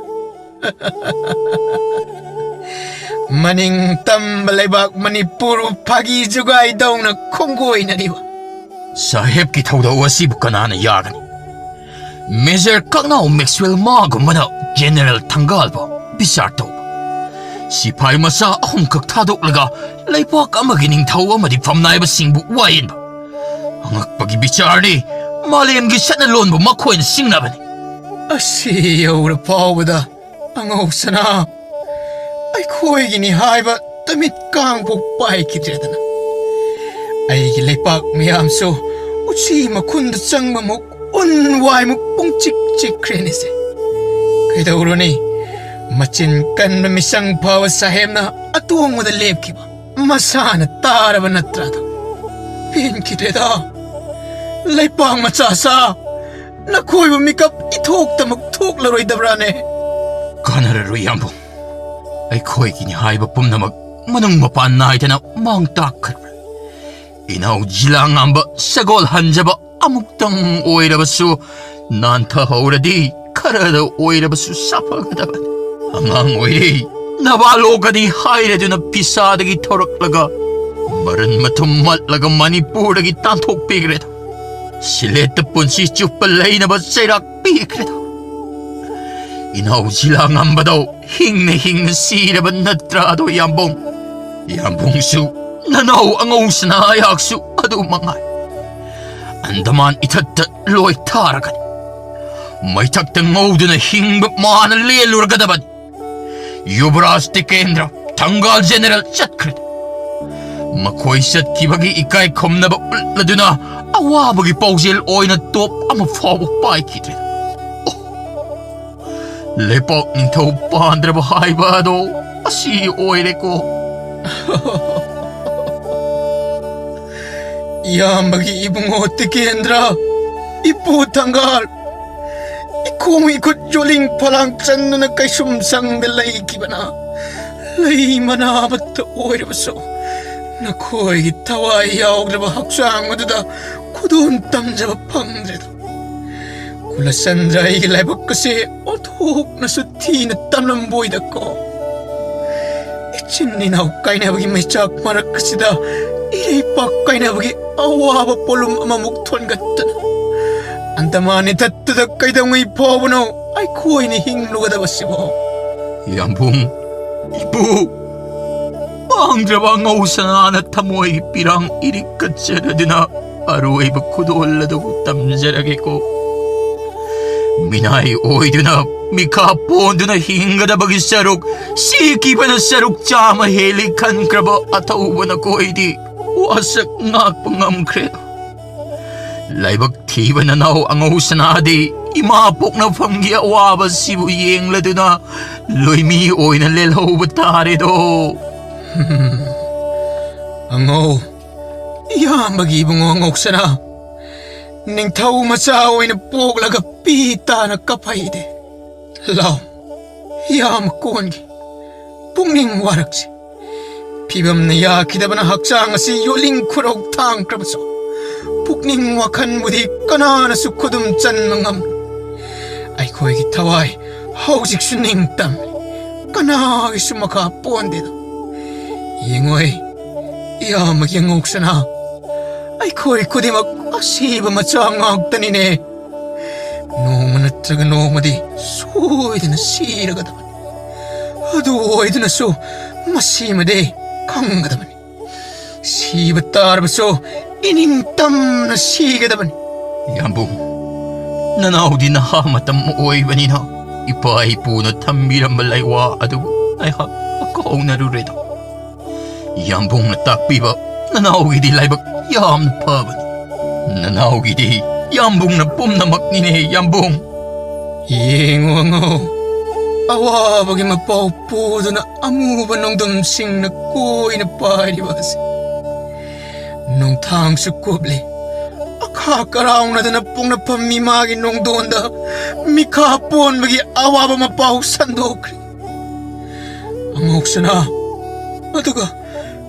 ꯃꯅꯤꯡ ꯇꯝꯕ ꯂꯩꯕꯥꯛ ꯃꯅꯤꯄꯨꯔꯕꯨ ꯐꯥꯒꯤ ꯖꯨꯒꯥꯏꯗꯧꯅ ꯈꯣꯡꯒꯣꯏꯅꯔꯤꯕ꯫ ꯁꯥꯍꯦꯕꯀꯤ ꯊꯧꯗꯧ ꯑꯁꯤꯕꯨ ꯀꯅꯥꯅ ꯌꯥꯒꯅꯤ? ꯃꯦꯖꯔ ꯀꯛꯅꯥꯎ ꯃꯦꯛꯁꯋꯦꯜ ꯃꯥꯒꯨꯝꯕꯅ ꯖꯦꯅꯦꯔꯦꯜ ꯊꯪꯒꯥꯜꯕꯨ ꯕꯤꯆꯥꯔ ꯇꯧꯕ, ꯁꯤꯐꯥꯏ ꯃꯆꯥ ꯑꯍꯨꯝꯈꯛ ꯊꯥꯗꯣꯛꯂꯒ ꯂꯩꯕꯥꯛ ꯑꯃꯒꯤ ꯅꯤꯡꯊꯧ ꯑꯃꯗꯤ ꯐꯝꯅꯥꯏꯕꯁꯤꯡꯕꯨ ꯋꯥꯌꯦꯟꯕ꯫ ꯑꯉꯛꯄꯒꯤ ꯕꯤꯆꯥꯔꯅꯤ, ꯃꯥꯂꯦꯝꯒꯤ ꯆꯠꯅꯂꯣꯟꯕꯨ ꯃꯈꯣꯏꯅ ꯁꯤꯡꯅꯕꯅꯤ꯫ ꯑꯁꯤ ꯌꯧꯔ ꯐꯥꯎꯕꯗ ꯑꯉꯧꯁꯅꯥ ꯑꯩꯈꯣꯏꯒꯤꯅꯤ ꯍꯥꯏꯕ ꯇꯃꯤꯠ ꯀꯥꯡꯐꯥꯎ ꯄꯥꯏꯈꯤꯗ꯭ꯔꯦꯗꯅ꯫ ꯑꯩꯒꯤ ꯂꯩꯄꯥꯛ ꯃꯌꯥꯝꯁꯨ ꯎꯆꯤ ꯃꯈꯨꯟꯗ ꯆꯪꯕꯃꯨꯛ ꯎꯟ ꯋꯥꯏꯃꯨꯛ ꯄꯨꯡꯆꯤꯛ ꯆꯤꯛꯈ꯭ꯔꯦꯅꯦꯁꯦ꯫ ꯀꯩꯗꯧꯔꯨꯅꯤ? ꯃꯆꯤꯟ ꯀꯟꯕ ꯃꯤꯆꯪ ꯐꯥꯕ ꯁꯥꯍꯦꯕꯅ ꯑꯇꯣꯡꯕꯗ ꯂꯦꯞꯈꯤꯕ ꯃꯁꯥꯅ ꯇꯥꯔꯕ ꯅꯠꯇ꯭ꯔꯥꯗꯣ? ꯄꯦꯟꯈꯤꯗ꯭ꯔꯦꯗ꯫ ꯂꯩꯄꯥꯛ ꯃꯆꯥꯁꯥ, ꯅꯈꯣꯏꯕꯨ ꯃꯤꯀꯞ ꯏꯊꯣꯛꯇꯃꯛ ꯊꯣꯛꯂꯔꯣꯏꯗꯕ꯭ꯔꯥꯅꯦ? ꯀꯥꯟꯅꯔꯔꯣꯏ, ꯌꯥꯝꯕꯨꯡ꯫ ꯑꯩꯈꯣꯏꯒꯤꯅꯤ ꯍꯥꯏꯕ ꯄꯨꯝꯅꯃꯛ ꯃꯅꯨꯡ ꯃꯄꯥꯟ ꯅꯥꯏꯗꯅ ꯃꯥꯡ ꯇꯥꯛꯈ꯭ꯔꯕ꯭ꯔꯥ? ꯏꯅꯥꯎ ꯖꯤꯂꯥ ꯉꯥꯝꯕ ꯁꯒꯣꯜ ꯍꯟꯖꯕ ꯑꯃꯨꯛꯇꯪ ꯑꯣꯏꯔꯕꯁꯨ ꯅꯥꯟꯊꯍꯧꯔꯗꯤ ꯈꯔꯗ ꯑꯣꯏꯔꯕꯁꯨ ꯁꯥꯐꯒꯗꯕꯅꯤ꯫ ꯑꯉꯥꯡ ꯑꯣꯏꯔꯤ, ꯅꯕꯥ ꯂꯣꯛꯀꯅꯤ ꯍꯥꯏꯔꯗꯨꯅ ꯐꯤꯁꯥꯗꯒꯤ ꯊꯧꯔꯛꯂꯒ ꯃꯔꯟ ꯃꯊꯨꯝ ꯃꯠꯂꯒ ꯃꯅꯤꯄꯨꯔꯗꯒꯤ ꯇꯥꯟꯊꯣꯛꯄꯤꯈ꯭ꯔꯦꯗ꯫ ꯁꯤꯂꯦꯠꯇ ꯄꯨꯟꯁꯤ ꯆꯨꯞꯄ ꯂꯩꯅꯕ ꯆꯩꯔꯥꯛ ꯄꯤꯈ꯭ꯔꯦꯗ꯫ ꯏꯅꯥꯎ ꯖꯤꯂꯥ ꯉꯝꯕꯗꯣ ꯍꯤꯡꯅ ꯍꯤꯡꯅ ꯁꯤꯔꯕ ꯅꯠꯇ꯭ꯔꯥꯗꯣ, ꯌꯥꯝꯕꯨꯡ? ꯌꯥꯝꯕꯨꯡꯁꯨ ꯅꯅꯥꯎ ꯑꯉꯧꯁꯅꯥ ꯑꯩꯍꯥꯛꯁꯨ ꯑꯗꯨ ꯃꯉꯥꯏ꯫ ꯑꯟꯗꯃꯥꯟ ꯏꯊꯠꯇ ꯂꯣꯏ ꯊꯥꯔꯒꯅꯤ꯫ ꯃꯩꯊꯛꯇ ꯉꯧꯗꯨꯅ ꯍꯤꯡꯕ ꯃꯥꯅ ꯂꯦꯜꯂꯨꯔꯒꯗꯕꯅꯤ꯫ ꯌꯨꯕꯔꯥꯖ ꯇꯤꯀꯦꯟꯗ꯭ꯔ ꯊꯪꯒꯥꯜ ꯖꯦꯅꯦꯔꯦꯜ ꯆꯠꯈ꯭ꯔꯦ꯫ ꯃꯈꯣꯏ ꯆꯠꯈꯤꯕꯒꯤ ꯏꯀꯥꯏ ꯈꯨꯝꯅꯕ ꯎꯠꯂꯗꯨꯅ ꯑꯋꯥꯕꯒꯤ ꯄꯥꯎꯖꯦꯜ ꯑꯣꯏꯅ ꯇꯣꯞ ꯑꯃ ꯐꯥꯎꯕ ꯄꯥꯏꯈꯤꯗ꯭ꯔꯦ꯫ ꯑꯣ, ꯂꯩꯄꯥꯛ ꯅꯤꯡꯊꯧ ꯄꯥꯟꯗ꯭ꯔꯕ ꯍꯥꯏꯕ ꯑꯗꯣ ꯑꯁꯤ ꯑꯣꯏꯔꯦꯀꯣ꯫ ꯏꯌꯥꯝꯕꯒꯤ ꯏꯕꯨꯡꯉꯣ ꯇꯤꯀꯦꯟꯗ꯭ꯔ, ꯏꯄꯨ ꯊꯪꯒꯥꯜ, ꯏꯈꯣꯡ ꯏꯈꯨꯠ ꯌꯣꯜꯂꯤꯡ ꯐꯂꯥꯡ ꯆꯟꯗꯨꯅ ꯀꯩꯁꯨꯝ ꯁꯪꯗ ꯂꯩꯈꯤꯕꯅ ꯂꯩ ꯃꯅꯥ ꯑꯃꯠꯇ ꯑꯣꯏꯔꯕꯁꯨ, ꯅꯈꯣꯏꯒꯤ ꯊꯋꯥꯏ ꯌꯥꯎꯗ꯭ꯔꯕ ꯍꯛꯆꯥꯡ ꯑꯗꯨꯗ ꯈꯨꯗꯣꯜ ꯇꯝꯖꯕ ꯐꯪꯗ꯭ꯔꯦꯗ꯫ ꯀꯨꯂꯆꯟꯗ꯭ꯔ, ꯑꯩꯒꯤ ꯂꯥꯏꯕꯛ ꯑꯁꯦ ꯑꯣꯟꯊꯣꯛꯅꯁꯨ ꯊꯤꯅ ꯇꯝꯂꯝꯕꯣꯏꯗꯀꯣ꯫ ꯏꯆꯤꯟ ꯏꯅꯥꯎ ꯀꯥꯏꯅꯕꯒꯤ ꯃꯩꯆꯥꯛ ꯃꯔꯛ ꯑꯁꯤꯗ ꯏꯔꯩꯄꯥꯛ ꯀꯥꯏꯅꯕꯒꯤ ꯑꯋꯥꯕ ꯄꯣꯠꯂꯨꯝ ꯑꯃꯃꯨꯛ ꯊꯣꯟꯒꯠꯇꯅ ꯑꯟꯗꯃꯥꯟ ꯏꯊꯠꯇꯨꯗ ꯀꯩꯗꯧꯉꯩ ꯐꯥꯎꯕꯅꯣ ꯑꯩꯈꯣꯏꯅ ꯍꯤꯡꯂꯨꯒꯗꯕꯁꯤꯕꯣ? ꯌꯥꯝꯕꯨꯡ, ꯏꯄꯨ, ꯄꯥꯡꯗ꯭ꯔꯕ ꯑꯉꯧ ꯁꯅꯥꯅ ꯊꯃꯣꯏꯒꯤ ꯄꯤꯔꯥꯡ ꯏꯔꯤꯛ ꯀꯠꯆꯔꯗꯨꯅ ꯑꯔꯣꯏꯕ ꯈꯨꯗꯣꯜ ꯑꯗꯨꯕꯨ ꯇꯝꯖꯔꯒꯦꯀꯣ꯫ ꯃꯤꯅꯥꯏ ꯑꯣꯏꯗꯨꯅ, ꯃꯤꯈꯥ ꯄꯣꯟꯗꯨꯅ ꯍꯤꯡꯒꯗꯕꯒꯤ ꯁꯔꯨꯛ, ꯁꯤꯈꯤꯕꯅ ꯁꯔꯨꯛ ꯆꯥꯝꯃ ꯍꯦꯜꯂꯤ ꯈꯟꯈ꯭ꯔꯕ ꯑꯊꯧꯕ ꯅꯈꯣꯏꯗꯤ ꯋꯥꯁꯛ ꯉꯥꯛꯄ ꯉꯝꯈ꯭ꯔꯦ꯫ ꯂꯥꯏꯕꯛ ꯊꯤꯕ ꯅꯅꯥꯎ ꯑꯉꯧ ꯁꯅꯥꯗꯤ ꯏꯃꯥ ꯄꯣꯛꯅꯐꯝꯒꯤ ꯑꯋꯥꯕꯁꯤꯕꯨ ꯌꯦꯡꯂꯗꯨꯅ ꯂꯣꯏꯃꯤ ꯑꯣꯏꯅ ꯂꯦꯜꯍꯧꯕ ꯇꯥꯔꯦꯗꯣ꯫ ꯑꯉꯧ, ꯏꯌꯥꯝꯕꯒꯤ ꯏꯕꯨꯡꯉꯣ ꯑꯉꯧ ꯁꯅꯥ, ꯅꯤꯡꯊꯧ ꯃꯆꯥ ꯑꯣꯏꯅ ꯄꯣꯛꯂꯒ ꯄꯤ ꯇꯥꯅ ꯀꯞꯍꯩꯗꯦ꯫ ꯂꯥꯎ, ꯌꯥꯝ ꯀꯣꯟꯒꯤ ꯄꯨꯛꯅꯤꯡ ꯋꯥꯔꯛꯁꯤ꯫ ꯐꯤꯕꯝꯅ ꯌꯥꯈꯤꯗꯕꯅ ꯍꯛꯆꯥꯡ ꯑꯁꯤ ꯌꯣꯜꯂꯤꯡ ꯈꯨꯔꯧ ꯊꯥꯡꯈ꯭ꯔꯕꯁꯨ, ꯄꯨꯛꯅꯤꯡ ꯋꯥꯈꯟꯕꯨꯗꯤ ꯀꯅꯥꯅꯁꯨ ꯈꯨꯗꯨꯝ ꯆꯟꯕ ꯉꯝꯂꯣꯏ꯫ ꯑꯩꯈꯣꯏꯒꯤ ꯊꯋꯥꯏ ꯍꯧꯖꯤꯛꯁꯨ ꯅꯤꯡꯇꯝꯃꯤ, ꯀꯅꯥꯒꯤꯁꯨ ꯃꯈꯥ ꯄꯣꯟꯗꯦꯗꯣ꯫ ꯌꯦꯡꯉꯣꯏ, ꯏꯌꯥꯝꯕꯒꯤ ꯑꯉꯧꯁꯅꯥ, ꯑꯩꯈꯣꯏ ꯈꯨꯗꯤꯡꯃꯛ ꯑꯁꯤꯕ ꯃꯆꯥ ꯉꯥꯛꯇꯅꯤꯅꯦ꯫ ꯅꯣꯡꯃ ꯅꯠꯇ꯭ꯔꯒ ꯅꯣꯡꯃꯗꯤ ꯁꯣꯏꯗꯅ ꯁꯤꯔꯒꯗꯕꯅꯤ꯫ ꯑꯗꯨ ꯑꯣꯏꯗꯨꯅꯁꯨ ꯃꯁꯤꯃꯗꯤ ꯈꯪꯒꯗꯕꯅꯤ꯫ ꯁꯤꯕ ꯇꯥꯔꯕꯁꯨ ꯏꯅꯤꯡ ꯇꯝꯅ ꯁꯤꯒꯗꯕꯅꯤ꯫ ꯌꯥꯝꯕꯨꯡ, ꯅꯅꯥꯎꯗꯤ ꯅꯍꯥ ꯃꯇꯝ ꯑꯣꯏꯕꯅꯤꯅ ꯏꯄꯥ ꯏꯄꯨꯅ ꯊꯝꯕꯤꯔꯝꯕ ꯂꯩꯋꯥ ꯑꯗꯨꯕꯨ ꯑꯩꯍꯥꯛ ꯀꯥꯎꯅꯔꯨꯔꯦꯗ꯫ ꯌꯥꯝꯕꯨꯡꯅ ꯇꯥꯛꯄꯤꯕ ꯅꯅꯥꯎꯒꯤꯗꯤ ꯂꯥꯏꯕꯛ ꯌꯥꯝꯅ ꯐꯕꯅꯤ꯫ ꯅꯅꯥꯎꯒꯤꯗꯤ ꯌꯥꯝꯕꯨꯡꯅ ꯄꯨꯝꯅꯃꯛꯅꯤꯅꯦ, ꯌꯥꯝꯕꯨꯡ꯫ ꯌꯦꯡꯉꯨ ꯑꯉꯧ, ꯑꯋꯥꯕꯒꯤ ꯃꯄꯥꯎ ꯄꯨꯗꯨꯅ ꯑꯃꯨꯕ ꯅꯣꯡꯗꯝꯁꯤꯡꯅ ꯀꯣꯏꯅ ꯄꯥꯏꯔꯤꯕ ꯑꯁꯤ꯫ ꯅꯣꯡꯊꯥꯡꯁꯨ ꯀꯨꯞꯂꯤ, ꯑꯈꯥ ꯀꯔꯥꯎꯅꯗꯅ ꯄꯣꯛꯅꯐꯝ ꯃꯤꯃꯥꯒꯤ ꯅꯣꯡꯗꯣꯟꯗ ꯃꯤꯈꯥ ꯄꯣꯟꯕꯒꯤ ꯑꯋꯥꯕ ꯃꯄꯥꯎ ꯁꯟꯗꯣꯛꯈ꯭ꯔꯦ꯫ ꯑꯉꯧꯁꯅꯥ, ꯑꯗꯨꯒ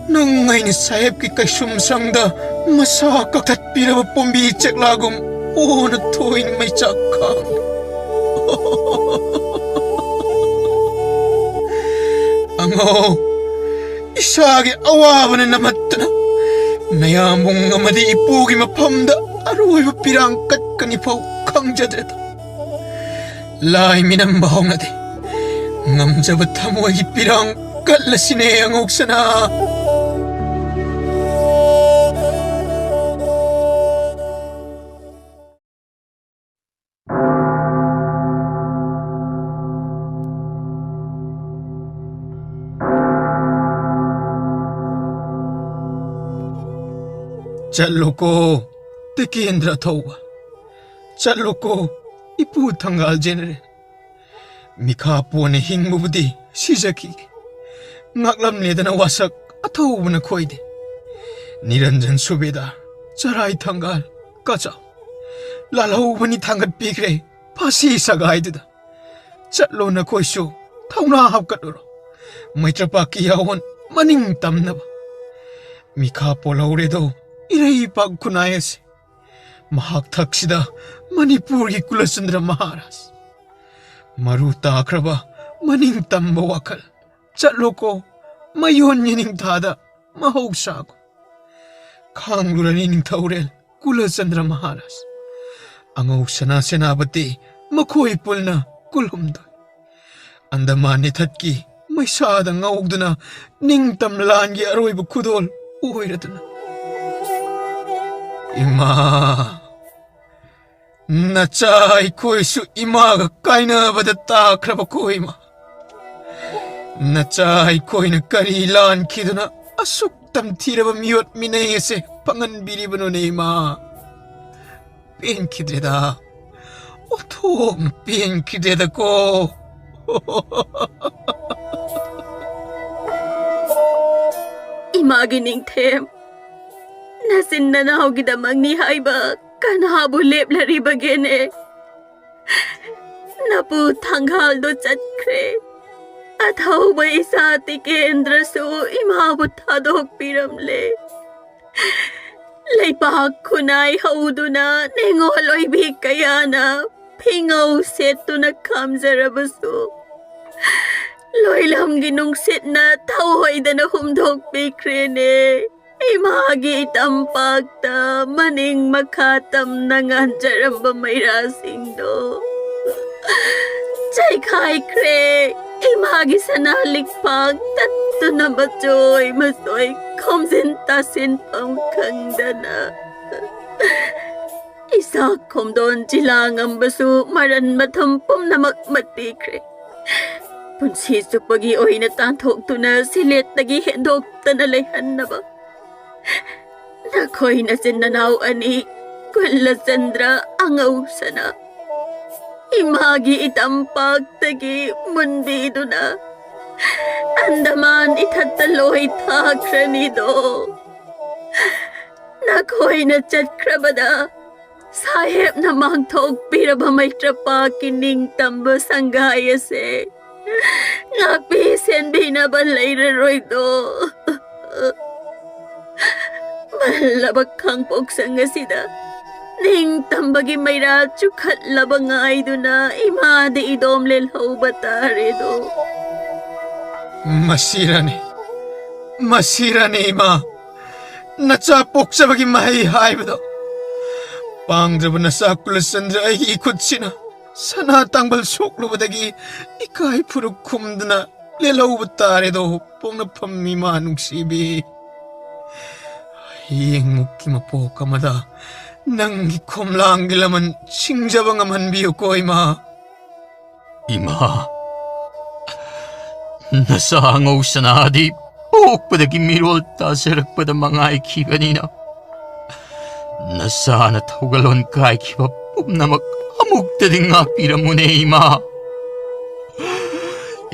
ꯅꯪ ꯑꯩꯅ ꯁꯥꯍꯦꯕꯀꯤ ꯀꯩꯁꯨꯝꯁꯪꯗ ꯃꯁꯥ ꯀꯛꯊꯠꯄꯤꯔꯕ ꯄꯣꯝꯕꯤ ꯆꯦꯛꯂꯥꯒꯨꯝ ꯑꯣꯅ ꯊꯣꯏꯅ ꯃꯩꯆꯥꯛ ꯈꯥꯡꯂꯤ꯫ ꯑꯉꯧ, ꯏꯁꯥꯒꯤ ꯑꯋꯥꯕꯅ ꯅꯝꯍꯠꯇꯨꯅ ꯅꯌꯥꯝꯕꯨꯡ ꯑꯃꯗꯤ ꯏꯄꯨꯒꯤ ꯃꯐꯝꯗ ꯑꯔꯣꯏꯕ ꯄꯤꯔꯥꯡ ꯀꯠꯀꯅꯤ ꯐꯥꯎ ꯈꯪꯖꯗ꯭ꯔꯦꯗ꯫ ꯂꯥꯏ ꯃꯤꯅꯝꯕ ꯍꯧꯅꯗꯦ꯫ ꯉꯝꯖꯕ ꯊꯃꯣꯏꯒꯤ ꯄꯤꯔꯥꯡ ꯀꯠꯂꯁꯤꯅꯦ, ꯑꯉꯧꯁꯅꯥ꯫ ꯆꯠꯂꯣꯀꯣ, ꯇꯤꯀꯦꯟꯗ꯭ꯔ ꯊꯧꯕ꯫ ꯆꯠꯂꯣꯀꯣ, ꯏꯄꯨ ꯊꯪꯒꯥꯜ ꯖꯦꯅꯔꯦꯜ꯫ ꯃꯤꯈꯥ ꯄꯣꯟꯅ ꯍꯤꯡꯕꯕꯨꯗꯤ ꯁꯤꯖꯈꯤꯒꯦ꯫ ꯉꯥꯛꯂꯝꯂꯦꯗꯅ ꯋꯥꯁꯛ ꯑꯊꯧꯕ ꯅꯈꯣꯏꯗꯤ꯫ ꯅꯤꯔꯟꯖꯟ ꯁꯨꯕꯦꯗꯥꯔ, ꯆꯔꯥꯏ ꯊꯪꯒꯥꯜ, ꯀꯆꯥꯎ꯫ ꯂꯥꯜꯍꯧꯕꯅꯤ ꯊꯥꯡꯒꯠꯄꯤꯈ꯭ꯔꯦ ꯐꯥꯁꯤ ꯁꯒꯥꯏꯗꯨꯗ꯫ ꯆꯠꯂꯣ ꯅꯈꯣꯏꯁꯨ, ꯊꯧꯅꯥ ꯍꯥꯞꯀꯠꯂꯨꯔꯣ꯫ ꯃꯩꯇ꯭ꯔꯄꯥꯛꯀꯤ ꯌꯥꯑꯣꯟ ꯃꯅꯤꯡ ꯇꯝꯅꯕ꯫ ꯃꯤꯈꯥ ꯄꯣꯜꯍꯧꯔꯦꯗꯣ ꯏꯔꯩꯄꯥꯛ ꯈꯨꯟꯅꯥꯏ ꯑꯁꯤ꯫ ꯃꯍꯥꯛ ꯊꯛꯁꯤꯗ ꯃꯅꯤꯄꯨꯔꯒꯤ ꯀꯨꯂꯆꯟꯗ꯭ꯔ ꯃꯍꯥꯔꯥꯖ꯫ ꯃꯔꯨ ꯇꯥꯈ꯭ꯔꯕ ꯃꯅꯤꯡ ꯇꯝꯕ ꯋꯥꯈꯜ꯫ ꯆꯠꯂꯣꯀꯣ, ꯃꯌꯣꯟ ꯌꯦꯅꯤꯡꯊꯥꯗ ꯃꯍꯧꯁꯥꯒꯨꯝ꯫ ꯈꯥꯡꯂꯨꯔꯅꯤ ꯅꯤꯡꯊꯧꯔꯦꯜ ꯀꯨꯂꯆꯟꯗ꯭ꯔ ꯃꯍꯥꯔꯥꯖ꯫ ꯑꯉꯧ ꯁꯅꯥ ꯁꯦꯅꯥꯄꯇꯤ ꯃꯈꯣꯏ ꯄꯨꯟꯅ ꯀꯨꯜꯍꯨꯝꯗꯣꯏ꯫ ꯑꯟꯗꯃꯥꯟ ꯏꯊꯠꯀꯤ ꯃꯩꯁꯥꯗ ꯉꯧꯗꯨꯅ ꯅꯤꯡꯇꯝ ꯂꯥꯟꯒꯤ ꯑꯔꯣꯏꯕ ꯈꯨꯗꯣꯜ ꯑꯣꯏꯔꯗꯨꯅ꯫ ꯏꯃꯥ! ꯅꯆꯥ ꯑꯩꯈꯣꯏꯁꯨ ꯏꯃꯥꯒ ꯀꯥꯏꯅꯕꯗ ꯇꯥꯈ꯭ꯔꯕ ꯀꯣ ꯏꯃꯥ? ꯅꯆꯥ ꯑꯩꯈꯣꯏꯅ ꯀꯔꯤ ꯂꯥꯟꯈꯤꯗꯨꯅ ꯑꯁꯨꯛ ꯇꯝꯊꯤꯔꯕ ꯃꯤꯑꯣꯠ ꯃꯤꯅꯩ ꯑꯁꯦ ꯐꯪꯍꯟꯕꯤꯔꯤꯕꯅꯣꯅꯦ, ꯏꯃꯥ? ꯄꯦꯟꯈꯤꯗ꯭ꯔꯦꯗ, ꯑꯣꯟꯊꯣꯛꯅ ꯄꯦꯟꯈꯤꯗ꯭ꯔꯦꯗꯀꯣ꯫ ꯏꯃꯥꯒꯤ ꯅꯤꯡꯊꯦꯝ, ꯅꯆꯤꯟ ꯅꯅꯥꯎꯒꯤꯗꯃꯛꯅꯤ ꯍꯥꯏꯕ ꯀꯅꯥꯕꯨ ꯂꯦꯞꯂꯔꯤꯕꯒꯦꯅꯦ? ꯅꯄꯨ ꯊꯪꯒꯥꯜꯗꯣ ꯆꯠꯈ꯭ꯔꯦ꯫ ꯑꯊꯧꯕ ꯏꯆꯥ ꯇꯤꯀꯦꯟꯗ꯭ꯔꯁꯨ ꯏꯃꯥꯕꯨ ꯊꯥꯗꯣꯛꯄꯤꯔꯝꯂꯦ꯫ ꯂꯩꯄꯥꯛ ꯈꯨꯟꯅꯥꯏ ꯍꯧꯗꯨꯅ ꯅꯤꯉꯣꯜ ꯑꯣꯏꯕꯤ ꯀꯌꯥꯅ ꯐꯤꯉꯧ ꯁꯦꯠꯇꯨꯅ ꯈꯥꯝꯖꯔꯕꯁꯨ, ꯂꯣꯏꯂꯝꯒꯤ ꯅꯨꯡꯁꯤꯠꯅ ꯊꯧꯍꯣꯏꯗꯅ ꯍꯨꯝꯗꯣꯛꯄꯤꯈ꯭ꯔꯦꯅꯦ꯫ ꯏꯃꯥꯒꯤ ꯏꯇꯝꯄꯥꯛꯇ ꯃꯅꯤꯡ ꯃꯈꯥ ꯇꯝꯅ ꯉꯥꯟꯖꯔꯝꯕ ꯃꯩꯔꯥꯁꯤꯡꯗꯣ ꯆꯩꯈꯥꯏꯈ꯭ꯔꯦ꯫ ꯏꯃꯥꯒꯤ ꯁꯅꯥ ꯂꯤꯛꯄꯥꯛ ꯇꯠꯇꯨꯅ ꯃꯆꯣꯏ ꯃꯆꯣꯏ ꯈꯣꯝꯖꯤꯟ ꯇꯥꯁꯤꯟꯐꯝ ꯈꯪꯗꯅ ꯏꯁꯥ ꯈꯣꯝꯗꯣꯟ ꯖꯤꯂꯥ ꯉꯝꯕꯁꯨ ꯃꯔꯟ ꯃꯊꯨꯝ ꯄꯨꯝꯅꯃꯛ ꯃꯠꯄꯤꯈ꯭ꯔꯦ꯫ ꯄꯨꯟꯁꯤ ꯆꯨꯞꯄꯒꯤ ꯑꯣꯏꯅ ꯇꯥꯟꯊꯣꯛꯇꯨꯅ ꯁꯤꯂꯦꯠꯇꯒꯤ ꯍꯦꯟꯗꯣꯛꯇꯅ ꯂꯩꯍꯟꯅꯕ ꯅꯈꯣꯏ ꯅꯆꯤꯟ ꯅꯅꯥꯎ ꯑꯅꯤ, ꯀꯨꯜꯂꯆꯟꯗ꯭ꯔ ꯑꯉꯧꯁꯅꯥ, ꯏꯃꯥꯒꯤ ꯏꯇꯝꯄꯥꯛꯇꯒꯤ ꯃꯨꯟꯕꯤꯗꯨꯅ ꯑꯟꯗꯃꯥꯟ ꯏꯊꯠꯇ ꯂꯣꯏ ꯊꯥꯈ꯭ꯔꯅꯤꯗꯣ꯫ ꯅꯈꯣꯏꯅ ꯆꯠꯈ꯭ꯔꯕꯗ ꯁꯥꯍꯦꯕꯅ ꯃꯥꯡꯊꯣꯛꯄꯤꯔꯕ ꯃꯩꯇ꯭ꯔꯄꯥꯛꯀꯤ ꯅꯤꯡꯇꯝꯕ ꯁꯪꯒꯥꯏ ꯑꯁꯦ ꯉꯥꯛꯄꯤ ꯁꯦꯟꯕꯤꯅꯕ ꯂꯩꯔꯔꯣꯏꯗꯣ꯫ ꯃꯜꯂꯕ ꯈꯥꯡꯄꯣꯛꯁꯪ ꯑꯁꯤꯗ ꯅꯤꯡꯇꯝꯕꯒꯤ ꯃꯩꯔꯥ ꯆꯨꯈꯠꯂꯕ ꯉꯥꯏꯗꯨꯅ ꯏꯃꯥꯗ ꯏꯗꯣꯝ ꯂꯦꯜꯍꯧꯕ ꯇꯥꯔꯦꯗꯣ꯫ ꯃꯁꯤꯔꯅꯤ, ꯃꯁꯤꯔꯅꯤ ꯏꯃꯥ, ꯅꯆꯥ ꯄꯣꯛꯆꯕꯒꯤ ꯃꯍꯩ ꯍꯥꯏꯕꯗꯣ꯫ ꯄꯥꯡꯗ꯭ꯔꯕ ꯅꯆꯥ ꯀꯨꯂꯆꯟꯗ꯭ꯔ ꯑꯩꯒꯤ ꯏꯈꯨꯠꯁꯤꯅ ꯁꯅꯥ ꯇꯥꯡꯕꯜ ꯁꯣꯛꯂꯨꯕꯗꯒꯤ ꯏꯀꯥꯏ ꯐꯨꯔꯨꯞ ꯈꯨꯝꯗꯨꯅ ꯂꯦꯜꯍꯧꯕ ꯇꯥꯔꯦꯗꯣ, ꯄꯣꯛꯅꯐꯝ ꯏꯃꯥ ꯅꯨꯡꯁꯤꯕꯤ꯫ ꯍꯌꯦꯡꯃꯨꯛꯀꯤ ꯃꯄꯣꯛ ꯑꯃꯗ ꯅꯪꯒꯤ ꯈꯣꯝꯂꯥꯡꯒꯤ ꯂꯃꯟ ꯁꯤꯡꯖꯕ ꯉꯝꯍꯟꯕꯤꯌꯨꯀꯣ, ꯏꯃꯥ꯫ ꯏꯃꯥ, ꯅꯆꯥ ꯑꯉꯧ ꯁꯅꯥꯗꯤ ꯄꯣꯛꯄꯗꯒꯤ ꯃꯤꯔꯣꯜ ꯇꯥꯖꯔꯛꯄꯗ ꯃꯉꯥꯏꯈꯤꯕꯅꯤꯅ, ꯅꯆꯥꯅ ꯊꯧꯒꯜꯂꯣꯟ ꯀꯥꯏꯈꯤꯕ ꯄꯨꯝꯅꯃꯛ ꯑꯃꯨꯛꯇꯗꯤ ꯉꯥꯛꯄꯤꯔꯝꯃꯨꯅꯦ, ꯏꯃꯥ꯫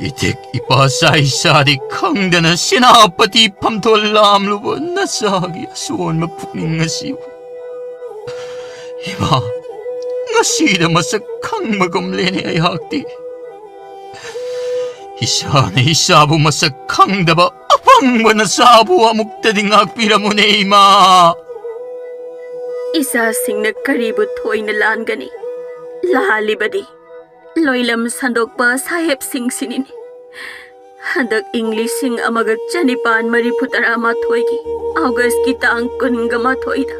ꯏꯇꯤꯛ ꯏꯄꯥ ꯆꯥꯏ ꯆꯥꯗꯦ ꯈꯪꯗꯅ ꯁꯦꯅꯥꯄꯇꯤ ꯐꯝꯊꯣꯜ ꯂꯥꯝꯂꯨꯕ ꯅꯆꯥꯒꯤ ꯑꯁꯣꯟꯕ ꯄꯨꯛꯅꯤꯡ ꯑꯁꯤꯕꯨ ꯏꯃꯥ, ꯉꯁꯤꯗ ꯃꯁꯛ ꯈꯪꯕꯒꯨꯝꯂꯦꯅꯦ ꯑꯩꯍꯥꯛꯇꯤ꯫ ꯏꯁꯥꯅ ꯏꯁꯥꯕꯨ ꯃꯁꯛ ꯈꯪꯗꯕ ꯑꯄꯪꯕ ꯅꯆꯥꯕꯨ ꯑꯃꯨꯛꯇꯗꯤ ꯉꯥꯛꯄꯤꯔꯝꯃꯨꯅꯦ, ꯏꯃꯥ꯫ ꯏꯆꯥꯁꯤꯡꯅ ꯀꯔꯤꯕꯨ ꯊꯣꯏꯅ ꯂꯥꯟꯒꯅꯤ? ꯂꯥꯜꯂꯤꯕꯗꯤ ꯂꯣꯏꯂꯝ ꯁꯟꯗꯣꯛꯄ ꯁꯥꯍꯦꯕꯁꯤꯡꯁꯤꯅꯤꯅꯦ꯫ ꯍꯟꯗꯛ ꯏꯪ ꯂꯤꯁꯤꯡ ꯑꯃꯒ ꯆꯅꯤꯄꯥꯟ ꯃꯔꯤꯐꯨ ꯇꯔꯥꯃꯥꯊꯣꯏꯒꯤ ꯑꯣꯒꯁꯀꯤ ꯇꯥꯡ ꯀꯨꯟꯒ ꯃꯥꯊꯣꯏꯗ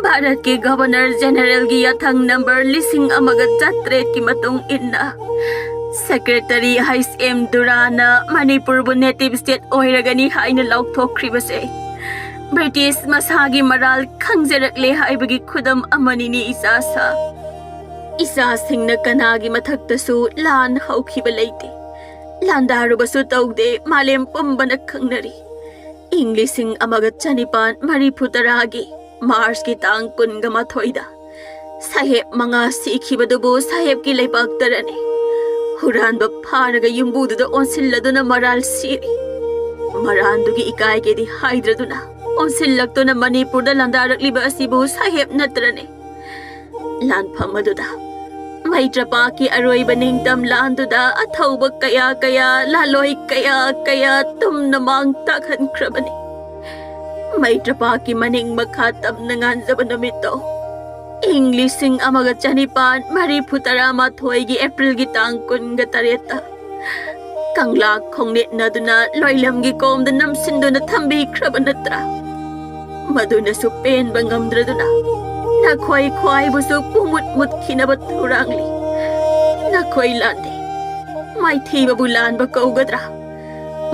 ꯚꯥꯔꯠꯀꯤ ꯒꯚꯔꯅꯔ ꯖꯦꯅꯔꯦꯜꯒꯤ ꯌꯥꯊꯪ ꯅꯝꯕꯔ ꯂꯤꯁꯤꯡ ꯑꯃꯒ ꯆꯥꯇ꯭ꯔꯦꯠꯀꯤ ꯃꯇꯨꯡ ꯏꯟꯅ ꯁꯦꯀ꯭ꯔꯦꯇꯔꯤ ꯍꯩꯆ ꯑꯦꯝ ꯗꯨꯔꯥꯅ ꯃꯅꯤꯄꯨꯔꯕꯨ ꯅꯦꯇꯤꯚ ꯁ꯭ꯇꯦꯠ ꯑꯣꯏꯔꯒꯅꯤ ꯍꯥꯏꯅ ꯂꯥꯎꯊꯣꯛꯈ꯭ꯔꯤꯕꯁꯦ ꯕ꯭ꯔꯤꯇꯤꯁ ꯃꯁꯥꯒꯤ ꯃꯔꯥꯜ ꯈꯪꯖꯔꯛꯂꯦ ꯍꯥꯏꯕꯒꯤ ꯈꯨꯗꯝ ꯑꯃꯅꯤꯅꯦ, ꯏꯆꯥꯁꯥ꯫ ꯏꯆꯥꯁꯤꯡꯅ ꯀꯅꯥꯒꯤ ꯃꯊꯛꯇꯁꯨ ꯂꯥꯟ ꯍꯧꯈꯤꯕ ꯂꯩꯇꯦ꯫ ꯂꯥꯟꯗꯥꯔꯨꯕꯁꯨ ꯇꯧꯗꯦ, ꯃꯥꯂꯦꯝ ꯄꯨꯝꯕꯅ ꯈꯪꯅꯔꯤ꯫ ꯏꯪ ꯂꯤꯁꯤꯡ ꯑꯃꯒ ꯆꯅꯤꯄꯥꯟ ꯃꯔꯤꯐꯨ ꯇꯔꯥꯒꯤ ꯃꯥꯔꯆꯀꯤ ꯇꯥꯡ ꯀꯨꯟꯒ ꯃꯥꯊꯣꯏꯗ ꯁꯥꯍꯦꯕ ꯃꯉꯥ ꯁꯤꯈꯤꯕꯗꯨꯕꯨ ꯁꯥꯍꯦꯕꯀꯤ ꯂꯩꯕꯥꯛꯇꯔꯅꯦ? ꯍꯨꯔꯥꯟꯕ ꯐꯥꯔꯒ ꯌꯨꯝꯕꯨꯗꯨꯗ ꯑꯣꯟꯁꯤꯜꯂꯗꯨꯅ ꯃꯔꯥꯜ ꯁꯤꯔꯤ꯫ ꯃꯔꯥꯟꯗꯨꯒꯤ ꯏꯀꯥꯏꯒꯦꯗꯤ ꯍꯥꯏꯗ꯭ꯔꯗꯨꯅ ꯑꯣꯟꯁꯤꯜꯂꯛꯇꯨꯅ ꯃꯅꯤꯄꯨꯔꯗ ꯂꯥꯟꯗꯥꯔꯛꯂꯤꯕ ꯑꯁꯤꯕꯨ ꯁꯥꯍꯦꯕ ꯅꯠꯇ꯭ꯔꯅꯦ? ꯂꯥꯟꯐꯝ ꯑꯗꯨꯗ ꯃꯩꯇ꯭ꯔꯄꯥꯛꯀꯤ ꯑꯔꯣꯏꯕ ꯅꯤꯡꯇꯝ ꯂꯥꯟꯗꯨꯗ ꯑꯊꯧꯕ ꯀꯌꯥ ꯀꯌꯥ, ꯂꯥꯂꯣꯏ ꯀꯌꯥ ꯀꯌꯥ ꯇꯨꯝꯅ ꯃꯥꯡ ꯇꯥꯛꯍꯟꯈ꯭ꯔꯕꯅꯤ꯫ ꯃꯩꯇ꯭ꯔꯄꯥꯛꯀꯤ ꯃꯅꯤꯡ ꯃꯈꯥ ꯇꯝꯅ ꯉꯥꯟꯖꯕ ꯅꯨꯃꯤꯠꯇꯣ ꯏꯪ ꯂꯤꯁꯤꯡ ꯑꯃꯒ ꯆꯅꯤꯄꯥꯟ ꯃꯔꯤꯐꯨ ꯇꯔꯥꯃꯥꯊꯣꯏꯒꯤ ꯑꯦꯄ꯭ꯔꯤꯜꯒꯤ ꯇꯥꯡ ꯀꯨꯟꯒ ꯇꯔꯦꯠꯇ ꯀꯪꯂꯥ ꯈꯣꯡꯅꯦꯠꯅꯗꯨꯅ ꯂꯣꯏꯂꯝꯒꯤ ꯀꯣꯝꯗ ꯅꯝꯁꯤꯟꯗꯨꯅ ꯊꯝꯕꯤꯈ꯭ꯔꯕ ꯅꯠꯇ꯭ꯔꯥ? ꯃꯗꯨꯅꯁꯨ ꯄꯦꯟꯕ ꯉꯝꯗ꯭ꯔꯗꯨꯅ ꯅꯈꯣꯏ ꯈ꯭ꯋꯥꯏꯕꯨꯁꯨ ꯄꯨꯃꯨꯠ ꯃꯨꯠꯈꯤꯅꯕ ꯊꯧꯔꯥꯡꯂꯤ꯫ ꯅꯈꯣꯏ ꯂꯥꯟꯗꯦ꯫ ꯃꯥꯏꯊꯤꯕꯕꯨ ꯂꯥꯟꯕ ꯀꯧꯒꯗ꯭ꯔꯥ?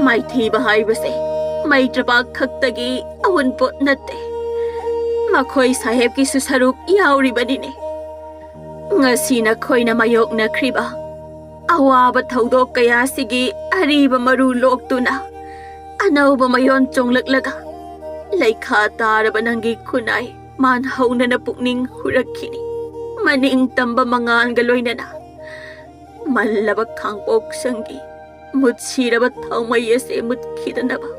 ꯃꯥꯏꯊꯤꯕ ꯍꯥꯏꯕꯁꯦ ꯃꯩꯇ꯭ꯔꯄꯥꯛ ꯈꯛꯇꯒꯤ ꯑꯋꯨꯟꯄꯣꯠ ꯅꯠꯇꯦ꯫ ꯃꯈꯣꯏ ꯁꯥꯍꯦꯕꯀꯤꯁꯨ ꯁꯔꯨꯛ ꯌꯥꯎꯔꯤꯕꯅꯤꯅꯦ꯫ ꯉꯁꯤ ꯅꯈꯣꯏꯅ ꯃꯥꯌꯣꯛꯅꯈ꯭ꯔꯤꯕ ꯑꯋꯥꯕ ꯊꯧꯗꯣꯛ ꯀꯌꯥꯁꯤꯒꯤ ꯑꯔꯤꯕ ꯃꯔꯨ ꯂꯣꯛꯇꯨꯅ ꯑꯅꯧꯕ ꯃꯌꯣꯟ ꯆꯣꯡꯂꯛꯂꯒ ꯂꯩꯈꯥ ꯇꯥꯔꯕ ꯅꯪꯒꯤ ꯈꯨꯟꯅꯥꯏ ꯃꯥꯟ ꯍꯧꯅꯅ ꯄꯨꯛꯅꯤꯡ ꯍꯨꯔꯛꯈꯤꯅꯤ꯫ ꯃꯅꯤꯡ ꯇꯝꯕ ꯃꯉꯥꯜꯒ ꯂꯣꯏꯅꯅ ꯃꯜꯂꯕ ꯈꯥꯡꯄꯣꯛꯁꯪꯒꯤ ꯃꯨꯠꯁꯤꯔꯕ ꯊꯥꯎꯃꯩ ꯑꯁꯦ ꯃꯨꯠꯈꯤꯗꯅꯕ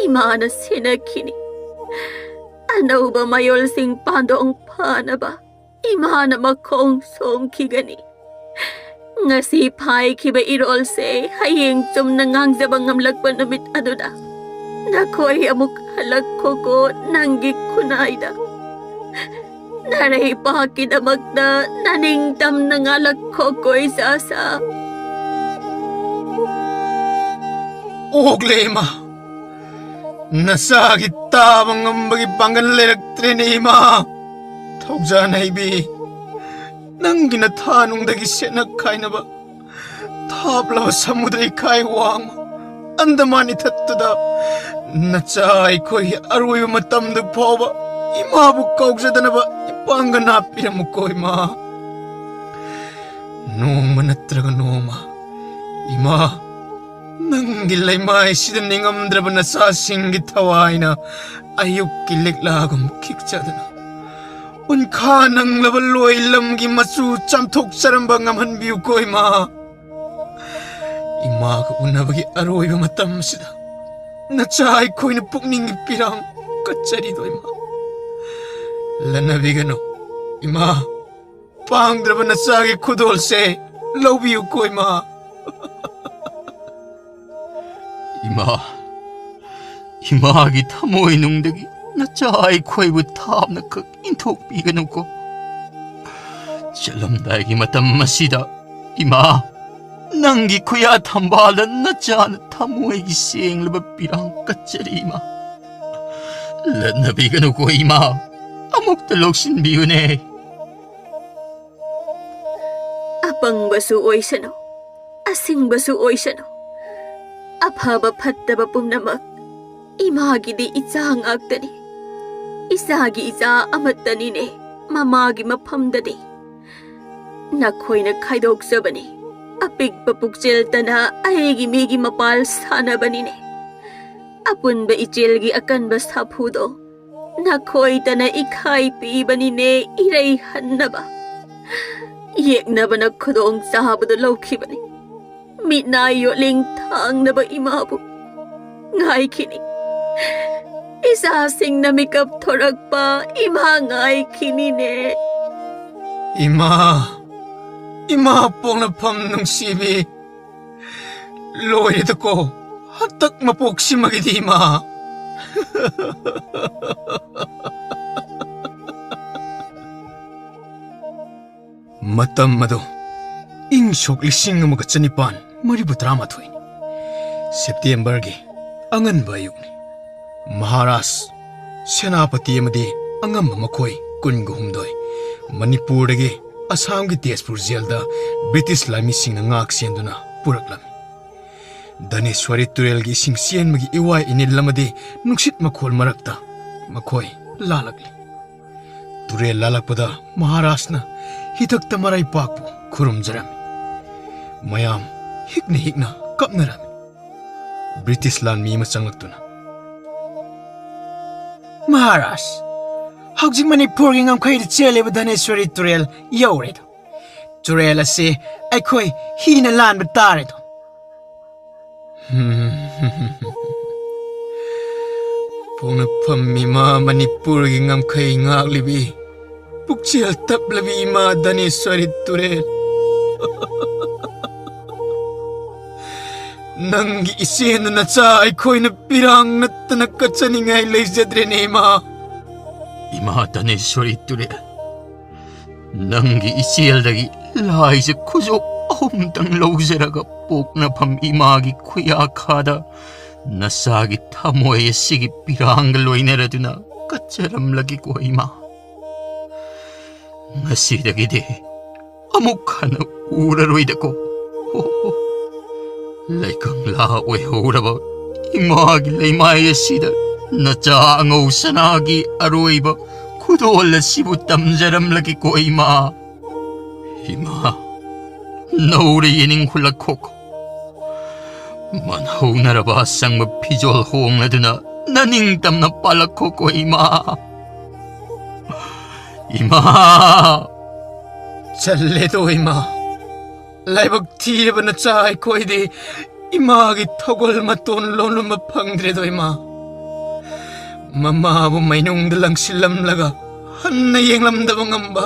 ꯏꯃꯥꯅ ꯁꯦꯟꯅꯈꯤꯅꯤ꯫ ꯑꯅꯧꯕ ꯃꯌꯣꯜꯁꯤꯡ ꯄꯥꯟꯗꯣꯡ ꯐꯥꯅꯕ ꯏꯃꯥꯅ ꯃꯈꯣꯡ ꯁꯣꯝꯈꯤꯒꯅꯤ꯫ ꯉꯁꯤ ꯐꯥꯏꯈꯤꯕ ꯏꯔꯣꯜꯁꯦ ꯍꯌꯦꯡ ꯆꯨꯝꯅ ꯉꯥꯡꯖꯕ ꯉꯝꯂꯛꯄ ꯅꯨꯃꯤꯠ ꯑꯗꯨꯗ ꯅꯈꯣꯏ ꯑꯃꯨꯛ ꯍꯜꯂꯛꯈꯣꯀꯣ ꯅꯪꯒꯤ ꯈꯨꯟꯅꯥꯏꯗ꯫ ꯅꯔꯩꯄꯥꯛꯀꯤꯗꯃꯛꯇ ꯅꯅꯤꯡꯇꯝꯅ ꯉꯥꯜꯂꯛꯈꯣ ꯀꯣꯏꯖꯥꯁꯥ꯫ ꯑꯣꯛꯂꯦ ꯏꯃꯥ, ꯅꯆꯥꯒꯤ ꯇꯥꯕ ꯉꯝꯕꯒꯤ ꯄꯥꯡꯒꯜ ꯂꯩꯔꯛꯇ꯭ꯔꯦꯅꯦ ꯏꯃꯥ꯫ ꯊꯧꯖꯥꯟ ꯍꯩꯕꯤ, ꯅꯪꯒꯤ ꯅꯊꯥꯅꯨꯡꯗꯒꯤ ꯁꯦꯠꯅ ꯈꯥꯏꯅꯕ ꯊꯥꯞꯂꯕ ꯁꯃꯨꯗ꯭ꯔ ꯏꯀꯥꯏ ꯋꯥꯡꯃ ꯑꯟꯗꯃꯥꯟ ꯏꯊꯠꯇꯨꯗ ꯅꯆꯥ ꯑꯩꯈꯣꯏꯒꯤ ꯑꯔꯣꯏꯕ ꯃꯇꯝꯗꯨ ꯐꯥꯎꯕ ꯏꯃꯥꯕꯨ ꯀꯥꯎꯖꯗꯅꯕ ꯏꯄꯥꯡꯒꯅꯥ ꯄꯤꯔꯝꯃꯨꯀꯣ ꯏꯃꯥ꯫ ꯅꯣꯡꯃ ꯅꯠꯇ꯭ꯔꯒ ꯅꯣꯡꯃ ꯏꯃꯥ, ꯅꯪꯒꯤ ꯂꯩꯃꯥꯏꯁꯤꯗ ꯅꯤꯡꯉꯝꯗ꯭ꯔꯕ ꯅꯆꯥꯁꯤꯡꯒꯤ ꯊꯋꯥꯏꯅ ꯑꯌꯨꯛꯀꯤ ꯂꯤꯛꯂꯥꯒꯨꯝ ꯈꯤꯛꯆꯗꯨꯅ ꯎꯟꯈꯥ ꯅꯪꯂꯕ ꯂꯣꯏ ꯂꯝꯒꯤ ꯃꯆꯨ ꯆꯥꯝꯊꯣꯛꯆꯔꯝꯕ ꯉꯝꯍꯟꯕꯤꯌꯨꯀꯣ ꯏꯃꯥ꯫ ꯏꯃꯥꯒ ꯎꯅꯕꯒꯤ ꯑꯔꯣꯏꯕ ꯃꯇꯝ ꯑꯁꯤꯗ ꯅꯆꯥ ꯑꯩꯈꯣꯏꯅ ꯄꯨꯛꯅꯤꯡꯒꯤ ꯄꯤꯔꯥꯡ ꯀꯠꯆꯔꯤꯗꯣ ꯏꯃꯥ꯫ ꯂꯟꯅꯕꯤꯒꯅꯨ ꯏꯃꯥ, ꯄꯥꯡꯗ꯭ꯔꯕ ꯅꯆꯥꯒꯤ ꯈꯨꯗꯣꯜꯁꯦ ꯂꯧꯕꯤꯌꯨꯀꯣ ꯏꯃꯥ꯫ ꯏꯃꯥ, ꯏꯃꯥꯒꯤ ꯊꯃꯣꯏꯅꯨꯡꯗꯒꯤ ꯅꯆꯥ ꯑꯩꯈꯣꯏꯕꯨ ꯊꯥꯞꯅ ꯈꯛ ꯏꯟꯊꯣꯛꯄꯤꯒꯅꯨꯀꯣ꯫ ꯆꯠꯂꯝꯗꯥꯏꯒꯤ ꯃꯇꯝ ꯑꯁꯤꯗ ꯏꯃꯥ, ꯅꯪꯒꯤ ꯈꯨꯌꯥ ꯊꯝꯕꯥꯜꯗ ꯅꯆꯥꯅ ꯊꯃꯣꯏꯒꯤ ꯁꯦꯡꯂꯕ ꯄꯤꯔꯥꯡ ꯀꯠꯆꯔꯤ ꯏꯃꯥ꯫ ꯂꯠꯅꯕꯤꯒꯅꯨꯀꯣ ꯏꯃꯥ, ꯑꯃꯨꯛꯇ ꯂꯧꯁꯤꯟꯕꯤꯌꯨꯅꯦ꯫ ꯑꯄꯪꯕꯁꯨ ꯑꯣꯏꯁꯅꯨ, ꯑꯁꯤꯡꯕꯁꯨ ꯑꯣꯏꯁꯅꯨ, ꯑꯐꯕ ꯐꯠꯇꯕ ꯄꯨꯝꯅꯃꯛ ꯏꯃꯥꯒꯤꯗꯤ ꯏꯆꯥ ꯉꯥꯛꯇꯅꯤ꯫ ꯏꯆꯥꯒꯤ ꯏꯆꯥ ꯑꯃꯠꯇꯅꯤꯅꯦ ꯃꯃꯥꯒꯤ ꯃꯐꯝꯗꯗꯤ꯫ ꯅꯈꯣꯏꯅ ꯈꯥꯏꯗꯣꯛꯆꯕꯅꯤ꯫ ꯑꯄꯤꯛꯄ ꯄꯨꯛꯆꯦꯜꯇꯅ ꯑꯩꯒꯤ ꯃꯤꯒꯤ ꯃꯄꯥꯜ ꯁꯥꯟꯅꯕꯅꯤꯅꯦ꯫ ꯑꯄꯨꯟꯕ ꯏꯆꯦꯜꯒꯤ ꯑꯀꯟꯕ ꯁꯥꯐꯨꯗꯣ ꯅꯈꯣꯏꯗꯅ ꯏꯈꯥꯏ ꯄꯤꯕꯅꯤꯅꯦ, ꯏꯔꯩ ꯍꯟꯅꯕ꯫ ꯌꯦꯛꯅꯕꯅ ꯈꯨꯗꯣꯡ ꯆꯥꯕꯗꯨ ꯂꯧꯈꯤꯕꯅꯤ꯫ ꯃꯤꯠꯅꯥꯏ ꯌꯣꯠꯂꯤꯡ ꯊꯥꯡꯅꯕ ꯏꯃꯥꯕꯨ ꯉꯥꯏꯈꯤꯅꯤ꯫ ꯏꯆꯥꯁꯤꯡꯅ ꯃꯤꯀꯞ ꯊꯣꯔꯛꯄ ꯏꯃꯥ ꯉꯥꯏꯈꯤꯅꯤꯅꯦ꯫ ꯏꯃꯥ, ꯏꯃꯥ ꯄꯣꯛꯅꯐꯝ ꯅꯨꯡꯁꯤꯕꯤ, ꯂꯣꯏꯔꯦꯗꯀꯣ ꯍꯟꯇꯛ ꯃꯄꯣꯛꯁꯤꯃꯒꯤꯗꯤ ꯏꯃꯥ꯫ ꯃꯇꯝ ꯑꯗꯣ ꯏꯪ ꯁꯣꯛ ꯂꯤꯁꯤꯡ ꯑꯃꯒ ꯆꯅꯤꯄꯥꯟ ꯃꯔꯤꯐꯨ ꯇꯔꯥꯃꯥꯊꯣꯏꯅꯤ꯫ ꯁꯦꯞꯇꯦꯝꯕꯔꯒꯤ ꯑꯉꯟꯕ ꯑꯌꯨꯛꯅꯤ꯫ ꯃꯍꯥꯔꯥꯖ, ꯁꯦꯅꯥꯄꯇꯤ ꯑꯃꯗꯤ ꯑꯉꯝꯕ ꯃꯈꯣꯏ ꯀꯨꯟꯒ ꯍꯨꯝꯗꯣꯏ ꯃꯅꯤꯄꯨꯔꯗꯒꯤ ꯑꯁꯥꯝꯒꯤ ꯇꯦꯖꯄꯨꯔ ꯖꯦꯜꯗ ꯕ꯭ꯔꯤꯇꯤꯁ ꯂꯥꯟꯃꯤꯁꯤꯡꯅ ꯉꯥꯛ ꯁꯦꯟꯗꯨꯅ ꯄꯨꯔꯛꯂꯝꯃꯤ꯫ ꯙꯅꯦꯁ꯭ꯋꯔꯤ ꯇꯨꯔꯦꯜꯒꯤ ꯏꯁꯤꯡ ꯆꯦꯟꯕꯒꯤ ꯏꯋꯥꯏ ꯏꯅꯤꯜ ꯑꯃꯗꯤ ꯅꯨꯡꯁꯤꯠ ꯃꯈꯣꯜ ꯃꯔꯛꯇ ꯃꯈꯣꯏ ꯂꯥꯜꯂꯛꯂꯤ꯫ ꯇꯨꯔꯦꯜ ꯂꯥꯜꯂꯛꯄꯗ ꯃꯍꯥꯔꯥꯖꯅ ꯍꯤꯗꯛꯇ ꯃꯔꯥꯏꯄꯥꯛꯄꯨ ꯈꯨꯔꯨꯝꯖꯔꯝꯃꯤ꯫ ꯃꯌꯥꯝ ꯍꯤꯛꯅ ꯍꯤꯛꯅ ꯀꯞꯅꯔꯝꯃꯤ꯫ ꯕ꯭ꯔꯤꯇꯤꯁ ꯂꯥꯟꯃꯤ ꯑꯃ ꯆꯪꯂꯛꯇꯨꯅ, "ꯃꯍꯥꯔꯥꯖ, ꯍꯧꯖꯤꯛ ꯃꯅꯤꯄꯨꯔꯒꯤ ꯉꯝꯈꯩꯗ ꯆꯦꯜꯂꯤꯕ ꯙꯅꯦꯁ꯭ꯋꯔꯤ ꯇꯨꯔꯦꯜ ꯌꯧꯔꯦꯗꯣ꯫ ꯇꯨꯔꯦꯜ ꯑꯁꯤ ꯑꯩꯈꯣꯏ ꯍꯤꯅ ꯂꯥꯟꯕ ꯇꯥꯔꯦꯗꯣ꯫" ꯄꯣꯛꯅꯐꯝ ꯏꯃꯥ ꯃꯅꯤꯄꯨꯔꯒꯤ ꯉꯝꯈꯩ ꯉꯥꯛꯂꯤꯕꯤ, ꯄꯨꯛꯆꯦꯜ ꯇꯞꯂꯕꯤ ꯏꯃꯥ ꯙꯅꯦꯁ꯭ꯋꯔꯤ ꯇꯨꯔꯦꯜ꯫ ꯅꯪꯒꯤ ꯏꯆꯦꯅ ꯅꯆꯥ ꯑꯩꯈꯣꯏꯅ ꯄꯤꯔꯥꯡ ꯅꯠꯇꯅ ꯀꯠꯆꯅꯤꯡꯉꯥꯏ ꯂꯩꯖꯗ꯭ꯔꯦꯅꯦ ꯏꯃꯥ꯫ ꯏꯃꯥ ꯙꯅꯦꯁ꯭ꯋꯔꯤ ꯇꯨꯔꯦꯜ, ꯅꯪꯒꯤ ꯏꯆꯦꯜꯗꯒꯤ ꯂꯥꯏꯖ ꯈꯨꯖꯣꯞ ꯑꯍꯨꯝꯇꯪ ꯂꯧꯖꯔꯒ ꯄꯣꯛꯅꯐꯝ ꯏꯃꯥꯒꯤ ꯈꯨꯌꯥꯈꯥꯗ ꯅꯆꯥꯒꯤ ꯊꯃꯣꯏ ꯑꯁꯤꯒꯤ ꯄꯤꯔꯥꯡꯒ ꯂꯣꯏꯅꯔꯗꯨꯅ ꯀꯠꯆꯔꯝꯂꯒꯦꯀꯣ ꯏꯃꯥ꯫ ꯉꯁꯤꯗꯒꯤꯗꯤ ꯑꯃꯨꯛ ꯍꯟꯅ ꯎꯔꯔꯣꯏꯗꯀꯣ꯫ ꯂꯩꯀꯪꯂꯥ ꯑꯣꯏꯍꯧꯔꯕ ꯏꯃꯥꯒꯤ ꯂꯩꯃꯥꯏ ꯑꯁꯤꯗ ꯅꯆꯥ ꯑꯉꯧ ꯁꯅꯥꯒꯤ ꯑꯔꯣꯏꯕ ꯈꯨꯗꯣꯜ ꯑꯁꯤꯕꯨ ꯇꯝꯖꯔꯝꯂꯒꯦꯀꯣ ꯏꯃꯥ꯫ ꯏꯃꯥ, ꯅꯧꯔ ꯌꯦꯅꯤꯡ ꯍꯨꯜꯂꯛꯈꯣꯀꯣ꯫ ꯃꯟꯍꯧꯅꯔꯕ ꯑꯁꯪꯕ ꯐꯤꯖꯣꯜ ꯍꯣꯡꯂꯗꯨꯅ ꯅꯅꯤꯡꯇꯝꯅ ꯄꯥꯜꯂꯛꯈꯣꯀꯣ ꯏꯃꯥ꯫ ꯏꯃꯥ! ꯆꯜꯂꯦꯗꯣ ꯏꯃꯥ꯫ ꯂꯥꯏꯕꯛ ꯊꯤꯔꯕ ꯅꯆꯥ ꯑꯩꯈꯣꯏꯗꯤ ꯏꯃꯥꯒꯤ ꯊꯧꯒꯜ ꯃꯇꯣꯟ ꯂꯣꯜꯂꯝꯕ ꯐꯪꯗ꯭ꯔꯦꯗꯣ ꯏꯃꯥ꯫ ꯃꯃꯥꯕꯨ ꯃꯩꯅꯨꯡꯗ ꯂꯪꯁꯤꯜꯂꯝꯂꯒ ꯍꯟꯅ ꯌꯦꯡꯂꯝꯗꯕ ꯉꯝꯕ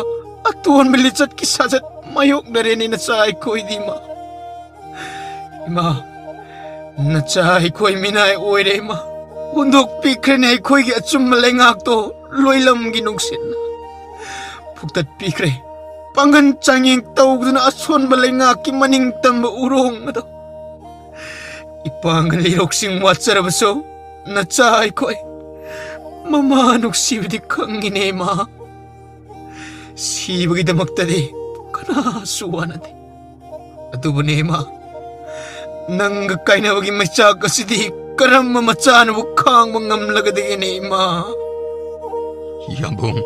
ꯑꯇꯣꯟꯕ ꯂꯤꯆꯠꯀꯤ ꯁꯥꯖꯠ ꯃꯥꯌꯣꯛꯅꯔꯦꯅꯦ ꯅꯆꯥ ꯑꯩꯈꯣꯏꯗꯤ ꯏꯃꯥ꯫ ꯏꯃꯥ, ꯅꯆꯥ ꯑꯩꯈꯣꯏ ꯃꯤꯅꯥꯏ ꯑꯣꯏꯔꯦ ꯏꯃꯥ꯫ ꯍꯨꯟꯗꯣꯛꯄꯤꯈ꯭ꯔꯦꯅꯦ ꯑꯩꯈꯣꯏꯒꯤ ꯑꯆꯨꯝꯕ ꯂꯩꯉꯥꯛꯇꯣ ꯂꯣꯏꯂꯝꯒꯤ ꯅꯨꯡꯁꯤꯠꯅ꯫ ꯐꯨꯛꯇꯠꯄꯤꯈ꯭ꯔꯦ ꯄꯥꯡꯒꯟ ꯆꯥꯡꯌꯦꯡ ꯇꯧꯗꯨꯅ ꯑꯁꯣꯟꯕ ꯂꯩꯉꯥꯛꯀꯤ ꯃꯅꯤꯡ ꯇꯝꯕ ꯎꯔꯣꯡ ꯑꯗꯣ꯫ ꯏꯄꯥꯡꯒꯜ ꯏꯔꯣꯛꯁꯤꯡ ꯋꯥꯠꯆꯔꯕꯁꯨ ꯅꯆꯥ ꯑꯩꯈꯣꯏ ꯃꯃꯥ ꯅꯨꯡꯁꯤꯕꯗꯤ ꯈꯪꯉꯤꯅꯦ ꯏꯃꯥ꯫ ꯁꯤꯕꯒꯤꯗꯃꯛꯇꯗꯤ ꯀꯅꯥꯁꯨ ꯋꯥꯅꯗꯦ꯫ ꯑꯗꯨꯕꯨꯅꯦ ꯏꯃꯥ, ꯅꯪꯒ ꯀꯥꯏꯅꯕꯒꯤ ꯃꯩꯆꯥꯛ ꯑꯁꯤꯗꯤ ꯀꯔꯝꯕ ꯃꯆꯥꯅꯕꯨ ꯈꯥꯡꯕ ꯉꯝꯂꯒꯗꯒꯦꯅꯦ ꯏꯃꯥ? ꯌꯥꯝꯕꯨꯡ,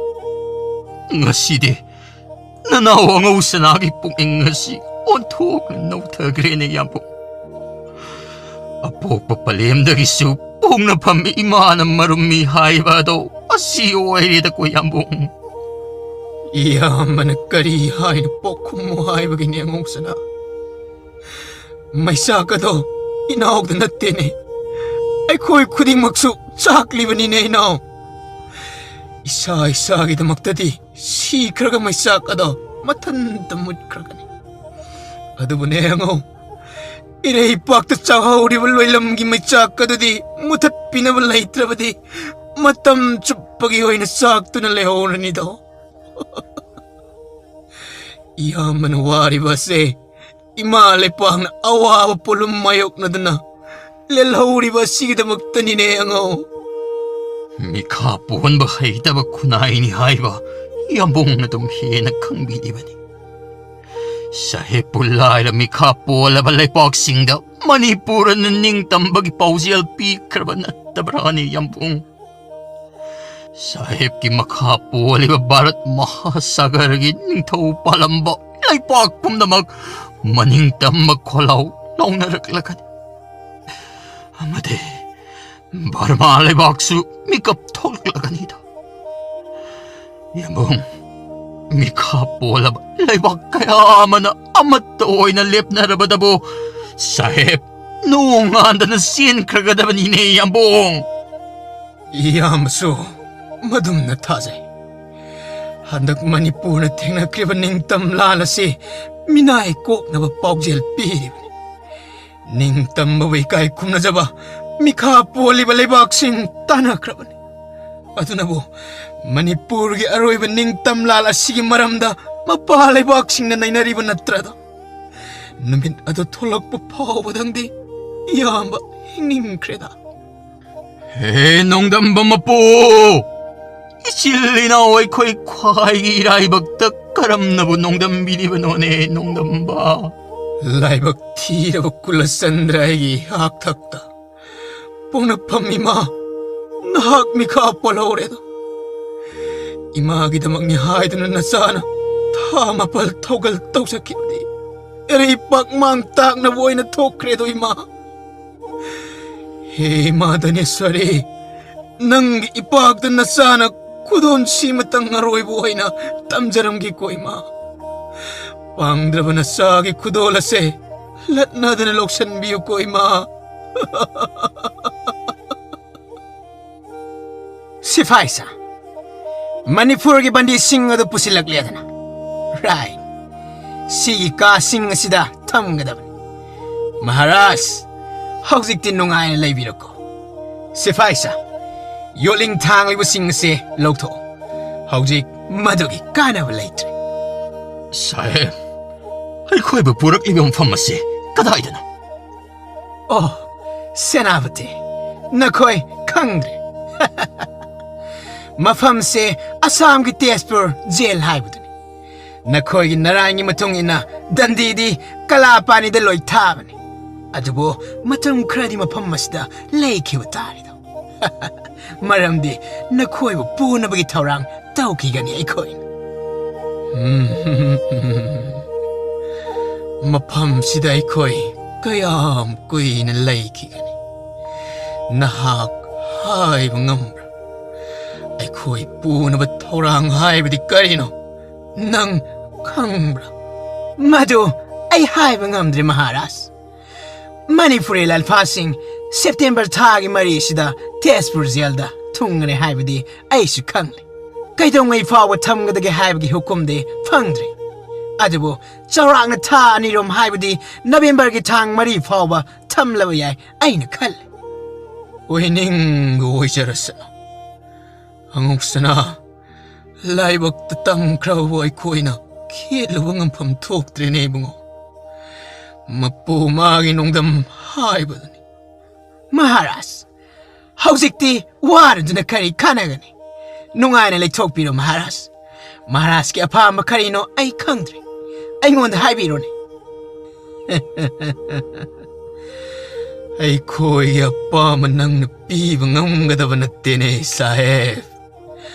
ꯉꯁꯤꯗꯤ ꯅꯅꯥꯎ ꯑꯉꯧ ꯁꯅꯥꯒꯤ ꯄꯨꯛꯅꯤꯡ ꯑꯁꯤ ꯑꯣꯟꯊꯣꯛꯅ ꯅꯧꯊꯈ꯭ꯔꯦꯅꯦ ꯌꯥꯝꯕꯨꯡ꯫ ꯑꯄꯣꯛꯄ ꯄꯂꯦꯝꯗꯒꯤꯁꯨ ꯄꯣꯛꯅꯐꯝ ꯏꯃꯥꯅ ꯃꯔꯨꯝꯃꯤ ꯍꯥꯏꯕ ꯑꯗꯣ ꯑꯁꯤ ꯑꯣꯏꯔꯦꯗꯀꯣ ꯌꯥꯝꯕꯨꯡ꯫ ꯏꯌꯥꯝꯕꯅ ꯀꯔꯤ ꯍꯥꯏꯅ ꯄꯣꯛꯈꯨꯝꯃꯨ ꯍꯥꯏꯕꯒꯤꯅꯦ ꯑꯉꯧꯁꯅꯥ? ꯃꯩꯆꯥꯛ ꯑꯗꯣ ꯏꯅꯥꯎꯗ ꯅꯠꯇꯦꯅꯦ, ꯑꯩꯈꯣꯏ ꯈꯨꯗꯤꯡꯃꯛꯁꯨ ꯆꯥꯛꯂꯤꯕꯅꯤꯅꯦ ꯏꯅꯥꯎ꯫ ꯏꯁꯥ ꯏꯁꯥꯒꯤꯗꯃꯛꯇꯗꯤ ꯁꯤꯈ꯭ꯔꯒ ꯃꯩꯆꯥꯛ ꯑꯗꯣ ꯃꯊꯟꯇ ꯃꯨꯠꯈ꯭ꯔꯒꯅꯤ꯫ ꯑꯗꯨꯕꯨꯅꯦ ꯑꯉꯧ, ꯏꯔꯩꯄꯥꯛꯇ ꯆꯥꯛꯍꯧꯔꯤꯕ ꯂꯣꯏꯂꯝꯒꯤ ꯃꯩꯆꯥꯛ ꯑꯗꯨꯗꯤ ꯃꯨꯊꯠꯄꯤꯅꯕ ꯂꯩꯇ꯭ꯔꯕꯗꯤ ꯃꯇꯝ ꯆꯨꯞꯄꯒꯤ ꯑꯣꯏꯅ ꯆꯥꯛꯇꯨꯅ ꯂꯩꯍꯧꯔꯅꯤꯗꯣ꯫ ꯏꯌꯥꯝꯕꯅ ꯋꯥꯔꯤꯕ ꯑꯁꯦ ꯏꯃꯥ ꯂꯩꯄꯥꯛꯅ ꯑꯋꯥꯕ ꯄꯣꯠꯂꯨꯝ ꯃꯥꯌꯣꯛꯅꯗꯨꯅ ꯂꯦꯜꯍꯧꯔꯤꯕ ꯑꯁꯤꯒꯤꯗꯃꯛꯇꯅꯤꯅꯦ ꯑꯉꯧ꯫ ꯃꯤꯈꯥ ꯄꯣꯟꯕ ꯍꯩꯇꯕ ꯈꯨꯟꯅꯥꯏꯅꯤ ꯍꯥꯏꯕ ꯌꯥꯝꯕꯨꯡꯅ ꯑꯗꯨꯝ ꯍꯦꯟꯅ ꯈꯪꯕꯤꯔꯤꯕꯅꯤ꯫ ꯁꯥꯍꯦꯕꯄꯨ ꯂꯥꯏꯔ ꯃꯤꯈꯥ ꯄꯣꯜꯂꯕ ꯂꯩꯄꯥꯛꯁꯤꯡꯗ ꯃꯅꯤꯄꯨꯔꯅ ꯅꯤꯡꯇꯝꯕꯒꯤ ꯄꯥꯎꯖꯦꯜ ꯄꯤꯈ꯭ꯔꯕ ꯅꯠꯇꯕ꯭ꯔꯥꯅꯦ ꯌꯥꯝꯕꯨꯡ? ꯁꯥꯍꯦꯕꯀꯤ ꯃꯈꯥ ꯄꯣꯜꯂꯤꯕ ꯚꯥꯔꯠ ꯃꯍꯥꯁꯥꯒꯔꯒꯤ ꯅꯤꯡꯊꯧ ꯄꯥꯜꯂꯝꯕ ꯂꯩꯄꯥꯛ ꯄꯨꯝꯅꯃꯛ ꯃꯅꯤꯡ ꯇꯝꯕ ꯈꯣꯜꯂꯥꯎ ꯂꯥꯎꯅꯔꯛꯂꯒꯅꯤ꯫ ꯑꯃꯗꯤ ꯕꯔꯃꯥ ꯂꯩꯕꯥꯛꯁꯨ ꯃꯤꯀꯞ ꯊꯣꯛꯂꯛꯂꯒꯅꯤꯗ꯫ ꯌꯥꯝꯕꯨꯡ, ꯃꯤꯈꯥ ꯄꯣꯜꯂꯕ ꯂꯩꯕꯥꯛ ꯀꯌꯥ ꯑꯃꯅ ꯑꯃꯠꯇ ꯑꯣꯏꯅ ꯂꯦꯞꯅꯔꯕꯗꯕꯨ ꯁꯥꯍꯦꯕ ꯅꯣꯡꯉꯥꯟꯗꯅ ꯆꯦꯟꯈ꯭ꯔꯒꯗꯕꯅꯤꯅꯦ, ꯌꯥꯝꯕꯨꯡ꯫ ꯏꯌꯥꯝꯕꯁꯨ ꯃꯗꯨꯝꯅ ꯊꯥꯖꯩ꯫ ꯍꯟꯗꯛ ꯃꯅꯤꯄꯨꯔꯅ ꯊꯦꯡꯅꯈ꯭ꯔꯤꯕ ꯅꯤꯡꯇꯝ ꯂꯥꯟ ꯑꯁꯤ ꯃꯤꯅꯥꯏ ꯀꯣꯛꯅꯕ ꯄꯥꯎꯖꯦꯜ ꯄꯤꯔꯤꯕꯅꯤ꯫ ꯅꯤꯡꯇꯝꯕꯕꯨ ꯏꯀꯥꯏ ꯈꯨꯝꯅꯖꯕ ꯃꯤꯈꯥ ꯄꯣꯜꯂꯤꯕ ꯂꯩꯕꯥꯛꯁꯤꯡ ꯇꯥꯟꯅꯈ꯭ꯔꯕꯅꯤ꯫ ꯑꯗꯨꯅꯕꯨ ꯃꯅꯤꯄꯨꯔꯒꯤ ꯑꯔꯣꯏꯕ ꯅꯤꯡꯇꯝ ꯂꯥꯟ ꯑꯁꯤꯒꯤ ꯃꯔꯝꯗ ꯃꯄꯥ ꯂꯩꯕꯥꯛꯁꯤꯡꯅ ꯅꯩꯅꯔꯤꯕ ꯅꯠꯇ꯭ꯔꯗ? ꯅꯨꯃꯤꯠ ꯑꯗꯨ ꯊꯣꯛꯂꯛꯄ ꯐꯥꯎꯕꯗꯪꯗꯤ ꯏꯌꯥꯝꯕ ꯍꯤꯡꯅꯤꯡꯈ꯭ꯔꯦꯗ꯫ ꯍꯦ ꯅꯣꯡꯗꯝꯕ ꯃꯄꯨ! ꯏꯆꯤꯜ ꯏꯅꯥꯎ ꯑꯩꯈꯣꯏ ꯈ꯭ꯋꯥꯏꯒꯤ ꯏꯔꯥꯏꯕꯛꯇ ꯀꯔꯝꯅꯕꯨ ꯅꯣꯡꯗꯝꯕꯤꯔꯤꯕꯅꯣꯅꯦ, ꯅꯣꯡꯗꯝꯕ? ꯂꯥꯏꯕꯛ ꯊꯤꯔꯕ ꯀꯨꯂꯆꯟꯗ꯭ꯔ ꯑꯩꯒꯤ ꯍꯥꯛꯊꯛꯇ꯫ ꯄꯣꯛꯅꯐꯝ ꯏꯃꯥ, ꯅꯍꯥꯛ ꯃꯤꯈꯥ ꯄꯣꯜꯍꯧꯔꯦꯗꯣ꯫ ꯏꯃꯥꯒꯤꯗꯃꯛꯅꯤ ꯍꯥꯏꯗꯨꯅ ꯅꯆꯥꯅ ꯊꯥ ꯃꯥꯄꯜ ꯊꯧꯒꯜ ꯇꯧꯖꯈꯤꯕꯗꯤ ꯏꯔꯩꯄꯥꯛ ꯃꯥꯡ ꯇꯥꯛꯅꯕ ꯑꯣꯏꯅ ꯊꯣꯛꯈ꯭ꯔꯦꯗꯣ ꯏꯃꯥ꯫ ꯍꯦ ꯏꯃꯥ ꯙꯅꯦꯁ꯭ꯋꯔꯤ, ꯅꯪꯒꯤ ꯏꯄꯥꯛꯇ ꯅꯆꯥꯅ ꯈꯨꯗꯣꯜ ꯁꯤꯃꯇꯪ ꯑꯔꯣꯏꯕ ꯑꯣꯏꯅ ꯇꯝꯖꯔꯝꯒꯦꯀꯣ ꯏꯃꯥ꯫ ꯄꯥꯡꯗ꯭ꯔꯕ ꯅꯆꯥꯒꯤ ꯈꯨꯗꯣꯜ ꯑꯁꯦ ꯂꯠꯅꯗꯅ ꯂꯧꯁꯟꯕꯤꯌꯨꯀꯣ ꯏꯃꯥ꯫ ꯁꯤꯐꯥꯏ ꯁꯥ, ꯃꯅꯤꯄꯨꯔꯒꯤ ꯕꯟꯗꯤꯁꯤꯡ ꯑꯗꯨ ꯄꯨꯁꯤꯜꯂꯛꯂꯦꯗꯅ꯫ ꯔꯥꯏꯠ꯫ ꯁꯤꯒꯤ ꯀꯥꯁꯤꯡ ꯑꯁꯤꯗ ꯊꯝꯒꯗꯕꯅꯤ꯫ ꯃꯍꯥꯔꯥꯖ, ꯍꯧꯖꯤꯛꯇꯤ ꯅꯨꯡꯉꯥꯏꯅ ꯂꯩꯕꯤꯔꯣꯀꯣ꯫ ꯁꯤꯐꯥꯏ ꯁꯥ, ꯌꯣꯠꯂꯤꯡ ꯊꯥꯡꯂꯤꯕꯁꯤꯡ ꯑꯁꯦ ꯂꯧꯊꯣꯛꯑꯣ꯫ ꯍꯧꯖꯤꯛ ꯃꯗꯨꯒꯤ ꯀꯥꯟꯅꯕ ꯂꯩꯇ꯭ꯔꯦ꯫ ꯁꯥꯍꯦꯕ, ꯑꯩꯈꯣꯏꯕꯨ ꯄꯨꯔꯛꯂꯤꯕ ꯃꯐꯝ ꯑꯁꯤ ꯀꯗꯥꯏꯗꯅꯣ? ꯑꯣ, ꯁꯦꯅꯥꯄꯇꯤ, ꯅꯈꯣꯏ ꯈꯪꯗ꯭ꯔꯦ꯫ ꯃꯐꯝꯁꯦ ꯑꯁꯥꯝꯒꯤ ꯇꯦꯖꯄꯨꯔ ꯖꯦꯜ ꯍꯥꯏꯕꯗꯨꯅꯤ꯫ ꯅꯈꯣꯏꯒꯤ ꯅꯔꯥꯏꯟꯒꯤ ꯃꯇꯨꯡ ꯏꯟꯅ ꯗꯟꯗꯤꯗꯤ ꯀꯂꯥꯄꯥꯅꯤꯗ ꯂꯣꯏ ꯊꯥꯕꯅꯤ꯫ ꯑꯗꯨꯕꯨ ꯃꯇꯝ ꯈꯔꯗꯤ ꯃꯐꯝ ꯑꯁꯤꯗ ꯂꯩꯈꯤꯕ ꯇꯥꯔꯦꯗꯣ꯫ ꯃꯔꯝꯗꯤ ꯅꯈꯣꯏꯕꯨ ꯄꯨꯅꯕꯒꯤ ꯊꯧꯔꯥꯡ ꯇꯧꯈꯤꯒꯅꯤ ꯑꯩꯈꯣꯏꯅ꯫ ꯃꯐꯝꯁꯤꯗ ꯑꯩꯈꯣꯏ ꯀꯌꯥꯝ ꯀꯨꯏꯅ ꯂꯩꯈꯤꯒꯅꯤ? ꯅꯍꯥꯛ ꯍꯥꯏꯕ ꯉꯝꯕ꯭ꯔꯥ? ꯑꯩꯈꯣꯏ ꯄꯨꯅꯕ ꯊꯧꯔꯥꯡ ꯍꯥꯏꯕꯗꯤ ꯀꯔꯤꯅꯣ? ꯅꯪ ꯈꯪꯕ꯭ꯔꯥ? ꯃꯗꯨ ꯑꯩ ꯍꯥꯏꯕ ꯉꯝꯗ꯭ꯔꯦ, ꯃꯍꯥꯔꯥꯖ꯫ ꯃꯅꯤꯄꯨꯔꯤ ꯂꯥꯜꯐꯥꯁꯤꯡ ꯁꯦꯞꯇꯦꯝꯕꯔ ꯊꯥꯒꯤ ꯃꯔꯤꯁꯤꯗ ꯇꯦꯖꯄꯨꯔ ꯖꯦꯜꯗ ꯊꯨꯡꯒꯅꯤ ꯍꯥꯏꯕꯗꯤ ꯑꯩꯁꯨ ꯈꯪꯂꯦ꯫ ꯀꯩꯗꯧꯉꯩ ꯐꯥꯎꯕ ꯊꯝꯒꯗꯒꯦ ꯍꯥꯏꯕꯒꯤ ꯍꯨꯀꯨꯝꯗꯤ ꯐꯪꯗ꯭ꯔꯤ꯫ ꯑꯗꯨꯕꯨ ꯆꯥꯎꯔꯥꯛꯅ ꯊꯥ ꯑꯅꯤꯔꯣꯝ, ꯍꯥꯏꯕꯗꯤ ꯅꯕꯦꯝꯕꯔꯒꯤ ꯇꯥꯡ ꯃꯔꯤ ꯐꯥꯎꯕ ꯊꯝꯂꯕ ꯌꯥꯏ ꯑꯩꯅ ꯈꯜꯂꯤ꯫ ꯑꯣꯏꯅꯤꯡꯕ ꯑꯣꯏꯖꯔꯁꯅꯨ꯫ ꯑꯉꯧꯁꯅꯥ, ꯂꯥꯏꯕꯛꯇ ꯇꯝꯈ꯭ꯔꯕꯕꯨ ꯑꯩꯈꯣꯏꯅ ꯈꯦꯠꯂꯨꯕ ꯉꯝꯐꯝ ꯊꯣꯛꯇ꯭ꯔꯦꯅꯦ, ꯏꯕꯨꯡꯉꯣ꯫ ꯃꯄꯨ ꯃꯥꯒꯤ ꯅꯣꯡꯗꯝ ꯍꯥꯏꯕꯗꯨꯅꯤ꯫ ꯃꯍꯥꯔꯥꯖ, ꯍꯧꯖꯤꯛꯇꯤ ꯋꯥꯔꯗꯨꯅ ꯀꯔꯤ ꯀꯥꯟꯅꯒꯅꯤ? ꯅꯨꯡꯉꯥꯏꯅ ꯂꯩꯊꯣꯛꯄꯤꯔꯣ, ꯃꯍꯥꯔꯥꯖ꯫ ꯃꯍꯥꯔꯥꯖꯀꯤ ꯑꯄꯥꯝꯕ ꯀꯔꯤꯅꯣ ꯑꯩ ꯈꯪꯗ꯭ꯔꯦ꯫ ꯑꯩꯉꯣꯟꯗ ꯍꯥꯏꯕꯤꯔꯣꯅꯦ꯫ ꯑꯩꯈꯣꯏꯒꯤ ꯑꯄꯥꯝꯕ ꯅꯪꯅ ꯄꯤꯕ ꯉꯝꯒꯗꯕ ꯅꯠꯇꯦꯅꯦ, ꯁꯥꯍꯦꯕ꯫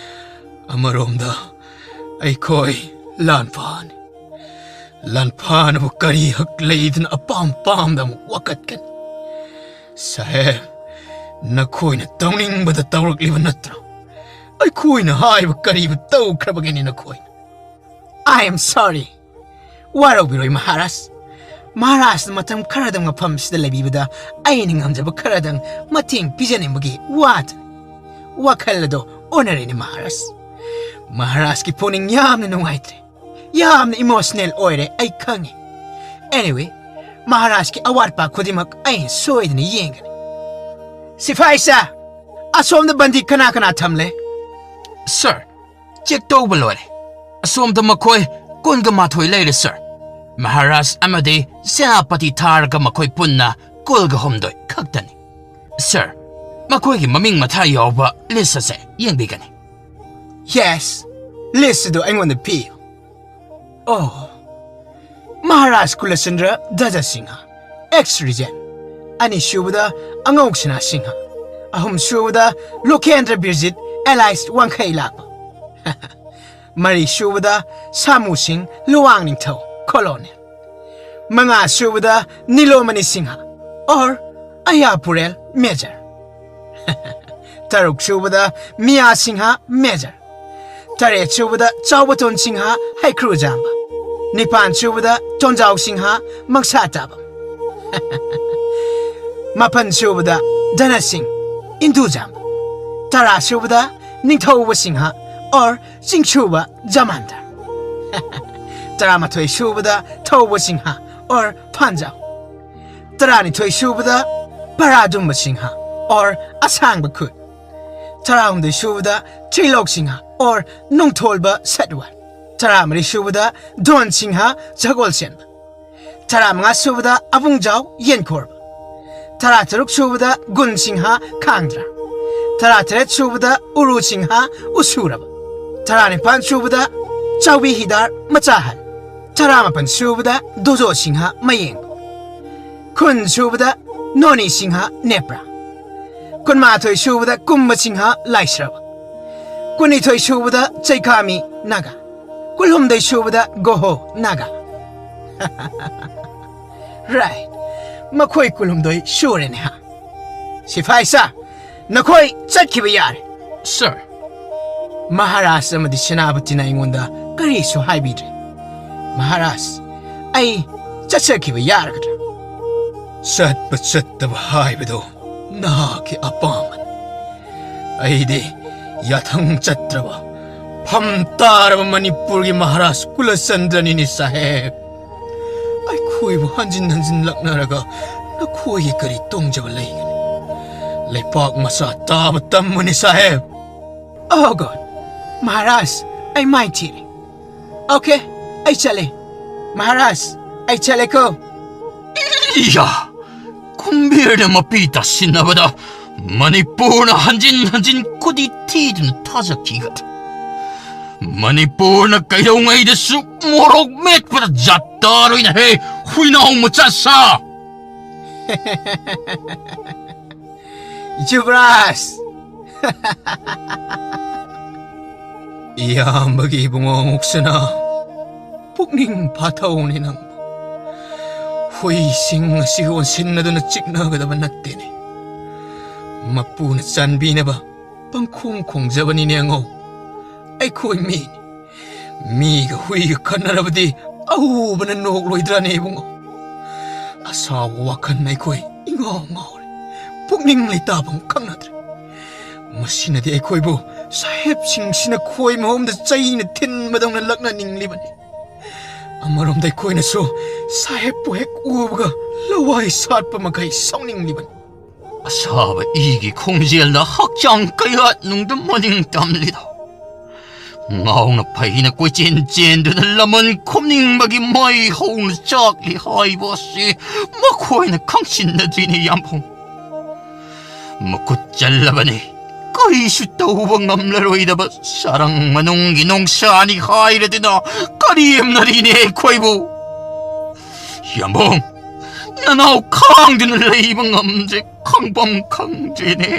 ꯑꯃꯔꯣꯝꯗ ꯑꯩꯈꯣꯏ ꯂꯥꯟꯐꯥꯅꯤ꯫ ꯂꯥꯟꯐꯥꯅꯕꯨ ꯀꯔꯤ ꯍꯛ ꯂꯩꯗꯅ ꯑꯄꯥꯝ ꯄꯥꯝꯗ ꯑꯃꯨꯛ ꯋꯥꯀꯠꯀꯅꯤ? ꯁꯥꯍꯦꯕ, ꯅꯈꯣꯏꯅ ꯇꯧꯅꯤꯡꯕꯗ ꯇꯧꯔꯛꯂꯤꯕ ꯅꯠꯇ꯭ꯔꯥ? ꯑꯩꯈꯣꯏꯅ ꯍꯥꯏꯕ ꯀꯔꯤꯕꯨ ꯇꯧꯈ꯭ꯔꯕꯒꯦꯅꯦ ꯅꯈꯣꯏꯅ? I am sorry. ꯋꯥꯔꯧꯕꯤꯔꯣꯏ, ꯃꯍꯥꯔꯥꯖ꯫ ꯃꯍꯥꯔꯥꯖꯅ ꯃꯇꯝ ꯈꯔꯗꯪ ꯃꯐꯝꯁꯤꯗ ꯂꯩꯕꯤꯕꯗ ꯑꯩꯅ ꯉꯝꯖꯕ ꯈꯔꯗꯪ ꯃꯇꯦꯡ ꯄꯤꯖꯅꯤꯡꯕꯒꯤ ꯋꯥꯗꯅꯤ꯫ ꯋꯥꯈꯜ ꯑꯗꯣ ꯑꯣꯟꯅꯔꯦꯅꯦ, ꯃꯍꯥꯔꯥꯖ꯫ ꯃꯍꯥꯔꯥꯖꯀꯤ ꯄꯨꯛꯅꯤꯡ ꯌꯥꯝꯅ ꯅꯨꯡꯉꯥꯏꯇ꯭ꯔꯦ꯫ ꯌꯥꯝꯅ emotional ꯑꯣꯏꯔꯦ, ꯑꯩ ꯈꯪꯉꯤ꯫ Anyway, ꯃꯍꯥꯔꯥꯖꯀꯤ ꯑꯋꯥꯠꯄ ꯈꯨꯗꯤꯡꯃꯛ ꯑꯩꯅ ꯁꯣꯏꯗꯅ ꯌꯦꯡꯒꯅꯤ꯫ ꯁꯤꯐꯥꯏ ꯁꯥ, ꯑꯁꯣꯝꯗ ꯕꯟꯗꯤ ꯀꯅꯥ ꯀꯅꯥ ꯊꯝꯂꯦ? ꯁꯥꯔ, ꯆꯦꯛ ꯇꯧꯕ ꯂꯣꯏꯔꯦ꯫ ꯑꯁꯣꯝꯗ ꯃꯈꯣꯏ ꯀꯨꯟꯒ ꯃꯥꯊꯣꯏ ꯂꯩꯔꯦ, ꯁꯥꯔ꯫ ꯃꯍꯥꯔꯥꯖ ꯑꯃꯗꯤ ꯁꯦꯅꯥꯄꯇꯤ ꯊꯥꯔꯒ ꯃꯈꯣꯏ ꯄꯨꯟꯅ ꯀꯨꯟꯒ ꯍꯨꯝꯗꯣꯏ ꯈꯛꯇꯅꯤ꯫ ꯁꯥꯔ, ꯃꯈꯣꯏꯒꯤ ꯃꯃꯤꯡ ꯃꯊꯥ ꯌꯥꯎꯕ ꯂꯤꯁ ꯑꯁꯦ ꯌꯦꯡꯕꯤꯒꯅꯤ꯫ Yes, ꯂꯤꯁ ꯑꯗꯨ ꯑꯩꯉꯣꯟꯗ ꯄꯤꯌꯨ꯫ ꯑꯣ, ꯃꯍꯥꯔꯥꯖ ꯀꯨꯂꯆꯟꯗ꯭ꯔ ꯙ꯭ꯋꯖ ꯁꯤꯡꯍ, ex regent꯫ ꯑꯅꯤꯁꯨꯕꯗ ꯑꯉꯧꯁꯅꯥ ꯁꯤꯡꯍ꯫ ꯑꯍꯨꯝꯁꯨꯕꯗ ꯂꯣꯀꯦꯟꯗ꯭ꯔ ꯕꯤꯔꯖꯤꯠ, alias ꯋꯥꯡꯈꯩ ꯂꯥꯛꯄ꯫ ꯃꯔꯤꯁꯨꯕꯗ ꯁꯥꯃꯨ ꯁꯤꯡ, ꯂꯨꯋꯥꯡ ꯅꯤꯡꯊꯧ, colonel꯫ ꯃꯉꯥꯁꯨꯕꯗ ꯅꯤꯂꯣꯃꯅꯤ ꯁꯤꯡꯍ, or ꯑꯌꯥꯄꯨꯔꯦꯜ, major꯫ ꯇꯔꯨꯛ ꯁꯨꯕꯗ ꯃꯤꯌꯥ ꯁꯤꯡꯍ, ꯃꯦꯖꯔ꯫ ꯇꯔꯦꯠ ꯁꯨꯕꯗ ꯆꯥꯎꯕꯇꯣꯟ ꯁꯤꯡꯍ, ꯍꯩꯀ꯭ꯔꯨꯖꯥꯝꯕ꯫ ꯅꯤꯄꯥꯟ ꯁꯨꯕꯗ ꯇꯣꯟꯖꯥꯎ ꯁꯤꯡꯍ, ꯃꯪꯁꯥ ꯇꯥꯕ꯫ ꯃꯥꯄꯟ ꯁꯨꯕꯗ ꯙꯅ ꯁꯤꯡ, ꯏꯟꯗꯨꯖꯥꯝꯕ꯫ ꯇꯔꯥ ꯁꯨꯕꯗ ꯅꯤꯡꯊꯧꯕ ꯁꯤꯡꯍ, or ꯆꯤꯡꯁꯨꯕ ꯖꯃꯥꯟꯗꯥꯔ꯫ ꯇꯔꯥꯃꯥꯊꯣꯏ ꯁꯨꯕꯗ ꯊꯧꯕ ꯁꯤꯡꯍ, or ꯐꯥꯟꯖꯥꯎ꯫ ꯇꯔꯥꯅꯤꯊꯣꯏ ꯁꯨꯕꯗ ꯄꯔꯥꯗꯨꯝꯕ ꯁꯤꯡꯍ, or ꯑꯁꯥꯡꯕ ꯈꯨꯠ꯫ ꯇꯔꯥꯍꯨꯝꯗꯣꯏ ꯁꯨꯕꯗ ꯊ꯭ꯔꯤꯂꯣꯛ ꯁꯤꯡꯍ, or ꯅꯣꯡꯊꯣꯜꯕ ꯁꯠꯋꯥꯟ꯫ ꯇꯔꯥꯃꯔꯤ ꯁꯨꯕꯗ ꯗꯣꯟ ꯁꯤꯡꯍ, ꯁꯒꯣꯜꯁꯦꯟꯕ꯫ ꯇꯔꯥꯃꯉꯥ ꯁꯨꯕꯗ ꯑꯕꯨꯡꯖꯥꯎ, ꯌꯦꯟꯈꯣꯔꯕ꯫ ꯇꯔꯥꯇꯔꯨꯛ ꯁꯨꯕꯗ ꯒꯨꯟ ꯁꯤꯡꯍ, ꯈꯥꯡꯗ꯭ꯔꯥ꯫ ꯇꯔꯥꯇꯔꯦꯠ ꯁꯨꯕꯗ ꯎꯔꯨ ꯁꯤꯡꯍ, ꯎꯁꯨꯔꯕ꯫ ꯇꯔꯥꯅꯤꯄꯥꯟ ꯁꯨꯕꯗ ꯆꯥꯎꯕꯤ ꯍꯤꯗꯥꯔ, ꯃꯆꯥꯍꯟ꯫ ꯇꯔꯥꯃꯥꯄꯟ ꯁꯨꯕꯗ ꯗꯣꯖꯣ ꯁꯤꯡꯍ, ꯃꯌꯦꯡꯕ꯫ ꯀꯨꯟ ꯁꯨꯕꯗ ꯅꯣꯅꯤ ꯁꯤꯡꯍ, ꯅꯦꯄ꯭ꯔꯥ꯫ ꯀꯨꯟꯃꯥꯊꯣꯏ ꯁꯨꯕꯗ ꯀꯨꯝꯕ ꯁꯤꯡꯍ, ꯂꯥꯏꯁ꯭ꯔꯕ꯫ ꯀꯨꯟꯅꯤꯊꯣꯏ ꯁꯨꯕꯗ ꯆꯩꯈꯥꯃꯤ, ꯅꯥꯒꯥ꯫ ꯀꯨꯟꯍꯨꯝꯗꯣꯏ ꯁꯨꯕꯗ ꯒꯣꯍꯣ, ꯅꯥꯒꯥ꯫ Right. ꯃꯈꯣꯏ ꯀꯨꯟꯍꯨꯝꯗꯣꯏ ꯁꯨꯔꯦꯅꯦ, ꯍꯥ? ꯁꯤꯐꯥꯏ ꯁꯥ, ꯅꯈꯣꯏ ꯆꯠꯈꯤꯕ ꯌꯥꯔꯦ꯫ Sir. ꯃꯍꯥꯔꯥꯖ ꯑꯃꯗꯤ ꯁꯦꯅꯥꯄꯇꯤꯅ ꯑꯩꯉꯣꯟꯗ ꯀꯔꯤꯁꯨ ꯍꯥꯏꯕꯤꯗ꯭ꯔꯦ꯫ ꯃꯍꯥꯔꯥꯖ, ꯑꯩ ꯆꯠꯆꯈꯤꯕ ꯌꯥꯔꯒꯗ꯭ꯔꯥ? ꯆꯠꯄ ꯆꯠꯇꯕ ꯍꯥꯏꯕꯗꯣ ꯅꯍꯥꯛꯀꯤ ꯑꯄꯥꯝꯕꯅꯤ꯫ ꯑꯩꯗꯤ ꯌꯥꯊꯪ ꯆꯠꯇ꯭ꯔꯕ, ꯐꯝ ꯇꯥꯔꯕ ꯃꯅꯤꯄꯨꯔꯒꯤ ꯃꯍꯥꯔꯥꯖ ꯀꯨꯂꯆꯟꯗ꯭ꯔꯅꯤꯅꯦ, ꯁꯥꯍꯦꯕ꯫ ꯑꯩꯈꯣꯏꯕꯨ ꯍꯟꯖꯤꯟ ꯍꯟꯖꯤꯟ ꯂꯛꯅꯔꯒ ꯅꯈꯣꯏꯒꯤ ꯀꯔꯤ ꯇꯣꯡꯖꯕ ꯂꯩꯒꯅꯤ? ꯂꯩꯄꯥꯛ ꯃꯆꯥ ꯇꯥꯕ ꯇꯝꯕꯅꯤ, ꯁꯥꯍꯦꯕ꯫ Oh God, ꯃꯍꯥꯔꯥꯖ, ꯑꯩ ꯃꯥꯏ ꯊꯤꯔꯦ꯫ Okay, ꯑꯩ ꯆꯠꯂꯦ꯫ ꯃꯍꯥꯔꯥꯖ, ꯑꯩ ꯆꯠꯂꯦꯀꯣ꯫ ꯏꯌꯥ! ꯀꯨꯝꯕꯤꯔꯅ ꯃꯄꯤ ꯇꯥꯁꯤꯟꯅꯕꯗ ꯃꯅꯤꯄꯨꯔꯅ ꯍꯟꯖꯤꯟ ꯍꯟꯖꯤꯟ ꯈꯨꯗꯤ ꯊꯤꯗꯨꯅ ꯊꯥꯖꯈꯤꯒꯗ꯭ꯔꯥ? ꯃꯅꯤꯄꯨꯔꯅ ꯀꯩꯗꯧꯉꯩꯗꯁꯨ ꯃꯣꯔꯣꯛ ꯃꯦꯠꯄꯗ ꯖꯥꯠ ꯇꯥꯔꯣꯏꯅ ꯍꯦ, ꯍꯨꯏꯅꯥꯎ ꯃꯆꯥ ꯁꯥ! ꯌꯨꯕꯔꯥꯖ! ꯏꯌꯥꯝꯕꯒꯤ ꯏꯕꯨꯡꯉꯣ ꯃꯨꯛꯁꯅꯥ, ꯄꯨꯛꯅꯤꯡ ꯐꯥꯊꯧꯅꯦ ꯅꯪ꯫ ꯍꯨꯏꯁꯤꯡ ꯑꯁꯤ ꯑꯣꯟꯁꯤꯟꯅꯗꯨꯅ ꯆꯤꯛꯅꯒꯗꯕ ꯅꯠꯇꯦꯅꯦ꯫ ꯃꯄꯨꯅ ꯆꯥꯟꯕꯤꯅꯕ ꯄꯪꯈꯣꯡ ꯈꯣꯡꯖꯕꯅꯤꯅꯦ ꯑꯉꯧ꯫ ꯑꯩꯈꯣꯏ ꯃꯤꯅꯤ꯫ ꯃꯤꯒ ꯍꯨꯏꯒ ꯈꯠꯅꯔꯕꯗꯤ ꯑꯎꯕꯅ ꯅꯣꯛꯂꯣꯏꯗ꯭ꯔꯥꯅꯦ ꯏꯕꯨꯡꯉꯣ? ꯑꯁꯥꯎꯕ ꯋꯥꯈꯜ ꯑꯩꯈꯣꯏ ꯏꯉꯥꯎ ꯉꯥꯎꯔꯦ꯫ ꯄꯨꯛꯅꯤꯡ ꯂꯩꯇꯥꯐꯝ ꯈꯪꯅꯗ꯭ꯔꯦ꯫ ꯃꯁꯤꯅꯗꯤ ꯑꯩꯈꯣꯏꯕꯨ ꯁꯥꯍꯦꯕꯁꯤꯡꯁꯤꯅ ꯈꯣꯏ ꯃꯍꯨꯝꯗ ꯆꯩꯅ ꯊꯤꯟꯕꯗꯧꯅ ꯂꯛꯅꯅꯤꯡꯂꯤꯕꯅꯤ꯫ ꯑꯃꯔꯣꯝꯗ ꯑꯩꯈꯣꯏꯅꯁꯨ ꯁꯥꯍꯦꯕꯄꯨ ꯍꯦꯛ ꯎꯕꯒ ꯂꯋꯥꯏ ꯁꯥꯠꯄ ꯃꯈꯩ ꯁꯥꯎꯅꯤꯡꯂꯤꯕꯅꯤ꯫ ꯑꯁꯥꯕ ꯏꯒꯤ ꯈꯣꯡꯖꯦꯜꯗ ꯍꯛꯆꯥꯡ ꯀꯌꯥꯠ ꯅꯨꯡꯗ ꯃꯅꯤꯡ ꯇꯝꯂꯤꯗꯣ꯫ ꯉꯥꯎꯅ ꯐꯩꯅ ꯀꯣꯏꯆꯦꯟ ꯆꯦꯟꯗꯨꯅ ꯂꯃꯟ ꯈꯨꯝꯅꯤꯡꯕꯒꯤ ꯃꯩ ꯍꯧꯅ ꯆꯥꯛꯂꯤ ꯍꯥꯏꯕ ꯑꯁꯤ ꯃꯈꯣꯏꯅ ꯈꯪꯁꯤꯟꯅꯗ꯭ꯔꯤꯅꯦ ꯌꯥꯝꯕꯨꯡ꯫ ꯃꯈꯨꯠ ꯆꯜꯂꯕꯅꯤ꯫ ꯀꯔꯤꯁꯨ ꯇꯧꯕ ꯉꯝꯂꯔꯣꯏꯗꯕ ꯁꯔꯪ ꯃꯅꯨꯡꯒꯤ ꯅꯣꯡꯁꯥꯅꯤ ꯍꯥꯏꯔꯗꯨꯅ ꯀꯔꯦꯝꯅꯔꯤꯅꯦ ꯑꯩꯈꯣꯏꯕꯨ꯫ ꯌꯥꯝꯕꯨꯡ, ꯅꯅꯥꯎ ꯈꯥꯡꯗꯨꯅ ꯂꯩꯕ ꯉꯝꯗ꯭ꯔꯦ, ꯈꯪꯐꯝ ꯈꯪꯗ꯭ꯔꯦꯅꯦ꯫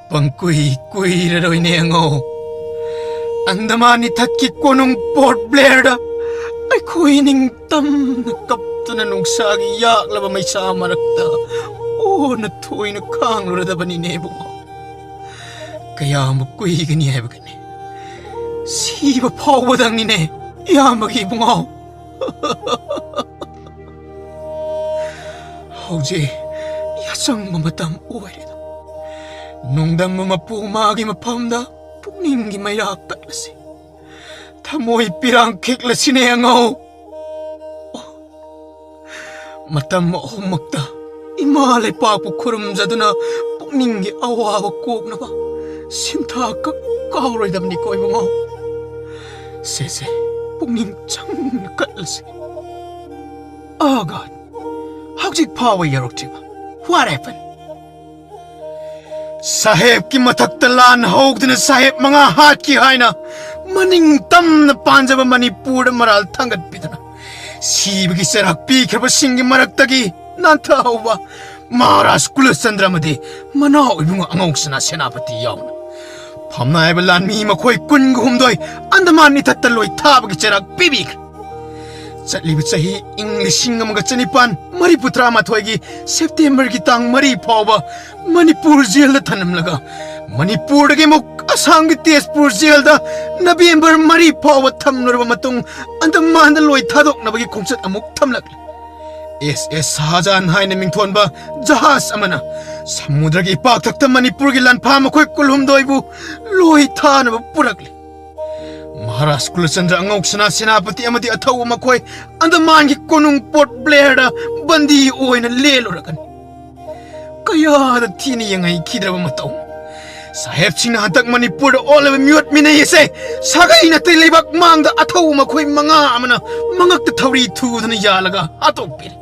ꯄꯪꯀꯨꯏ ꯀꯨꯏꯔꯔꯣꯏꯅꯦ ꯑꯉꯧ꯫ ꯑꯟꯗꯃꯥꯟ ꯏꯊꯠꯀꯤ ꯀꯣꯅꯨꯡ ꯄꯣꯔꯠ ꯕ꯭ꯂꯦꯌꯔꯗ ꯑꯩꯈꯣꯏ ꯅꯤꯡꯇꯝꯅ ꯀꯞꯇꯨꯅ ꯅꯨꯡꯁꯥꯒꯤ ꯌꯥꯛꯂꯕ ꯃꯩꯁꯥ ꯃꯔꯛꯇ ꯑꯣꯟꯅ ꯊꯣꯏꯅ ꯈꯥꯡꯂꯨꯔꯗꯕꯅꯤꯅꯦ ꯏꯕꯨꯡꯉꯣ꯫ ꯀꯌꯥꯝꯕꯨ ꯀꯨꯏꯒꯅꯤ ꯍꯥꯏꯕꯒꯅꯤ? ꯁꯤꯕ ꯐꯥꯎꯕꯗꯪꯅꯤꯅꯦ ꯏꯌꯥꯝꯕꯒꯤ ꯏꯕꯨꯡꯉꯣ꯫ ꯍꯧꯖꯤꯛ ꯌꯥꯆꯪꯕ ꯃꯇꯝ ꯑꯣꯏꯔꯦꯗꯣ꯫ ꯅꯨꯡꯗꯝꯕ ꯃꯄꯨ ꯃꯥꯒꯤ ꯃꯐꯝꯗ ꯄꯨꯛꯅꯤꯡꯒꯤ ꯃꯩꯔꯥ ꯀꯠꯂꯁꯤ꯫ ꯊꯃꯣꯏ ꯄꯤꯔꯥꯡ ꯈꯤꯛꯂꯁꯤꯅꯦ ꯑꯉꯧ꯫ ꯃꯇꯝ ꯑꯍꯨꯝꯃꯛꯇ ꯏꯃꯥ ꯂꯩꯄꯥꯛꯄꯨ ꯈꯨꯔꯨꯝꯖꯗꯨꯅ ꯄꯨꯛꯅꯤꯡꯒꯤ ꯑꯋꯥꯕ ꯀꯣꯛꯅꯕ ꯁꯤꯟꯊꯥ ꯀꯛ ꯀꯥꯎꯔꯣꯏꯗꯕꯅꯤꯀꯣ ꯏꯕꯨꯡꯉꯣ꯫ ꯁꯦ ꯁꯦ, ꯄꯨꯛꯅꯤꯡ ꯆꯪꯅ ꯀꯠꯂꯁꯤ꯫ Oh God, ꯍꯧꯖꯤꯛ ꯐꯥꯎꯕ ꯌꯧꯔꯛꯇ꯭ꯔꯤꯕ? What happened? ꯁꯥꯍꯦꯕꯀꯤ ꯃꯊꯛꯇ ꯂꯥꯟ ꯍꯧꯗꯨꯅ ꯁꯥꯍꯦꯕ ꯃꯉꯥ ꯍꯥꯠꯈꯤ ꯍꯥꯏꯅ ꯃꯅꯤꯡ ꯇꯝꯅ ꯄꯥꯟꯖꯕ ꯃꯅꯤꯄꯨꯔꯗ ꯃꯔꯥꯜ ꯊꯥꯡꯒꯠꯄꯤꯗꯨꯅ ꯁꯤꯕꯒꯤ ꯆꯩꯔꯥꯛ ꯄꯤꯈ꯭ꯔꯕꯁꯤꯡꯒꯤ ꯃꯔꯛꯇꯒꯤ ꯅꯥꯟꯊꯍꯧꯕ ꯃꯍꯥꯔꯥꯖ ꯀꯨꯂꯆꯟꯗ꯭ꯔ ꯑꯃꯗꯤ ꯃꯅꯥꯎ ꯏꯕꯨꯡ ꯑꯉꯧꯁꯅꯥ ꯁꯦꯅꯥꯄꯇꯤ ꯌꯥꯎꯅ ꯐꯝꯅꯥꯏꯕ ꯂꯥꯟꯃꯤ ꯃꯈꯣꯏ ꯀꯨꯟꯒ ꯍꯨꯝꯗꯣꯏ ꯑꯟꯗꯃꯥꯟ ꯏꯊꯠꯇ ꯂꯣꯏ ꯊꯥꯕꯒꯤ ꯆꯩꯔꯥꯛ ꯄꯤꯕꯤꯈ꯭ꯔꯦ꯫ ꯆꯠꯂꯤꯕ ꯆꯍꯤ ꯏꯪ ꯂꯤꯁꯤꯡ ꯑꯃꯒ ꯆꯅꯤꯄꯥꯟ ꯃꯔꯤꯐꯨ ꯇꯔꯥꯃꯥꯊꯣꯏꯒꯤ ꯁꯦꯞꯇꯦꯝꯕꯔꯒꯤ ꯇꯥꯡ ꯃꯔꯤ ꯐꯥꯎꯕ ꯃꯅꯤꯄꯨꯔ ꯖꯦꯜꯗ ꯊꯅꯝꯂꯒ, ꯃꯅꯤꯄꯨꯔꯗꯒꯤ ꯑꯃꯨꯛ ꯑꯁꯥꯝꯒꯤ ꯇꯦꯖꯄꯨꯔ ꯖꯦꯜꯗ ꯅꯕꯦꯝꯕꯔ ꯃꯔꯤ ꯐꯥꯎꯕ ꯊꯝꯂꯨꯔꯕ ꯃꯇꯨꯡ, ꯑꯟꯗꯃꯥꯟꯗ ꯂꯣꯏ ꯊꯥꯗꯣꯛꯅꯕꯒꯤ ꯈꯣꯡꯆꯠ ꯑꯃꯨꯛ ꯊꯝꯂꯛꯂꯤ꯫ ꯑꯦꯁ ꯑꯦꯁ ꯁꯥꯍꯖꯥꯟ ꯍꯥꯏꯅ ꯃꯤꯡꯊꯣꯟꯕ ꯖꯍꯥꯖ ꯑꯃꯅ ꯁꯃꯨꯗ꯭ꯔꯒꯤ ꯏꯄꯥꯛꯊꯛꯇ ꯃꯅꯤꯄꯨꯔꯒꯤ ꯂꯥꯟꯐꯥ ꯃꯈꯣꯏ ꯀꯨꯟꯍꯨꯝꯗꯣꯏꯕꯨ ꯂꯣꯏ ꯊꯥꯅꯕ ꯄꯨꯔꯛꯂꯤ꯫ ꯃꯍꯥꯔꯥꯖ ꯀꯨꯂꯆꯟꯗ꯭ꯔ, ꯑꯉꯧꯁꯅꯥ ꯁꯦꯅꯥꯄꯇꯤ ꯑꯃꯗꯤ ꯑꯊꯧꯕ ꯃꯈꯣꯏ ꯑꯟꯗꯃꯥꯟꯒꯤ ꯀꯣꯅꯨꯡ ꯄꯣꯔꯠ ꯕ꯭ꯂꯦꯌꯔꯗ ꯕꯟꯗꯤ ꯑꯣꯏꯅ ꯂꯦꯜꯂꯨꯔꯒꯅꯤ꯫ ꯀꯌꯥꯗ ꯊꯤꯅ ꯌꯦꯡꯍꯩꯈꯤꯗ꯭ꯔꯕ ꯃꯇꯧ! ꯁꯥꯍꯦꯕꯁꯤꯡꯅ ꯍꯟꯗꯛ ꯃꯅꯤꯄꯨꯔꯗ ꯑꯣꯜꯂꯕ ꯃꯤꯑꯣꯠ ꯃꯤꯅꯩ ꯑꯁꯦ ꯁꯥꯒꯩ ꯅꯥꯇꯩ ꯂꯩꯕꯥꯛ ꯃꯥꯡꯗ ꯑꯊꯧꯕ ꯃꯈꯣꯏ ꯃꯉꯥ ꯑꯃꯅ ꯃꯉꯛꯇ ꯊꯧꯔꯤ ꯊꯨꯗꯨꯅ ꯌꯥꯜꯂꯒ ꯍꯥꯠꯇꯣꯛꯄꯤꯔꯦ꯫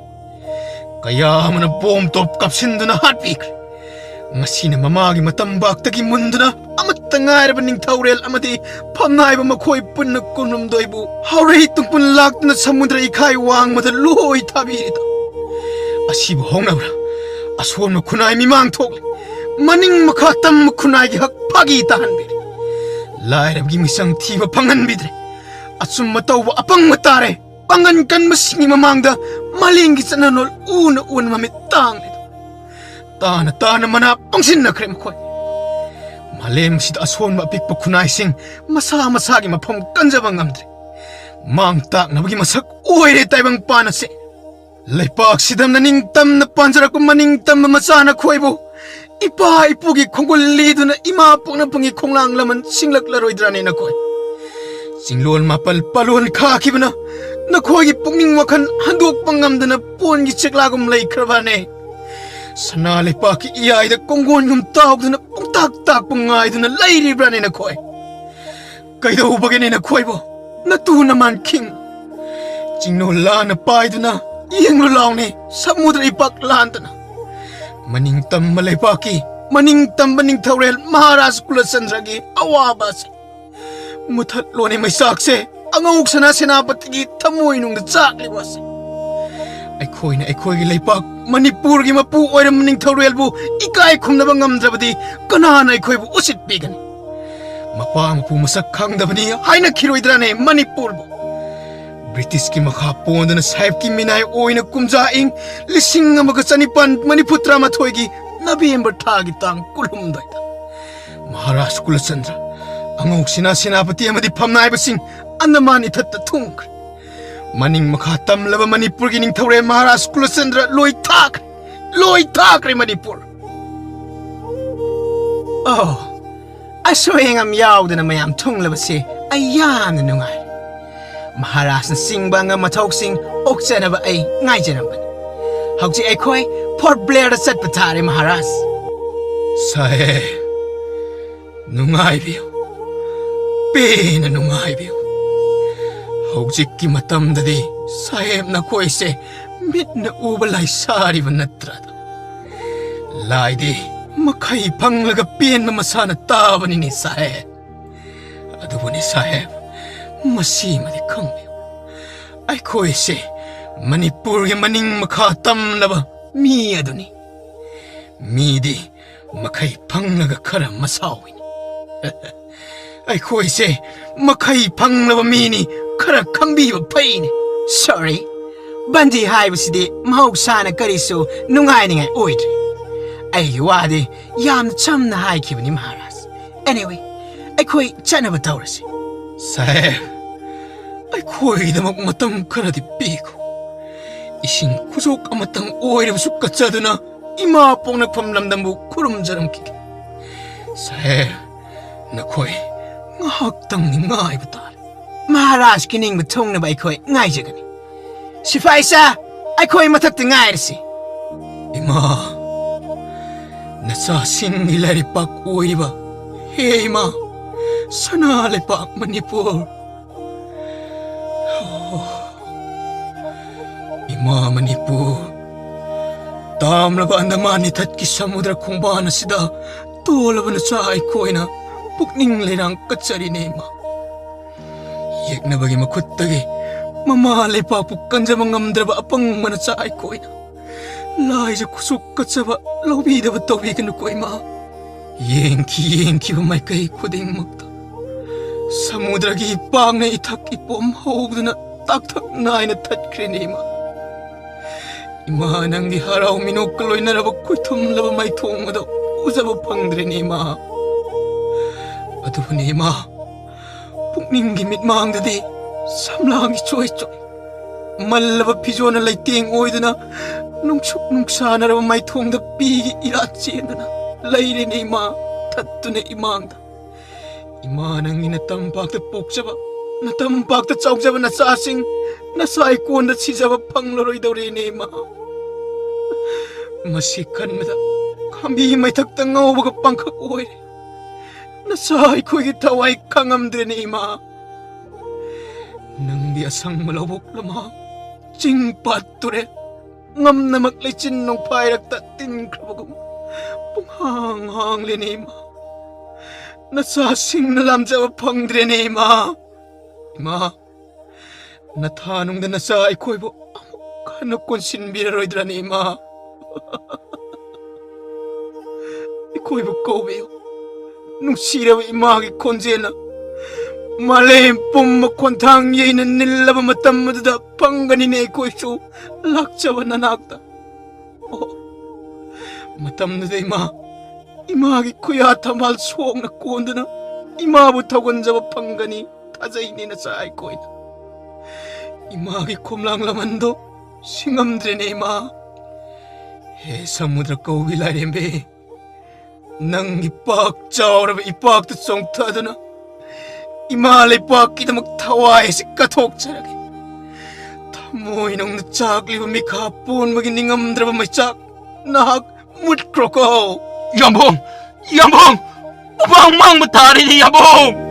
ꯀꯌꯥ ꯑꯃꯅ ꯕꯣꯝ ꯇꯣꯞ ꯀꯥꯞꯁꯤꯟꯗꯨꯅ ꯍꯥꯠꯄꯤꯈ꯭ꯔꯦ꯫ ꯉꯁꯤꯅ ꯃꯃꯥꯒꯤ ꯃꯇꯝꯕꯥꯛꯇꯒꯤ ꯃꯨꯟꯗꯨꯅ ꯑꯃꯠꯇ ꯉꯥꯏꯔꯕ ꯅꯤꯡꯊꯧꯔꯦꯜ ꯑꯃꯗꯤ ꯐꯝꯅꯥꯏꯕ ꯃꯈꯣꯏ ꯄꯨꯟꯅ ꯀꯨꯟꯍꯨꯝꯗꯣꯏꯕꯨ ꯍꯥꯎꯔꯩ ꯇꯨꯡꯄꯨꯟ ꯂꯥꯛꯇꯨꯅ ꯁꯃꯨꯗ꯭ꯔ ꯏꯈꯥꯏ ꯋꯥꯡꯃꯗ ꯂꯣꯏ ꯊꯥꯕꯤꯔꯦꯗꯣ꯫ ꯑꯁꯤꯕꯨ ꯍꯧꯅꯕ꯭ꯔꯥ? ꯑꯁꯣꯟꯕ ꯈꯨꯟꯅꯥꯏ ꯃꯤꯃꯥꯡ ꯊꯣꯛꯂꯦ꯫ ꯃꯅꯤꯡ ꯃꯈꯥ ꯇꯝꯕ ꯈꯨꯟꯅꯥꯏꯒꯤ ꯍꯛ ꯐꯥꯒꯤ ꯇꯥꯍꯟꯕꯤꯔꯦ꯫ ꯂꯥꯏꯔꯕꯒꯤ ꯃꯤꯆꯪ ꯊꯤꯕ ꯐꯪꯍꯟꯕꯤꯗ꯭ꯔꯦ꯫ ꯑꯆꯨꯝꯕ ꯇꯧꯕ ꯑꯄꯪꯕ ꯇꯥꯔꯦ꯫ ꯄꯥꯡꯒꯟ ꯀꯟꯕꯁꯤꯡꯒꯤ ꯃꯃꯥꯡꯗ ꯃꯥꯂꯦꯝꯒꯤ ꯆꯠꯅꯂꯣꯟ ꯎꯅ ꯎꯅ ꯃꯃꯤꯠ ꯇꯥꯡꯂꯦ꯫ ꯇꯥꯅ ꯇꯥꯅ ꯃꯅꯥ ꯄꯪꯁꯤꯟꯅꯈ꯭ꯔꯦ ꯃꯈꯣꯏ꯫ ꯃꯥꯂꯦꯝ ꯑꯁꯤꯗ ꯑꯁꯣꯟꯕ ꯑꯄꯤꯛꯄ ꯈꯨꯟꯅꯥꯏꯁꯤꯡ ꯃꯁꯥ ꯃꯁꯥꯒꯤ ꯃꯐꯝ ꯀꯟꯖꯕ ꯉꯝꯗ꯭ꯔꯦ꯫ ꯃꯥꯡ ꯇꯥꯛꯅꯕꯒꯤ ꯃꯁꯛ ꯑꯣꯏꯔꯦ ꯇꯥꯏꯕꯪ ꯄꯥꯟ ꯑꯁꯦ꯫ ꯂꯩꯄꯥꯛꯁꯤꯗ ꯅꯅꯤꯡꯇꯝꯅ ꯄꯥꯟꯖꯔꯛꯄ ꯃꯅꯤꯡ ꯇꯝꯕ ꯃꯆꯥ ꯅꯈꯣꯏꯕꯨ ꯏꯄꯥ ꯏꯄꯨꯒꯤ ꯈꯣꯡꯒꯨꯜ ꯂꯤꯗꯨꯅ ꯏꯃꯥ ꯄꯣꯛꯅꯐꯝꯒꯤ ꯈꯣꯡꯂꯥꯡ ꯂꯃꯟ ꯁꯤꯡꯂꯛꯂꯔꯣꯏꯗ꯭ꯔꯥꯅꯦ ꯅꯈꯣꯏ? ꯆꯤꯡꯂꯣꯜ ꯃꯥꯄꯜ ꯄꯥꯂꯣꯟ ꯈꯥꯈꯤꯕꯅ ꯅꯈꯣꯏꯒꯤ ꯄꯨꯛꯅꯤꯡ ꯋꯥꯈꯜ ꯍꯟꯗꯣꯛꯄ ꯉꯝꯗꯅ ꯄꯣꯟꯒꯤ ꯆꯦꯛꯂꯥꯒꯨꯝ ꯂꯩꯈ꯭ꯔꯕꯅꯦ꯫ ꯁꯅꯥ ꯂꯩꯄꯥꯛꯀꯤ ꯏꯌꯥꯏꯗ ꯀꯣꯡꯒꯣꯟꯒꯨꯝ ꯇꯥꯎꯗꯨꯅ ꯄꯨꯡꯇꯥꯛ ꯇꯥꯛꯄ ꯉꯥꯏꯗꯨꯅ ꯂꯩꯔꯤꯕ꯭ꯔꯥꯅꯦ ꯅꯈꯣꯏ? ꯀꯩꯗꯧꯕꯒꯤꯅꯦ ꯅꯈꯣꯏꯕꯨ ꯅꯇꯨ ꯅꯃꯥꯟ ꯈꯤꯡ ꯆꯤꯡꯅꯨ ꯂꯥꯟꯅ ꯄꯥꯏꯗꯨꯅ ꯌꯦꯡꯂꯨ ꯂꯥꯎꯅꯦ, ꯁꯃꯨꯗ꯭ꯔ ꯏꯄꯥꯛ ꯂꯥꯟꯗꯅ? ꯃꯅꯤꯡ ꯇꯝꯕ ꯂꯩꯄꯥꯛꯀꯤ ꯃꯅꯤꯡ ꯇꯝꯕ ꯅꯤꯡꯊꯧꯔꯦꯜ ꯃꯍꯥꯔꯥꯖ ꯀꯨꯂꯆꯟꯗ꯭ꯔꯒꯤ ꯑꯋꯥꯕ ꯑꯁꯤ ꯃꯨꯊꯠꯂꯣꯅꯦ꯫ ꯃꯩꯆꯥꯛꯁꯦ ꯑꯉꯧ ꯁꯅꯥ ꯁꯦꯅꯥꯄꯇꯤꯒꯤ ꯊꯃꯣꯏꯅꯨꯡꯗ ꯆꯥꯛꯂꯤꯕ ꯑꯁꯤ꯫ ꯑꯩꯈꯣꯏꯅ ꯑꯩꯈꯣꯏꯒꯤ ꯂꯩꯄꯥꯛ ꯃꯅꯤꯄꯨꯔꯒꯤ ꯃꯄꯨ ꯑꯣꯏꯔꯝꯕ ꯅꯤꯡꯊꯧꯔꯦꯜꯕꯨ ꯏꯀꯥꯏ ꯈꯨꯝꯅꯕ ꯉꯝꯗ꯭ꯔꯕꯗꯤ ꯀꯅꯥꯅ ꯑꯩꯈꯣꯏꯕꯨ ꯎꯁꯤꯠ ꯄꯤꯒꯅꯤ? ꯃꯄꯥ ꯃꯄꯨ ꯃꯁꯛ ꯈꯪꯗꯕꯅꯤ ꯍꯥꯏꯅꯈꯤꯔꯣꯏꯗ꯭ꯔꯥꯅꯦ ꯃꯅꯤꯄꯨꯔꯕꯨ? ꯕ꯭ꯔꯤꯇꯤꯁꯀꯤ ꯃꯈꯥ ꯄꯣꯟꯗꯨꯅ ꯁꯥꯍꯦꯕꯀꯤ ꯃꯤꯅꯥꯏ ꯑꯣꯏꯅ ꯀꯨꯝꯖꯥ ꯏꯪ ꯂꯤꯁꯤꯡ ꯑꯃꯒ ꯆꯅꯤꯄꯥꯟ ꯃꯔꯤꯐꯨ ꯇꯔꯥꯃꯥꯊꯣꯏꯒꯤ ꯅꯕꯦꯝꯕꯔ ꯊꯥꯒꯤ ꯇꯥꯡ ꯀꯨꯟꯍꯨꯝꯗꯣꯏꯗ ꯃꯍꯥꯔꯥꯖ ꯀꯨꯂꯆꯟꯗ꯭ꯔ, ꯑꯉꯧ ꯁꯤꯅꯥ ꯁꯦꯅꯥꯄꯇꯤ ꯑꯃꯗꯤ ꯐꯝꯅꯥꯏꯕꯁꯤꯡ ꯑꯟꯗꯃꯥꯟ ꯏꯊꯠꯇ ꯊꯨꯡꯈ꯭ꯔꯦ꯫ ꯃꯅꯤꯡ ꯃꯈꯥ ꯇꯝꯂꯕ ꯃꯅꯤꯄꯨꯔꯒꯤ ꯅꯤꯡꯊꯧꯔꯦꯜ ꯃꯍꯥꯔꯥꯖ ꯀꯨꯂꯆꯟꯗ꯭ꯔ ꯂꯣꯏ ꯊꯥꯈ꯭ꯔꯦ, ꯂꯣꯏ ꯊꯥꯈ꯭ꯔꯦ ꯃꯅꯤꯄꯨꯔ꯫ ꯑꯣ, ꯑꯁꯣꯏ ꯑꯉꯥꯝ ꯌꯥꯎꯗꯅ ꯃꯌꯥꯝ ꯊꯨꯡꯂꯕꯁꯦ ꯑꯩ ꯌꯥꯝꯅ ꯅꯨꯡꯉꯥꯏꯔꯦ꯫ ꯃꯍꯥꯔꯥꯖꯅ ꯆꯤꯡꯕ ꯑꯉꯝ ꯑꯊꯧꯁꯤꯡ ꯑꯣꯛꯆꯅꯕ ꯑꯩ ꯉꯥꯏꯖꯔꯝꯕꯅꯤ꯫ ꯍꯧꯖꯤꯛ ꯑꯩꯈꯣꯏ ꯐꯣꯔꯠ ꯕ꯭ꯂꯦꯌꯔꯗ ꯆꯠꯄ ꯇꯥꯔꯦ, ꯃꯍꯥꯔꯥꯖ꯫ ꯁꯥꯍꯦꯕ, ꯅꯨꯡꯉꯥꯏꯕꯤꯌꯨ, ꯄꯦꯟꯅ ꯅꯨꯡꯉꯥꯏꯕꯤꯌꯨ꯫ ꯍꯧꯖꯤꯛꯀꯤ ꯃꯇꯝꯗꯗꯤ ꯁꯥꯍꯦꯕ ꯅꯈꯣꯏꯁꯦ ꯃꯤꯠꯅ ꯎꯕ ꯂꯥꯏꯁꯥꯔꯤꯕ ꯅꯠꯇ꯭ꯔꯥ? ꯂꯥꯏꯗꯤ ꯃꯈꯩ ꯐꯪꯂꯒ ꯄꯦꯟꯕ ꯃꯁꯥꯅ ꯇꯥꯕꯅꯤꯅꯦ ꯁꯥꯍꯦꯕ꯫ ꯑꯗꯨꯕꯨꯅꯦ ꯁꯥꯍꯦꯕ, ꯃꯁꯤꯃꯗꯤ ꯈꯪꯕꯤꯌꯨ, ꯑꯩꯈꯣꯏꯁꯦ ꯃꯅꯤꯄꯨꯔꯒꯤ ꯃꯅꯤꯡ ꯃꯈꯥ ꯇꯝꯂꯕ ꯃꯤ ꯑꯗꯨꯅꯤ꯫ ꯃꯤꯗꯤ ꯃꯈꯩ ꯐꯪꯂꯒ ꯈꯔ ꯃꯁꯥꯎꯏꯅꯤ꯫ ꯑꯩꯈꯣꯏꯁꯦ ꯃꯈꯩ ꯐꯪꯂꯕ ꯃꯤꯅꯤ, ꯈꯔ ꯈꯪꯕꯤꯕ ꯐꯩꯅꯦ꯫ ꯁꯣꯔꯤ, ꯕꯟꯗꯤ ꯍꯥꯏꯕꯁꯤꯗꯤ ꯃꯍꯧꯁꯥꯅ ꯀꯔꯤꯁꯨ ꯅꯨꯡꯉꯥꯏꯅꯤꯡꯉꯥꯏ ꯑꯣꯏꯗ꯭ꯔꯦ꯫ ꯑꯩꯒꯤ ꯋꯥꯗꯤ ꯌꯥꯝꯅ ꯆꯝꯅ ꯍꯥꯏꯈꯤꯕꯅꯤ, ꯃꯍꯥꯔꯥꯖ꯫ Anyway, ꯑꯩꯈꯣꯏ ꯆꯠꯅꯕ ꯇꯧꯔꯁꯤ꯫ ꯁꯥꯍꯦꯕ, ꯑꯩꯈꯣꯏꯒꯤꯗꯃꯛ ꯃꯇꯝ ꯈꯔꯗꯤ ꯄꯤꯈꯣ꯫ ꯏꯁꯤꯡ ꯈꯨꯖꯣꯛ ꯑꯃꯇꯪ ꯑꯣꯏꯔꯕꯁꯨ ꯀꯠꯆꯗꯨꯅ ꯏꯃꯥ ꯄꯣꯛꯅꯐꯝ ꯂꯝꯗꯝꯕꯨ ꯈꯨꯔꯨꯝꯖꯔꯝꯈꯤꯒꯦ꯫ ꯁꯥꯍꯦꯕ, ꯅꯈꯣꯏ ꯉꯥꯏꯍꯥꯛꯇꯪꯗꯤ ꯉꯥꯏꯕ ꯇꯥꯔꯦ꯫ ꯃꯍꯥꯔꯥꯖꯀꯤ ꯅꯤꯡꯕ ꯊꯨꯡꯅꯕ ꯑꯩꯈꯣꯏ ꯉꯥꯏꯖꯒꯅꯤ꯫ ꯁꯤꯐꯥꯏ ꯁꯥ, ꯑꯩꯈꯣꯏ ꯃꯊꯛꯇ ꯉꯥꯏꯔꯁꯤ꯫ ꯏꯃꯥ, ꯅꯆꯥꯁꯤꯡꯒꯤ ꯂꯥꯏꯔꯩꯄꯥꯛ ꯑꯣꯏꯔꯤꯕ, ꯍꯦ ꯏꯃꯥ, ꯁꯅꯥ ꯂꯩꯄꯥꯛ ꯃꯅꯤꯄꯨꯔ꯫ ꯏꯃꯥ ꯃꯅꯤꯄꯨꯔ, ꯇꯥꯝꯂꯕ ꯑꯟꯗꯃꯥꯟ ꯅꯤꯊꯠꯀꯤ ꯁꯃꯨꯗ꯭ꯔ ꯈꯣꯡꯕꯥꯟ ꯑꯁꯤꯗ ꯇꯣꯜꯂꯕ ꯅꯆꯥ ꯑꯩꯈꯣꯏꯅ ꯄꯨꯛꯅꯤꯡ ꯂꯩꯔꯥꯡ ꯀꯠꯆꯔꯤꯅꯦ ꯏꯃꯥ꯫ ꯌꯦꯛꯅꯕꯒꯤ ꯃꯈꯨꯠꯇꯒꯤ ꯃꯃꯥ ꯂꯩꯄꯥꯛꯄꯨ ꯀꯟꯖꯕ ꯉꯝꯗ꯭ꯔꯕ ꯑꯄꯪꯕ ꯅꯆꯥ ꯑꯩꯈꯣꯏꯅ ꯂꯥꯏꯖ ꯈꯨꯠꯁꯨ ꯀꯠꯆꯕ ꯂꯧꯕꯤꯗꯕ ꯇꯧꯕꯤꯒꯅꯨꯀꯣ ꯏꯃꯥ꯫ ꯌꯦꯡꯈꯤ ꯌꯦꯡꯈꯤꯕ ꯃꯥꯏꯀꯩ ꯈꯨꯗꯤꯡꯃꯛꯇ ꯁꯃꯨꯗ꯭ꯔꯒꯤ ꯏꯄꯥꯛꯅ ꯏꯊꯛ ꯏꯄꯣꯝ ꯍꯧꯗꯨꯅ ꯇꯥꯛꯊꯛ ꯅꯥꯏꯅ ꯊꯠꯈ꯭ꯔꯦꯅꯦ ꯏꯃꯥ꯫ ꯏꯃꯥ, ꯅꯪꯒꯤ ꯍꯔꯥꯎ ꯃꯤꯅꯣꯛꯀ ꯂꯣꯏꯅꯔꯕ ꯈꯨꯊꯨꯝꯂꯕ ꯃꯥꯏꯊꯣꯡ ꯑꯗꯣ ꯎꯖꯕ ꯐꯪꯗ꯭ꯔꯦꯅꯦ ꯏꯃꯥ꯫ ꯑꯗꯨꯕꯨꯅꯦ ꯏꯃꯥ, ꯄꯨꯛꯅꯤꯡꯒꯤ ꯃꯤꯠꯃꯥꯡꯗꯗꯤ ꯁꯝꯂꯥꯡꯒꯤ ꯆꯣꯏ ꯆꯣꯏ ꯃꯜꯂꯕ ꯐꯤꯖꯣꯜꯅ ꯂꯩꯇꯦꯡ ꯑꯣꯏꯗꯨꯅ ꯅꯨꯡꯁꯨꯛ ꯅꯨꯡꯁꯥꯅꯔꯕ ꯃꯥꯏꯊꯣꯡꯗ ꯄꯤꯒꯤ ꯏꯔꯥꯠ ꯆꯦꯟꯗꯨꯅ ꯂꯩꯔꯦꯅꯦ ꯏꯃꯥ, ꯊꯠꯇꯨꯅ ꯏꯃꯥꯡꯗ꯫ ꯏꯃꯥ, ꯅꯪꯒꯤ ꯅꯇꯝꯄꯥꯛꯇ ꯄꯣꯛꯆꯕ, ꯅꯇꯝꯄꯥꯛꯇ ꯆꯥꯎꯖꯕ ꯅꯆꯥꯁꯤꯡ ꯅꯆꯥ ꯏꯀꯣꯟꯗ ꯁꯤꯖꯕ ꯐꯪꯂꯔꯣꯏꯗꯧꯔꯦꯅꯦ ꯏꯃꯥ꯫ ꯃꯁꯤ ꯈꯟꯕꯗ ꯈꯥꯝꯕꯤ ꯃꯩꯊꯛꯇ ꯉꯧꯕꯒ ꯄꯥꯡꯈꯛ ꯑꯣꯏꯔꯦ꯫ ꯅꯆꯥ ꯑꯩꯈꯣꯏꯒꯤ ꯊꯋꯥꯏ ꯈꯪꯉꯝꯗ꯭ꯔꯦꯅꯦ ꯏꯃꯥ꯫ ꯅꯪꯗꯤ ꯑꯁꯪꯕ ꯂꯧꯕꯨꯛ ꯂꯝꯍꯥꯡ, ꯆꯤꯡ ꯄꯥꯠ ꯇꯨꯔꯦꯜ, ꯉꯝꯅꯃꯛ ꯂꯩꯆꯤꯟ ꯅꯣꯡꯐꯥꯏꯔꯛꯇ ꯇꯤꯟꯈ꯭ꯔꯕꯒꯨꯝ ꯄꯨꯡꯍꯥꯡ ꯍꯥꯡꯂꯦꯅꯦ ꯏꯃꯥ꯫ ꯅꯆꯥꯁꯤꯡꯅ ꯂꯥꯝꯖꯕ ꯐꯪꯗ꯭ꯔꯦꯅꯦ ꯏꯃꯥ꯫ ꯏꯃꯥ, ꯅꯊꯥꯅꯨꯡꯗ ꯅꯆꯥ ꯑꯩꯈꯣꯏꯕꯨ ꯑꯃꯨꯛ ꯍꯟꯅ ꯀꯣꯟꯁꯤꯟꯕꯤꯔꯔꯣꯏꯗ꯭ꯔꯅꯦ ꯏꯃꯥ? ꯑꯩꯈꯣꯏꯕꯨ ꯀꯧꯕꯤꯌꯨ꯫ ꯅꯨꯡꯁꯤꯔꯕ ꯏꯃꯥꯒꯤ ꯈꯣꯟꯖꯦꯜꯅ ꯃꯥꯂꯦꯝ ꯄꯨꯝꯕ ꯈꯣꯟꯊꯥꯡ ꯌꯩꯅ ꯅꯤꯜꯂꯕ ꯃꯇꯝ ꯑꯗꯨꯗ ꯐꯪꯒꯅꯤꯅꯦ ꯑꯩꯈꯣꯏꯁꯨ ꯂꯥꯛꯆꯕ ꯅꯅꯥꯛꯇ꯫ ꯑꯣ, ꯃꯇꯝꯗꯨꯗ ꯏꯃꯥ, ꯏꯃꯥꯒꯤ ꯈꯨꯌꯥ ꯊꯝꯕꯥꯜ ꯁꯣꯛꯅ ꯀꯣꯟꯗꯨꯅ ꯏꯃꯥꯕꯨ ꯊꯧꯒꯟꯖꯕ ꯐꯪꯒꯅꯤ ꯊꯥꯖꯩꯅꯦ ꯅꯆꯥ ꯑꯩꯈꯣꯏꯅ꯫ ꯏꯃꯥꯒꯤ ꯈꯣꯝꯂꯥꯡ ꯂꯃꯟꯗꯣ ꯁꯤꯡꯉꯝꯗ꯭ꯔꯦꯅꯦ ꯏꯃꯥ꯫ ꯍꯦ ꯁꯃꯨꯗ꯭ꯔ ꯀꯧꯕꯤ ꯂꯥꯏꯔꯦꯝꯕꯤ, ꯅꯪꯒꯤ ꯄꯥꯛ ꯆꯥꯎꯔꯕ ꯏꯄꯥꯛꯇ ꯆꯣꯡꯊꯗꯨꯅ ꯏꯃꯥ ꯂꯩꯄꯥꯛꯀꯤꯗꯃꯛ ꯊꯋꯥꯏ ꯑꯁꯤ ꯀꯠꯊꯣꯛꯆꯔꯒꯦ꯫ ꯊꯃꯣꯏ ꯅꯨꯡꯗ ꯆꯥꯛꯂꯤꯕ ꯃꯤꯈꯥ ꯄꯣꯟꯕꯒꯤ ꯅꯤꯡꯉꯝꯗ꯭ꯔꯕ ꯃꯩꯆꯥꯛ ꯅꯍꯥꯛ ꯃꯨꯠꯈ꯭ꯔꯣꯀꯣ꯫ ꯌꯥꯝꯕꯨꯡ! ꯌꯥꯝꯕꯨꯡ! ꯃꯄꯥꯡ ꯃꯥꯡꯕ ꯇꯥꯔꯦꯅꯦ, ꯌꯥꯝꯕꯨꯡ!